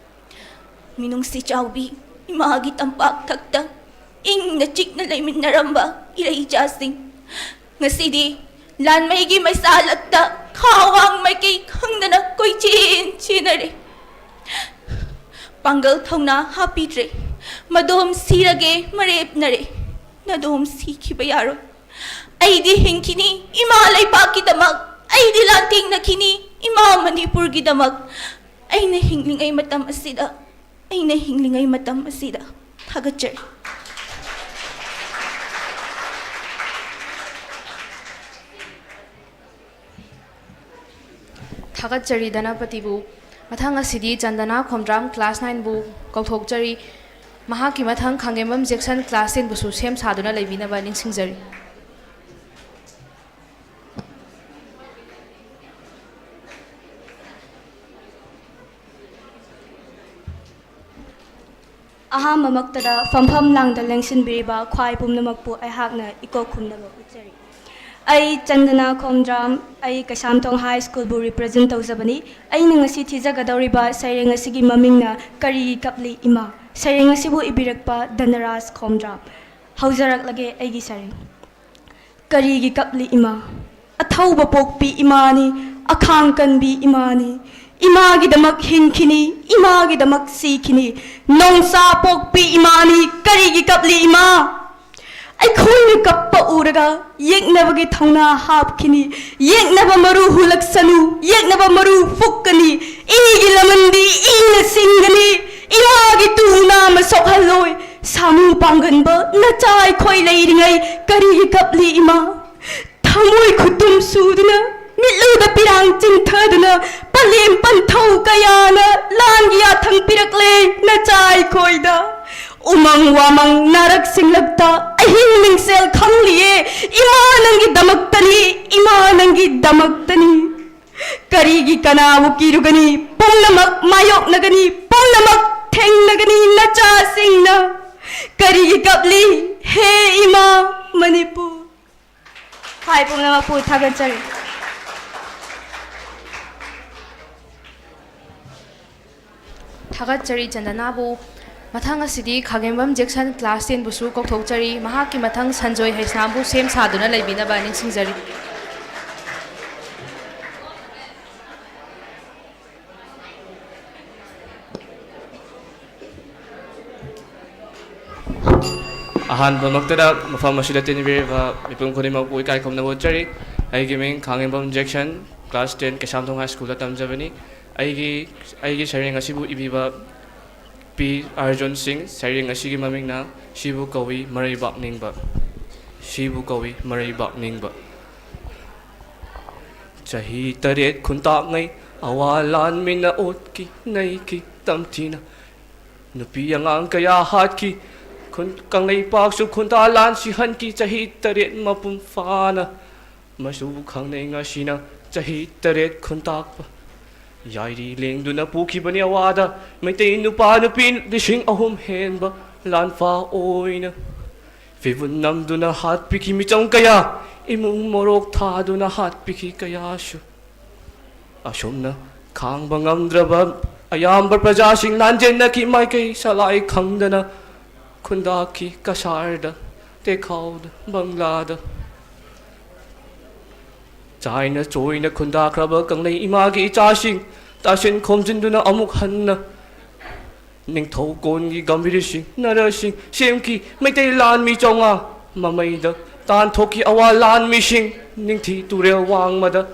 ꯃꯤꯅꯨꯡꯁꯤ ꯆꯥꯎꯕꯤ ꯏꯃꯥꯒꯤ ꯇꯝꯄꯥꯛ ꯊꯛꯇ ꯏꯪꯅ ꯆꯤꯛꯅ ꯂꯩꯃꯤꯟꯅꯔꯝꯕ ꯏꯔꯩ ꯏꯆꯥꯁꯤꯡ, ꯉꯁꯤꯗꯤ ꯂꯥꯟꯃꯩꯒꯤ ꯃꯩꯁꯥ ꯂꯛꯇ ꯈꯥ ꯋꯥꯡ ꯃꯥꯏꯀꯩ ꯈꯪꯗꯅ ꯀꯣꯏꯆꯦꯟ ꯆꯦꯟꯅꯔꯦ꯫ ꯄꯥꯡꯒꯜ ꯊꯧꯅꯥ ꯍꯥꯞꯄꯤꯗ꯭ꯔꯦ꯫ ꯃꯗꯣꯝ ꯁꯤꯔꯒꯦ ꯃꯔꯦꯞꯅꯔꯦ꯫ ꯅꯗꯣꯝ ꯁꯤꯈꯤꯕ ꯌꯥꯔꯣꯏ꯫ ꯑꯩꯗꯤ ꯍꯤꯡꯈꯤꯅꯤ ꯏꯃꯥ ꯂꯩꯕꯥꯛꯀꯤꯗꯃꯛ꯫ ꯑꯩꯗꯤ ꯂꯥꯟꯊꯦꯡꯅꯈꯤꯅꯤ ꯏꯃꯥ ꯃꯅꯤꯄꯨꯔꯒꯤꯗꯃꯛ꯫ ꯑꯩꯅ ꯍꯤꯡꯂꯤꯉꯩ ꯃꯇꯝ ꯑꯁꯤꯗ, ꯑꯩꯅ ꯍꯤꯡꯂꯤꯉꯩ ꯃꯇꯝ ꯑꯁꯤꯗ ꯊꯥꯒꯠꯆꯔꯤ꯫ ꯊꯥꯒꯠꯆꯔꯤ ꯙꯅꯄꯇꯤꯕꯨ꯫ ꯃꯊꯪ ꯑꯁꯤꯗꯤ ꯆꯟꯗꯅꯥ ꯈꯣꯝꯗ꯭ꯔꯥꯝ class nineꯕꯨ ꯀꯧꯊꯣꯛꯆꯔꯤ꯫ ꯃꯍꯥꯛꯀꯤ ꯃꯊꯪ ꯈꯥꯡꯉꯦꯝꯕꯝ ꯖꯦꯛꯁꯟ class tenꯕꯨꯁꯨ ꯁꯦꯝ ꯁꯥꯗꯨꯅ ꯂꯩꯕꯤꯅꯕ ꯅꯤꯡꯁꯤꯡꯖꯔꯤ꯫ ꯑꯍꯥꯟꯕꯃꯛꯇꯗ ꯐꯝꯐꯝ ꯂꯥꯡꯗ ꯂꯦꯡꯁꯤꯟꯕꯤꯔꯤꯕ ꯈ꯭ꯋꯥꯏ ꯄꯨꯝꯅꯃꯛꯄꯨ ꯑꯩꯍꯥꯛꯅ ꯏꯀꯣꯛ ꯈꯨꯝꯅꯕ ꯎꯠꯆꯔꯤ꯫ ꯑꯩ ꯆꯟꯗꯅꯥ ꯈꯣꯝꯗ꯭ꯔꯥꯝ, ꯑꯩ ꯀꯩꯁꯥꯝꯊꯣꯡ High Schoolꯕꯨ represent ꯇꯧꯖꯕꯅꯤ꯫ ꯑꯩꯅ ꯉꯁꯤ ꯊꯤꯖꯒꯗꯧꯔꯤꯕ ꯁꯩꯔꯦꯡ ꯑꯁꯤꯒꯤ ꯃꯃꯤꯡꯅ "ꯀꯔꯤꯒꯤ ꯀꯞꯂꯤ ꯏꯃꯥ"꯫ ꯁꯩꯔꯦꯡ ꯑꯁꯤꯕꯨ ꯏꯕꯤꯔꯛꯄ ꯙꯅꯔꯥꯖ ꯈꯣꯝꯗ꯭ꯔꯥꯝ꯫ ꯍꯧꯖꯔꯛꯂꯒꯦ ꯑꯩꯒꯤ ꯁꯩꯔꯦꯡ꯫ ꯀꯔꯤꯒꯤ ꯀꯞꯂꯤ ꯏꯃꯥ? ꯑꯊꯧꯕ ꯄꯣꯛꯄꯤ ꯏꯃꯥꯅꯤ, ꯑꯈꯥꯡ ꯀꯟꯕꯤ ꯏꯃꯥꯅꯤ꯫ ꯏꯃꯥꯒꯤꯗꯃꯛ ꯍꯤꯡꯈꯤꯅꯤ, ꯏꯃꯥꯒꯤꯗꯃꯛ ꯁꯤꯈꯤꯅꯤ꯫ ꯅꯣꯡꯁꯥ ꯄꯣꯛꯄꯤ ꯏꯃꯥꯅꯤ, ꯀꯔꯤꯒꯤ ꯀꯞꯂꯤ ꯏꯃꯥ? ꯑꯩꯈꯣꯏꯅ ꯀꯞꯄ ꯎꯔꯒ ꯌꯦꯛꯅꯕꯒꯤ ꯊꯧꯅꯥ ꯍꯥꯞꯈꯤꯅꯤ꯫ ꯌꯦꯛꯅꯕ ꯃꯔꯨ ꯍꯨꯜꯂꯛꯁꯅꯨ, ꯌꯦꯛꯅꯕ ꯃꯔꯨ ꯐꯨꯛꯀꯅꯤ꯫ ꯏꯒꯤ ꯂꯃꯟꯗꯤ ꯏꯅ ꯁꯤꯡꯒꯅꯤ, ꯏꯃꯥꯒꯤ ꯇꯨ ꯅꯥꯝꯃ ꯁꯣꯛꯍꯜꯂꯣꯏ꯫ ꯁꯥꯃꯨ ꯄꯥꯡꯒꯟꯕ ꯅꯆꯥ ꯑꯩꯈꯣꯏ ꯂꯩꯔꯤꯉꯩ ꯀꯔꯤꯒꯤ ꯀꯞꯂꯤ ꯏꯃꯥ? ꯊꯃꯣꯏ ꯈꯨꯇꯨꯝ ꯁꯨꯗꯨꯅ, ꯃꯤꯠꯂꯨꯗ ꯄꯤꯔꯥꯡ ꯆꯤꯡꯊꯗꯨꯅ, ꯄꯂꯦꯝ ꯄꯟꯊꯧ ꯀꯌꯥꯅ ꯂꯥꯟꯒꯤ ꯌꯥꯊꯪ ꯄꯤꯔꯛꯂꯦ ꯅꯆꯥ ꯑꯩꯈꯣꯏꯗ꯫ ꯎꯃꯪ ꯋꯥꯃꯪ ꯅꯥꯔꯛ ꯁꯤꯡꯂꯛꯇ ꯑꯍꯤꯡ ꯃꯤꯡꯁꯦꯜ ꯈꯪꯂꯤꯌꯦ꯫ ꯏꯃꯥ ꯅꯪꯒꯤꯗꯃꯛꯇꯅꯤ, ꯏꯃꯥ ꯅꯪꯒꯤꯗꯃꯛꯇꯅꯤ꯫ ꯀꯔꯤꯒꯤ ꯀꯅꯥꯕꯨ ꯀꯤꯔꯨꯒꯅꯤ? ꯄꯨꯝꯅꯃꯛ ꯃꯥꯌꯣꯛꯅꯒꯅꯤ, ꯄꯨꯝꯅꯃꯛ ꯊꯦꯡꯅꯒꯅꯤ ꯅꯆꯥꯁꯤꯡꯅ꯫ ꯀꯔꯤꯒꯤ ꯀꯞꯂꯤ, ꯍꯦ ꯏꯃꯥ ꯃꯅꯤꯄꯨꯔ? ꯍꯥꯏ ꯄꯨꯝꯅꯃꯛꯄꯨ ꯊꯥꯒꯠꯆꯔꯤ꯫ ꯊꯥꯒꯠꯆꯔꯤ ꯆꯟꯗꯅꯥꯕꯨ꯫ ꯃꯊꯪ ꯑꯁꯤꯗꯤ ꯈꯥꯒꯦꯝꯕꯝ ꯖꯦꯛꯁꯟ class ten ꯕꯨꯁꯨ ꯀꯧꯊꯣꯛꯆꯔꯤ꯫ ꯃꯍꯥꯛꯀꯤ ꯃꯊꯪ ꯁꯟꯖꯣꯏ ꯍꯩꯁꯅꯥꯝꯕꯨ ꯁꯦꯝ ꯁꯥꯗꯨꯅ ꯂꯩꯕꯤꯅꯕ ꯅꯤꯡꯁꯤꯡꯖꯔꯤ꯫ ꯑꯍꯥꯟꯕꯃꯛꯇꯗ ꯃꯐꯝ ꯑꯁꯤꯗ ꯇꯤꯟꯕꯤꯔꯤꯕ ꯃꯤꯄꯨꯝ ꯈꯨꯗꯤꯡꯃꯛꯄꯨ ꯏꯀꯥꯏ ꯈꯨꯝꯅꯕ ꯎꯠꯆꯔꯤ꯫ ꯑꯩꯒꯤ ꯃꯤꯡ ꯈꯥꯡꯉꯦꯝꯕꯝ ꯖꯦꯛꯁꯟ, class ten ꯀꯩꯁꯥꯝꯊꯣꯡ ꯍꯥꯏ ꯁ꯭ꯀꯨꯜꯗ ꯇꯝꯖꯕꯅꯤ꯫ ꯑꯩꯒꯤ, ꯑꯩꯒꯤ ꯁꯩꯔꯦꯡ ꯑꯁꯤꯕꯨ ꯏꯕꯤꯕ ꯄꯤ ꯑꯔꯖꯨꯟ ꯁꯤꯡ, ꯁꯩꯔꯦꯡ ꯑꯁꯤꯒꯤ ꯃꯃꯤꯡꯅ ꯁꯤꯕꯨ ꯀꯧꯏ ꯃꯔꯩꯕꯥꯛ ꯅꯤꯡꯕ꯫ ꯁꯤꯕꯨ ꯀꯧꯏ ꯃꯔꯩꯕꯥꯛ ꯅꯤꯡꯕ꯫ ꯆꯍꯤ ꯇꯔꯦꯠ ꯈꯨꯟꯇꯥꯛꯉꯩ ꯑꯋꯥ ꯂꯥꯟꯃꯤꯅ ꯑꯣꯠꯈꯤ, ꯅꯩꯈꯤ, ꯇꯝꯊꯤꯅ꯫ ꯅꯨꯄꯤ ꯑꯉꯥꯡ ꯀꯌꯥ ꯍꯥꯠꯈꯤ꯫ ꯈꯨꯟ-, ꯀꯪꯂꯩꯄꯥꯛꯁꯨ ꯈꯨꯟꯇꯥ ꯂꯥꯟ ꯁꯤꯍꯟꯈꯤ꯫ ꯆꯍꯤ ꯇꯔꯦꯠ ꯃꯄꯨꯡ ꯐꯥꯅ꯫ ꯃꯁꯤꯕꯨ ꯈꯪꯅꯩ ꯉꯁꯤꯅ ꯆꯍꯤ ꯇꯔꯦꯠ ꯈꯨꯟꯇꯥꯛꯄ꯫ ꯌꯥꯏꯔꯤ ꯂꯦꯡꯗꯨꯅ ꯄꯨꯈꯤꯕꯅꯤ ꯑꯋꯥꯗ꯫ ꯃꯩꯇꯩ ꯅꯨꯄꯥ ꯅꯨꯄꯤ ꯂꯤꯁꯤꯡ ꯑꯍꯨꯝ ꯍꯦꯟꯕ ꯂꯥꯟꯐꯥ ꯑꯣꯏꯅ꯫ ꯐꯤꯕꯨꯟ ꯅꯝꯗꯨꯅ ꯍꯥꯠꯄꯤꯈꯤ ꯃꯤꯆꯝ ꯀꯌꯥ꯫ ꯏꯃꯨꯡ ꯃꯣꯔꯣꯛ ꯊꯥꯗꯨꯅ ꯍꯥꯠꯄꯤꯈꯤ ꯀꯌꯥꯁꯨ꯫ ꯑꯁꯨꯝꯅ ꯈꯥꯡꯕ ꯉꯝꯗ꯭ꯔꯕ ꯑꯌꯥꯝꯕ ꯄ꯭ꯔꯖꯥꯁꯤꯡ ꯂꯥꯟꯖꯦꯟꯅꯈꯤ ꯃꯥꯏꯀꯩ ꯁꯂꯥꯏ ꯈꯪꯗꯅ꯫ ꯈꯨꯟꯗꯥꯈꯤ ꯀꯁꯥꯔꯗ, ꯇꯦꯈꯥꯎꯗ, ꯕꯪꯂꯥꯗ꯫ ꯆꯥꯏꯅ ꯆꯣꯏꯅ ꯈꯨꯟꯗꯥꯈ꯭ꯔꯕ ꯀꯪꯂꯩ ꯏꯃꯥꯒꯤ ꯏꯆꯥꯁꯤꯡ ꯇꯥꯁꯤꯟ ꯈꯣꯝꯖꯤꯟꯗꯨꯅ ꯑꯃꯨꯛ ꯍꯟꯅ ꯅꯤꯡꯊꯧ ꯀꯣꯟꯒꯤ ꯒꯝꯚꯤꯔ ꯁꯤꯡ, ꯅꯔ ꯁꯤꯡ ꯁꯦꯝꯈꯤ꯫ ꯃꯩꯇꯩ ꯂꯥꯟꯃꯤ ꯆꯥꯝꯃꯉꯥ ꯃꯃꯩꯗ ꯇꯥꯟꯊꯣꯛꯈꯤ꯫ ꯑꯋꯥ ꯂꯥꯟꯃꯤꯁꯤꯡ ꯅꯤꯡꯊꯤ ꯇꯨꯔꯦꯜ ꯋꯥꯡꯃꯗ꯫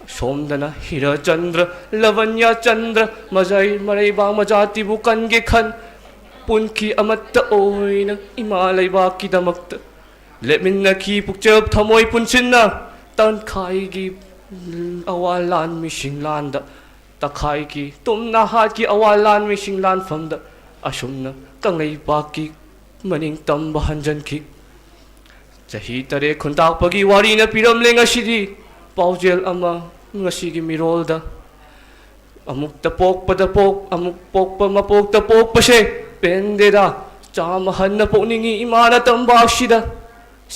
ꯁꯣꯝꯗꯅ ꯍꯤꯔꯆꯟꯗ꯭ꯔ, ꯂꯕꯟꯌꯥꯆꯟꯗ꯭ꯔ, ꯃꯖꯥꯏ ꯃꯔꯩꯕꯥꯛ ꯃꯖꯥꯇꯤꯕꯨ ꯀꯟꯒꯦ ꯈꯟ ꯄꯨꯟꯈꯤ ꯑꯃꯠꯇ ꯑꯣꯏꯅ ꯏꯃꯥ ꯂꯩꯕꯥꯛꯀꯤꯗꯃꯛꯇ꯫ ꯂꯦꯞꯃꯤꯟꯅꯈꯤ ꯄꯨꯛꯆꯦꯜ ꯊꯃꯣꯏ ꯄꯨꯟꯁꯤꯟꯅ꯫ ꯇꯪꯈꯥꯏꯒꯤ ꯑꯋꯥ ꯂꯥꯟꯃꯤꯁꯤꯡ ꯂꯥꯟꯗ ꯇꯛꯈꯥꯏꯈꯤ꯫ ꯇꯨꯝꯅ ꯍꯥꯠꯈꯤ ꯑꯋꯥ ꯂꯥꯟꯃꯤꯁꯤꯡ ꯂꯥꯟꯐꯝꯗ꯫ ꯑꯁꯨꯝꯅ ꯀꯪꯂꯩꯄꯥꯛꯀꯤ ꯃꯅꯤꯡ ꯇꯝꯕ ꯍꯟꯖꯟꯈꯤ꯫ ꯆꯍꯤ ꯇꯔꯦꯠ ꯈꯨꯟꯇꯥꯛꯄꯒꯤ ꯋꯥꯔꯤꯅ ꯄꯤꯔꯝꯂꯦ ꯉꯁꯤꯗꯤ ꯄꯥꯎꯖꯦꯜ ꯑꯃ ꯉꯁꯤꯒꯤ ꯃꯤꯔꯣꯜꯗ꯫ ꯑꯃꯨꯛꯇ ꯄꯣꯛꯄꯗ ꯄꯣꯛ ꯑꯃꯨꯛ ꯄꯣꯛꯄ ꯃꯄꯣꯛꯇ ꯄꯣꯛꯄꯁꯦ ꯄꯦꯟꯗꯦꯗ꯫ ꯆꯥꯝꯃ ꯍꯟꯅ ꯄꯣꯛꯅꯤꯡꯉꯤ ꯏꯃꯥꯅ ꯇꯝꯕꯥꯛꯁꯤꯗ꯫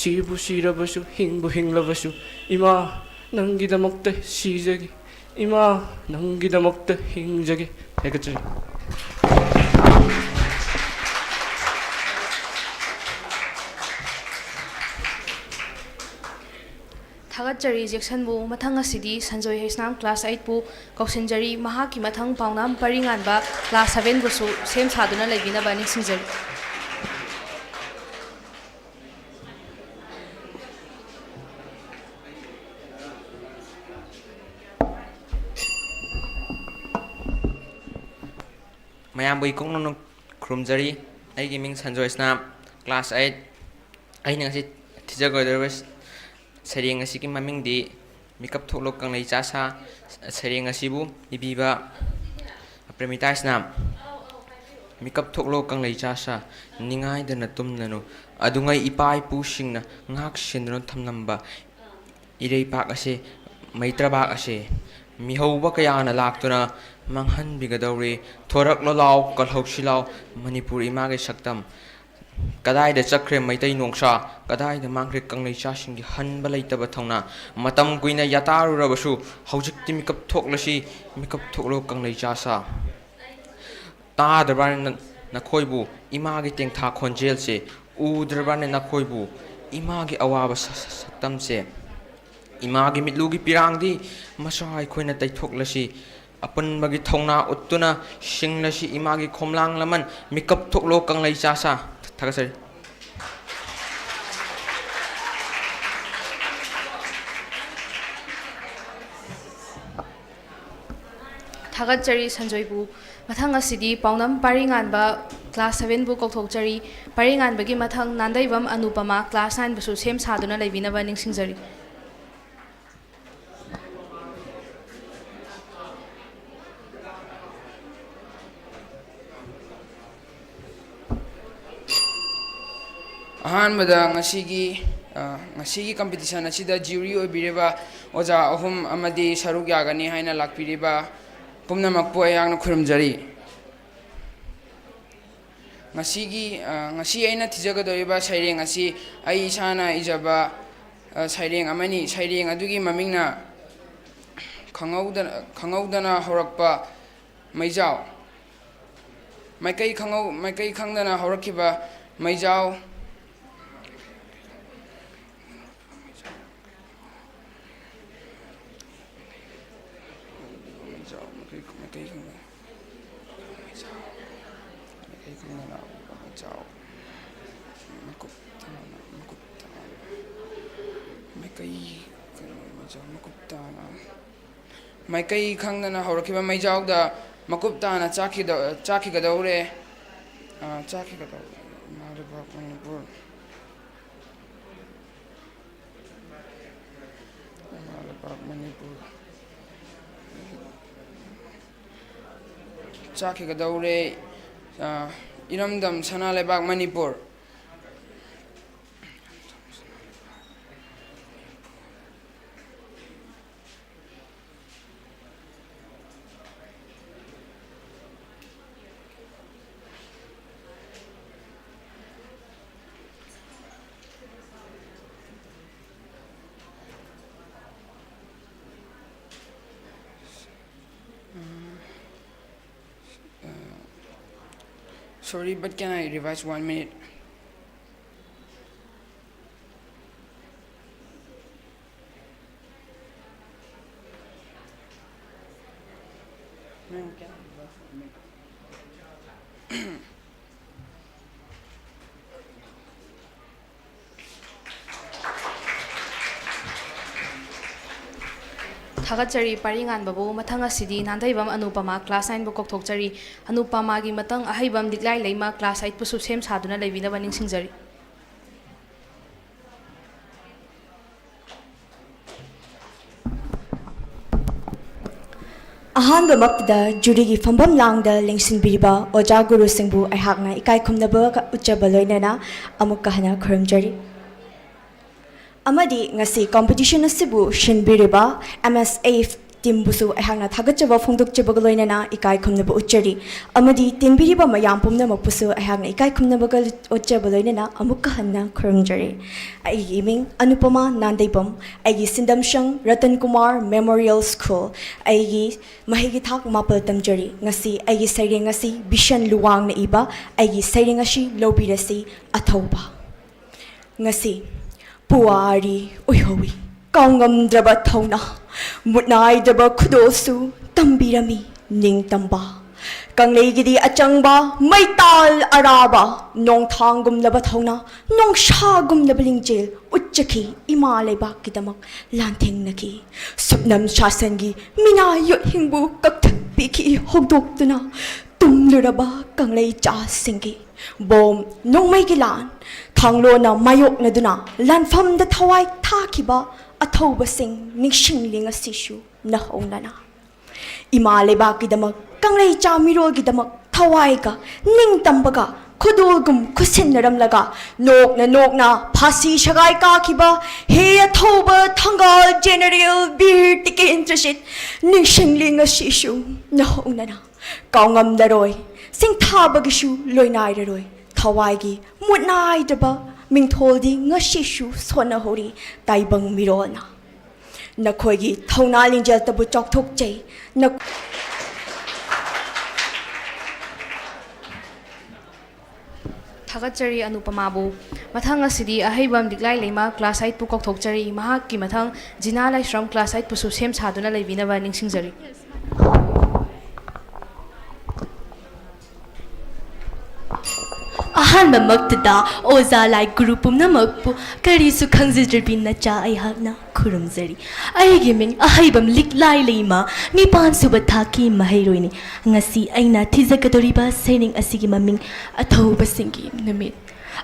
ꯁꯤꯕꯨ ꯁꯤꯔꯕꯁꯨ ꯍꯤꯡꯕꯨ ꯍꯤꯡꯂꯕꯁꯨ ꯏꯃꯥ ꯅꯪꯒꯤꯗꯃꯛꯇ ꯁꯤꯖꯒꯦ꯫ ꯏꯃꯥ ꯅꯪꯒꯤꯗꯃꯛꯇ ꯍꯤꯡꯖꯒꯦ꯫ ꯊꯥꯒꯠꯆꯔꯤ꯫ ꯊꯥꯒꯠꯆꯔꯤ ꯖꯦꯛꯁꯟꯕꯨ꯫ ꯃꯊꯪ ꯑꯁꯤꯗꯤ ꯁꯟꯖꯣꯏ ꯍꯩꯁꯅꯥꯝ class eightꯄꯨ ꯀꯧꯁꯤꯟꯖꯔꯤ꯫ ꯃꯍꯥꯛꯀꯤ ꯃꯊꯪ ꯄꯥꯎꯅꯥꯝ ꯄꯔꯤꯉꯥꯟꯕ class sevenꯕꯨꯁꯨ ꯁꯦꯝ ꯁꯥꯗꯨꯅ ꯂꯩꯕꯤꯅꯕ ꯅꯤꯡꯁꯤꯡꯖꯔꯤ꯫ ꯃꯌꯥꯝꯕꯨ ꯏꯀꯣꯛ ꯅꯧꯅ ꯈꯨꯔꯨꯝꯖꯔꯤ꯫ ꯑꯩꯒꯤ ꯃꯤꯡ ꯁꯟꯖꯣꯏꯁꯅꯥꯝ, class eight꯫ ꯑꯩꯅ ꯉꯁꯤ ꯊꯤꯖꯒꯗꯧꯔꯤꯕ ꯁꯩꯔꯦꯡ ꯑꯁꯤꯒꯤ ꯃꯃꯤꯡꯗꯤ ꯃꯤꯀꯞ ꯊꯣꯛꯂꯣ ꯀꯪꯂꯩ ꯆꯥ ꯁꯥ꯫ ꯁꯩꯔꯦꯡ ꯑꯁꯤꯕꯨ ꯏꯕꯤꯕ ꯄ꯭ꯔꯦꯃꯤꯇꯥ ꯏꯁꯅꯥꯝ꯫ ꯃꯤꯀꯞ ꯊꯣꯛꯂꯣ ꯀꯪꯂꯩ ꯆꯥ ꯁꯥ, ꯅꯤꯡꯉꯥꯏꯗꯅ ꯇꯨꯝꯂꯅꯨ꯫ ꯑꯗꯨꯉꯩ ꯏꯄꯥ ꯏꯄꯨꯁꯤꯡꯅ ꯉꯥꯛ ꯁꯦꯟꯗꯨꯅ ꯊꯝꯂꯝꯕ ꯏꯔꯩꯄꯥꯛ ꯑꯁꯦ, ꯃꯩꯇ꯭ꯔꯕꯥꯛ ꯑꯁꯦ ꯃꯤꯍꯧꯕ ꯀꯌꯥꯅ ꯂꯥꯛꯇꯨꯅ ꯃꯥꯡꯍꯟꯕꯤꯒꯗꯧꯔꯦ꯫ ꯊꯣꯔꯛꯂꯣ ꯂꯥꯎ, ꯀꯜꯍꯧꯁꯤ ꯂꯥꯎ, ꯃꯅꯤꯄꯨꯔ ꯏꯃꯥꯒꯤ ꯁꯛꯇꯝ꯫ ꯀꯗꯥꯏꯗ ꯆꯠꯈ꯭ꯔꯦ ꯃꯩꯇꯩ ꯅꯣꯡꯁꯥ? ꯀꯗꯥꯏꯗ ꯃꯥꯡꯈ꯭ꯔꯦ ꯀꯪꯂꯩꯆꯥꯁꯤꯡꯒꯤ ꯍꯟꯕ ꯂꯩꯇꯕ ꯊꯧꯅꯥ? ꯃꯇꯝ ꯀꯨꯏꯅ ꯌꯥꯇꯥꯔꯨꯔꯕꯁꯨ ꯍꯧꯖꯤꯛꯇꯤ ꯃꯤꯀꯞ ꯊꯣꯛꯂꯁꯤ, ꯃꯤꯀꯞ ꯊꯣꯛꯂꯣ ꯀꯪꯂꯩꯆꯥ ꯁꯥ꯫ ꯇꯥꯗ꯭ꯔꯕ꯭ꯔꯥꯅꯦ ꯅ-, ꯅꯈꯣꯏꯕꯨ ꯏꯃꯥꯒꯤ ꯇꯦꯡꯊꯥ ꯈꯣꯟꯖꯦꯜꯁꯦ? ꯎꯗ꯭ꯔꯕ꯭ꯔꯥꯅꯦ ꯅꯈꯣꯏꯕꯨ ꯏꯃꯥꯒꯤ ꯑꯋꯥꯕ ꯁ-, ꯁ-, ꯁꯛꯇꯝꯁꯦ? ꯏꯃꯥꯒꯤ ꯃꯤꯠꯂꯨꯒꯤ ꯄꯤꯔꯥꯡꯗꯤ ꯃꯆꯥ ꯑꯩꯈꯣꯏꯅ ꯇꯩꯊꯣꯛꯂꯁꯤ꯫ ꯑꯄꯨꯟꯕꯒꯤ ꯊꯧꯅꯥ ꯎꯠꯇꯨꯅ ꯁꯤꯡꯂꯁꯤ ꯏꯃꯥꯒꯤ ꯈꯣꯝꯂꯥꯡ ꯂꯃꯟ꯫ ꯃꯤꯀꯞ ꯊꯣꯛꯂꯣ ꯀꯪꯂꯩ ꯆꯥ ꯁꯥ꯫ ꯊꯥꯒꯠꯆꯔꯤ꯫ ꯊꯥꯒꯠꯆꯔꯤ ꯁꯟꯖꯣꯏꯕꯨ꯫ ꯃꯊꯪ ꯑꯁꯤꯗꯤ ꯄꯥꯎꯅꯝ ꯄꯥꯔꯤꯉꯥꯟꯕ class sevenꯕꯨ ꯀꯧꯊꯣꯛꯆꯔꯤ꯫ ꯄꯥꯔꯤꯉꯥꯟꯕꯒꯤ ꯃꯊꯪ ꯅꯥꯟꯗꯩꯕꯝ ꯑꯅꯨꯄꯃꯥ class nineꯕꯨꯁꯨ ꯁꯦꯝ ꯁꯥꯗꯨꯅ ꯂꯩꯕꯤꯅꯕ ꯅꯤꯡꯁꯤꯡꯖꯔꯤ꯫ ꯑꯍꯥꯟꯕꯗ ꯉꯁꯤꯒꯤ, ꯑ, ꯉꯁꯤꯒꯤ competition ꯑꯁꯤꯗ jury ꯑꯣꯏꯕꯤꯔꯤꯕ ꯑꯣꯖꯥ ꯑꯍꯨꯝ ꯑꯃꯗꯤ ꯁꯔꯨꯛ ꯌꯥꯒꯅꯤ ꯍꯥꯏꯅ ꯂꯥꯛꯄꯤꯔꯤꯕ ꯄꯨꯝꯅꯃꯛꯄꯨ ꯑꯩꯍꯥꯛꯅ ꯈꯨꯔꯨꯝꯖꯔꯤ꯫ ꯉꯁꯤꯒꯤ, ꯑ, ꯉꯁꯤ ꯑꯩꯅ ꯊꯤꯖꯒꯗꯧꯔꯤꯕ ꯁꯩꯔꯦꯡ ꯑꯁꯤ ꯑꯩ ꯏꯁꯥꯅ ꯏꯖꯕ, ꯑ, ꯁꯩꯔꯦꯡ ꯑꯃꯅꯤ꯫ ꯁꯩꯔꯦꯡ ꯑꯗꯨꯒꯤ ꯃꯃꯤꯡꯅ ꯈꯪꯍꯧꯗꯅ, ꯈꯪꯍꯧꯗꯅ ꯍꯧꯔꯛꯄ ꯃꯩꯖꯥꯎ꯫ ꯃꯥꯏꯀꯩ ꯈꯪꯍꯧ-, ꯃꯥꯏꯀꯩ ꯈꯪꯗꯅ ꯍꯧꯔꯛꯈꯤꯕ ꯃꯩꯖꯥꯎ꯫ ꯃꯩꯖꯥꯎ, ꯃꯥꯏꯀꯩ, ꯃꯥꯏꯀꯩ ꯈꯪꯗꯅ꯫ ꯃꯩꯖꯥꯎ꯫ ꯃꯥꯏꯀꯩ ꯈꯪꯗꯅ ꯍꯧꯔꯛꯄ ꯃꯩꯖꯥꯎ꯫ ꯃꯀꯨꯞ ꯇꯥꯅ, ꯃꯀꯨꯞ ꯇꯥꯅ꯫ ꯃꯥꯏꯀꯩ ꯈꯪꯗꯅ ꯃꯩꯖꯥꯎ, ꯃꯀꯨꯞ ꯇꯥꯅ꯫ ꯃꯥꯏꯀꯩ ꯈꯪꯗꯅ ꯍꯧꯔꯛꯈꯤꯕ ꯃꯩꯖꯥꯎꯗ ꯃꯀꯨꯞ ꯇꯥꯅ ꯆꯥꯛꯈꯤꯗ-, ꯆꯥꯛꯈꯤꯒꯗꯧꯔꯦ꯫ ꯑ, ꯆꯥꯛꯈꯤꯒꯗꯧꯔꯦ꯫ ꯏꯃꯥ ꯂꯩꯕꯥꯛ ꯃꯅꯤꯄꯨꯔ꯫ ꯏꯃꯥ ꯂꯩꯕꯥꯛ ꯃꯅꯤꯄꯨꯔ꯫ ꯆꯥꯛꯈꯤꯒꯗꯧꯔꯦ꯫ ꯑ, ꯏꯔꯝꯗꯝ ꯁꯅꯥ ꯂꯩꯕꯥꯛ Manipur. Sorry, but can I revise one minute? ꯊꯥꯒꯠꯆꯔꯤ ꯄꯥꯔꯤꯉꯥꯟꯕꯕꯨ꯫ ꯃꯊꯪ ꯑꯁꯤꯗꯤ ꯅꯥꯟꯊꯩꯕꯝ ꯑꯅꯨꯄꯃꯥ, class nineꯕꯨ ꯀꯧꯊꯣꯛꯆꯔꯤ꯫ ꯑꯅꯨꯄꯃꯥꯒꯤ ꯃꯊꯪ ꯑꯍꯩꯕꯝ ꯂꯤꯛꯂꯥꯏ ꯂꯩꯃ, class eightꯄꯨꯁꯨ ꯁꯦꯝ ꯁꯥꯗꯨꯅ ꯂꯩꯕꯤꯅꯕ ꯅꯤꯡꯁꯤꯡꯖꯔꯤ꯫ ꯑꯍꯥꯟꯕꯃꯛꯇꯗ ꯖꯨꯔꯤꯒꯤ ꯐꯝꯐꯝ ꯂꯥꯡꯗ ꯂꯦꯡꯁꯤꯟꯕꯤꯔꯤꯕ ꯑꯣꯖꯥ ꯒꯨꯔꯨꯁꯤꯡꯕꯨ ꯑꯩꯍꯥꯛꯅ ꯏꯀꯥꯏ ꯈꯨꯝꯅꯕ ꯎꯠꯆꯕ ꯂꯣꯏꯅꯅ ꯑꯃꯨꯛꯀ ꯍꯟꯅ ꯈꯨꯔꯨꯝꯖꯔꯤ꯫ ꯑꯃꯗꯤ ꯉꯁꯤ ꯀꯝꯄꯤꯇꯤꯁꯟ ꯑꯁꯤꯕꯨ ꯁꯤꯟꯕꯤꯔꯤꯕ ꯑꯦꯝ ꯑꯦꯁ ꯑꯦꯐ ꯇꯤꯝꯕꯨꯁꯨ ꯑꯩꯍꯥꯛꯅ ꯊꯥꯒꯠꯆꯕ ꯐꯣꯡꯗꯣꯛꯆꯕꯒ ꯂꯣꯏꯅꯅ ꯏꯀꯥꯏ ꯈꯨꯝꯅꯕ ꯎꯠꯆꯔꯤ꯫ ꯑꯃꯗꯤ ꯇꯤꯟꯕꯤꯔꯤꯕ ꯃꯌꯥꯝ ꯄꯨꯝꯅꯃꯛꯄꯨꯁꯨ ꯑꯩꯍꯥꯛꯅ ꯏꯀꯥꯏ ꯈꯨꯝꯅꯕꯒ ꯎꯠꯆꯕ ꯂꯣꯏꯅꯅ ꯑꯃꯨꯛꯀ ꯍꯟꯅ ꯈꯨꯔꯨꯝꯖꯔꯤ꯫ ꯑꯩꯒꯤ ꯃꯤꯡ ꯑꯅꯨꯄꯃꯥ ꯅꯥꯟꯗꯩꯕꯝ, ꯑꯩꯒꯤ ꯁꯤꯟꯗꯝꯁꯪ ꯔꯇꯟ ꯀꯨꯃꯥꯔ ꯃꯦꯃꯣꯔꯤꯌꯦꯜ ꯁ꯭ꯀꯨꯜ, ꯑꯩꯒꯤ ꯃꯍꯩꯒꯤ ꯊꯥꯛ ꯃꯥꯄꯜ ꯇꯝꯖꯔꯤ꯫ ꯉꯁꯤ ꯑꯩꯒꯤ ꯁꯩꯔꯦꯡ ꯑꯁꯤ ꯕꯤꯁꯟ ꯂꯨꯋꯥꯡꯅ ꯏꯕ ꯑꯩꯒꯤ ꯁꯩꯔꯦꯡ ꯑꯁꯤ ꯂꯧꯕꯤꯔꯁꯤ꯫ ꯑꯊꯧꯕ꯫ ꯉꯁꯤ ꯄꯨꯋꯥꯔꯤ ꯑꯣꯏꯍꯧꯏ꯫ ꯀꯥꯎꯉꯝꯗ꯭ꯔꯕ ꯊꯧꯅꯥ, ꯃꯨꯠꯅꯥꯏꯗ꯭ꯔꯕ ꯈꯨꯗꯣꯜꯁꯨ ꯇꯝꯕꯤꯔꯝꯃꯤ ꯅꯤꯡꯇꯝꯕ꯫ ꯀꯪꯂꯩꯒꯤꯗꯤ ꯑꯆꯪꯕ ꯃꯩꯇꯥꯜ ꯑꯔꯥꯕ, ꯅꯣꯡꯊꯥꯡꯒꯨꯝꯂꯕ ꯊꯧꯅꯥ, ꯅꯣꯡꯁꯥꯒꯨꯝꯂꯕ ꯂꯤꯡꯖꯦꯜ ꯎꯠꯆꯈꯤ꯫ ꯏꯃꯥ ꯂꯩꯕꯥꯛꯀꯤꯗꯃꯛ ꯂꯥꯟꯊꯦꯡꯅꯈꯤ꯫ ꯁꯨꯞꯅꯝ ꯁꯥꯁꯟꯒꯤ ꯃꯤꯅꯥ ꯌꯣꯠꯍꯤꯡꯕꯨ ꯀꯛꯊꯠꯄꯤꯈꯤ ꯍꯧꯗꯣꯛꯇꯨꯅ꯫ ꯇꯨꯝꯂꯨꯔꯕ ꯀꯪꯂꯩꯆꯥꯁꯤꯡꯒꯤ ꯕꯣꯝ ꯅꯣꯡꯃꯩꯒꯤ ꯂꯥꯟ ꯊꯥꯡꯂꯣꯅ ꯃꯥꯌꯣꯛꯅꯗꯨꯅ ꯂꯥꯟꯐꯝꯗ ꯊꯋꯥꯏ ꯊꯥꯈꯤꯕ ꯑꯊꯧꯕꯁꯤꯡ ꯅꯤꯡꯁꯤꯡꯂꯤ ꯉꯁꯤꯁꯨ ꯅꯧꯍꯧꯅꯅ꯫ ꯏꯃꯥ ꯂꯩꯕꯥꯛꯀꯤꯗꯃꯛ, ꯀꯪꯂꯩꯆꯥ ꯃꯤꯔꯣꯜꯒꯤꯗꯃꯛ ꯊꯋꯥꯏꯒ ꯅꯤꯡꯇꯝꯕꯒ ꯈꯨꯗꯣꯜꯒꯨꯝ ꯈꯨꯠꯁꯤꯟꯅꯔꯝꯂꯒ ꯅꯣꯛꯅ ꯅꯣꯛꯅ ꯐꯥꯁꯤ ꯁꯒꯥꯏ ꯀꯥꯈꯤꯕ ꯍꯦ ꯑꯊꯧꯕ ꯊꯪꯒꯥꯜ ꯖꯦꯅꯔꯦꯜ ꯕꯤꯔ ꯇꯤꯀꯦꯟꯗ꯭ꯔꯖꯤꯠ ꯅꯤꯡꯁꯤꯡꯂꯤ ꯉꯁꯤꯁꯨ ꯅꯧꯍꯧꯅꯅ꯫ ꯀꯥꯎꯉꯝꯂꯔꯣꯏ, ꯁꯤꯡꯊꯥꯕꯒꯤꯁꯨ ꯂꯣꯏꯅꯥꯏꯔꯔꯣꯏ꯫ ꯊꯋꯥꯏꯒꯤ ꯃꯨꯠꯅꯥꯏꯗꯕ ꯃꯤꯡꯊꯣꯜꯗꯤ ꯉꯁꯤꯁꯨ ꯁꯣꯟꯅꯍꯧꯔꯤ ꯇꯥꯏꯕꯪ ꯃꯤꯔꯣꯜꯅ꯫ ꯅꯈꯣꯏꯒꯤ ꯊꯧꯅꯥ ꯂꯤꯡꯖꯦꯜꯇꯕꯨ ꯆꯥꯎꯊꯣꯛꯆꯩ꯫ ꯅ- ꯊꯥꯒꯠꯆꯔꯤ ꯑꯅꯨꯄꯃꯥꯕꯨ꯫ ꯃꯊꯪ ꯑꯁꯤꯗꯤ ꯑꯍꯩꯕꯝ ꯂꯤꯛꯂꯥꯏ ꯂꯩꯃ class eight ꯄꯨ ꯀꯧꯊꯣꯛꯆꯔꯤ꯫ ꯃꯍꯥꯛꯀꯤ ꯃꯊꯪ ꯖꯤꯅꯥ ꯂꯥꯏꯁ꯭ꯔꯝ class eight ꯄꯨꯁꯨ ꯁꯦꯝ ꯁꯥꯗꯨꯅ ꯂꯩꯕꯤꯅꯕ ꯅꯤꯡꯁꯤꯡꯖꯔꯤ꯫ ꯑꯍꯥꯟꯕꯃꯛꯇꯗ ꯑꯣꯖꯥ ꯂꯥꯏ ꯒꯨꯔꯨ ꯄꯨꯝꯅꯃꯛꯄꯨ ꯀꯔꯤꯁꯨ ꯈꯪꯖꯗ꯭ꯔꯕꯤ ꯅꯆꯥ ꯑꯩꯍꯥꯛꯅ ꯈꯨꯔꯨꯝꯖꯔꯤ꯫ ꯑꯩꯒꯤ ꯃꯤꯡ ꯑꯍꯩꯕꯝ ꯂꯤꯛꯂꯥꯏ ꯂꯩꯃ, ꯅꯤꯄꯥꯟ ꯁꯨꯕ ꯊꯥꯛꯀꯤ ꯃꯍꯩꯔꯣꯏꯅꯤ꯫ ꯉꯁꯤ ꯑꯩꯅ ꯊꯤꯖꯒꯗꯧꯔꯤꯕ ꯁꯩꯔꯦꯡ ꯑꯁꯤꯒꯤ ꯃꯃꯤꯡ ꯑꯊꯧꯕꯁꯤꯡꯒꯤ ꯅꯨꯃꯤꯠ꯫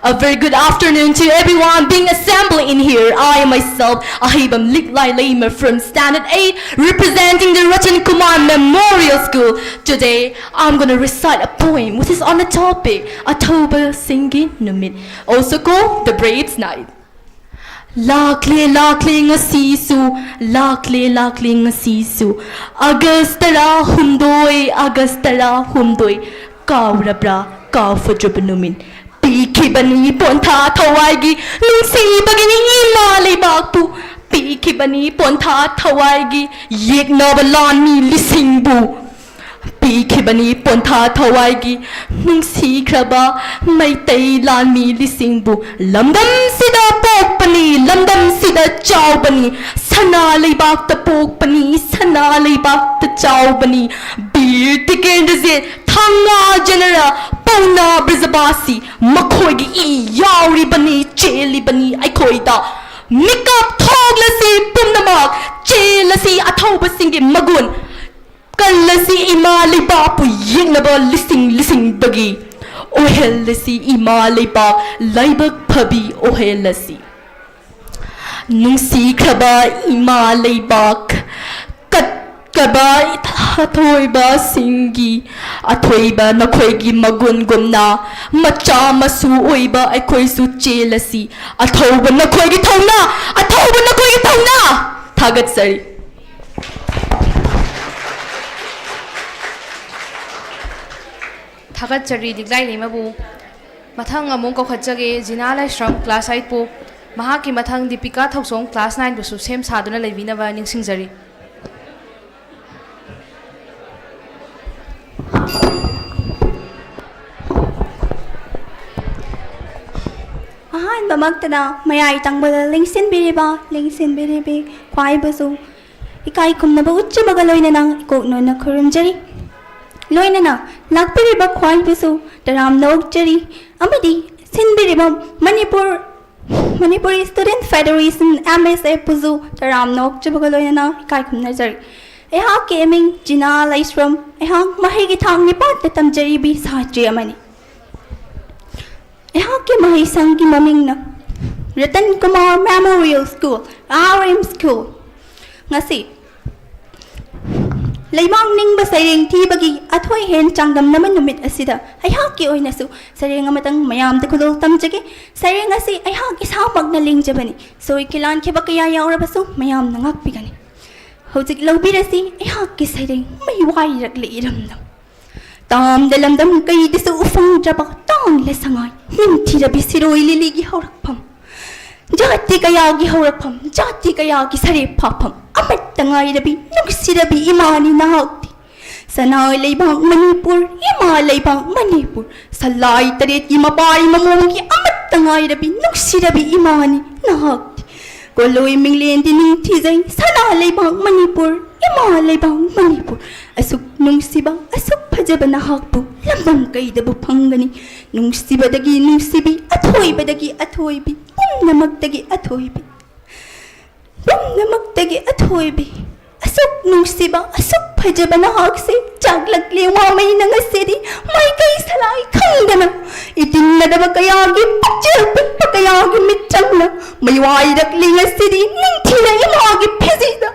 A very good afternoon to everyone being assembled in here. I myself, Ahibam Liklai Lema from Standard eight, representing the Ratan Kumar Memorial School. Today, I'm gonna recite a poem which is on the topic Athoba Singin Numit, also called the Braves Night. ꯂꯥꯛꯂꯦ ꯂꯥꯛꯂꯦ ꯉꯁꯤꯁꯨ, ꯂꯥꯛꯂꯦ ꯂꯥꯛꯂꯦ ꯉꯁꯤꯁꯨ, ꯑꯥꯒꯁ ꯇꯔꯥꯍꯨꯝꯗꯣꯏ, ꯑꯥꯒꯁ ꯇꯔꯥꯍꯨꯝꯗꯣꯏ, ꯀꯥꯎꯔꯕ꯭ꯔꯥ ꯀꯥꯎꯐꯗ꯭ꯔꯕ ꯅꯨꯃꯤꯠ? ꯄꯤꯈꯤꯕꯅꯤ ꯄꯣꯟꯊꯥ ꯊꯋꯥꯏꯒꯤ, ꯅꯨꯡꯁꯤꯕꯒꯤꯅꯤ ꯏꯃꯥ ꯂꯩꯕꯥꯛꯄꯨ, ꯄꯤꯈꯤꯕꯅꯤ ꯄꯣꯟꯊꯥ ꯊꯋꯥꯏꯒꯤ, ꯌꯦꯛꯅꯕ ꯂꯥꯟꯃꯤ ꯂꯤꯁꯤꯡꯕꯨ꯫ ꯄꯤꯈꯤꯕꯅꯤ ꯄꯣꯟꯊꯥ ꯊꯋꯥꯏꯒꯤ, ꯅꯨꯡꯁꯤꯈ꯭ꯔꯕ ꯃꯩꯇꯩ ꯂꯥꯟꯃꯤ ꯂꯤꯁꯤꯡꯕꯨ꯫ ꯂꯝꯗꯝꯁꯤꯗ ꯄꯣꯛꯄꯅꯤ, ꯂꯝꯗꯝꯁꯤꯗ ꯆꯥꯎꯕꯅꯤ, ꯁꯅꯥ ꯂꯩꯕꯥꯛꯇ ꯄꯣꯛꯄꯅꯤ, ꯁꯅꯥ ꯂꯩꯕꯥꯛꯇ ꯆꯥꯎꯕꯅꯤ꯫ ꯕꯤꯔ ꯇꯤꯀꯦꯟꯗ꯭ꯔꯖꯤꯠ, ꯊꯥꯡꯉꯥ ꯖꯦꯅꯦꯔꯦꯜ, ꯄꯥꯎꯅꯥ ꯕ꯭ꯔꯖꯕꯥꯁꯤ, ꯃꯈꯣꯏꯒꯤ ꯏ ꯌꯥꯎꯔꯤꯕꯅꯤ, ꯆꯦꯜꯂꯤꯕꯅꯤ ꯑꯩꯈꯣꯏꯗ꯫ ꯃꯤꯀꯞ ꯊꯣꯛꯂꯁꯤ ꯄꯨꯝꯅꯃꯛ, ꯆꯦꯜꯂꯁꯤ ꯑꯊꯧꯕꯁꯤꯡꯒꯤ ꯃꯒꯨꯟ꯫ ꯀꯜꯂꯁꯤ ꯏꯃꯥ ꯂꯩꯕꯥꯛꯄꯨ ꯌꯦꯛꯅꯕ ꯂꯤꯁꯤꯡ ꯂꯤꯁꯤꯡꯗꯒꯤ꯫ ꯑꯣꯏꯍꯜꯂꯁꯤ ꯏꯃꯥ ꯂꯩꯕꯥꯛ ꯂꯥꯏꯕꯛ ꯐꯕꯤ ꯑꯣꯏꯍꯜꯂꯁꯤ꯫ ꯅꯨꯡꯁꯤꯈ꯭ꯔꯕ ꯏꯃꯥ ꯂꯩꯕꯥꯛ, ꯀꯠꯈ꯭ꯔꯕ ꯑꯊꯣꯏꯕꯁꯤꯡꯒꯤ, ꯑꯊꯣꯏꯕ ꯅꯈꯣꯏꯒꯤ ꯃꯒꯨꯟꯒꯨꯝꯅ ꯃꯆꯥ ꯃꯁꯨ ꯑꯣꯏꯕ ꯑꯩꯈꯣꯏꯁꯨ ꯆꯦꯜꯂꯁꯤ꯫ ꯑꯊꯧꯕ ꯅꯈꯣꯏꯒꯤ ꯊꯧꯅꯥ, ꯑꯊꯧꯕ ꯅꯈꯣꯏꯒꯤ ꯊꯧꯅꯥ꯫ ꯊꯥꯒꯠꯆꯔꯤ꯫ ꯊꯥꯒꯠꯆꯔꯤ ꯂꯤꯛꯂꯥꯏ ꯂꯩꯃꯕꯨ꯫ ꯃꯊꯪ ꯑꯃꯨꯛ ꯀꯧꯈꯠꯆꯒꯦ ꯖꯤꯅꯥ ꯂꯥꯏꯁ꯭ꯔꯝ, class eight ꯄꯨ꯫ ꯃꯍꯥꯛꯀꯤ ꯃꯊꯪ ꯗꯤꯄꯤꯀꯥ ꯊꯧꯆꯣꯡ, class nine ꯕꯨꯁꯨ ꯁꯦꯝ ꯁꯥꯗꯨꯅ ꯂꯩꯕꯤꯅꯕ ꯅꯤꯡꯁꯤꯡꯖꯔꯤ꯫ ꯑꯍꯥꯟꯕꯃꯛꯇꯗ ꯃꯌꯥꯏ ꯇꯪꯕꯗ ꯂꯦꯡꯁꯤꯟꯕꯤꯔꯤꯕ, ꯂꯦꯡꯁꯤꯟꯕꯤꯔꯤꯕꯤ ꯈ꯭ꯋꯥꯏꯕꯨꯁꯨ ꯏꯀꯥꯏ ꯈꯨꯝꯅꯕ ꯎꯠꯆꯕꯒ ꯂꯣꯏꯅꯅ ꯏꯀꯣꯛ ꯅꯣꯟꯅ ꯈꯨꯔꯨꯝꯖꯔꯤ꯫ ꯂꯣꯏꯅꯅ ꯂꯥꯛꯄꯤꯔꯤꯕ ꯈ꯭ꯋꯥꯏꯕꯨꯁꯨ ꯇꯔꯥꯝꯅ ꯑꯣꯛꯆꯔꯤ ꯑꯃꯗꯤ ꯁꯤꯟꯕꯤꯔꯤꯕ Manipur, Manipuri Student Federation, M S F ꯄꯨꯁꯨ ꯇꯔꯥꯝꯅ ꯑꯣꯛꯆꯕꯒ ꯂꯣꯏꯅꯅ ꯏꯀꯥꯏ ꯈꯨꯝꯅꯖꯔꯤ꯫ ꯑꯩꯍꯥꯛꯀꯤ ꯃꯤꯡ ꯖꯤꯅꯥ ꯂꯩꯁ꯭ꯔꯝ, ꯑꯩꯍꯥꯛ ꯃꯍꯩꯒꯤ ꯊꯥꯛ ꯅꯤꯄꯥꯟꯗ ꯇꯝꯖꯔꯤꯕꯤ ꯁꯥꯇ꯭ꯔꯤ ꯑꯃꯅꯤ꯫ ꯑꯩꯍꯥꯛꯀꯤ ꯃꯍꯩꯁꯪꯒꯤ ꯃꯃꯤꯡꯅ Ratan Kumar memorial school, R M School꯫ ꯉꯁꯤ ꯂꯩꯕꯥꯛ ꯅꯤꯡꯕ ꯁꯩꯔꯦꯡ ꯊꯤꯕꯒꯤ ꯑꯊꯣꯏ ꯍꯦꯟ ꯆꯥꯡꯗꯝꯅꯕ ꯅꯨꯃꯤꯠ ꯑꯁꯤꯗ ꯑꯩꯍꯥꯛꯀꯤ ꯑꯣꯏꯅꯁꯨ ꯁꯩꯔꯦꯡ ꯑꯃꯇꯪ ꯃꯌꯥꯝꯗ ꯈꯨꯗꯣꯜ ꯇꯝꯖꯒꯦ꯫ ꯁꯩꯔꯦꯡ ꯑꯁꯤ ꯑꯩꯍꯥꯛ ꯏꯁꯥꯃꯛꯅ ꯂꯦꯡꯖꯕꯅꯤ꯫ ꯁꯣꯏꯈꯤ ꯂꯥꯟꯈꯤꯕ ꯀꯌꯥ ꯌꯥꯎꯔꯕꯁꯨ ꯃꯌꯥꯝꯅ ꯉꯥꯛꯄꯤꯒꯅꯤ꯫ ꯍꯧꯖꯤꯛ ꯂꯧꯕꯤꯔꯁꯤ ꯑꯩꯍꯥꯛꯀꯤ ꯁꯩꯔꯦꯡ ꯃꯩ ꯋꯥꯏꯔꯛꯂꯦ ꯏꯔꯝꯗꯝ꯫ ꯇꯥꯝꯗ ꯂꯝꯗꯝ ꯀꯩꯗꯁꯨ ꯎꯐꯪꯗ꯭ꯔꯕ ꯇꯥꯡꯂ ꯁꯉꯥꯏ ꯅꯤꯡꯊꯤꯔꯕꯤ ꯁꯤꯔꯣꯏ ꯂꯤꯂꯤꯒꯤ ꯍꯧꯔꯛꯐꯝ꯫ ꯖꯥꯇꯤ ꯀꯌꯥꯒꯤ ꯍꯧꯔꯛꯐꯝ, ꯖꯥꯇꯤ ꯀꯌꯥꯒꯤ ꯁꯔꯦꯞ ꯐꯥꯐꯝ ꯑꯃꯠꯇ ꯉꯥꯏꯔꯕꯤ ꯅꯨꯡꯁꯤꯔꯕꯤ ꯏꯃꯥꯅꯤ ꯅꯍꯥꯛꯇꯤ꯫ ꯁꯅꯥ ꯂꯩꯕꯥꯛ ꯃꯅꯤꯄꯨꯔ, ꯏꯃꯥ ꯂꯩꯕꯥꯛ ꯃꯅꯤꯄꯨꯔ, ꯁꯂꯥꯏ ꯇꯔꯦꯠꯀꯤ ꯃꯄꯥꯔꯤ ꯃꯃꯣꯝꯒꯤ ꯑꯃꯠꯇ ꯉꯥꯏꯔꯕꯤ ꯅꯨꯡꯁꯤꯔꯕꯤ ꯏꯃꯥꯅꯤ ꯅꯍꯥꯛꯇꯤ꯫ ꯀꯣꯂꯣꯏ ꯃꯤꯡꯂꯦꯟꯗꯤ ꯅꯤꯡꯊꯤꯖꯩ, ꯁꯅꯥ ꯂꯩꯕꯥꯛ ꯃꯅꯤꯄꯨꯔ, ꯏꯃꯥ ꯂꯩꯕꯥꯛ ꯃꯅꯤꯄꯨꯔ꯫ ꯑꯁꯨꯛ ꯅꯨꯡꯁꯤꯕ, ꯑꯁꯨꯛ ꯐꯖꯕ ꯅꯍꯥꯛꯄꯨ ꯂꯝꯗꯝ ꯀꯩꯗꯕꯨ ꯐꯪꯒꯅꯤ? ꯅꯨꯡꯁꯤꯕꯗꯒꯤ ꯅꯨꯡꯁꯤꯕꯤ, ꯑꯊꯣꯏꯕꯗꯒꯤ ꯑꯊꯣꯏꯕꯤ, ꯄꯨꯝꯅꯃꯛꯇꯒꯤ ꯑꯊꯣꯏꯕꯤ, ꯄꯨꯝꯅꯃꯛꯇꯒꯤ ꯑꯊꯣꯏꯕꯤ꯫ ꯑꯁꯨꯛ ꯅꯨꯡꯁꯤꯕ, ꯑꯁꯨꯛ ꯐꯖꯕ ꯅꯍꯥꯛꯁꯦ ꯆꯥꯛꯂꯛꯂꯦ ꯋꯥꯃꯩꯅ ꯉꯁꯤꯗꯤ꯫ ꯃꯥꯏꯀꯩ ꯁꯂꯥꯏ ꯈꯪꯗꯅ ꯏꯇꯤꯟꯅꯗꯕ ꯀꯌꯥꯒꯤ ꯄꯨꯛꯆꯦꯜ ꯄꯤꯛꯄ ꯀꯌꯥꯒꯤ ꯃꯤꯠꯆꯪꯅ ꯃꯩꯋꯥꯏꯔꯛꯂꯤ ꯉꯁꯤꯗꯤ ꯅꯤꯡꯊꯤꯔ ꯏꯃꯥꯒꯤ ꯐꯤꯖꯤꯗ꯫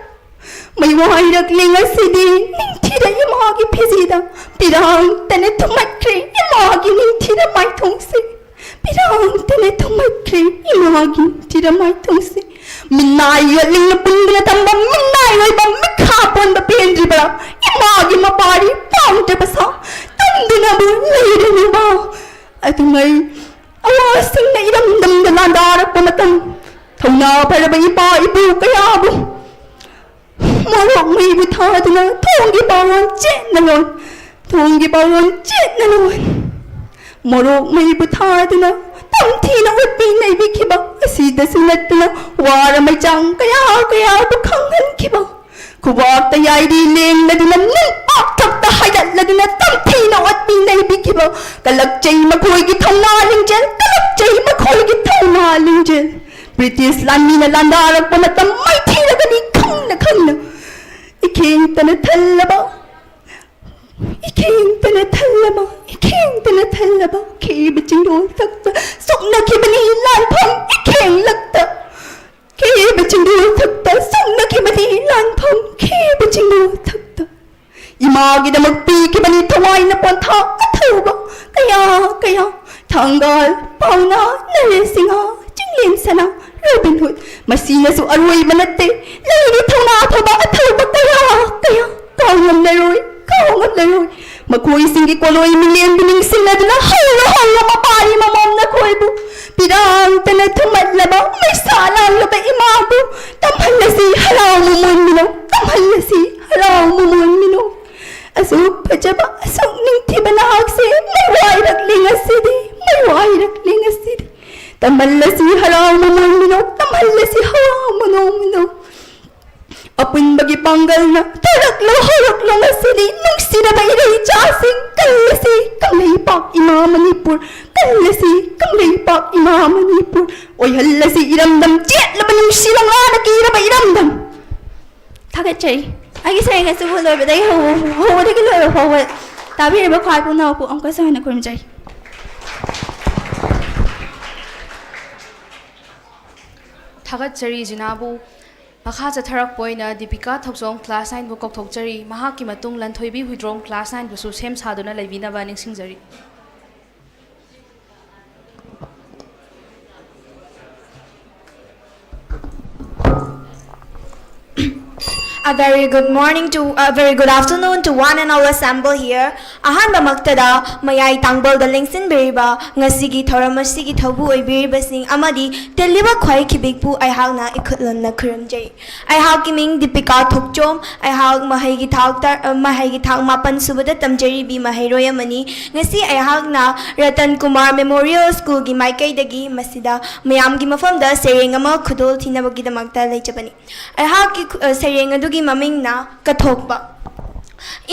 ꯃꯩꯋꯥꯏꯔꯛꯂꯤ ꯉꯁꯤꯗꯤ ꯅꯤꯡꯊꯤꯔ ꯏꯃꯥꯒꯤ ꯐꯤꯖꯤꯗ꯫ ꯄꯤꯔꯥꯡꯇꯅ ꯊꯨꯝꯃꯠꯈ꯭ꯔꯦ ꯏꯃꯥꯒꯤ ꯅꯤꯡꯊꯤꯔ ꯃꯥꯏꯊꯣꯡꯁꯦ꯫ ꯄꯤꯔꯥꯡꯇꯅ ꯊꯨꯝꯃꯠꯈ꯭ꯔꯦ ꯏꯃꯥꯒꯤ ꯅꯤꯡꯊꯤꯔ ꯃꯥꯏꯊꯣꯡꯁꯦ꯫ ꯃꯤꯅꯥꯏ ꯌꯣꯠꯂꯤꯡꯅ ꯄꯨꯟꯗꯨꯅ ꯊꯝꯕ ꯃꯤꯅꯥꯏ ꯑꯣꯏꯕ ꯃꯤꯈꯥ ꯄꯣꯟꯕ ꯄꯦꯟꯗ꯭ꯔꯤꯕ꯭ꯔꯥ? ꯏꯃꯥꯒꯤ ꯃꯄꯥꯔꯤ ꯄꯥꯝꯗ꯭ꯔꯕ ꯁꯥ ꯇꯝꯗꯨꯅꯕꯨ ꯂꯩꯔꯅꯨꯕ꯫ ꯑꯗꯨꯉꯩ ꯑꯋꯥꯁꯤꯡꯅ ꯏꯔꯝꯗꯝꯗ ꯂꯥꯟꯗꯥꯔꯛꯄ ꯃꯇꯝ, ꯊꯧꯅꯥ ꯐꯔꯕ ꯏꯄꯥ ꯏꯄꯨ ꯀꯌꯥꯕꯨ ꯃꯣꯔꯣꯛ ꯃꯩꯕꯨ ꯊꯥꯗꯨꯅ ꯊꯣꯡꯒꯤ ꯄꯥꯋꯣꯟ ꯆꯦꯠꯅ ꯂꯣꯟ, ꯊꯣꯡꯒꯤ ꯄꯥꯋꯣꯟ ꯆꯦꯠꯅ ꯂꯣꯟ꯫ ꯃꯣꯔꯣꯛ ꯃꯩꯕꯨ ꯊꯥꯗꯨꯅ ꯇꯝꯊꯤꯅ ꯎꯠꯄꯤ ꯅꯩꯕꯤꯈꯤꯕ ꯑꯁꯤꯗꯁꯨ ꯅꯠꯇꯅ ꯋꯥꯔ ꯃꯩꯆꯥꯡ ꯀꯌꯥ ꯀꯌꯥꯕꯨ ꯈꯪꯍꯟꯈꯤꯕ꯫ ꯈꯨꯕꯥꯛꯇ ꯌꯥꯏꯔꯤ ꯂꯦꯡꯂꯗꯨꯅ ꯅꯨꯡꯄꯥꯛ ꯊꯛꯇ ꯍꯥꯏꯒꯠꯂꯗꯨꯅ ꯇꯝꯊꯤꯅ ꯎꯠꯄꯤ ꯅꯩꯕꯤꯈꯤꯕ꯫ ꯀꯂꯛꯆꯩ ꯃꯈꯣꯏꯒꯤ ꯊꯧꯅꯥ ꯂꯤꯡꯖꯦꯜ, ꯀꯂꯛꯆꯩ ꯃꯈꯣꯏꯒꯤ ꯊꯧꯅꯥ ꯂꯤꯡꯖꯦꯜ꯫ ꯕ꯭ꯔꯤꯇꯤꯁ ꯂꯥꯟꯃꯤꯅ ꯂꯥꯟꯗꯥꯔꯛꯄ ꯃꯇꯝ ꯃꯥꯏꯊꯤꯔꯒꯅꯤ ꯈꯪꯅ ꯈꯪꯅ꯫ ꯏꯈꯦꯡꯇꯅ ꯊꯜꯂꯕ, ꯏꯈꯦꯡꯇꯅ ꯊꯜꯂꯕ, ꯈꯦꯡꯗꯅ ꯊꯜꯂꯕ ꯈꯦꯕ ꯆꯤꯡꯗꯣꯜ ꯊꯛꯇ ꯁꯣꯛꯅꯈꯤꯕꯅꯤ ꯂꯥꯟꯐꯝ ꯏꯈꯦꯡꯂꯛꯇ꯫ ꯈꯦꯕ ꯆꯤꯡꯗꯣꯜ ꯊꯛꯇ ꯁꯣꯛꯅꯈꯤꯕꯅꯤ ꯂꯥꯟꯐꯝ ꯈꯦꯕ ꯆꯤꯡꯗꯣꯜ ꯊꯛꯇ꯫ ꯏꯃꯥꯒꯤꯗꯃꯛ ꯄꯤꯈꯤꯕꯅꯤ ꯊꯋꯥꯏꯅ ꯄꯣꯟꯊꯥ ꯑꯊꯧꯕ ꯀꯌꯥ ꯀꯌꯥ꯫ ꯊꯥꯡꯒꯥꯜ, ꯄꯥꯎꯅꯥ, ꯅꯔꯁꯤꯡꯍ, ꯆꯤꯡꯂꯦꯟ ꯁꯅꯥ, ꯔꯣꯕꯤꯟ ꯍꯨꯗ꯫ ꯃꯁꯤꯅꯁꯨ ꯑꯔꯣꯏꯕ ꯅꯠꯇꯦ꯫ ꯂꯩꯔꯤ ꯊꯧꯅꯥ ꯐꯕ ꯑꯊꯧꯕ ꯀꯌꯥ ꯀꯌꯥ꯫ ꯀꯥꯎꯉꯝꯂꯔꯣꯏ, ꯀꯥꯎꯉꯝꯂꯔꯣꯏ꯫ ꯃꯈꯣꯏꯁꯤꯡꯒꯤ ꯀꯣꯂꯣꯏ ꯃꯤꯡꯂꯦꯟꯕꯨ ꯅꯤꯡꯁꯤꯡꯂꯗꯨꯅ ꯍꯧꯔꯣ, ꯍꯧꯔꯣ ꯃꯄꯥꯔꯤ ꯃꯃꯣꯝ ꯅꯈꯣꯏꯕꯨ꯫ ꯄꯤꯔꯥꯡꯇꯅ ꯊꯨꯝꯍꯠꯂꯕ ꯃꯩꯁꯥ ꯂꯥꯡꯂꯕ ꯏꯃꯥꯕꯨ ꯇꯝꯍꯜꯂꯁꯤ ꯍꯔꯥꯎ ꯃꯃꯣꯟ ꯃꯤꯅꯧ, ꯇꯝꯍꯜꯂꯁꯤ ꯍꯔꯥꯎ ꯃꯃꯣꯟ ꯃꯤꯅꯧ꯫ ꯑꯁꯨꯛ ꯐꯖꯕ, ꯑꯁꯨꯛ ꯅꯤꯡꯊꯤꯕ ꯅꯍꯥꯛꯁꯦ ꯃꯩ ꯋꯥꯏꯔꯛꯂꯤ ꯉꯁꯤꯗꯤ, ꯃꯩ ꯋꯥꯏꯔꯛꯂꯤ ꯉꯁꯤꯗꯤ꯫ ꯇꯝꯍꯜꯂꯁꯤ ꯍꯔꯥꯎ ꯃꯃꯣꯟ ꯃꯤꯅꯧ, ꯇꯝꯍꯜꯂꯁꯤ ꯍꯔꯥꯎ ꯃꯃꯣꯟ ꯃꯤꯅꯧ꯫ ꯑꯄꯨꯟꯕꯒꯤ ꯄꯥꯡꯒꯜꯅ ꯊꯣꯔꯛꯂꯣ, ꯍꯧꯔꯛꯂꯣ ꯉꯁꯤꯗꯤ, ꯅꯨꯡꯁꯤꯔꯕ ꯏꯔꯩ ꯏꯆꯥꯁꯤꯡ, ꯀꯜꯂꯁꯤ ꯀꯪꯂꯩꯄꯥꯛ ꯏꯃꯥ ꯃꯅꯤꯄꯨꯔ, ꯀꯜꯂꯁꯤ ꯀꯪꯂꯩꯄꯥꯛ ꯏꯃꯥ ꯃꯅꯤꯄꯨꯔ, ꯑꯣꯏꯍꯜꯂꯁꯤ ꯏꯔꯝꯗꯝ ꯆꯦꯠꯂꯕ ꯅꯨꯡꯁꯤ ꯂꯪꯂꯥꯅ ꯀꯤꯔꯕ ꯏꯔꯝꯗꯝ꯫ ꯊꯥꯒꯠꯆꯔꯤ꯫ ꯑꯩꯒꯤ ꯁꯩꯔꯦꯡ ꯑꯁꯤꯕꯨ ꯂꯣꯏꯕꯗꯒꯤ ꯍꯧ-, ꯍꯧꯕꯗꯒꯤ ꯂꯣꯏꯕ ꯐꯥꯎꯕ ꯇꯥꯕꯤꯔꯤꯕ ꯈ꯭ꯋꯥꯏ ꯄꯨꯝꯅꯃꯛꯄꯨ ꯑꯃꯨꯛꯀꯁꯨ ꯍꯟꯅ ꯈꯨꯔꯨꯝꯖꯔꯤ꯫ ꯊꯥꯒꯠꯆꯔꯤ ꯖꯤꯅꯥꯕꯨ꯫ ꯃꯈꯥ ꯆꯠꯊꯔꯛꯄ ꯑꯣꯏꯅ ꯗꯤꯄꯤꯀꯥ ꯊꯧꯆꯣꯝ class nineꯕꯨ ꯀꯧꯊꯣꯛꯆꯔꯤ꯫ ꯃꯍꯥꯛꯀꯤ ꯃꯇꯨꯡ ꯂꯟꯊꯣꯏꯕꯤ ꯍꯨꯏꯗ꯭ꯔꯣꯝ class nineꯕꯨꯁꯨ ꯁꯦꯝ ꯁꯥꯗꯨꯅ ꯂꯩꯕꯤꯅꯕ ꯅꯤꯡꯁꯤꯡꯖꯔꯤ꯫ A very good morning to, a very good afternoon to one and all assemble here. ꯑꯍꯥꯟꯕꯃꯛꯇꯗ ꯃꯌꯥꯏ ꯇꯥꯡꯕꯜꯗ ꯂꯦꯡꯁꯤꯟꯕꯤꯔꯤꯕ, ꯉꯁꯤꯒꯤ ꯊꯧꯔꯝ ꯑꯁꯤꯒꯤ ꯊꯧꯕꯨ ꯑꯣꯏꯕꯤꯔꯤꯕꯁꯤꯡ ꯑꯃꯗꯤ ꯇꯤꯜꯂꯤꯕ ꯈ꯭ꯋꯥꯏ ꯈꯤꯕꯤꯛꯄꯨ ꯑꯩꯍꯥꯛꯅ ꯏꯈꯨꯠ ꯂꯣꯟꯅ ꯈꯨꯔꯨꯝꯖꯩ꯫ ꯑꯩꯍꯥꯛꯀꯤ ꯃꯤꯡ ꯗꯤꯄꯤꯀꯥ ꯊꯣꯛꯆꯣꯝ꯫ ꯑꯩꯍꯥꯛ ꯃꯍꯩꯒꯤ ꯊꯥꯛ ꯇꯔ-, ꯃꯍꯩꯒꯤ ꯊꯥꯛ ꯃꯥꯄꯟ ꯁꯨꯕꯗ ꯇꯝꯖꯔꯤꯕꯤ ꯃꯍꯩꯔꯣꯏ ꯑꯃꯅꯤ꯫ ꯉꯁꯤ ꯑꯩꯍꯥꯛꯅ ꯔꯇꯟ ꯀꯨꯃꯥꯔ Memorial Schoolꯒꯤ ꯃꯥꯏꯀꯩꯗꯒꯤ ꯃꯁꯤꯗ ꯃꯌꯥꯝꯒꯤ ꯃꯐꯝꯗ ꯁꯩꯔꯦꯡ ꯑꯃ ꯈꯨꯗꯣꯜ ꯊꯤꯅꯕꯒꯤꯗꯃꯛꯇ ꯂꯩꯖꯕꯅꯤ꯫ ꯑꯩꯍꯥꯛꯀꯤ ꯈꯨ-, ꯑ, ꯁꯩꯔꯦꯡ ꯑꯗꯨꯒꯤ ꯃꯃꯤꯡꯅ ꯀꯠꯊꯣꯛꯄ꯫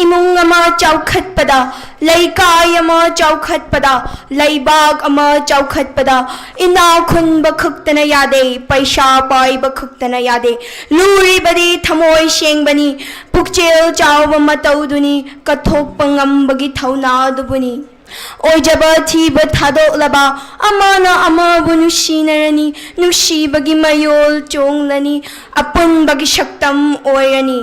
ꯏꯃꯨꯡ ꯑꯃ ꯆꯥꯎꯈꯠꯄꯗ, ꯂꯩꯀꯥꯏ ꯑꯃ ꯆꯥꯎꯈꯠꯄꯗ, ꯂꯩꯕꯥꯛ ꯑꯃ ꯆꯥꯎꯈꯠꯄꯗ, ꯏꯅꯥ ꯈꯨꯟꯕ ꯈꯛꯇꯅ ꯌꯥꯗꯦ, ꯄꯩꯁꯥ ꯄꯥꯏꯕ ꯈꯛꯇꯅ ꯌꯥꯗꯦ꯫ ꯂꯨꯔꯤꯕꯗꯤ ꯊꯃꯣꯏ ꯁꯦꯡꯕꯅꯤ, ꯄꯨꯛꯆꯦꯜ ꯆꯥꯎꯕ ꯃꯇꯧꯗꯨꯅꯤ, ꯀꯠꯊꯣꯛꯄ ꯉꯝꯕꯒꯤ ꯊꯧꯅꯥ ꯑꯗꯨꯕꯨꯅꯤ꯫ ꯑꯣꯏꯖꯕ ꯊꯤꯕ ꯊꯥꯗꯣꯛꯂꯕ, ꯑꯃꯅ ꯑꯃꯕꯨ ꯅꯨꯡꯁꯤꯅꯔꯅꯤ, ꯅꯨꯡꯁꯤꯕꯒꯤ ꯃꯌꯣꯜ ꯆꯣꯡꯂꯅꯤ, ꯑꯄꯨꯟꯕꯒꯤ ꯁꯛꯇꯝ ꯑꯣꯏꯔꯅꯤ꯫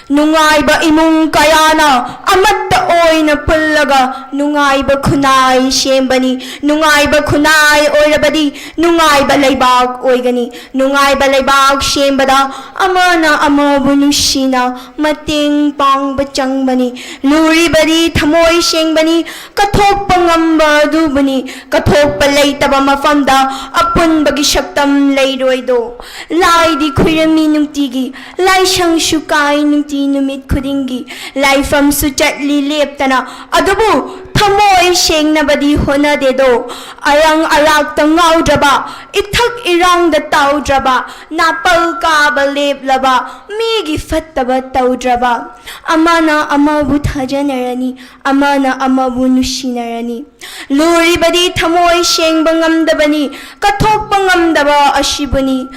ꯅꯨꯡꯉꯥꯏꯕ ꯏꯃꯨꯡ ꯀꯌꯥꯅ ꯑꯃꯠꯇ ꯑꯣꯏꯅ ꯄꯨꯜꯂꯒ ꯅꯨꯡꯉꯥꯏꯕ ꯈꯨꯟꯅꯥꯏ ꯁꯦꯝꯕꯅꯤ꯫ ꯅꯨꯡꯉꯥꯏꯕ ꯈꯨꯟꯅꯥꯏ ꯑꯣꯏꯔꯕꯗꯤ ꯅꯨꯡꯉꯥꯏꯕ ꯂꯩꯕꯥꯛ ꯑꯣꯏꯒꯅꯤ꯫ ꯅꯨꯡꯉꯥꯏꯕ ꯂꯩꯕꯥꯛ ꯁꯦꯝꯕꯗ ꯑꯃꯅ ꯑꯃꯕꯨ ꯅꯨꯡꯁꯤꯅ ꯃꯇꯦꯡ ꯄꯥꯡꯕ ꯆꯪꯕꯅꯤ꯫ ꯂꯨꯔꯤꯕꯗꯤ ꯊꯃꯣꯏ ꯁꯦꯡꯕꯅꯤ꯫ ꯀꯠꯊꯣꯛꯄ ꯉꯝꯕ ꯑꯗꯨꯕꯨꯅꯤ꯫ ꯀꯠꯊꯣꯛꯄ ꯂꯩꯇꯕ ꯃꯐꯝꯗ ꯑꯄꯨꯟꯕꯒꯤ ꯁꯛꯇꯝ ꯂꯩꯔꯣꯏꯗꯣ꯫ ꯂꯥꯏꯗꯤ ꯈꯨꯔꯨꯝꯃꯤ ꯅꯨꯡꯇꯤꯒꯤ, ꯂꯥꯏꯁꯪꯁꯨ ꯀꯥꯏ ꯅꯨꯡꯇꯤ ꯅꯨꯃꯤꯠ ꯈꯨꯗꯤꯡꯒꯤ, ꯂꯥꯏꯐꯝꯁꯨ ꯆꯠꯂꯤ ꯂꯦꯞꯇꯅ, ꯑꯗꯨꯕꯨ ꯊꯃꯣꯏ ꯁꯦꯡꯅꯕꯗꯤ ꯍꯣꯠꯅꯗꯦꯗꯣ꯫ ꯑꯔꯪ ꯑꯔꯥꯛꯇ ꯉꯥꯎꯗ꯭ꯔꯕ, ꯏꯊꯛ ꯏꯔꯥꯡꯗ ꯇꯥꯎꯗ꯭ꯔꯕ, ꯅꯥꯄꯜ ꯀꯥꯕ ꯂꯦꯞꯂꯕ, ꯃꯤꯒꯤ ꯐꯠꯇꯕ ꯇꯧꯗ꯭ꯔꯕ, ꯑꯃꯅ ꯑꯃꯕꯨ ꯊꯥꯖꯅꯔꯅꯤ, ꯑꯃꯅ ꯑꯃꯕꯨ ꯅꯨꯡꯁꯤꯅꯔꯅꯤ꯫ ꯂꯨꯔꯤꯕꯗꯤ ꯊꯃꯣꯏ ꯁꯦꯡꯕ ꯉꯝꯗꯕꯅꯤ, ꯀꯠꯊꯣꯛꯄ ꯉꯝꯗꯕ ꯑꯁꯤꯕꯨꯅꯤ꯫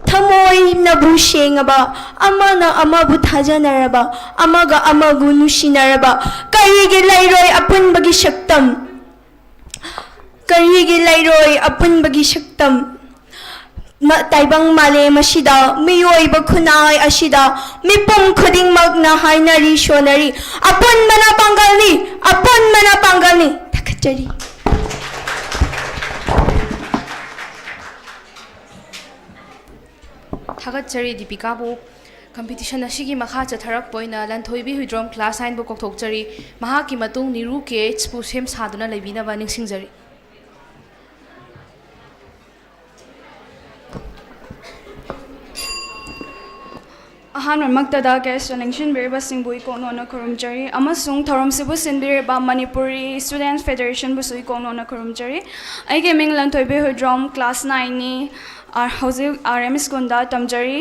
ꯊꯃꯣꯏꯅꯕꯨ ꯁꯦꯡꯉꯕ, ꯑꯃꯅ ꯑꯃꯕꯨ ꯊꯥꯖꯅꯔꯕ, ꯑꯃꯒ ꯑꯃꯕꯨ ꯅꯨꯡꯁꯤꯅꯔꯕ, ꯀꯔꯤꯒꯤ ꯂꯩꯔꯣꯏ ꯑꯄꯨꯟꯕꯒꯤ ꯁꯛꯇꯝ? ꯀꯔꯤꯒꯤ ꯂꯩꯔꯣꯏ ꯑꯄꯨꯟꯕꯒꯤ ꯁꯛꯇꯝ? ꯃ-, ꯇꯥꯏꯕꯪ ꯃꯥꯂꯦꯝ ꯑꯁꯤꯗ, ꯃꯤꯑꯣꯏꯕ ꯈꯨꯟꯅꯥꯏ ꯑꯁꯤꯗ ꯃꯤꯄꯨꯝ ꯈꯨꯗꯤꯡꯃꯛꯅ ꯍꯥꯏꯅꯔꯤ ꯁꯣꯟꯅꯔꯤ, "ꯑꯄꯨꯟꯕꯅ ꯄꯥꯡꯒꯜꯅꯤ, ꯑꯄꯨꯟꯕꯅ ꯄꯥꯡꯒꯜꯅꯤ"꯫ ꯊꯥꯒꯠꯆꯔꯤ꯫ ꯊꯥꯒꯠꯆꯔꯤ ꯗꯤꯄꯤꯀꯥꯕꯨ꯫ ꯀꯝꯄꯤꯇꯤꯁꯟ ꯑꯁꯤꯒꯤ ꯃꯈꯥ ꯆꯠꯊꯔꯛꯄ ꯑꯣꯏꯅ ꯂꯟꯊꯣꯏꯕꯤ ꯍꯨꯏꯗ꯭ꯔꯣꯝ ꯀ꯭ꯂꯥꯁ ꯅꯥꯏꯟꯕꯨ ꯀꯧꯊꯣꯛꯆꯔꯤ꯫ ꯃꯍꯥꯛꯀꯤ ꯃꯇꯨꯡ ꯅꯤꯔꯨ ꯀꯦ ꯑꯩꯆꯄꯨ ꯁꯦꯝ ꯁꯥꯗꯨꯅ ꯂꯩꯕꯤꯅꯕ ꯅꯤꯡꯁꯤꯡꯖꯔꯤ꯫ ꯑꯍꯥꯟꯕꯃꯛꯇꯗ ꯒꯦꯁꯇ ꯂꯦꯡꯁꯤꯟꯕꯤꯔꯤꯕꯁꯤꯡꯕꯨ ꯏꯀꯣꯛꯅꯣꯅ ꯈꯨꯔꯨꯝꯖꯔꯤ ꯑꯃꯁꯨꯡ ꯊꯧꯔꯝꯁꯤꯕꯨ ꯁꯤꯟꯕꯤꯔꯤꯕ ꯃꯅꯤꯄꯨꯔꯤ ꯁ꯭ꯇꯨꯗꯦꯟꯠꯁ ꯐꯦꯗꯔꯦꯁꯟꯕꯨꯁꯨ ꯏꯀꯣꯛꯅꯣꯅ ꯈꯨꯔꯨꯝꯖꯔꯤ꯫ ꯑꯩꯒꯤ ꯃꯤꯡ ꯂꯟꯊꯣꯏꯕꯤ ꯍꯨꯏꯗ꯭ꯔꯣꯝ, ꯀ꯭ꯂꯥꯁ ꯅꯥꯏꯟꯅꯤ, ꯑꯥꯔ-, ꯍꯧꯖꯤꯛ ꯑꯥꯔ ꯑꯦꯝ ꯁ꯭ꯀꯨꯜꯗ ꯇꯝꯖꯔꯤ꯫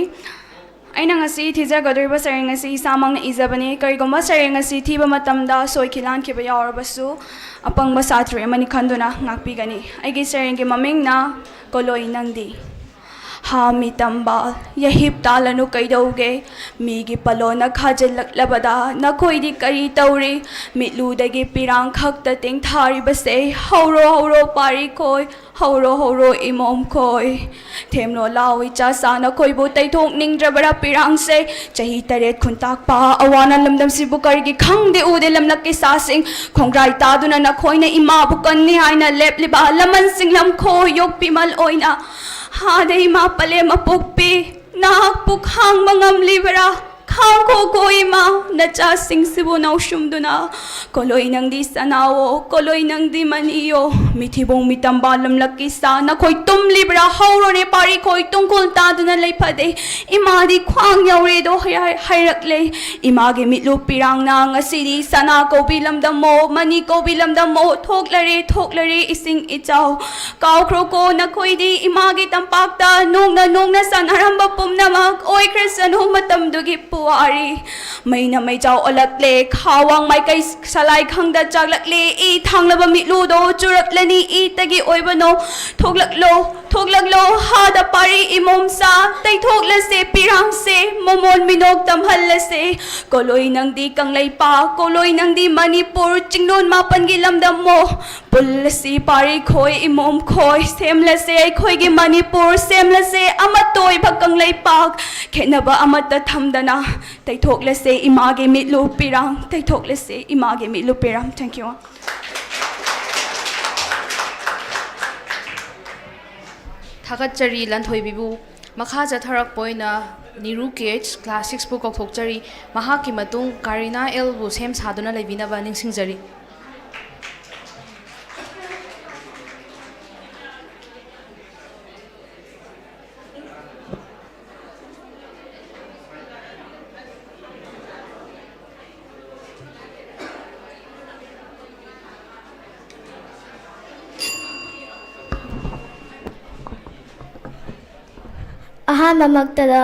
ꯑꯩꯅ ꯉꯁꯤ ꯊꯤꯖꯒꯗꯧꯔꯤꯕ ꯁꯩꯔꯦꯡ ꯑꯁꯤ ꯏꯁꯥꯃꯛꯅ ꯏꯖꯕꯅꯤ꯫ ꯀꯔꯤꯒꯨꯝꯕ ꯁꯩꯔꯦꯡ ꯑꯁꯤ ꯊꯤꯕ ꯃꯇꯝꯗ ꯁꯣꯏꯈꯤ ꯂꯥꯟꯈꯤꯕ ꯌꯥꯎꯔꯕꯁꯨ, ꯑꯄꯪꯕ ꯁꯥꯇ꯭ꯔ ꯑꯃꯅꯤ ꯈꯟꯗꯨꯅ ꯉꯥꯛꯄꯤꯒꯅꯤ꯫ ꯑꯩꯒꯤ ꯁꯩꯔꯦꯡꯒꯤ ꯃꯃꯤꯡꯅ "ꯀꯣꯂꯣꯏ ꯅꯪꯗꯤ"꯫ ꯍꯥ ꯃꯤꯇꯝꯕ, ꯌꯥꯍꯤꯞ ꯇꯥꯜꯂꯅꯨ ꯀꯩꯗꯧꯒꯦ? ꯃꯤꯒꯤ ꯄꯂꯣꯅ ꯈꯥꯖꯤꯜꯂꯛꯂꯕꯗ ꯅꯈꯣꯏꯗꯤ ꯀꯔꯤ ꯇꯧꯔꯤ? ꯃꯤꯠꯂꯨꯗꯒꯤ ꯄꯤꯔꯥꯡ ꯈꯛꯇ ꯇꯦꯡꯊꯥꯔꯤꯕꯁꯦ꯫ ꯍꯧꯔꯣ ꯍꯧꯔꯣ ꯄꯥꯔꯤꯈꯣꯏ, ꯍꯧꯔꯣ ꯍꯧꯔꯣ ꯏꯃꯣꯝꯈꯣꯏ꯫ ꯊꯦꯝꯂꯣ ꯂꯥꯎ ꯏꯆꯥ ꯁꯥ, ꯅꯈꯣꯏꯕꯨ ꯇꯩꯊꯣꯛꯅꯤꯡꯗ꯭ꯔꯕ꯭ꯔꯥ ꯄꯤꯔꯥꯡꯁꯦ? ꯆꯍꯤ ꯇꯔꯦꯠ ꯈꯨꯟꯇꯥꯛꯄ ꯑꯋꯥꯅ ꯂꯝꯗꯝꯁꯤꯕꯨ ꯀꯔꯤꯒꯤ ꯈꯪꯗꯦ ꯎꯗꯦ ꯂꯝꯂꯛꯀꯤ ꯁꯥꯁꯤꯡ? ꯈꯣꯡꯒ꯭ꯔꯥꯏ ꯇꯥꯗꯨꯅ ꯅꯈꯣꯏꯅ ꯏꯃꯥꯕꯨ ꯀꯟꯅꯤ ꯍꯥꯏꯅ ꯂꯦꯞꯂꯤꯕ ꯂꯃꯟꯁꯤꯡ ꯂꯝꯈꯣꯏ ꯌꯣꯛꯄꯤꯃꯜ ꯑꯣꯏꯅ꯫ ꯍꯥꯗ ꯏꯃꯥ ꯄꯂꯦꯝ ꯑꯄꯣꯛꯄꯤ, ꯅꯍꯥꯛꯄꯨ ꯈꯥꯡꯕ ꯉꯝꯂꯤꯕꯔꯥ? ꯈꯥꯡꯈꯣꯀꯣ ꯏꯃꯥ, ꯅꯆꯥꯁꯤꯡꯁꯤꯕꯨ ꯅꯧꯁꯨꯝꯗꯨꯅ꯫ ꯀꯣꯂꯣꯏ ꯅꯪꯗꯤ ꯁꯅꯥꯋꯣ, ꯀꯣꯂꯣꯏ ꯅꯪꯗꯤ ꯃꯅꯤꯌꯣ꯫ ꯃꯤꯊꯤꯕꯣꯡ ꯃꯤꯇꯝꯕ ꯂꯝꯂꯛꯀꯤ ꯁꯥ, ꯅꯈꯣꯏ ꯇꯨꯝꯂꯤꯕ꯭ꯔꯥ? ꯍꯧꯔꯣꯅꯦ ꯄꯥꯔꯤꯈꯣꯏ, ꯇꯨꯡꯀꯨꯜ ꯇꯥꯗꯨꯅ ꯂꯩꯐꯗꯦ꯫ ꯏꯃꯥꯗꯤ ꯈ꯭ꯋꯥꯡ ꯌꯧꯔꯦꯗꯣ ꯍꯥꯏ-, ꯍꯥꯏꯔꯛꯂꯦ꯫ ꯏꯃꯥꯒꯤ ꯃꯤꯠꯂꯨ ꯄꯤꯔꯥꯡꯅ ꯉꯁꯤꯗꯤ ꯁꯅꯥ ꯀꯧꯕꯤ ꯂꯝꯗꯝꯃꯣ, ꯃꯅꯤ ꯀꯧꯕꯤ ꯂꯝꯗꯝꯃꯣ, ꯊꯣꯛꯂꯔꯦ, ꯊꯣꯛꯂꯔꯦ ꯏꯁꯤꯡ ꯏꯆꯥꯎ꯫ ꯀꯥꯎꯈ꯭ꯔꯣꯀꯣ ꯅꯈꯣꯏꯗꯤ ꯏꯃꯥꯒꯤ ꯇꯝꯄꯥꯛꯇ ꯅꯣꯡꯅ ꯅꯣꯡꯅ ꯁꯥꯟꯅꯔꯝꯕ ꯄꯨꯝꯅꯃꯛ ꯑꯣꯏꯈ꯭ꯔꯁꯅꯨ ꯃꯇꯝꯗꯨꯒꯤ ꯄꯨꯋꯥꯔꯤ꯫ ꯃꯩꯅ ꯃꯩꯖꯥꯎ ꯑꯣꯜꯂꯛꯂꯦ, ꯈꯥ ꯋꯥꯡ ꯃꯥꯏꯀꯩ ꯁꯂꯥꯏ ꯈꯪꯗ ꯆꯥꯛꯂꯛꯂꯦ꯫ ꯏ ꯊꯥꯡꯂꯕ ꯃꯤꯠꯂꯨꯗꯣ ꯆꯨꯔꯛꯂꯅꯤ, ꯏꯇꯒꯤ ꯑꯣꯏꯕꯅꯣ? ꯊꯣꯛꯂꯛꯂꯣ, ꯊꯣꯛꯂꯛꯂꯣ, ꯍꯥꯗ ꯄꯥꯔꯤ ꯏꯃꯣꯝꯆꯥ, ꯇꯩꯊꯣꯛꯂꯁꯦ ꯄꯤꯔꯥꯡꯁꯦ, ꯃꯃꯣꯟ ꯃꯤꯅꯣꯛ ꯇꯝꯍꯜꯂꯁꯦ꯫ ꯀꯣꯂꯣꯏ ꯅꯪꯗꯤ ꯀꯪꯂꯩꯄꯥꯛ, ꯀꯣꯂꯣꯏ ꯅꯪꯗꯤ ꯃꯅꯤꯄꯨꯔ, ꯆꯤꯡꯂꯣꯟ ꯃꯥꯄꯟꯒꯤ ꯂꯝꯗꯝꯃꯣ꯫ ꯄꯨꯜꯂꯁꯤ ꯄꯥꯔꯤꯈꯣꯏ ꯏꯃꯣꯝꯈꯣꯏ, ꯁꯦꯝꯂꯁꯦ ꯑꯩꯈꯣꯏꯒꯤ ꯃꯅꯤꯄꯨꯔ, ꯁꯦꯝꯂꯁꯦ ꯑꯃꯠꯇ ꯑꯣꯏꯕ ꯀꯪꯂꯩꯄꯥꯛ꯫ ꯈꯦꯠꯅꯕ ꯑꯃꯠꯇ ꯊꯝꯗꯅ ꯇꯩꯊꯣꯛꯂꯁꯦ ꯏꯃꯥꯒꯤ ꯃꯤꯠꯂꯨ ꯄꯤꯔꯥꯡ, ꯇꯩꯊꯣꯛꯂꯁꯦ ꯏꯃꯥꯒꯤ ꯃꯤꯠꯂꯨ ꯄꯤꯔꯥꯡ꯫ Thank you. ꯊꯥꯒꯠꯆꯔꯤ ꯂꯟꯊꯣꯏꯕꯤꯕꯨ꯫ ꯃꯈꯥ ꯆꯠꯊꯔꯛꯄ ꯑꯣꯏꯅ ꯅꯤꯔꯨ ꯀꯦ ꯑꯩꯆ class six ꯄꯨ ꯀꯧꯊꯣꯛꯆꯔꯤ꯫ ꯃꯍꯥꯛꯀꯤ ꯃꯇꯨꯡ ꯀꯥꯔꯤꯅꯥ ꯑꯦꯜꯕꯨ ꯁꯦꯝ ꯁꯥꯗꯨꯅ ꯂꯩꯕꯤꯅꯕ ꯅꯤꯡꯁꯤꯡꯖꯔꯤ꯫ ꯑꯍꯥꯟꯕꯃꯛꯇꯗ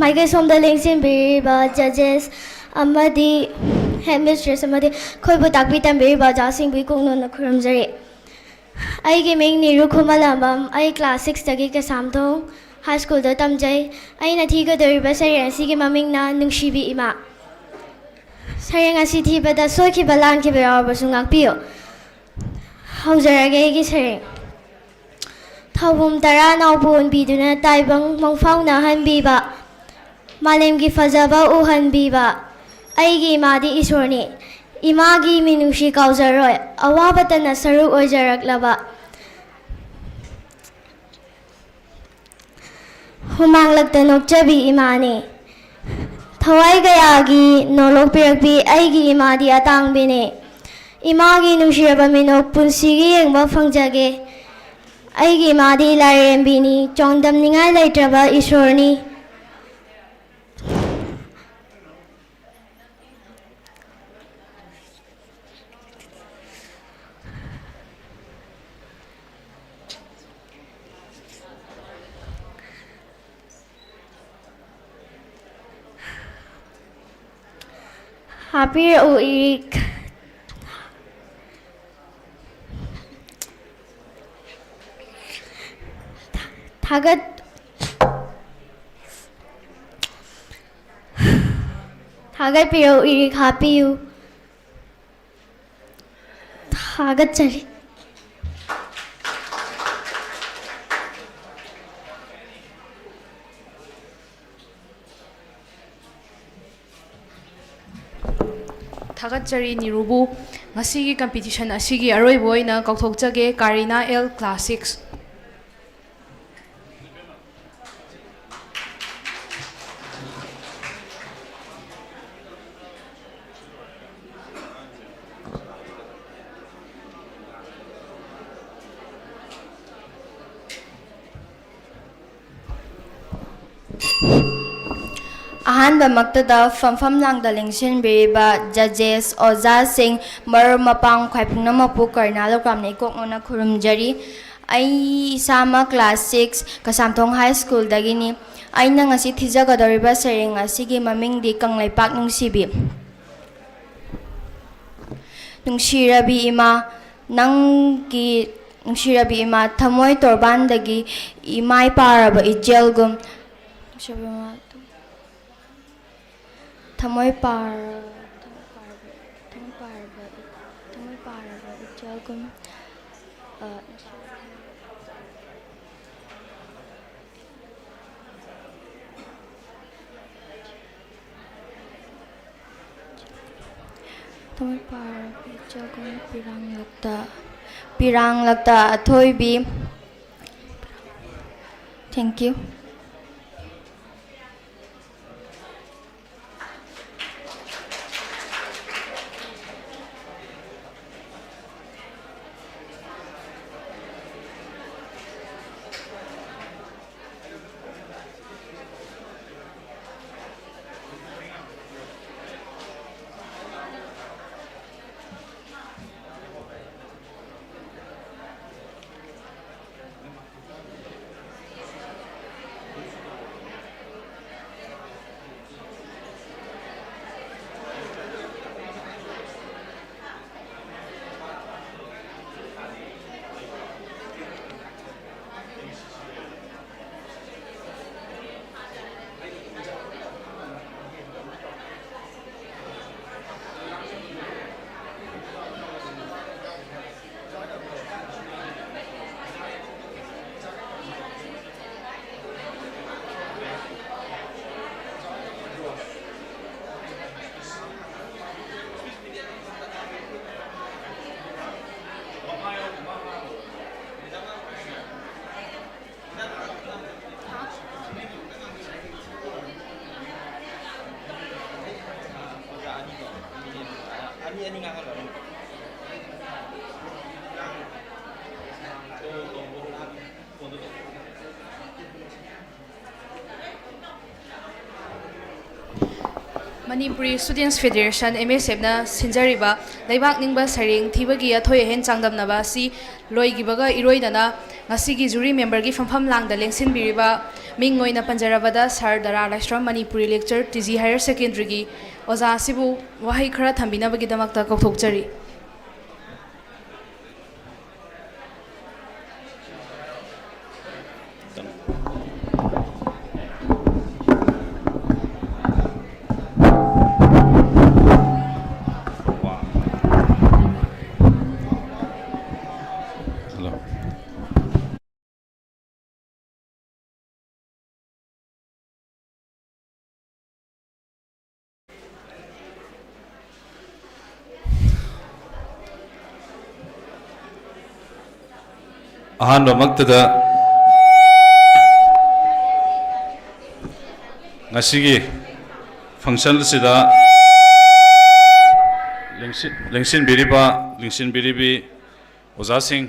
ꯃꯥꯏꯀꯩ ꯁꯣꯝꯗ ꯂꯦꯡꯁꯤꯟꯕꯤꯔꯤꯕ judges ꯑꯃꯗꯤ headmistress ꯑꯃꯗꯤ ꯑꯩꯈꯣꯏꯕꯨ ꯇꯥꯛꯄꯤ ꯇꯝꯕꯤꯔꯤꯕ ꯑꯣꯖꯥꯁꯤꯡꯕꯨ ꯏꯀꯣꯛꯅꯅ ꯈꯨꯔꯨꯝꯖꯔꯤ꯫ ꯑꯩꯒꯤ ꯃꯤꯡ ꯅꯤꯔꯨ ꯈꯨꯃꯂꯝꯕꯝ꯫ ꯑꯩ ꯀ꯭ꯂꯥꯁ ꯁꯤꯛꯁꯇꯒꯤ ꯀꯩꯁꯥꯝꯊꯣꯡ ꯍꯥꯏ ꯁ꯭ꯀꯨꯜꯗ ꯇꯝꯖꯩ꯫ ꯑꯩꯅ ꯊꯤꯒꯗꯧꯔꯤꯕ ꯁꯩꯔꯦꯡ ꯑꯁꯤꯒꯤ ꯃꯃꯤꯡꯅ ꯅꯨꯡꯁꯤꯕꯤ ꯏꯃꯥ꯫ ꯁꯩꯔꯦꯡ ꯑꯁꯤ ꯊꯤꯕꯗ ꯁꯣꯏꯈꯤꯕ ꯂꯥꯟꯈꯤꯕ ꯌꯥꯎꯔꯕꯁꯨ ꯉꯥꯛꯄꯤꯌꯨ꯫ ꯍꯧꯖꯔꯒꯦ ꯑꯩꯒꯤ ꯁꯩꯔꯦꯡ꯫ ꯊꯧꯕꯨꯝ ꯇꯔꯥ ꯅꯥꯎꯕ ꯑꯣꯟꯕꯤꯗꯨꯅ ꯇꯥꯏꯕꯪ ꯃꯪꯐꯥꯎꯅꯍꯟꯕꯤꯕ, ꯃꯥꯂꯦꯝꯒꯤ ꯐꯖꯕ ꯎꯍꯟꯕꯤꯕ ꯑꯩꯒꯤ ꯏꯃꯥꯗꯤ ꯏꯁꯣꯔꯅꯤ꯫ ꯏꯃꯥꯒꯤ ꯃꯤꯅꯨꯡꯁꯤ ꯀꯥꯎꯖꯔꯣꯏ, ꯑꯋꯥꯕꯇꯅ ꯁꯔꯨꯛ ꯑꯣꯏꯖꯔꯛꯂꯕ꯫ ꯍꯨꯃꯥꯡꯂꯛꯇ ꯅꯣꯛꯆꯕꯤ ꯏꯃꯥꯅꯤ꯫ ꯊꯋꯥꯏ ꯀꯌꯥꯒꯤ ꯅꯣꯂꯣꯛꯄꯤꯔꯛꯄꯤ ꯑꯩꯒꯤ ꯏꯃꯥꯗꯤ ꯑꯇꯥꯡꯕꯤꯅꯤ꯫ ꯏꯃꯥꯒꯤ ꯅꯨꯡꯁꯤꯔꯕ ꯃꯤꯅꯣꯛ ꯄꯨꯟꯁꯤꯒꯤ ꯌꯦꯡꯕ ꯐꯪꯖꯒꯦ꯫ ꯑꯩꯒꯤ ꯏꯃꯥꯗꯤ ꯂꯥꯏꯔꯦꯝꯕꯤꯅꯤ, ꯆꯥꯡꯗꯝꯅꯤꯡꯉꯥꯏ ꯂꯩꯇ꯭ꯔꯕ ꯏꯁꯣꯔꯅꯤ꯫ ꯍꯥꯞꯄꯤꯔꯛꯎ ꯏꯔꯤꯛ꯫ ꯊꯥꯒꯠ-, ꯊꯥꯒꯠꯄꯤꯔꯛꯎ ꯏꯔꯤꯛ ꯍꯥꯞꯄꯤꯌꯨ꯫ ꯊꯥꯒꯠꯆꯔꯤ꯫ ꯊꯥꯒꯠꯆꯔꯤ ꯅꯤꯔꯨꯕꯨ꯫ ꯉꯁꯤꯒꯤ ꯀꯝꯄꯤꯇꯤꯁꯟ ꯑꯁꯤꯒꯤ ꯑꯔꯣꯏꯕ ꯑꯣꯏꯅ ꯀꯧꯊꯣꯛꯆꯒꯦ ꯀꯥꯔꯤꯅꯥ ꯑꯦꯜ, ꯀ꯭ꯂꯥꯁ ꯁꯤꯛꯁ꯫ ꯑꯍꯥꯟꯕꯃꯛꯇꯗ ꯐꯝꯐꯝ ꯂꯥꯡꯗ ꯂꯦꯡꯁꯤꯟꯕꯤꯔꯤꯕ ꯖꯖꯦꯁ, ꯑꯣꯖꯥꯁꯤꯡ, ꯃꯔꯨꯞ ꯃꯄꯥꯡ ꯈ꯭ꯋꯥꯏ ꯄꯨꯝꯅꯃꯛꯄꯨ ꯀꯔꯤꯅꯥ ꯂꯧꯀ꯭ꯔꯥꯝꯅ ꯏꯀꯣꯛꯅꯅ ꯈꯨꯔꯨꯝꯖꯔꯤ꯫ ꯑꯩ ꯏꯁꯥꯃꯛ ꯀ꯭ꯂꯥꯁ ꯁꯤꯛꯁ ꯀꯩꯁꯥꯝꯊꯣꯡ ꯍꯥꯏ ꯁ꯭ꯀꯨꯜꯗꯒꯤꯅꯤ꯫ ꯑꯩꯅ ꯉꯁꯤ ꯊꯤꯖꯒꯗꯧꯔꯤꯕ ꯁꯩꯔꯦꯡ ꯑꯁꯤꯒꯤ ꯃꯃꯤꯡꯗꯤ ꯀꯪꯂꯩꯄꯥꯛ ꯅꯨꯡꯁꯤꯕꯤ꯫ ꯅꯨꯡꯁꯤꯔꯕꯤ ꯏꯃꯥ, ꯅꯪꯒꯤ ꯅꯨꯡꯁꯤꯔꯕꯤ ꯏꯃꯥ, ꯊꯃꯣꯏ ꯇꯣꯔꯕꯥꯟꯗꯒꯤ ꯏꯃꯥꯏ ꯄꯥꯔꯕ ꯏꯆꯦꯜꯒꯨꯝ꯫ ꯅꯨꯡꯁꯤꯔꯕꯤ ꯏꯃꯥ, ꯊꯃꯣꯏ ꯄꯥꯔ-, ꯊꯃꯣꯏ ꯄꯥꯔꯕ, ꯊꯃꯣꯏ ꯄꯥꯔꯕ ꯏ-, ꯊꯃꯣꯏ ꯄꯥꯔꯕ ꯏꯆꯦꯜꯒꯨꯝ꯫ ꯑ, ꯊꯃꯣꯏ ꯄꯥꯔꯕ ꯏꯆꯦꯜꯒꯨꯝ ꯄꯤꯔꯥꯡꯂꯛꯇ, ꯄꯤꯔꯥꯡꯂꯛꯇ ꯑꯊꯣꯏꯕꯤ꯫ Thank you꯫ Manipuri Students Federation, M S F, ꯅ ꯁꯤꯟꯖꯔꯤꯕ ꯂꯩꯕꯥꯛ ꯅꯤꯡꯕ ꯁꯩꯔꯦꯡ ꯊꯤꯕꯒꯤ ꯑꯊꯣꯏ ꯑꯍꯦꯟ ꯆꯥꯡꯗꯝꯅꯕ ꯑꯁꯤ ꯂꯣꯏꯈꯤꯕꯒ ꯏꯔꯣꯏꯅꯅ ꯉꯁꯤꯒꯤ jury member ꯒꯤ ꯐꯝꯐꯝ ꯂꯥꯡꯗ ꯂꯦꯡꯁꯤꯟꯕꯤꯔꯤꯕ, ꯃꯤꯡ ꯑꯣꯏꯅ ꯄꯟꯖꯔꯕꯗ Sir ꯗꯔꯥ ꯂꯥꯏꯁ꯭ꯔꯝ, Manipuri Lecture, T G Higher Secondary ꯒꯤ ꯑꯣꯖꯥ ꯑꯁꯤꯕꯨ ꯋꯥꯍꯩ ꯈꯔ ꯊꯝꯕꯤꯅꯕꯒꯤꯗꯃꯛꯇ ꯀꯧꯊꯣꯛꯆꯔꯤ꯫ ꯑꯍꯥꯟꯕꯃꯛꯇꯗ ꯉꯁꯤꯒꯤ function ꯑꯁꯤꯗ ꯂꯦꯡꯁꯤ-, ꯂꯦꯡꯁꯤꯟꯕꯤꯔꯤꯕ, ꯂꯦꯡꯁꯤꯟꯕꯤꯔꯤꯕꯤ ꯑꯣꯖꯥꯁꯤꯡ,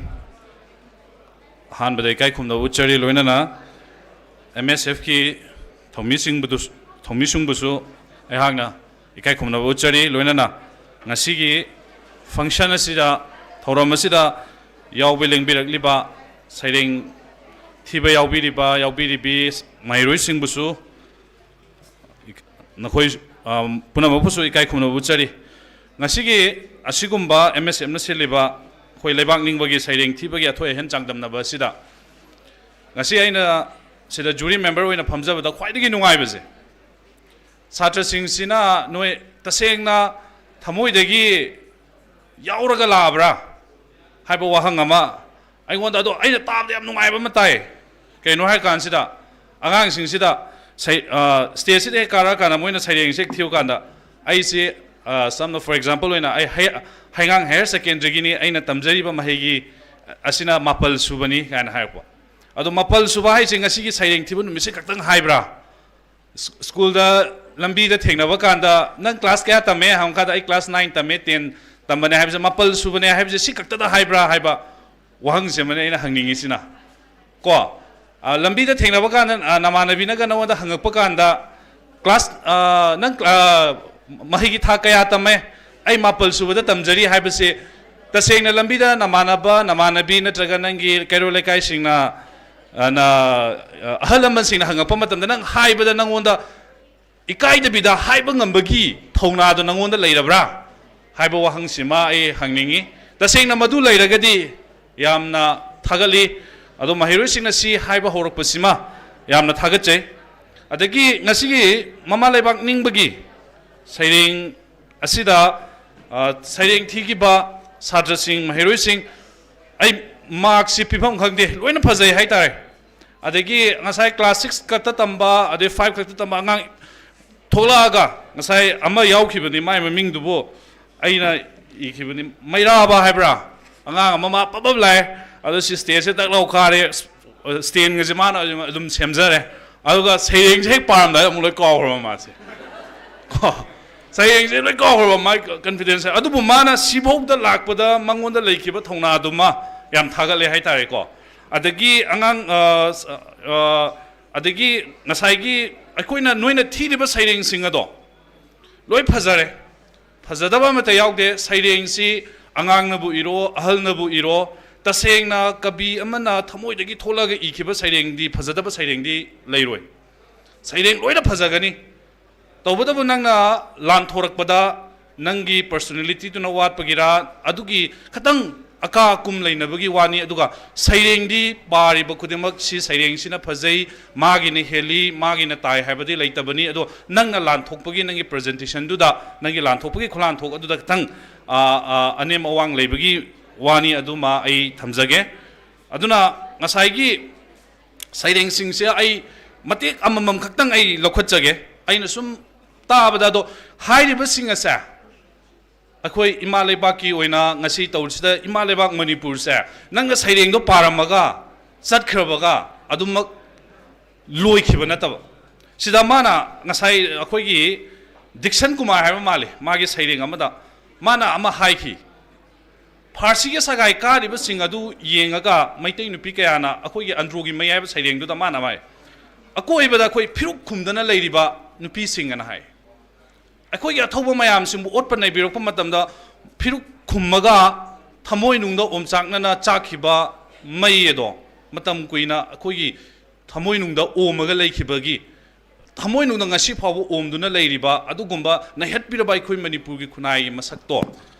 ꯑꯍꯥꯟꯕꯗ ꯏꯀꯥꯏ ꯈꯨꯝꯅꯕ ꯎꯠꯆꯔꯤ꯫ ꯂꯣꯏꯅꯅ M S F ꯀꯤ ꯊꯧꯃꯤꯁꯤꯡꯕꯗꯨ-, ꯊꯧꯃꯤꯁꯤꯡꯕꯨꯁꯨ ꯑꯩꯍꯥꯛꯅ ꯏꯀꯥꯏ ꯈꯨꯝꯅꯕ ꯎꯠꯆꯔꯤ꯫ ꯂꯣꯏꯅꯅ ꯉꯁꯤꯒꯤ function ꯑꯁꯤꯗ, ꯊꯧꯔꯝ ꯑꯁꯤꯗ ꯌꯥꯎꯕ ꯂꯦꯡꯕꯤꯔꯛꯂꯤꯕ, ꯁꯩꯔꯦꯡ ꯊꯤꯕ ꯌꯥꯎꯕꯤꯔꯤꯕ, ꯌꯥꯎꯕꯤꯔꯤꯕꯤ ꯃꯍꯩꯔꯣꯏꯁꯤꯡꯕꯨꯁꯨ ꯅꯈꯣꯏ, ꯑꯝ, ꯄꯨꯝꯅꯃꯛꯄꯨꯁꯨ ꯏꯀꯥꯏ ꯈꯨꯝꯅꯕ ꯎꯠꯆꯔꯤ꯫ ꯉꯁꯤꯒꯤ ꯑꯁꯤꯒꯨꯝꯕ M S F ꯅ ꯁꯤꯜꯂꯤꯕ ꯑꯩꯈꯣꯏ ꯂꯩꯕꯥꯛ ꯅꯤꯡꯕꯒꯤ ꯁꯩꯔꯦꯡ ꯊꯤꯕꯒꯤ ꯑꯊꯣꯏ ꯑꯍꯦꯟ ꯆꯥꯡꯗꯝꯅꯕ ꯑꯁꯤꯗ, ꯉꯁꯤ ꯑꯩꯅ ꯁꯤꯗ jury member ꯑꯣꯏꯅ ꯐꯝꯖꯕꯗ ꯈ꯭ꯋꯥꯏꯗꯒꯤ ꯅꯨꯡꯉꯥꯏꯕꯁꯦ, ꯁꯥꯇ꯭ꯔꯁꯤꯡꯁꯤꯅ ꯅꯣꯏ ꯇꯁꯦꯡꯅ ꯊꯃꯣꯏꯗꯒꯤ ꯌꯥꯎꯔꯒ ꯂꯥꯛꯑꯕ꯭ꯔꯥ ꯍꯥꯏꯕ ꯋꯥꯍꯪ ꯑꯃ ꯑꯩꯉꯣꯟꯗ, ꯑꯗꯣ ꯑꯩꯅ ꯇꯥꯕꯗ ꯌꯥꯝ ꯅꯨꯡꯉꯥꯏꯕ ꯑꯃ ꯇꯥꯏ꯫ ꯀꯩꯅꯣ ꯍꯥꯏ ꯀꯥꯟꯁꯤꯗ, ꯑꯉꯥꯡꯁꯤꯡꯁꯤꯗ ꯁꯩ-, ꯑ, stage ꯁꯤꯗ ꯍꯦꯛ ꯀꯥꯔꯛꯑꯀꯥꯟꯗ ꯃꯣꯏꯅ ꯁꯩꯔꯦꯡꯁꯦ ꯍꯦꯛ ꯊꯤꯕ ꯀꯥꯟꯗ, ꯑꯩꯁꯦ, ꯑ, ꯁꯝꯅ, for example ꯑꯣꯏꯅ, ꯑꯩ ꯍꯩ-, ꯍꯩꯉꯥꯡ Higher Secondary ꯒꯤꯅꯤ, ꯑꯩꯅ ꯇꯝꯖꯔꯤꯕ ꯃꯍꯩꯒꯤ ꯑꯁꯤꯅ ꯃꯥꯄꯜ ꯁꯨꯕꯅꯤ ꯀꯥꯏꯅ ꯍꯥꯏꯔꯛꯄ꯫ ꯑꯗꯣ ꯃꯥꯄꯜ ꯁꯨꯕ ꯍꯥꯏꯁꯦ ꯉꯁꯤꯒꯤ ꯁꯩꯔꯦꯡ ꯊꯤꯕ ꯅꯨꯃꯤꯠꯁꯦ ꯈꯛꯇꯪ ꯍꯥꯏꯕ꯭ꯔꯥ? ꯁ꯭ꯀꯨꯜꯗ ꯂꯝꯕꯤꯗ ꯊꯦꯡꯅꯕ ꯀꯥꯟꯗ, "ꯅꯪ class ꯀꯌꯥ ꯇꯝꯃꯦ?" ꯍꯪꯕ ꯀꯥꯟꯗ, "ꯑꯩ class nine ꯇꯝꯃꯦ, ten ꯇꯝꯕꯅꯦ" ꯍꯥꯏꯕꯁꯦ, ꯃꯥꯄꯜ ꯁꯨꯕꯅꯦ ꯍꯥꯏꯕꯁꯦ ꯁꯤ ꯈꯛꯇꯗ ꯍꯥꯏꯕ꯭ꯔꯥ ꯍꯥꯏꯕ ꯋꯥꯍꯪꯁꯦ ꯑꯃꯅ ꯑꯩꯅ ꯍꯪꯅꯤꯡꯉꯤꯁꯤꯅ꯫ ꯀꯣ, ꯑ, ꯂꯝꯕꯤꯗ ꯊꯦꯡꯅꯕ ꯀꯥꯟꯗ, ꯑ, ꯅꯃꯥꯟꯅꯕꯤꯅꯒ ꯅꯉꯣꯟꯗ ꯍꯪꯉꯛꯄ ꯀꯥꯟꯗ, "class, ꯑ, ꯅꯪ, ꯑ, ꯃꯍꯩꯒꯤ ꯊꯥꯛ ꯀꯌꯥ ꯇꯝꯃꯦ?" "ꯑꯩ ꯃꯥꯄꯜ ꯁꯨꯕꯗ ꯇꯝꯖꯔꯤ" ꯍꯥꯏꯕꯁꯦ, ꯇꯁꯦꯡꯅ ꯂꯝꯕꯤꯗ ꯅꯃꯥꯟꯅꯕ, ꯅꯃꯥꯟꯅꯕꯤ ꯅꯠꯇ꯭ꯔꯒ ꯅꯪꯒꯤ ꯀꯩꯔꯣꯜ ꯂꯩꯀꯥꯏꯁꯤꯡꯅ, ꯑ, ꯅ, ꯑ, ꯑꯍꯜ ꯂꯃꯟꯁꯤꯡꯅ ꯍꯪꯉꯛꯄ ꯃꯇꯝꯗ ꯅꯪ ꯍꯥꯏꯕꯗ ꯅꯪꯉꯣꯟꯗ ꯏꯀꯥꯏꯗꯕꯤꯗ ꯍꯥꯏꯕ ꯉꯝꯕꯒꯤ ꯊꯧꯅꯥꯗꯣ ꯅꯪꯉꯣꯟꯗ ꯂꯩꯔꯕ꯭ꯔꯥ ꯍꯥꯏꯕ ꯋꯥꯍꯪꯁꯤꯃ ꯑꯩ ꯍꯪꯅꯤꯡꯉꯤ꯫ ꯇꯁꯦꯡꯅ ꯃꯗꯨ ꯂꯩꯔꯒꯗꯤ ꯌꯥꯝꯅ ꯊꯥꯒꯠꯂꯤ꯫ ꯑꯗꯣ ꯃꯍꯩꯔꯣꯏꯁꯤꯡꯅ ꯁꯤ ꯍꯥꯏꯕ ꯍꯧꯔꯛꯄꯁꯤꯃ ꯌꯥꯝꯅ ꯊꯥꯒꯠꯆꯩ꯫ ꯑꯗꯒꯤ ꯉꯁꯤꯒꯤ ꯃꯃꯥ ꯂꯩꯕꯥꯛ ꯅꯤꯡꯕꯒꯤ ꯁꯩꯔꯦꯡ ꯑꯁꯤꯗ, ꯑ, ꯁꯩꯔꯦꯡ ꯊꯤꯈꯤꯕ ꯁꯥꯇ꯭ꯔꯁꯤꯡ, ꯃꯍꯩꯔꯣꯏꯁꯤꯡ, ꯑꯩ mark ꯁꯤ ꯄꯤꯐꯝ ꯈꯪꯗꯦ, ꯂꯣꯏꯅ ꯐꯖꯩ ꯍꯥꯏꯇꯥꯔꯦ꯫ ꯑꯗꯒꯤ ꯉꯁꯥꯏ class six ꯈꯛꯇ ꯇꯝꯕ, ꯑꯗꯩ five ꯈꯛꯇ ꯇꯝꯕ ꯑꯉꯥꯡ ꯊꯣꯛꯂꯛꯑꯒ, ꯉꯁꯥꯏ ꯑꯃ ꯌꯥꯎꯈꯤꯕꯅꯤ, ꯃꯥꯏ ꯃꯃꯤꯡꯗꯨꯕꯨ ꯑꯩꯅ ꯏꯈꯤꯕꯅꯤ, ꯃꯩꯔꯥꯕ ꯍꯥꯏꯕ꯭ꯔꯥ, ꯑꯉꯥꯡ ꯑꯃ ꯃꯥ ꯄꯕꯞ ꯂꯥꯛꯑꯦ꯫ ꯑꯗꯣ ꯁꯤ ꯁ꯭ꯇꯦꯖꯁꯦ ꯇꯛ ꯂꯥꯎ ꯀꯥꯔꯦ, ꯁ꯭ꯇꯦꯟꯒꯁꯦ ꯃꯥꯅ ꯑꯗꯨꯝ ꯁꯦꯝꯖꯔꯦ꯫ ꯑꯗꯨꯒ ꯁꯩꯔꯦꯡꯁꯦ ꯍꯦꯛ ꯄꯥꯔꯝꯗꯥꯏꯗ ꯑꯃꯨꯛ ꯂꯣꯏ ꯀꯥꯎꯈ꯭ꯔꯕ ꯃꯥꯁꯦ꯫ ꯀꯣ, ꯁꯩꯔꯦꯡꯁꯦ ꯂꯣꯏ ꯀꯥꯎꯈ꯭ꯔꯕ, ꯃꯥꯒꯤ ꯀꯟꯐꯤꯗꯦꯟꯁꯁꯦ꯫ ꯑꯗꯨꯕꯨ ꯃꯥꯅ ꯁꯤꯐꯥꯎꯗ ꯂꯥꯛꯄꯗ ꯃꯉꯣꯟꯗ ꯂꯩꯈꯤꯕ ꯊꯧꯅꯥꯗꯨꯃ ꯌꯥꯝ ꯊꯥꯒꯠꯂꯦ ꯍꯥꯏꯇꯥꯔꯦꯀꯣ꯫ ꯑꯗꯒꯤ ꯑꯉꯥꯡ, ꯑ, ꯑ, ꯑꯗꯒꯤ ꯉꯁꯥꯏꯒꯤ ꯑꯩꯈꯣꯏꯅ, ꯅꯣꯏꯅ ꯊꯤꯔꯤꯕ ꯁꯩꯔꯦꯡꯁꯤꯡ ꯑꯗꯣ ꯂꯣꯏ ꯐꯖꯔꯦ, ꯐꯖꯗꯕ ꯑꯃꯠꯇ ꯌꯥꯎꯗꯦ꯫ ꯁꯩꯔꯦꯡꯁꯤ ꯑꯉꯥꯡꯅꯕꯨ ꯏꯔꯣ, ꯑꯍꯜꯅꯕꯨ ꯏꯔꯣ, ꯇꯁꯦꯡꯅ ꯀꯕꯤ ꯑꯃꯅ ꯊꯃꯣꯏꯗꯒꯤ ꯊꯣꯛꯂꯒ ꯏꯈꯤꯕ ꯁꯩꯔꯦꯡꯗꯤ, ꯐꯖꯗꯕ ꯁꯩꯔꯦꯡꯗꯤ ꯂꯩꯔꯣꯏ꯫ ꯁꯩꯔꯦꯡ ꯂꯣꯏꯅ ꯐꯖꯒꯅꯤ꯫ ꯇꯧꯕꯇꯕꯨ ꯅꯪꯅ ꯂꯥꯟꯊꯣꯔꯛꯄꯗ ꯅꯪꯒꯤ ꯄꯔꯁꯣꯅꯦꯂꯤꯇꯤꯗꯨꯅ ꯋꯥꯠꯄꯒꯤꯔꯥ, ꯑꯗꯨꯒꯤ ꯈꯇꯪ ꯑꯀꯥ ꯑꯀꯨꯝ ꯂꯩꯅꯕꯒꯤ ꯋꯥꯅꯤ꯫ ꯑꯗꯨꯒ ꯁꯩꯔꯦꯡꯗꯤ ꯄꯥꯔꯤꯕ ꯈꯨꯗꯤꯡꯃꯛ ꯁꯤ ꯁꯩꯔꯦꯡꯁꯤꯅ ꯐꯖꯩ, ꯃꯥꯒꯤꯅ ꯍꯦꯜꯂꯤ, ꯃꯥꯒꯤꯅ ꯇꯥꯏ ꯍꯥꯏꯕꯗꯤ ꯂꯩꯇꯕꯅꯤ꯫ ꯑꯗꯣ ꯅꯪꯅ ꯂꯥꯟꯊꯣꯛꯄꯒꯤ, ꯅꯪꯒꯤ ꯄ꯭ꯔꯖꯦꯟꯇꯦꯁꯟꯗꯨꯗ, ꯅꯪꯒꯤ ꯂꯥꯟꯊꯣꯛꯄꯒꯤ ꯈꯨꯂꯥꯟꯊꯣꯛ ꯑꯗꯨꯗ ꯈꯤꯇꯪ, ꯑ, ꯑ, ꯑꯅꯦꯝ ꯑꯋꯥꯡ ꯂꯩꯕꯒꯤ ꯋꯥꯅꯤ꯫ ꯑꯗꯨꯃ ꯑꯩ ꯊꯝꯖꯒꯦ꯫ ꯑꯗꯨꯅ ꯉꯁꯥꯏꯒꯤ ꯁꯩꯔꯦꯡꯁꯤꯡꯁꯦ ꯑꯩ ꯃꯇꯦꯛ ꯑꯃꯃꯝ ꯈꯛꯇꯪ ꯑꯩ ꯂꯧꯈꯠꯆꯒꯦ꯫ ꯑꯩꯅ ꯁꯨꯝ ꯇꯥꯕꯗ, ꯑꯗꯣ ꯍꯥꯏꯔꯤꯕꯁꯤꯡ ꯑꯁꯦ ꯑꯩꯈꯣꯏ ꯏꯃꯥ ꯂꯩꯕꯥꯛꯀꯤ ꯑꯣꯏꯅ ꯉꯁꯤ ꯇꯧꯔꯤꯁꯤꯗ, ꯏꯃꯥ ꯂꯩꯕꯥꯛ ꯃꯅꯤꯄꯨꯔꯁꯦ ꯅꯪꯅ ꯁꯩꯔꯦꯡꯗꯣ ꯄꯥꯔꯝꯃꯒ ꯆꯠꯈ꯭ꯔꯕꯒ ꯑꯗꯨꯃꯛ ꯂꯣꯏꯈꯤꯕ ꯅꯠꯇꯕ, ꯁꯤꯗ ꯃꯥꯅ ꯉꯁꯥꯏ ꯑꯩꯈꯣꯏꯒꯤ ꯗꯤꯛꯁꯟ ꯀꯨꯃꯥꯔ ꯍꯥꯏꯕ ꯃꯥꯜꯂꯤ, ꯃꯥꯒꯤ ꯁꯩꯔꯦꯡ ꯑꯃꯗ ꯃꯥꯅ ꯑꯃ ꯍꯥꯏꯈꯤ, "ꯐꯥꯔꯁꯤꯒ ꯁꯒꯥꯏ ꯀꯥꯔꯤꯕꯁꯤꯡ ꯑꯗꯨ ꯌꯦꯡꯉꯒ ꯃꯩꯇꯩ ꯅꯨꯄꯤ ꯀꯌꯥꯅ ꯑꯩꯈꯣꯏꯒꯤ ꯑꯟꯗ꯭ꯔꯣꯒꯤ ꯃꯩ" ꯍꯥꯏꯕ ꯁꯩꯔꯦꯡꯗꯨꯗ ꯃꯥꯅ ꯍꯥꯏ, "ꯑꯀꯣꯏꯕꯗ ꯑꯩꯈꯣꯏ ꯐꯤꯔꯨꯛ ꯈꯨꯝꯗꯅ ꯂꯩꯔꯤꯕ ꯅꯨꯄꯤꯁꯤꯡ" ꯑꯅ ꯍꯥꯏ꯫ ꯑꯩꯈꯣꯏꯒꯤ ꯑꯊꯧꯕ ꯃꯌꯥꯝꯁꯤꯡꯕꯨ ꯑꯣꯠꯄ ꯅꯩꯕꯤꯔꯛꯄ ꯃꯇꯝꯗ ꯐꯤꯔꯨꯛ ꯈꯨꯝꯃꯒ ꯊꯃꯣꯏꯅꯨꯡꯗ ꯑꯣꯝꯆꯥꯛꯅꯅ ꯆꯥꯛꯈꯤꯕ ꯃꯩ ꯑꯗꯣ ꯃꯇꯝ ꯀꯨꯏꯅ ꯑꯩꯈꯣꯏꯒꯤ ꯊꯃꯣꯏꯅꯨꯡꯗ ꯑꯣꯝꯃꯒ ꯂꯩꯈꯤꯕꯒꯤ, ꯊꯃꯣꯏꯅꯨꯡꯗ ꯉꯁꯤ ꯐꯥꯎꯕ ꯑꯣꯝꯗꯨꯅ ꯂꯩꯔꯤꯕ ꯑꯗꯨꯒꯨꯝꯕ ꯅꯩꯍꯠꯄꯤꯔꯕ ꯑꯩꯈꯣꯏ ꯃꯅꯤꯄꯨꯔꯒꯤ ꯈꯨꯟꯅꯥꯏꯒꯤ ꯃꯁꯛꯇꯣ,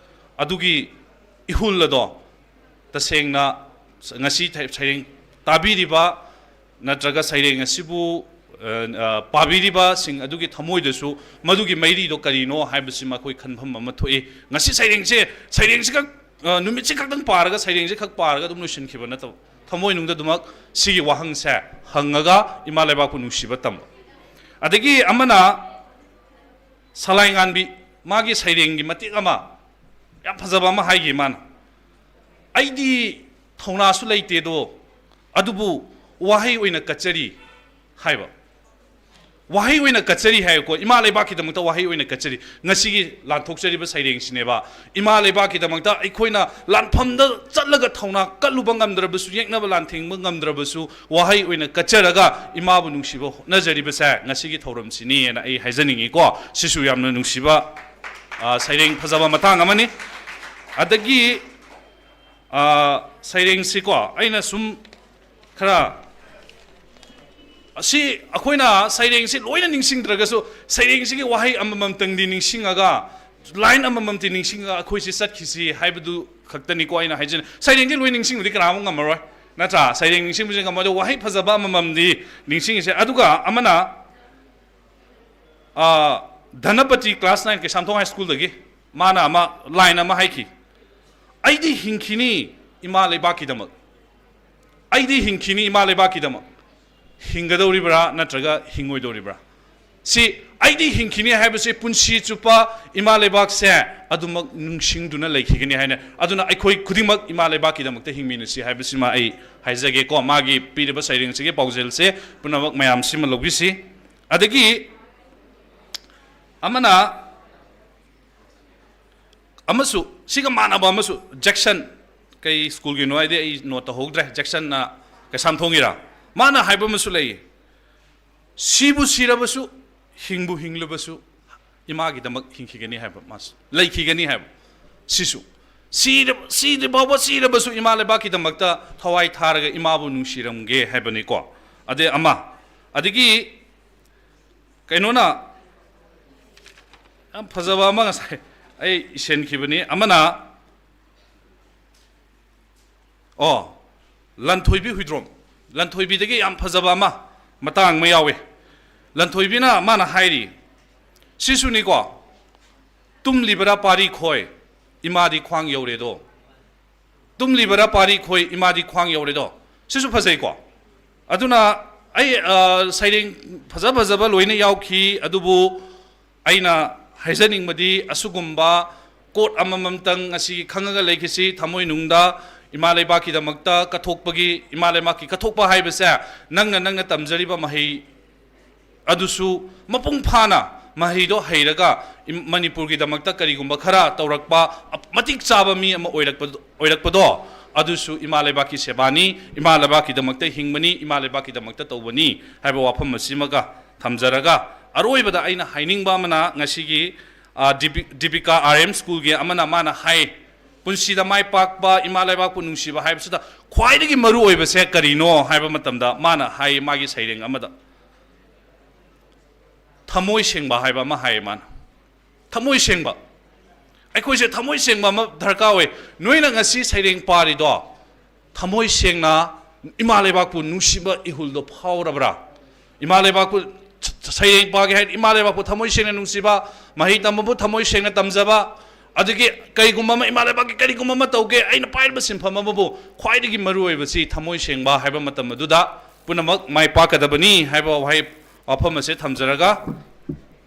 ꯑꯗꯨꯒꯤ ꯏꯍꯨꯜ ꯑꯗꯣ ꯇꯁꯦꯡꯅ ꯉꯁꯤ ꯊ-, ꯁꯩꯔꯦꯡ ꯇꯥꯕꯤꯔꯤꯕ ꯅꯠꯇ꯭ꯔꯒ ꯁꯩꯔꯦꯡ ꯑꯁꯤꯕꯨ, ꯑ, ꯑ, ꯄꯥꯕꯤꯔꯤꯕꯁꯤꯡ ꯑꯗꯨꯒꯤ ꯊꯃꯣꯏꯗꯁꯨ ꯃꯗꯨꯒꯤ ꯃꯩꯔꯤꯗꯣ ꯀꯔꯤꯅꯣ ꯍꯥꯏꯕꯁꯤꯃ ꯑꯩꯈꯣꯏ ꯈꯟꯐꯝ ꯑꯃ ꯊꯣꯛꯏ꯫ ꯉꯁꯤ ꯁꯩꯔꯦꯡꯁꯦ, ꯁꯩꯔꯦꯡꯁꯤꯈꯛ, ꯑ, ꯅꯨꯃꯤꯠꯁꯤ ꯈꯛꯇꯪ ꯄꯥꯔꯒ ꯁꯩꯔꯦꯡꯁꯤ ꯈꯛ ꯄꯥꯔꯒ ꯑꯗꯨꯝ ꯂꯣꯏꯁꯤꯟꯈꯤꯕ ꯅꯠꯇꯕ, ꯊꯃꯣꯏꯅꯨꯡꯗ ꯑꯗꯨꯃꯛ ꯁꯤꯒꯤ ꯋꯥꯍꯪꯁꯦ ꯍꯪꯉꯒ ꯏꯃꯥ ꯂꯩꯕꯥꯛꯄꯨ ꯅꯨꯡꯁꯤꯕ ꯇꯝꯕ꯫ ꯑꯗꯒꯤ ꯑꯃꯅ ꯁꯂꯥꯏ ꯉꯥꯟꯕꯤ, ꯃꯥꯒꯤ ꯁꯩꯔꯦꯡꯒꯤ ꯃꯇꯦꯛ ꯑꯃ ꯌꯥꯝ ꯐꯖꯕ ꯑꯃ ꯍꯥꯏꯈꯤ ꯃꯥꯅ, "ꯑꯩꯗꯤ ꯊꯧꯅꯥꯁꯨ ꯂꯩꯇꯦꯗꯣ, ꯑꯗꯨꯕꯨ ꯋꯥꯍꯩ ꯑꯣꯏꯅ ꯀꯠꯆꯔꯤ ꯍꯥꯏꯕ꯫ ꯋꯥꯍꯩ ꯑꯣꯏꯅ ꯀꯠꯆꯔꯤ ꯍꯥꯏꯀꯣ, ꯏꯃꯥ ꯂꯩꯕꯥꯛꯀꯤꯗꯃꯛꯇ ꯋꯥꯍꯩ ꯑꯣꯏꯅ ꯀꯠꯆꯔꯤ꯫ ꯉꯁꯤꯒꯤ ꯂꯥꯟꯊꯣꯛꯆꯔꯤꯕ ꯁꯩꯔꯦꯡꯁꯤꯅꯦꯕ, ꯏꯃꯥ ꯂꯩꯕꯥꯛꯀꯤꯗꯃꯛꯇ ꯑꯩꯈꯣꯏꯅ ꯂꯥꯟꯐꯝꯗ ꯆꯠꯂꯒ ꯊꯧꯅꯥ ꯀꯠꯂꯨꯕ ꯉꯝꯗ꯭ꯔꯕꯁꯨ, ꯌꯦꯛꯅꯕ ꯂꯥꯟꯊꯦꯡꯕ ꯉꯝꯗ꯭ꯔꯕꯁꯨ, ꯋꯥꯍꯩ ꯑꯣꯏꯅ ꯀꯠꯆꯔꯒ ꯏꯃꯥꯕꯨ ꯅꯨꯡꯁꯤꯕ ꯍꯣꯠꯅꯖꯔꯤꯕꯁꯦ ꯉꯁꯤꯒꯤ ꯊꯧꯔꯝꯁꯤꯅꯤꯅ ꯑꯩ ꯍꯥꯏꯖꯅꯤꯡꯉꯤꯀꯣ꯫ ꯁꯤꯁꯨ ꯌꯥꯝꯅ ꯅꯨꯡꯁꯤꯕ, ꯑ, ꯁꯩꯔꯦꯡ ꯐꯖꯕ ꯃꯇꯥꯡ ꯑꯃꯅꯤ꯫ ꯑꯗꯒꯤ, ꯑ, ꯁꯩꯔꯦꯡꯁꯤꯀꯣ, ꯑꯩꯅ ꯁꯨꯝ ꯈꯔ, ꯑꯁꯤ ꯑꯩꯈꯣꯏꯅ ꯁꯩꯔꯦꯡꯁꯤ ꯂꯣꯏꯅ ꯅꯤꯡꯁꯤꯡꯗ꯭ꯔꯒꯁꯨ, ꯁꯩꯔꯦꯡꯁꯤꯒꯤ ꯋꯥꯍꯩ ꯑꯃꯃꯝꯇꯪꯗꯤ ꯅꯤꯡꯁꯤꯡꯉꯒ, line ꯑꯃꯃꯝꯇꯤ ꯅꯤꯡꯁꯤꯡꯉꯒ ꯑꯩꯈꯣꯏꯁꯤ ꯆꯠꯈꯤꯁꯤ ꯍꯥꯏꯕꯗꯨ ꯈꯛꯇꯅꯤꯀꯣ ꯑꯩꯅ ꯍꯥꯏꯖꯅꯤꯡ꯫ ꯁꯩꯔꯦꯡꯗꯤ ꯂꯣꯏ ꯅꯤꯡꯁꯤꯡꯕꯗꯤ ꯀꯅꯥꯃꯨꯛ ꯉꯝꯃꯔꯣꯏ, ꯅꯠꯇ꯭ꯔꯥ? ꯁꯩꯔꯦꯡ ꯅꯤꯡꯁꯤꯡꯕꯁꯤ ꯉꯝꯃꯣꯏ, ꯑꯗꯣ ꯋꯥꯍꯩ ꯐꯖꯕ ꯑꯃꯃꯝꯗꯤ ꯅꯤꯡꯁꯤꯡꯉꯤꯁꯦ꯫ ꯑꯗꯨꯒ ꯑꯃꯅ, ꯑ, ꯙꯅꯄꯇꯤ class nine ꯀꯩꯁꯥꯝꯊꯣꯡ high schoolꯗꯒꯤ ꯃꯥꯅ ꯑꯃ, line ꯑꯃ ꯍꯥꯏꯈꯤ, "ꯑꯩꯗꯤ ꯍꯤꯡꯈꯤꯅꯤ ꯏꯃꯥ ꯂꯩꯕꯥꯛꯀꯤꯗꯃꯛ, ꯑꯩꯗꯤ ꯍꯤꯡꯈꯤꯅꯤ ꯏꯃꯥ ꯂꯩꯕꯥꯛꯀꯤꯗꯃꯛ"꯫ ꯍꯤꯡꯒꯗꯧꯔꯤꯕ꯭ꯔꯥ ꯅꯠꯇ꯭ꯔꯒ ꯍꯤꯡꯉꯣꯏꯗꯧꯔꯤꯕ꯭ꯔꯥ? ꯁꯤ "ꯑꯩꯗꯤ ꯍꯤꯡꯈꯤꯅꯤ" ꯍꯥꯏꯕꯁꯤ ꯄꯨꯟꯁꯤ ꯆꯨꯞꯄ ꯏꯃꯥ ꯂꯩꯕꯥꯛꯁꯦ ꯑꯗꯨꯃꯛ ꯅꯤꯡꯁꯤꯡꯗꯨꯅ ꯂꯩꯈꯤꯒꯅꯤ ꯍꯥꯏꯅ꯫ ꯑꯗꯨꯅ ꯑꯩꯈꯣꯏ ꯈꯨꯗꯤꯡꯃꯛ ꯏꯃꯥ ꯂꯩꯕꯥꯛꯀꯤꯗꯃꯛꯇ ꯍꯤꯡꯃꯤꯟꯅꯁꯤ ꯍꯥꯏꯕꯁꯤꯃ ꯑꯩ ꯍꯥꯏꯖꯒꯦꯀꯣ꯫ ꯃꯥꯒꯤ ꯄꯤꯔꯤꯕ ꯁꯩꯔꯦꯡꯁꯤꯒꯤ ꯄꯥꯎꯖꯦꯜꯁꯦ ꯄꯨꯝꯅꯃꯛ ꯃꯌꯥꯝꯁꯤꯃ ꯂꯧꯕꯤꯁꯤ꯫ ꯑꯗꯒꯤ ꯑꯃꯅ, ꯑꯃꯁꯨ, ꯁꯤꯒ ꯃꯥꯟꯅꯕ ꯑꯃꯁꯨ, ꯖꯦꯛꯁꯟ, ꯀꯩ ꯁ꯭ꯀꯨꯜꯒꯤꯅꯣ ꯍꯥꯏꯗꯤ ꯑꯩ note ꯇꯧꯍꯧꯗ꯭ꯔꯦ, ꯖꯦꯛꯁꯟꯅ ꯀꯩꯁꯥꯝꯊꯣꯡꯒꯤꯔꯥ? ꯃꯥꯅ ꯍꯥꯏꯕ ꯑꯃꯁꯨ ꯂꯩ, "ꯁꯤꯕꯨ ꯁꯤꯔꯕꯁꯨ, ꯍꯤꯡꯕꯨ ꯍꯤꯡꯂꯕꯁꯨ, ꯏꯃꯥꯒꯤꯗꯃꯛ ꯍꯤꯡꯈꯤꯒꯅꯤ" ꯍꯥꯏꯕ, ꯃꯥꯁꯨ ꯂꯩꯈꯤꯒꯅꯤ ꯍꯥꯏꯕ꯫ ꯁꯤꯁꯨ, ꯁꯤꯔ-, ꯁꯤꯗ꯭ꯔꯤ ꯐꯥꯎꯕ, ꯁꯤꯔꯕꯁꯨ ꯏꯃꯥ ꯂꯩꯕꯥꯛꯀꯤꯗꯃꯛꯇ ꯊꯋꯥꯏ ꯊꯥꯔꯒ ꯏꯃꯥꯕꯨ ꯅꯨꯡꯁꯤꯔꯝꯒꯦ ꯍꯥꯏꯕꯅꯤꯀꯣ꯫ ꯑꯗꯩ ꯑꯃ, ꯑꯗꯒꯤ ꯀꯩꯅꯣꯅ, ꯌꯥꯝ ꯐꯖꯕ ꯑꯃ ꯉꯁꯥꯏ ꯑꯩ ꯏꯁꯤꯟꯈꯤꯕꯅꯤ꯫ ꯑꯃꯅ, ꯑꯣ, ꯂꯟꯊꯣꯏꯕꯤ ꯍꯨꯏꯗ꯭ꯔꯣꯝ, ꯂꯟꯊꯣꯏꯕꯤꯗꯒꯤ ꯌꯥꯝ ꯐꯖꯕ ꯑꯃ, ꯃꯇꯥꯡ ꯑꯃ ꯌꯥꯎꯋꯦ꯫ ꯂꯟꯊꯣꯏꯕꯤꯅ, ꯃꯥꯅ ꯍꯥꯏꯔꯤ, ꯁꯤꯁꯨꯅꯤꯀꯣ, "ꯇꯨꯝꯂꯤꯕꯔꯥ ꯄꯥꯔꯤ ꯈꯣꯏ, ꯏꯃꯥꯗꯤ ꯈ꯭ꯋꯥꯡ ꯌꯧꯔꯦꯗꯣ"꯫ "ꯇꯨꯝꯂꯤꯕꯔꯥ ꯄꯥꯔꯤ ꯈꯣꯏ, ꯏꯃꯥꯗꯤ ꯈ꯭ꯋꯥꯡ ꯌꯧꯔꯦꯗꯣ"꯫ ꯁꯤꯁꯨ ꯐꯖꯩꯀꯣ꯫ ꯑꯗꯨꯅ ꯑꯩ, ꯑ, ꯁꯩꯔꯦꯡ ꯐꯖ ꯐꯖꯕ ꯂꯣꯏꯅ ꯌꯥꯎꯈꯤ, ꯑꯗꯨꯕꯨ ꯑꯩꯅ ꯍꯥꯏꯖꯅꯤꯡꯕꯗꯤ ꯑꯁꯤꯒꯨꯝꯕ quote ꯑꯃꯃꯝꯇꯪ ꯉꯁꯤ ꯈꯪꯉꯒ ꯂꯩꯈꯤꯁꯤ ꯊꯃꯣꯏꯅꯨꯡꯗ꯫ ꯏꯃꯥ ꯂꯩꯕꯥꯛꯀꯤꯗꯃꯛꯇ ꯀꯠꯊꯣꯛꯄꯒꯤ, ꯏꯃꯥ ꯂꯩꯕꯥꯛꯀꯤ ꯀꯠꯊꯣꯛꯄ ꯍꯥꯏꯕꯁꯦ ꯅꯪꯅ, ꯅꯪꯅ ꯇꯝꯖꯔꯤꯕ ꯃꯍꯩ ꯑꯗꯨꯁꯨ ꯃꯄꯨꯡ ꯐꯥꯅ ꯃꯍꯩꯗꯣ ꯍꯩꯔꯒ ꯏꯝ-, ꯃꯅꯤꯄꯨꯔꯒꯤꯗꯃꯛꯇ ꯀꯔꯤꯒꯨꯝꯕ ꯈꯔ ꯇꯧꯔꯛꯄ, ꯑ-, ꯃꯇꯤꯛ ꯆꯥꯕ ꯃꯤ ꯑꯃ ꯑꯣꯏꯔꯛꯄ-, ꯑꯣꯏꯔꯛꯄꯗꯣ, ꯑꯗꯨꯁꯨ ꯏꯃꯥ ꯂꯩꯕꯥꯛꯀꯤ ꯁꯦꯕꯥꯅꯤ, ꯏꯃꯥ ꯂꯩꯕꯥꯛꯀꯤꯗꯃꯛꯇ ꯍꯤꯡꯕꯅꯤ, ꯏꯃꯥ ꯂꯩꯕꯥꯛꯀꯤꯗꯃꯛꯇ ꯇꯧꯕꯅꯤ ꯍꯥꯏꯕ ꯋꯥꯐꯝ ꯑꯁꯤꯃꯒ ꯊꯝꯖꯔꯒ, ꯑꯔꯣꯏꯕꯗ ꯑꯩꯅ ꯍꯥꯏꯅꯤꯡꯕ ꯑꯃꯅ, ꯉꯁꯤꯒꯤ, ꯑ, ꯗꯤꯕꯤ-, ꯗꯤꯕꯤꯀꯥ ꯑꯥꯔ ꯑꯦꯝ ꯁ꯭ꯀꯨꯜꯒꯤ ꯑꯃꯅ ꯃꯥꯅ ꯍꯥꯏ, ꯄꯨꯟꯁꯤꯗ ꯃꯥꯏ ꯄꯥꯛꯄ, ꯏꯃꯥ ꯂꯩꯕꯥꯛꯄꯨ ꯅꯨꯡꯁꯤꯕ ꯍꯥꯏꯕꯁꯤꯗ ꯈ꯭ꯋꯥꯏꯗꯒꯤ ꯃꯔꯨ ꯑꯣꯏꯕꯁꯦ ꯀꯔꯤꯅꯣ ꯍꯥꯏꯕ ꯃꯇꯝꯗ, ꯃꯥꯅ ꯍꯥꯏ, ꯃꯥꯒꯤ ꯁꯩꯔꯦꯡ ꯑꯃꯗ, ꯊꯃꯣꯏ ꯁꯦꯡꯕ ꯍꯥꯏꯕ ꯑꯃ ꯍꯥꯏꯌꯦ ꯃꯥꯅ꯫ ꯊꯃꯣꯏ ꯁꯦꯡꯕ꯫ ꯑꯩꯈꯣꯏꯁꯦ ꯊꯃꯣꯏ ꯁꯦꯡꯕ ꯑꯃ ꯗꯔꯀꯥꯔ ꯑꯣꯏ꯫ ꯅꯣꯏꯅ ꯉꯁꯤ ꯁꯩꯔꯦꯡ ꯄꯥꯔꯤꯗꯣ, ꯊꯃꯣꯏ ꯁꯦꯡꯅ ꯏꯃꯥ ꯂꯩꯕꯥꯛꯄꯨ ꯅꯨꯡꯁꯤꯕ ꯏꯍꯨꯜꯗꯣ ꯐꯥꯎꯔꯕ꯭ꯔꯥ? ꯏꯃꯥ ꯂꯩꯕꯥꯛꯄꯨ ꯁ-, ꯁꯩꯔꯦꯡ ꯄꯥꯒꯦ ꯍꯥꯏꯔꯗꯤ, ꯏꯃꯥ ꯂꯩꯕꯥꯛꯄꯨ ꯊꯃꯣꯏ ꯁꯦꯡꯅ ꯅꯨꯡꯁꯤꯕ, ꯃꯍꯩ ꯇꯝꯕꯕꯨ ꯊꯃꯣꯏ ꯁꯦꯡꯅ ꯇꯝꯖꯕ, ꯑꯗꯒꯤ ꯀꯩꯒꯨꯝꯕ ꯑꯃ, ꯏꯃꯥ ꯂꯩꯕꯥꯛꯀꯤ ꯀꯔꯤꯒꯨꯝꯕ ꯑꯃ ꯇꯧꯒꯦ, ꯑꯩꯅ ꯄꯥꯏꯔꯤꯕ ꯁꯤꯟꯐꯝ ꯑꯃꯕꯨ ꯈ꯭ꯋꯥꯏꯗꯒꯤ ꯃꯔꯨ ꯑꯣꯏꯕꯁꯤ ꯊꯃꯣꯏ ꯁꯦꯡꯕ ꯍꯥꯏꯕ ꯃꯇꯝ ꯑꯗꯨꯗ ꯄꯨꯝꯅꯃꯛ ꯃꯥꯏ ꯄꯥꯛꯀꯗꯕꯅꯤ ꯍꯥꯏꯕ ꯋꯥꯍꯩ, ꯋꯥꯐꯝ ꯑꯁꯦ ꯊꯝꯖꯔꯒ,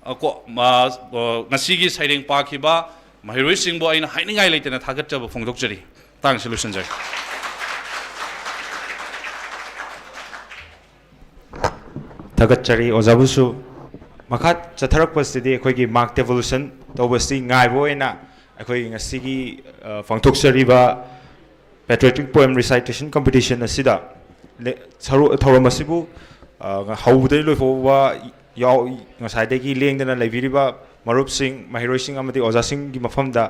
ꯑ, ꯀꯣ-, ꯃ-, ꯑ, ꯉꯁꯤꯒꯤ ꯁꯩꯔꯦꯡ ꯄꯥꯈꯤꯕ ꯃꯍꯩꯔꯣꯏꯁꯤꯡꯕꯨ ꯑꯩꯅ ꯍꯥꯏꯅꯤꯡꯉꯥꯏ ꯂꯩꯇꯅ ꯊꯥꯒꯠꯆꯕ ꯐꯣꯡꯗꯣꯛꯆꯔꯤ꯫ ꯃꯇꯥꯡꯁꯤ ꯂꯣꯏꯁꯤꯟꯖꯔꯒꯦ꯫ ꯊꯥꯒꯠꯆꯔꯤ ꯑꯣꯖꯥꯕꯨꯁꯨ꯫ ꯃꯈꯥ ꯆꯠꯊꯔꯛꯄꯁꯤꯗꯤ ꯑꯩꯈꯣꯏꯒꯤ mark devolution ꯇꯧꯕꯁꯤ ꯉꯥꯏꯕ ꯑꯣꯏꯅ ꯑꯩꯈꯣꯏꯒꯤ ꯉꯁꯤꯒꯤ, ꯑ, ꯄꯥꯡꯊꯣꯛꯆꯔꯤꯕ patriotic poem recitation competition ꯑꯁꯤꯗ ꯂꯦ-, ꯁꯔꯨ-, ꯊꯧꯔꯝ ꯑꯁꯤꯕꯨ, ꯑ, ꯍꯧꯕꯗꯒꯤ ꯂꯣꯏꯐꯥꯎꯕ ꯌꯥꯎ-, ꯉꯁꯥꯏꯗꯒꯤ ꯂꯦꯡꯗꯅ ꯂꯩꯕꯤꯔꯤꯕ ꯃꯔꯨꯞꯁꯤꯡ, ꯃꯍꯩꯔꯣꯏꯁꯤꯡ ꯑꯃꯗꯤ ꯑꯣꯖꯥꯁꯤꯡꯒꯤ ꯃꯐꯝꯗ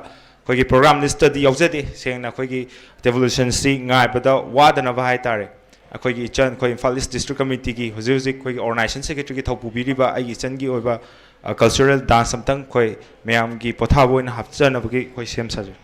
ꯑꯩꯈꯣꯏꯒꯤ program list ꯇꯗꯤ ꯌꯥꯎꯖꯗꯦ꯫ ꯁꯦꯡꯅ ꯑꯩꯈꯣꯏꯒꯤ devolution ꯁꯤ ꯉꯥꯏꯕꯗ ꯋꯥꯗꯅꯕ ꯍꯥꯏꯇꯥꯔꯦ꯫ ꯑꯩꯈꯣꯏꯒꯤ ꯏꯆꯟ, ꯑꯩꯈꯣꯏ ꯏꯝꯐꯥꯜ East District Committee ꯒꯤ ꯍꯧꯖꯤꯛ ꯍꯧꯖꯤꯛ ꯑꯩꯈꯣꯏꯒꯤ organization secretary ꯒꯤ ꯊꯧ ꯄꯨꯕꯤꯔꯤꯕ ꯑꯩꯒꯤ ꯏꯆꯟꯒꯤ ꯑꯣꯏꯕ, ꯑ, cultural dance ꯑꯝꯇꯪ ꯑꯩꯈꯣꯏ ꯃꯌꯥꯝꯒꯤ ꯄꯣꯊꯥꯕ ꯑꯣꯏꯅ ꯍꯥꯞꯆꯅꯕꯒꯤ ꯑꯩꯈꯣꯏ ꯁꯦꯝ ꯁꯥꯖꯩ꯫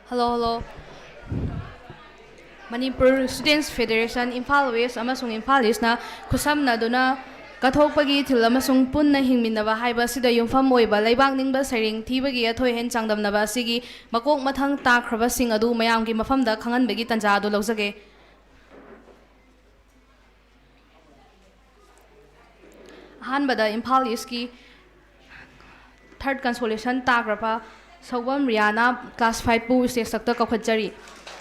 Hello, hello. Manipur Students Federation, Imphal west ꯑꯃꯁꯨꯡ ꯏꯝꯐꯥꯜ ꯏꯁꯅ ꯈꯨꯠꯁꯝꯅꯗꯨꯅ ꯀꯠꯊꯣꯛꯄꯒꯤ ꯏꯊꯤꯜ ꯑꯃꯁꯨꯡ ꯄꯨꯟꯅ ꯍꯤꯡꯃꯤꯟꯅꯕ ꯍꯥꯏꯕ ꯑꯁꯤꯗ ꯌꯨꯝꯐꯝ ꯑꯣꯏꯕ ꯂꯩꯕꯥꯛ ꯅꯤꯡꯕ ꯁꯩꯔꯦꯡ ꯊꯤꯕꯒꯤ ꯑꯊꯣꯏ ꯑꯍꯦꯟ ꯆꯥꯡꯗꯝꯅꯕ ꯑꯁꯤꯒꯤ ꯃꯀꯣꯛ ꯃꯊꯪ ꯇꯥꯈ꯭ꯔꯕꯁꯤꯡ ꯑꯗꯨ ꯃꯌꯥꯝꯒꯤ ꯃꯐꯝꯗ ꯈꯪꯍꯟꯕꯒꯤ ꯇꯥꯟꯖꯥ ꯑꯗꯨ ꯂꯧꯖꯒꯦ꯫ ꯑꯍꯥꯟꯕꯗ ꯏꯝꯐꯥꯜ ꯏꯁꯀꯤ ꯊꯥꯔꯠ ꯀꯟꯁꯣꯂꯦꯁꯟ ꯇꯥꯈ꯭ꯔꯕ ꯁꯧꯕꯝ ꯔꯤꯌꯥꯅ ꯀ꯭ꯂꯥꯁ ꯐꯥꯏꯚꯄꯨ ꯁ꯭ꯇꯦꯖ ꯁꯛꯇ ꯀꯧꯈꯠꯆꯔꯤ꯫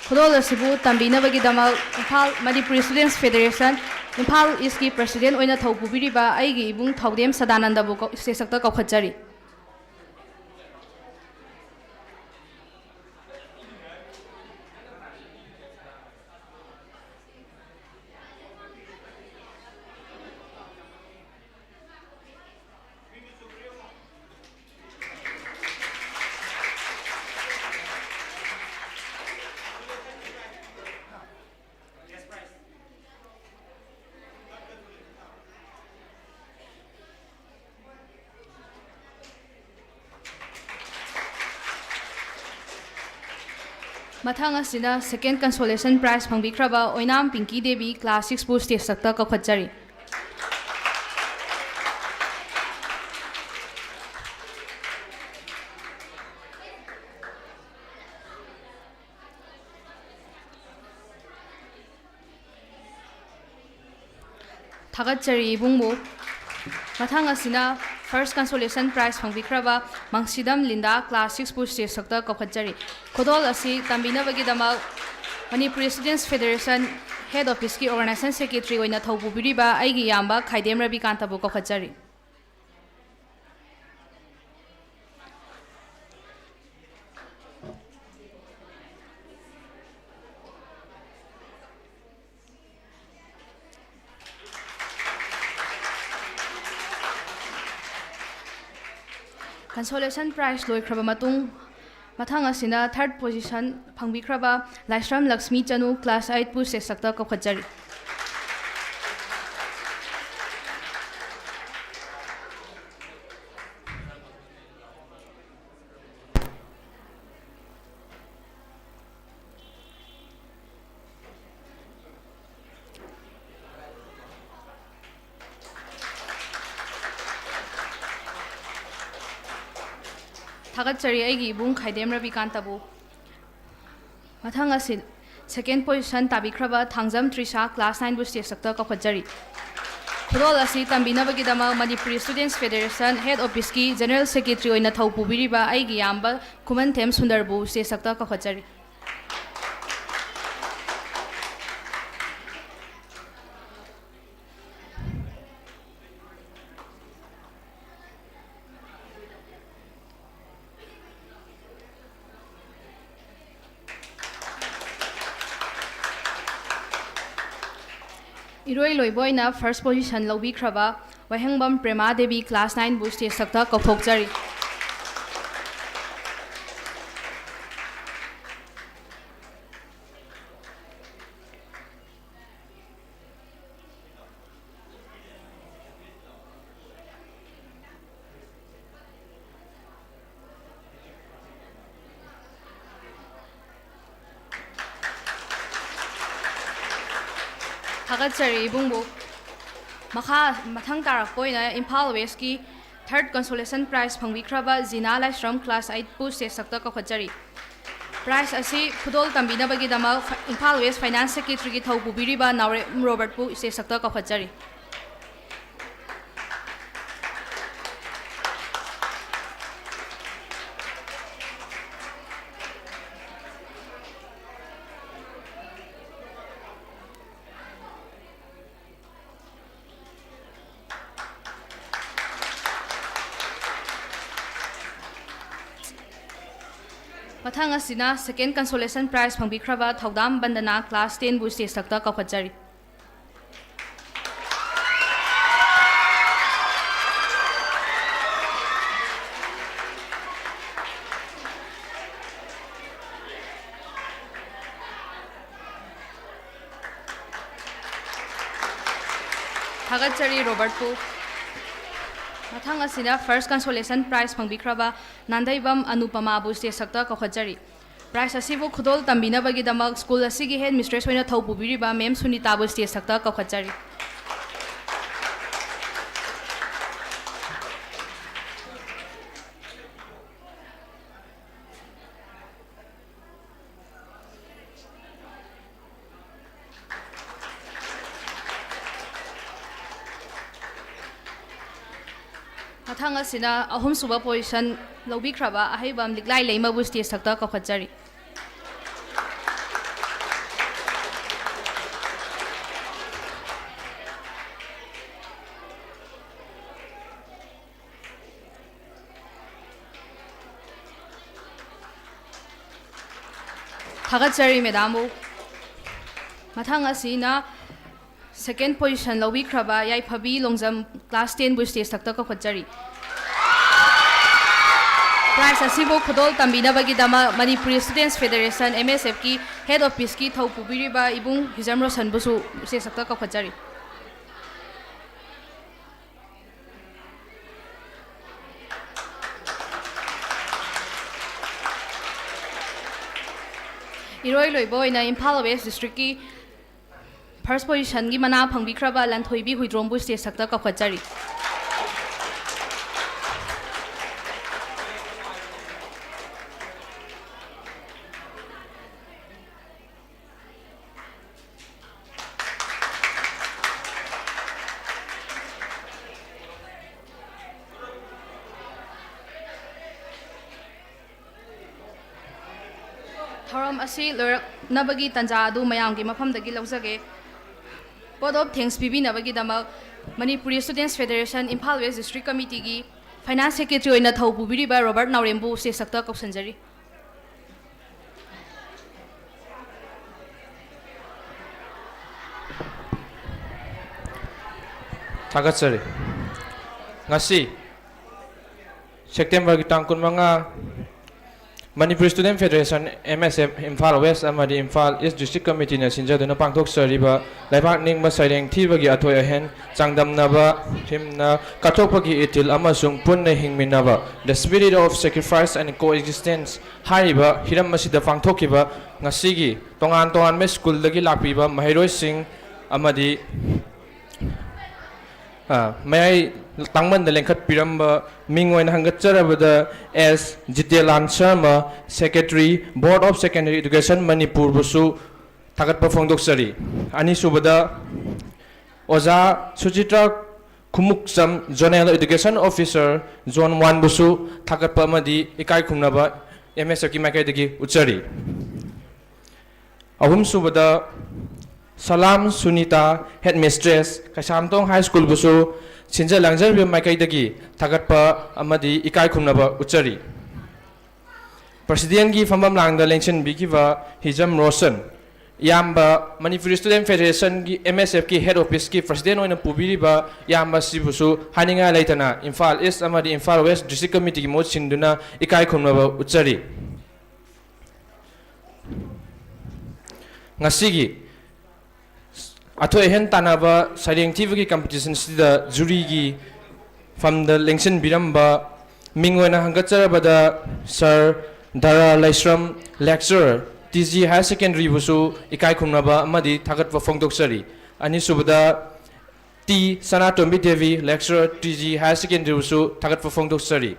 ꯈꯨꯗꯣꯜ ꯑꯁꯤꯕꯨ ꯇꯝꯕꯤꯅꯕꯒꯤꯗꯃꯛ ꯏꯝꯐꯥꯜ ꯃꯅꯤꯄꯨꯔꯤ ꯁ꯭ꯇꯨꯗꯦꯟꯠꯁ ꯐꯦꯗꯦꯔꯦꯁꯟ ꯏꯝꯐꯥꯜ ꯏꯁꯀꯤ ꯄ꯭ꯔꯁꯤꯗꯦꯟꯠ ꯑꯣꯏꯅ ꯊꯧ ꯄꯨꯕꯤꯔꯤꯕ ꯑꯩꯒꯤ ꯏꯕꯨꯡ ꯊꯧꯗꯦꯝ ꯁꯗꯥꯅꯟꯗꯕꯨ ꯀꯧ-, ꯁ꯭ꯇꯦꯖ ꯁꯛꯇ ꯀꯧꯈꯠꯆꯔꯤ꯫ ꯃꯊꯪ ꯑꯁꯤꯅ ꯁꯦꯀꯦꯟ ꯀꯟꯁꯣꯂꯦꯁꯟ ꯄ꯭ꯔꯥꯏꯖ ꯐꯪꯕꯤꯈ꯭ꯔꯕ ꯑꯣꯏꯅꯥꯝ ꯄꯤꯡꯀꯤ ꯗꯦꯕꯤ, ꯀ꯭ꯂꯥꯁ ꯁꯤꯛꯁꯄꯨ ꯁ꯭ꯇꯦꯖ ꯁꯛꯇ ꯀꯧꯈꯠꯆꯔꯤ꯫ ꯊꯥꯒꯠꯆꯔꯤ ꯏꯕꯨꯡꯕꯨ꯫ ꯃꯊꯪ ꯑꯁꯤꯅ first consolation prize ꯐꯪꯕꯤꯈ꯭ꯔꯕ ꯃꯪꯁꯤꯗꯝ Linda, class ꯁꯤꯛꯁꯄꯨ stage ꯁꯛꯇ ꯀꯧꯈꯠꯆꯔꯤ꯫ ꯈꯨꯗꯣꯜ ꯑꯁꯤ ꯇꯝꯕꯤꯅꯕꯒꯤꯗꯃꯛ ꯃꯅꯤꯄꯨꯔꯤ ꯁ꯭ꯇꯨꯗꯦꯟꯠꯁ ꯐꯦꯗꯦꯔꯦꯁꯟ ꯍꯦꯗ ꯑꯣꯐꯤꯁꯀꯤ ꯑꯣꯔꯒꯅꯥꯏꯖꯦꯁꯟ ꯁꯦꯀ꯭ꯔꯦꯇꯔꯤ ꯑꯣꯏꯅ ꯊꯧ ꯄꯨꯕꯤꯔꯤꯕ ꯑꯩꯒꯤ ꯏꯌꯥꯝꯕ ꯈꯥꯏꯗꯦꯝ ꯔꯕꯤꯀꯥꯟꯇꯕꯨ ꯀꯧꯈꯠꯆꯔꯤ꯫ ꯀꯟꯁꯣꯂꯦꯁꯟ ꯄ꯭ꯔꯥꯏꯖ ꯂꯣꯏꯈ꯭ꯔꯕ ꯃꯇꯨꯡ, ꯃꯊꯪ ꯑꯁꯤꯅ ꯊꯥꯔꯠ ꯄꯣꯖꯤꯁꯟ ꯐꯪꯕꯤꯈ꯭ꯔꯕ ꯂꯥꯏꯁ꯭ꯔꯝ ꯂꯛꯁꯃꯤ ꯆꯅꯨ, ꯀ꯭ꯂꯥꯁ ꯑꯩꯠꯄꯨ ꯁ꯭ꯇꯦꯖ ꯁꯛꯇ ꯀꯧꯈꯠꯆꯔꯤ꯫ ꯊꯥꯒꯠꯆꯔꯤ ꯑꯩꯒꯤ ꯏꯕꯨꯡ ꯈꯥꯏꯗꯦꯝ ꯔꯕꯤꯀꯥꯟꯇꯕꯨ꯫ ꯃꯊꯪ ꯑꯁꯤ second position ꯇꯥꯕꯤꯈ꯭ꯔꯕ Thangjam Trisha, class nine ꯕꯨ stage ꯇ ꯀꯧꯈꯠꯆꯔꯤ꯫ ꯈꯨꯗꯣꯜ ꯑꯁꯤ ꯇꯝꯕꯤꯅꯕꯒꯤꯗꯃꯛ Manipuri Students Federation Head Office ꯀꯤ General Secretary ꯑꯣꯏꯅ ꯊꯧ ꯄꯨꯕꯤꯔꯤꯕ ꯑꯩꯒꯤ ꯏꯌꯥꯝꯕ ꯈꯨꯃꯟꯊꯦꯝ ꯁꯨꯟꯗꯔꯕꯨ stage ꯇ ꯀꯧꯈꯠꯆꯔꯤ꯫ ꯏꯔꯣꯏ ꯂꯣꯏꯕ ꯑꯣꯏꯅ first position ꯂꯧꯕꯤꯈ꯭ꯔꯕ ꯋꯥꯍꯦꯡꯕꯝ ꯄ꯭ꯔꯦꯃꯥ ꯗꯦꯕꯤ, class nine ꯕꯨ stage ꯇ ꯀꯧꯊꯣꯛꯆꯔꯤ꯫ ꯊꯥꯒꯠꯆꯔꯤ ꯏꯕꯨꯡꯕꯨ꯫ ꯃꯈꯥ, ꯃꯊꯪ ꯇꯥꯔꯛꯄ ꯑꯣꯏꯅ ꯏꯝꯐꯥꯜ West ꯀꯤ third consolation prize ꯐꯪꯕꯤꯈ꯭ꯔꯕ ꯖꯤꯅꯥ ꯂꯥꯏꯁ꯭ꯔꯝ, class eight ꯕꯨ stage ꯇ ꯀꯧꯈꯠꯆꯔꯤ꯫ Prize ꯑꯁꯤ ꯈꯨꯗꯣꯜ ꯇꯝꯕꯤꯅꯕꯒꯤꯗꯃꯛ ꯏꯝꯐꯥꯜ West Finance Secretary ꯒꯤ ꯊꯧ ꯄꯨꯕꯤꯔꯤꯕ ꯅꯥꯎꯔꯦꯝ ꯔꯣꯕꯔꯠꯄꯨ stage ꯇ ꯀꯧꯈꯠꯆꯔꯤ꯫ ꯃꯊꯪ ꯑꯁꯤꯅ second consolation prize ꯐꯪꯕꯤꯈ꯭ꯔꯕ ꯊꯧꯗꯥꯝ ꯕꯟꯗꯅꯥ, class ten ꯕꯨ stage ꯇ ꯀꯧꯈꯠꯆꯔꯤ꯫ ꯊꯥꯒꯠꯆꯔꯤ ꯔꯣꯕꯔꯠꯄꯨ꯫ ꯃꯊꯪ ꯑꯁꯤꯗ first consolation prize ꯐꯪꯕꯤꯈ꯭ꯔꯕ Nandeibam ꯑꯅꯨꯄꯃꯥꯕꯨ stage ꯇ ꯀꯧꯈꯠꯆꯔꯤ꯫ Prize ꯑꯁꯤꯕꯨ ꯈꯨꯗꯣꯜ ꯇꯝꯕꯤꯅꯕꯒꯤꯗꯃꯛ school ꯑꯁꯤꯒꯤ head mistress ꯑꯣꯏꯅ ꯊꯧ ꯄꯨꯕꯤꯔꯤꯕ ꯃꯦꯝ ꯁꯨꯅꯤꯇꯥꯕꯨ stage ꯇ ꯀꯧꯈꯠꯆꯔꯤ꯫ ꯃꯊꯪ ꯑꯁꯤꯅ ꯑꯍꯨꯝꯁꯨꯕ position ꯂꯧꯕꯤꯈ꯭ꯔꯕ ꯑꯍꯩꯕꯝ ꯂꯤꯛꯂꯥꯏ ꯂꯩꯃꯕꯨ stage ꯊꯛꯇ ꯀꯧꯈꯠꯆꯔꯤ꯫ ꯊꯥꯒꯠꯆꯔꯤ ꯃꯦꯗꯥꯝꯕꯨ꯫ ꯃꯊꯪ ꯑꯁꯤꯅ second position ꯂꯧꯕꯤꯈ꯭ꯔꯕ ꯌꯥꯏꯐꯕꯤ ꯂꯣꯡꯖꯝ class ten ꯕꯨ stage ꯊꯛꯇ ꯀꯧꯈꯠꯆꯔꯤ꯫ Prize ꯑꯁꯤꯕꯨ ꯈꯨꯗꯣꯜ ꯇꯝꯕꯤꯅꯕꯒꯤꯗꯃꯛ Manipuri Students Federation, M S F ꯀꯤ head office ꯀꯤ ꯊꯧ ꯄꯨꯕꯤꯔꯤꯕ ꯏꯕꯨꯡ ꯍꯤꯖꯝ ꯔꯣꯁꯟꯕꯨꯁꯨ stage ꯊꯛꯇ ꯀꯧꯈꯠꯆꯔꯤ꯫ ꯏꯔꯣꯏ ꯂꯣꯏꯕ ꯑꯣꯏꯅ ꯏꯝꯐꯥꯜ West District ꯀꯤ first position ꯒꯤ ꯃꯅꯥ ꯐꯪꯕꯤꯈ꯭ꯔꯕ ꯂꯟꯊꯣꯏꯕꯤ ꯍꯨꯏꯗ꯭ꯔꯣꯝꯕꯨ stage ꯊꯛꯇ ꯀꯧꯈꯠꯆꯔꯤ꯫ ꯊꯧꯔꯝ ꯑꯁꯤ ꯂꯣꯏꯔꯛꯅꯕꯒꯤ ꯇꯥꯟꯖꯥ ꯑꯗꯨ ꯃꯌꯥꯝꯒꯤ ꯃꯐꯝꯗꯒꯤ ꯂꯧꯖꯒꯦ꯫ Vote of thanks ꯄꯤꯕꯤꯅꯕꯒꯤꯗꯃꯛ Manipuri Students Federation Imphal West District Committee ꯒꯤ Finance Secretary ꯑꯣꯏꯅ ꯊꯧ ꯄꯨꯕꯤꯔꯤꯕ ꯔꯣꯕꯔꯠ ꯅꯥꯎꯔꯦꯝꯕꯨ stage ꯊꯛꯇ ꯀꯧꯁꯤꯟꯖꯔꯤ꯫ ꯊꯥꯒꯠꯆꯔꯤ꯫ ꯉꯁꯤ September ꯒꯤ ꯇꯥꯡ ꯀꯨꯟꯃꯉꯥ, Manipur Student Federation, M S F, Imphal West ꯑꯃꯗꯤ Imphal East District Committee ꯅ ꯁꯤꯟꯖꯗꯨꯅ ꯄꯥꯡꯊꯣꯛꯆꯔꯤꯕ ꯂꯩꯕꯥꯛ ꯅꯤꯡꯕ ꯁꯩꯔꯦꯡ ꯊꯤꯕꯒꯤ ꯑꯊꯣꯏ ꯑꯍꯦꯟ ꯆꯥꯡꯗꯝꯅꯕ ꯊꯤꯝꯅ ꯀꯠꯊꯣꯛꯄꯒꯤ ꯏꯊꯤꯜ ꯑꯃꯁꯨꯡ ꯄꯨꯟꯅ ꯍꯤꯡꯃꯤꯟꯅꯕ, The Spirit of Sacrifice and Coexistence ꯍꯥꯏꯔꯤꯕ ꯍꯤꯔꯝ ꯑꯁꯤꯗ ꯄꯥꯡꯊꯣꯛꯈꯤꯕ ꯉꯁꯤꯒꯤ ꯇꯣꯉꯥꯟ ꯇꯣꯉꯥꯟꯕ ꯁ꯭ꯀꯨꯜꯗꯒꯤ ꯂꯥꯛꯄꯤꯕ ꯃꯍꯩꯔꯣꯏꯁꯤꯡ ꯑꯃꯗꯤ ꯑ, ꯃꯌꯥꯏ ꯇꯥꯡꯃꯟꯗ ꯂꯦꯡꯈꯠꯄꯤꯔꯝꯕ ꯃꯤꯡ ꯑꯣꯏꯅ ꯍꯪꯒꯠꯆꯔꯕꯗ ꯑꯦꯁ ꯖꯤꯇꯦꯂꯥꯟ Sharma, Secretary, Board of Secondary Education, ꯃꯅꯤꯄꯨꯔꯕꯨꯁꯨ ꯊꯥꯒꯠꯄ ꯐꯣꯡꯗꯣꯛꯆꯔꯤ꯫ ꯑꯅꯤꯁꯨꯕꯗ ꯑꯣꯖꯥ ꯁꯨꯆꯤꯇ꯭ꯔ Khumukcham, Zonal Education Officer, Zone one ꯕꯨꯁꯨ ꯊꯥꯒꯠꯄ ꯑꯃꯗꯤ ꯏꯀꯥꯏ ꯈꯨꯝꯅꯕ M S F ꯀꯤ ꯃꯥꯏꯀꯩꯗꯒꯤ ꯎꯠꯆꯔꯤ꯫ ꯑꯍꯨꯝꯁꯨꯕꯗ, ꯁꯂꯥꯝ Sunita, Headmistress, Keishamthong High School ꯕꯨꯁꯨ ꯁꯤꯟꯖ ꯂꯥꯡꯖꯔꯤꯕ ꯃꯥꯏꯀꯩꯗꯒꯤ ꯊꯥꯒꯠꯄ ꯑꯃꯗꯤ ꯏꯀꯥꯏ ꯈꯨꯝꯅꯕ ꯎꯠꯆꯔꯤ꯫ President ꯀꯤ ꯐꯝꯐꯝ ꯂꯥꯡꯗ ꯂꯦꯡꯁꯤꯟꯕꯤꯈꯤꯕ ꯍꯤꯖꯝ ꯔꯣꯁꯟ, ꯏꯌꯥꯝꯕ, Manipur Student Federation ꯒꯤ, M S F ꯀꯤ Head Office ꯀꯤ President ꯑꯣꯏꯅ ꯄꯨꯕꯤꯔꯤꯕ ꯏꯌꯥꯝꯕ ꯑꯁꯤꯕꯨꯁꯨ ꯍꯥꯏꯅꯤꯡꯉꯥꯏ ꯂꯩꯇꯅ ꯏꯝꯐꯥꯜ East ꯑꯃꯗꯤ ꯏꯝꯐꯥꯜ West District Committee ꯒꯤ ꯃꯍꯨꯠ ꯁꯤꯟꯗꯨꯅ ꯏꯀꯥꯏ ꯈꯨꯝꯅꯕ ꯎꯠꯆꯔꯤ꯫ ꯉꯁꯤꯒꯤ ꯑꯊꯣꯏ ꯑꯍꯦꯟ ꯇꯥꯟꯅꯕ ꯁꯩꯔꯦꯡ ꯊꯤꯕꯒꯤ competition ꯑꯁꯤꯗ jury ꯒꯤ ꯐꯝꯗ ꯂꯦꯡꯁꯤꯟꯕꯤꯔꯝꯕ ꯃꯤꯡ ꯑꯣꯏꯅ ꯍꯪꯒꯠꯆꯔꯕꯗ Sir ꯙꯔꯥ ꯂꯩꯁ꯭ꯔꯝ, Lecturer, T G Higher Secondary ꯕꯨꯁꯨ ꯏꯀꯥꯏ ꯈꯨꯝꯅꯕ ꯑꯃꯗꯤ ꯊꯥꯒꯠꯄ ꯐꯣꯡꯗꯣꯛꯆꯔꯤ꯫ ꯑꯅꯤꯁꯨꯕꯗ, T ꯁꯅꯥꯇꯣꯝꯕꯤ Devi, Lecturer, T G Higher Secondary ꯕꯨꯁꯨ ꯊꯥꯒꯠꯄ ꯐꯣꯡꯗꯣꯛꯆꯔꯤ꯫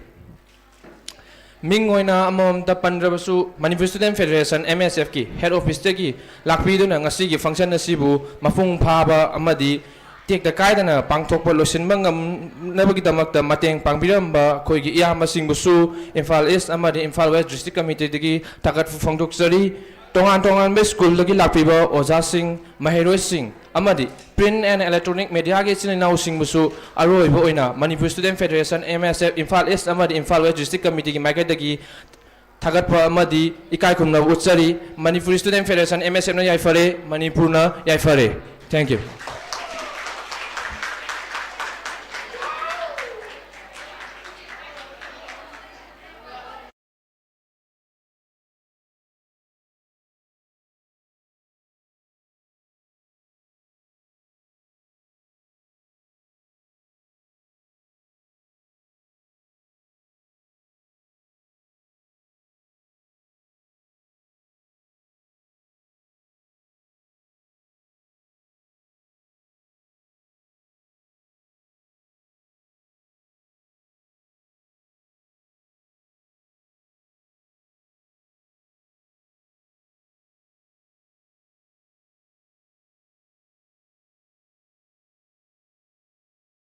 ꯃꯤꯡ ꯑꯣꯏꯅ ꯑꯃꯃꯝꯇ ꯄꯟꯗ꯭ꯔꯕꯁꯨ, Manipur Student Federation, M S F ꯀꯤ Head Office ꯇꯒꯤ ꯂꯥꯛꯄꯤꯗꯨꯅ ꯉꯁꯤꯒꯤ function ꯑꯁꯤꯕꯨ ꯃꯄꯨꯡ ꯐꯥꯕ ꯑꯃꯗꯤ ꯇꯦꯛꯇ ꯀꯥꯏꯗꯅ ꯄꯥꯡꯊꯣꯛꯄ ꯂꯣꯏꯁꯤꯟꯕ ꯉꯝꯅꯕꯒꯤꯗꯃꯛꯇ ꯃꯇꯦꯡ ꯄꯥꯡꯕꯤꯔꯝꯕ ꯑꯩꯈꯣꯏꯒꯤ ꯏꯌꯥꯝꯕꯁꯤꯡꯕꯨꯁꯨ ꯏꯝꯐꯥꯜ East ꯑꯃꯗꯤ ꯏꯝꯐꯥꯜ West District Committee ꯗꯒꯤ ꯊꯥꯒꯠꯄ ꯐꯣꯡꯗꯣꯛꯆꯔꯤ꯫ ꯇꯣꯉꯥꯟ ꯇꯣꯉꯥꯟꯕ school ꯗꯒꯤ ꯂꯥꯛꯄꯤꯕ ꯑꯣꯖꯥꯁꯤꯡ, ꯃꯍꯩꯔꯣꯏꯁꯤꯡ ꯑꯃꯗꯤ print and electronic media ꯒꯤ ꯏꯆꯤꯟ ꯏꯅꯥꯎꯁꯤꯡꯕꯨꯁꯨ ꯑꯔꯣꯏꯕ ꯑꯣꯏꯅ Manipur Student Federation, M S F, Imphal East ꯑꯃꯗꯤ ꯏꯝꯐꯥꯜ West District Committee ꯒꯤ ꯃꯥꯏꯀꯩꯗꯒꯤ ꯊꯥꯒꯠꯄ ꯑꯃꯗꯤ ꯏꯀꯥꯏ ꯈꯨꯝꯅꯕ ꯎꯠꯆꯔꯤ꯫ Manipur Student Federation, M S F ꯅ ꯌꯥꯏꯐꯔꯦ, ꯃꯅꯤꯄꯨꯔꯅ ꯌꯥꯏꯐꯔꯦ꯫ Thank you꯫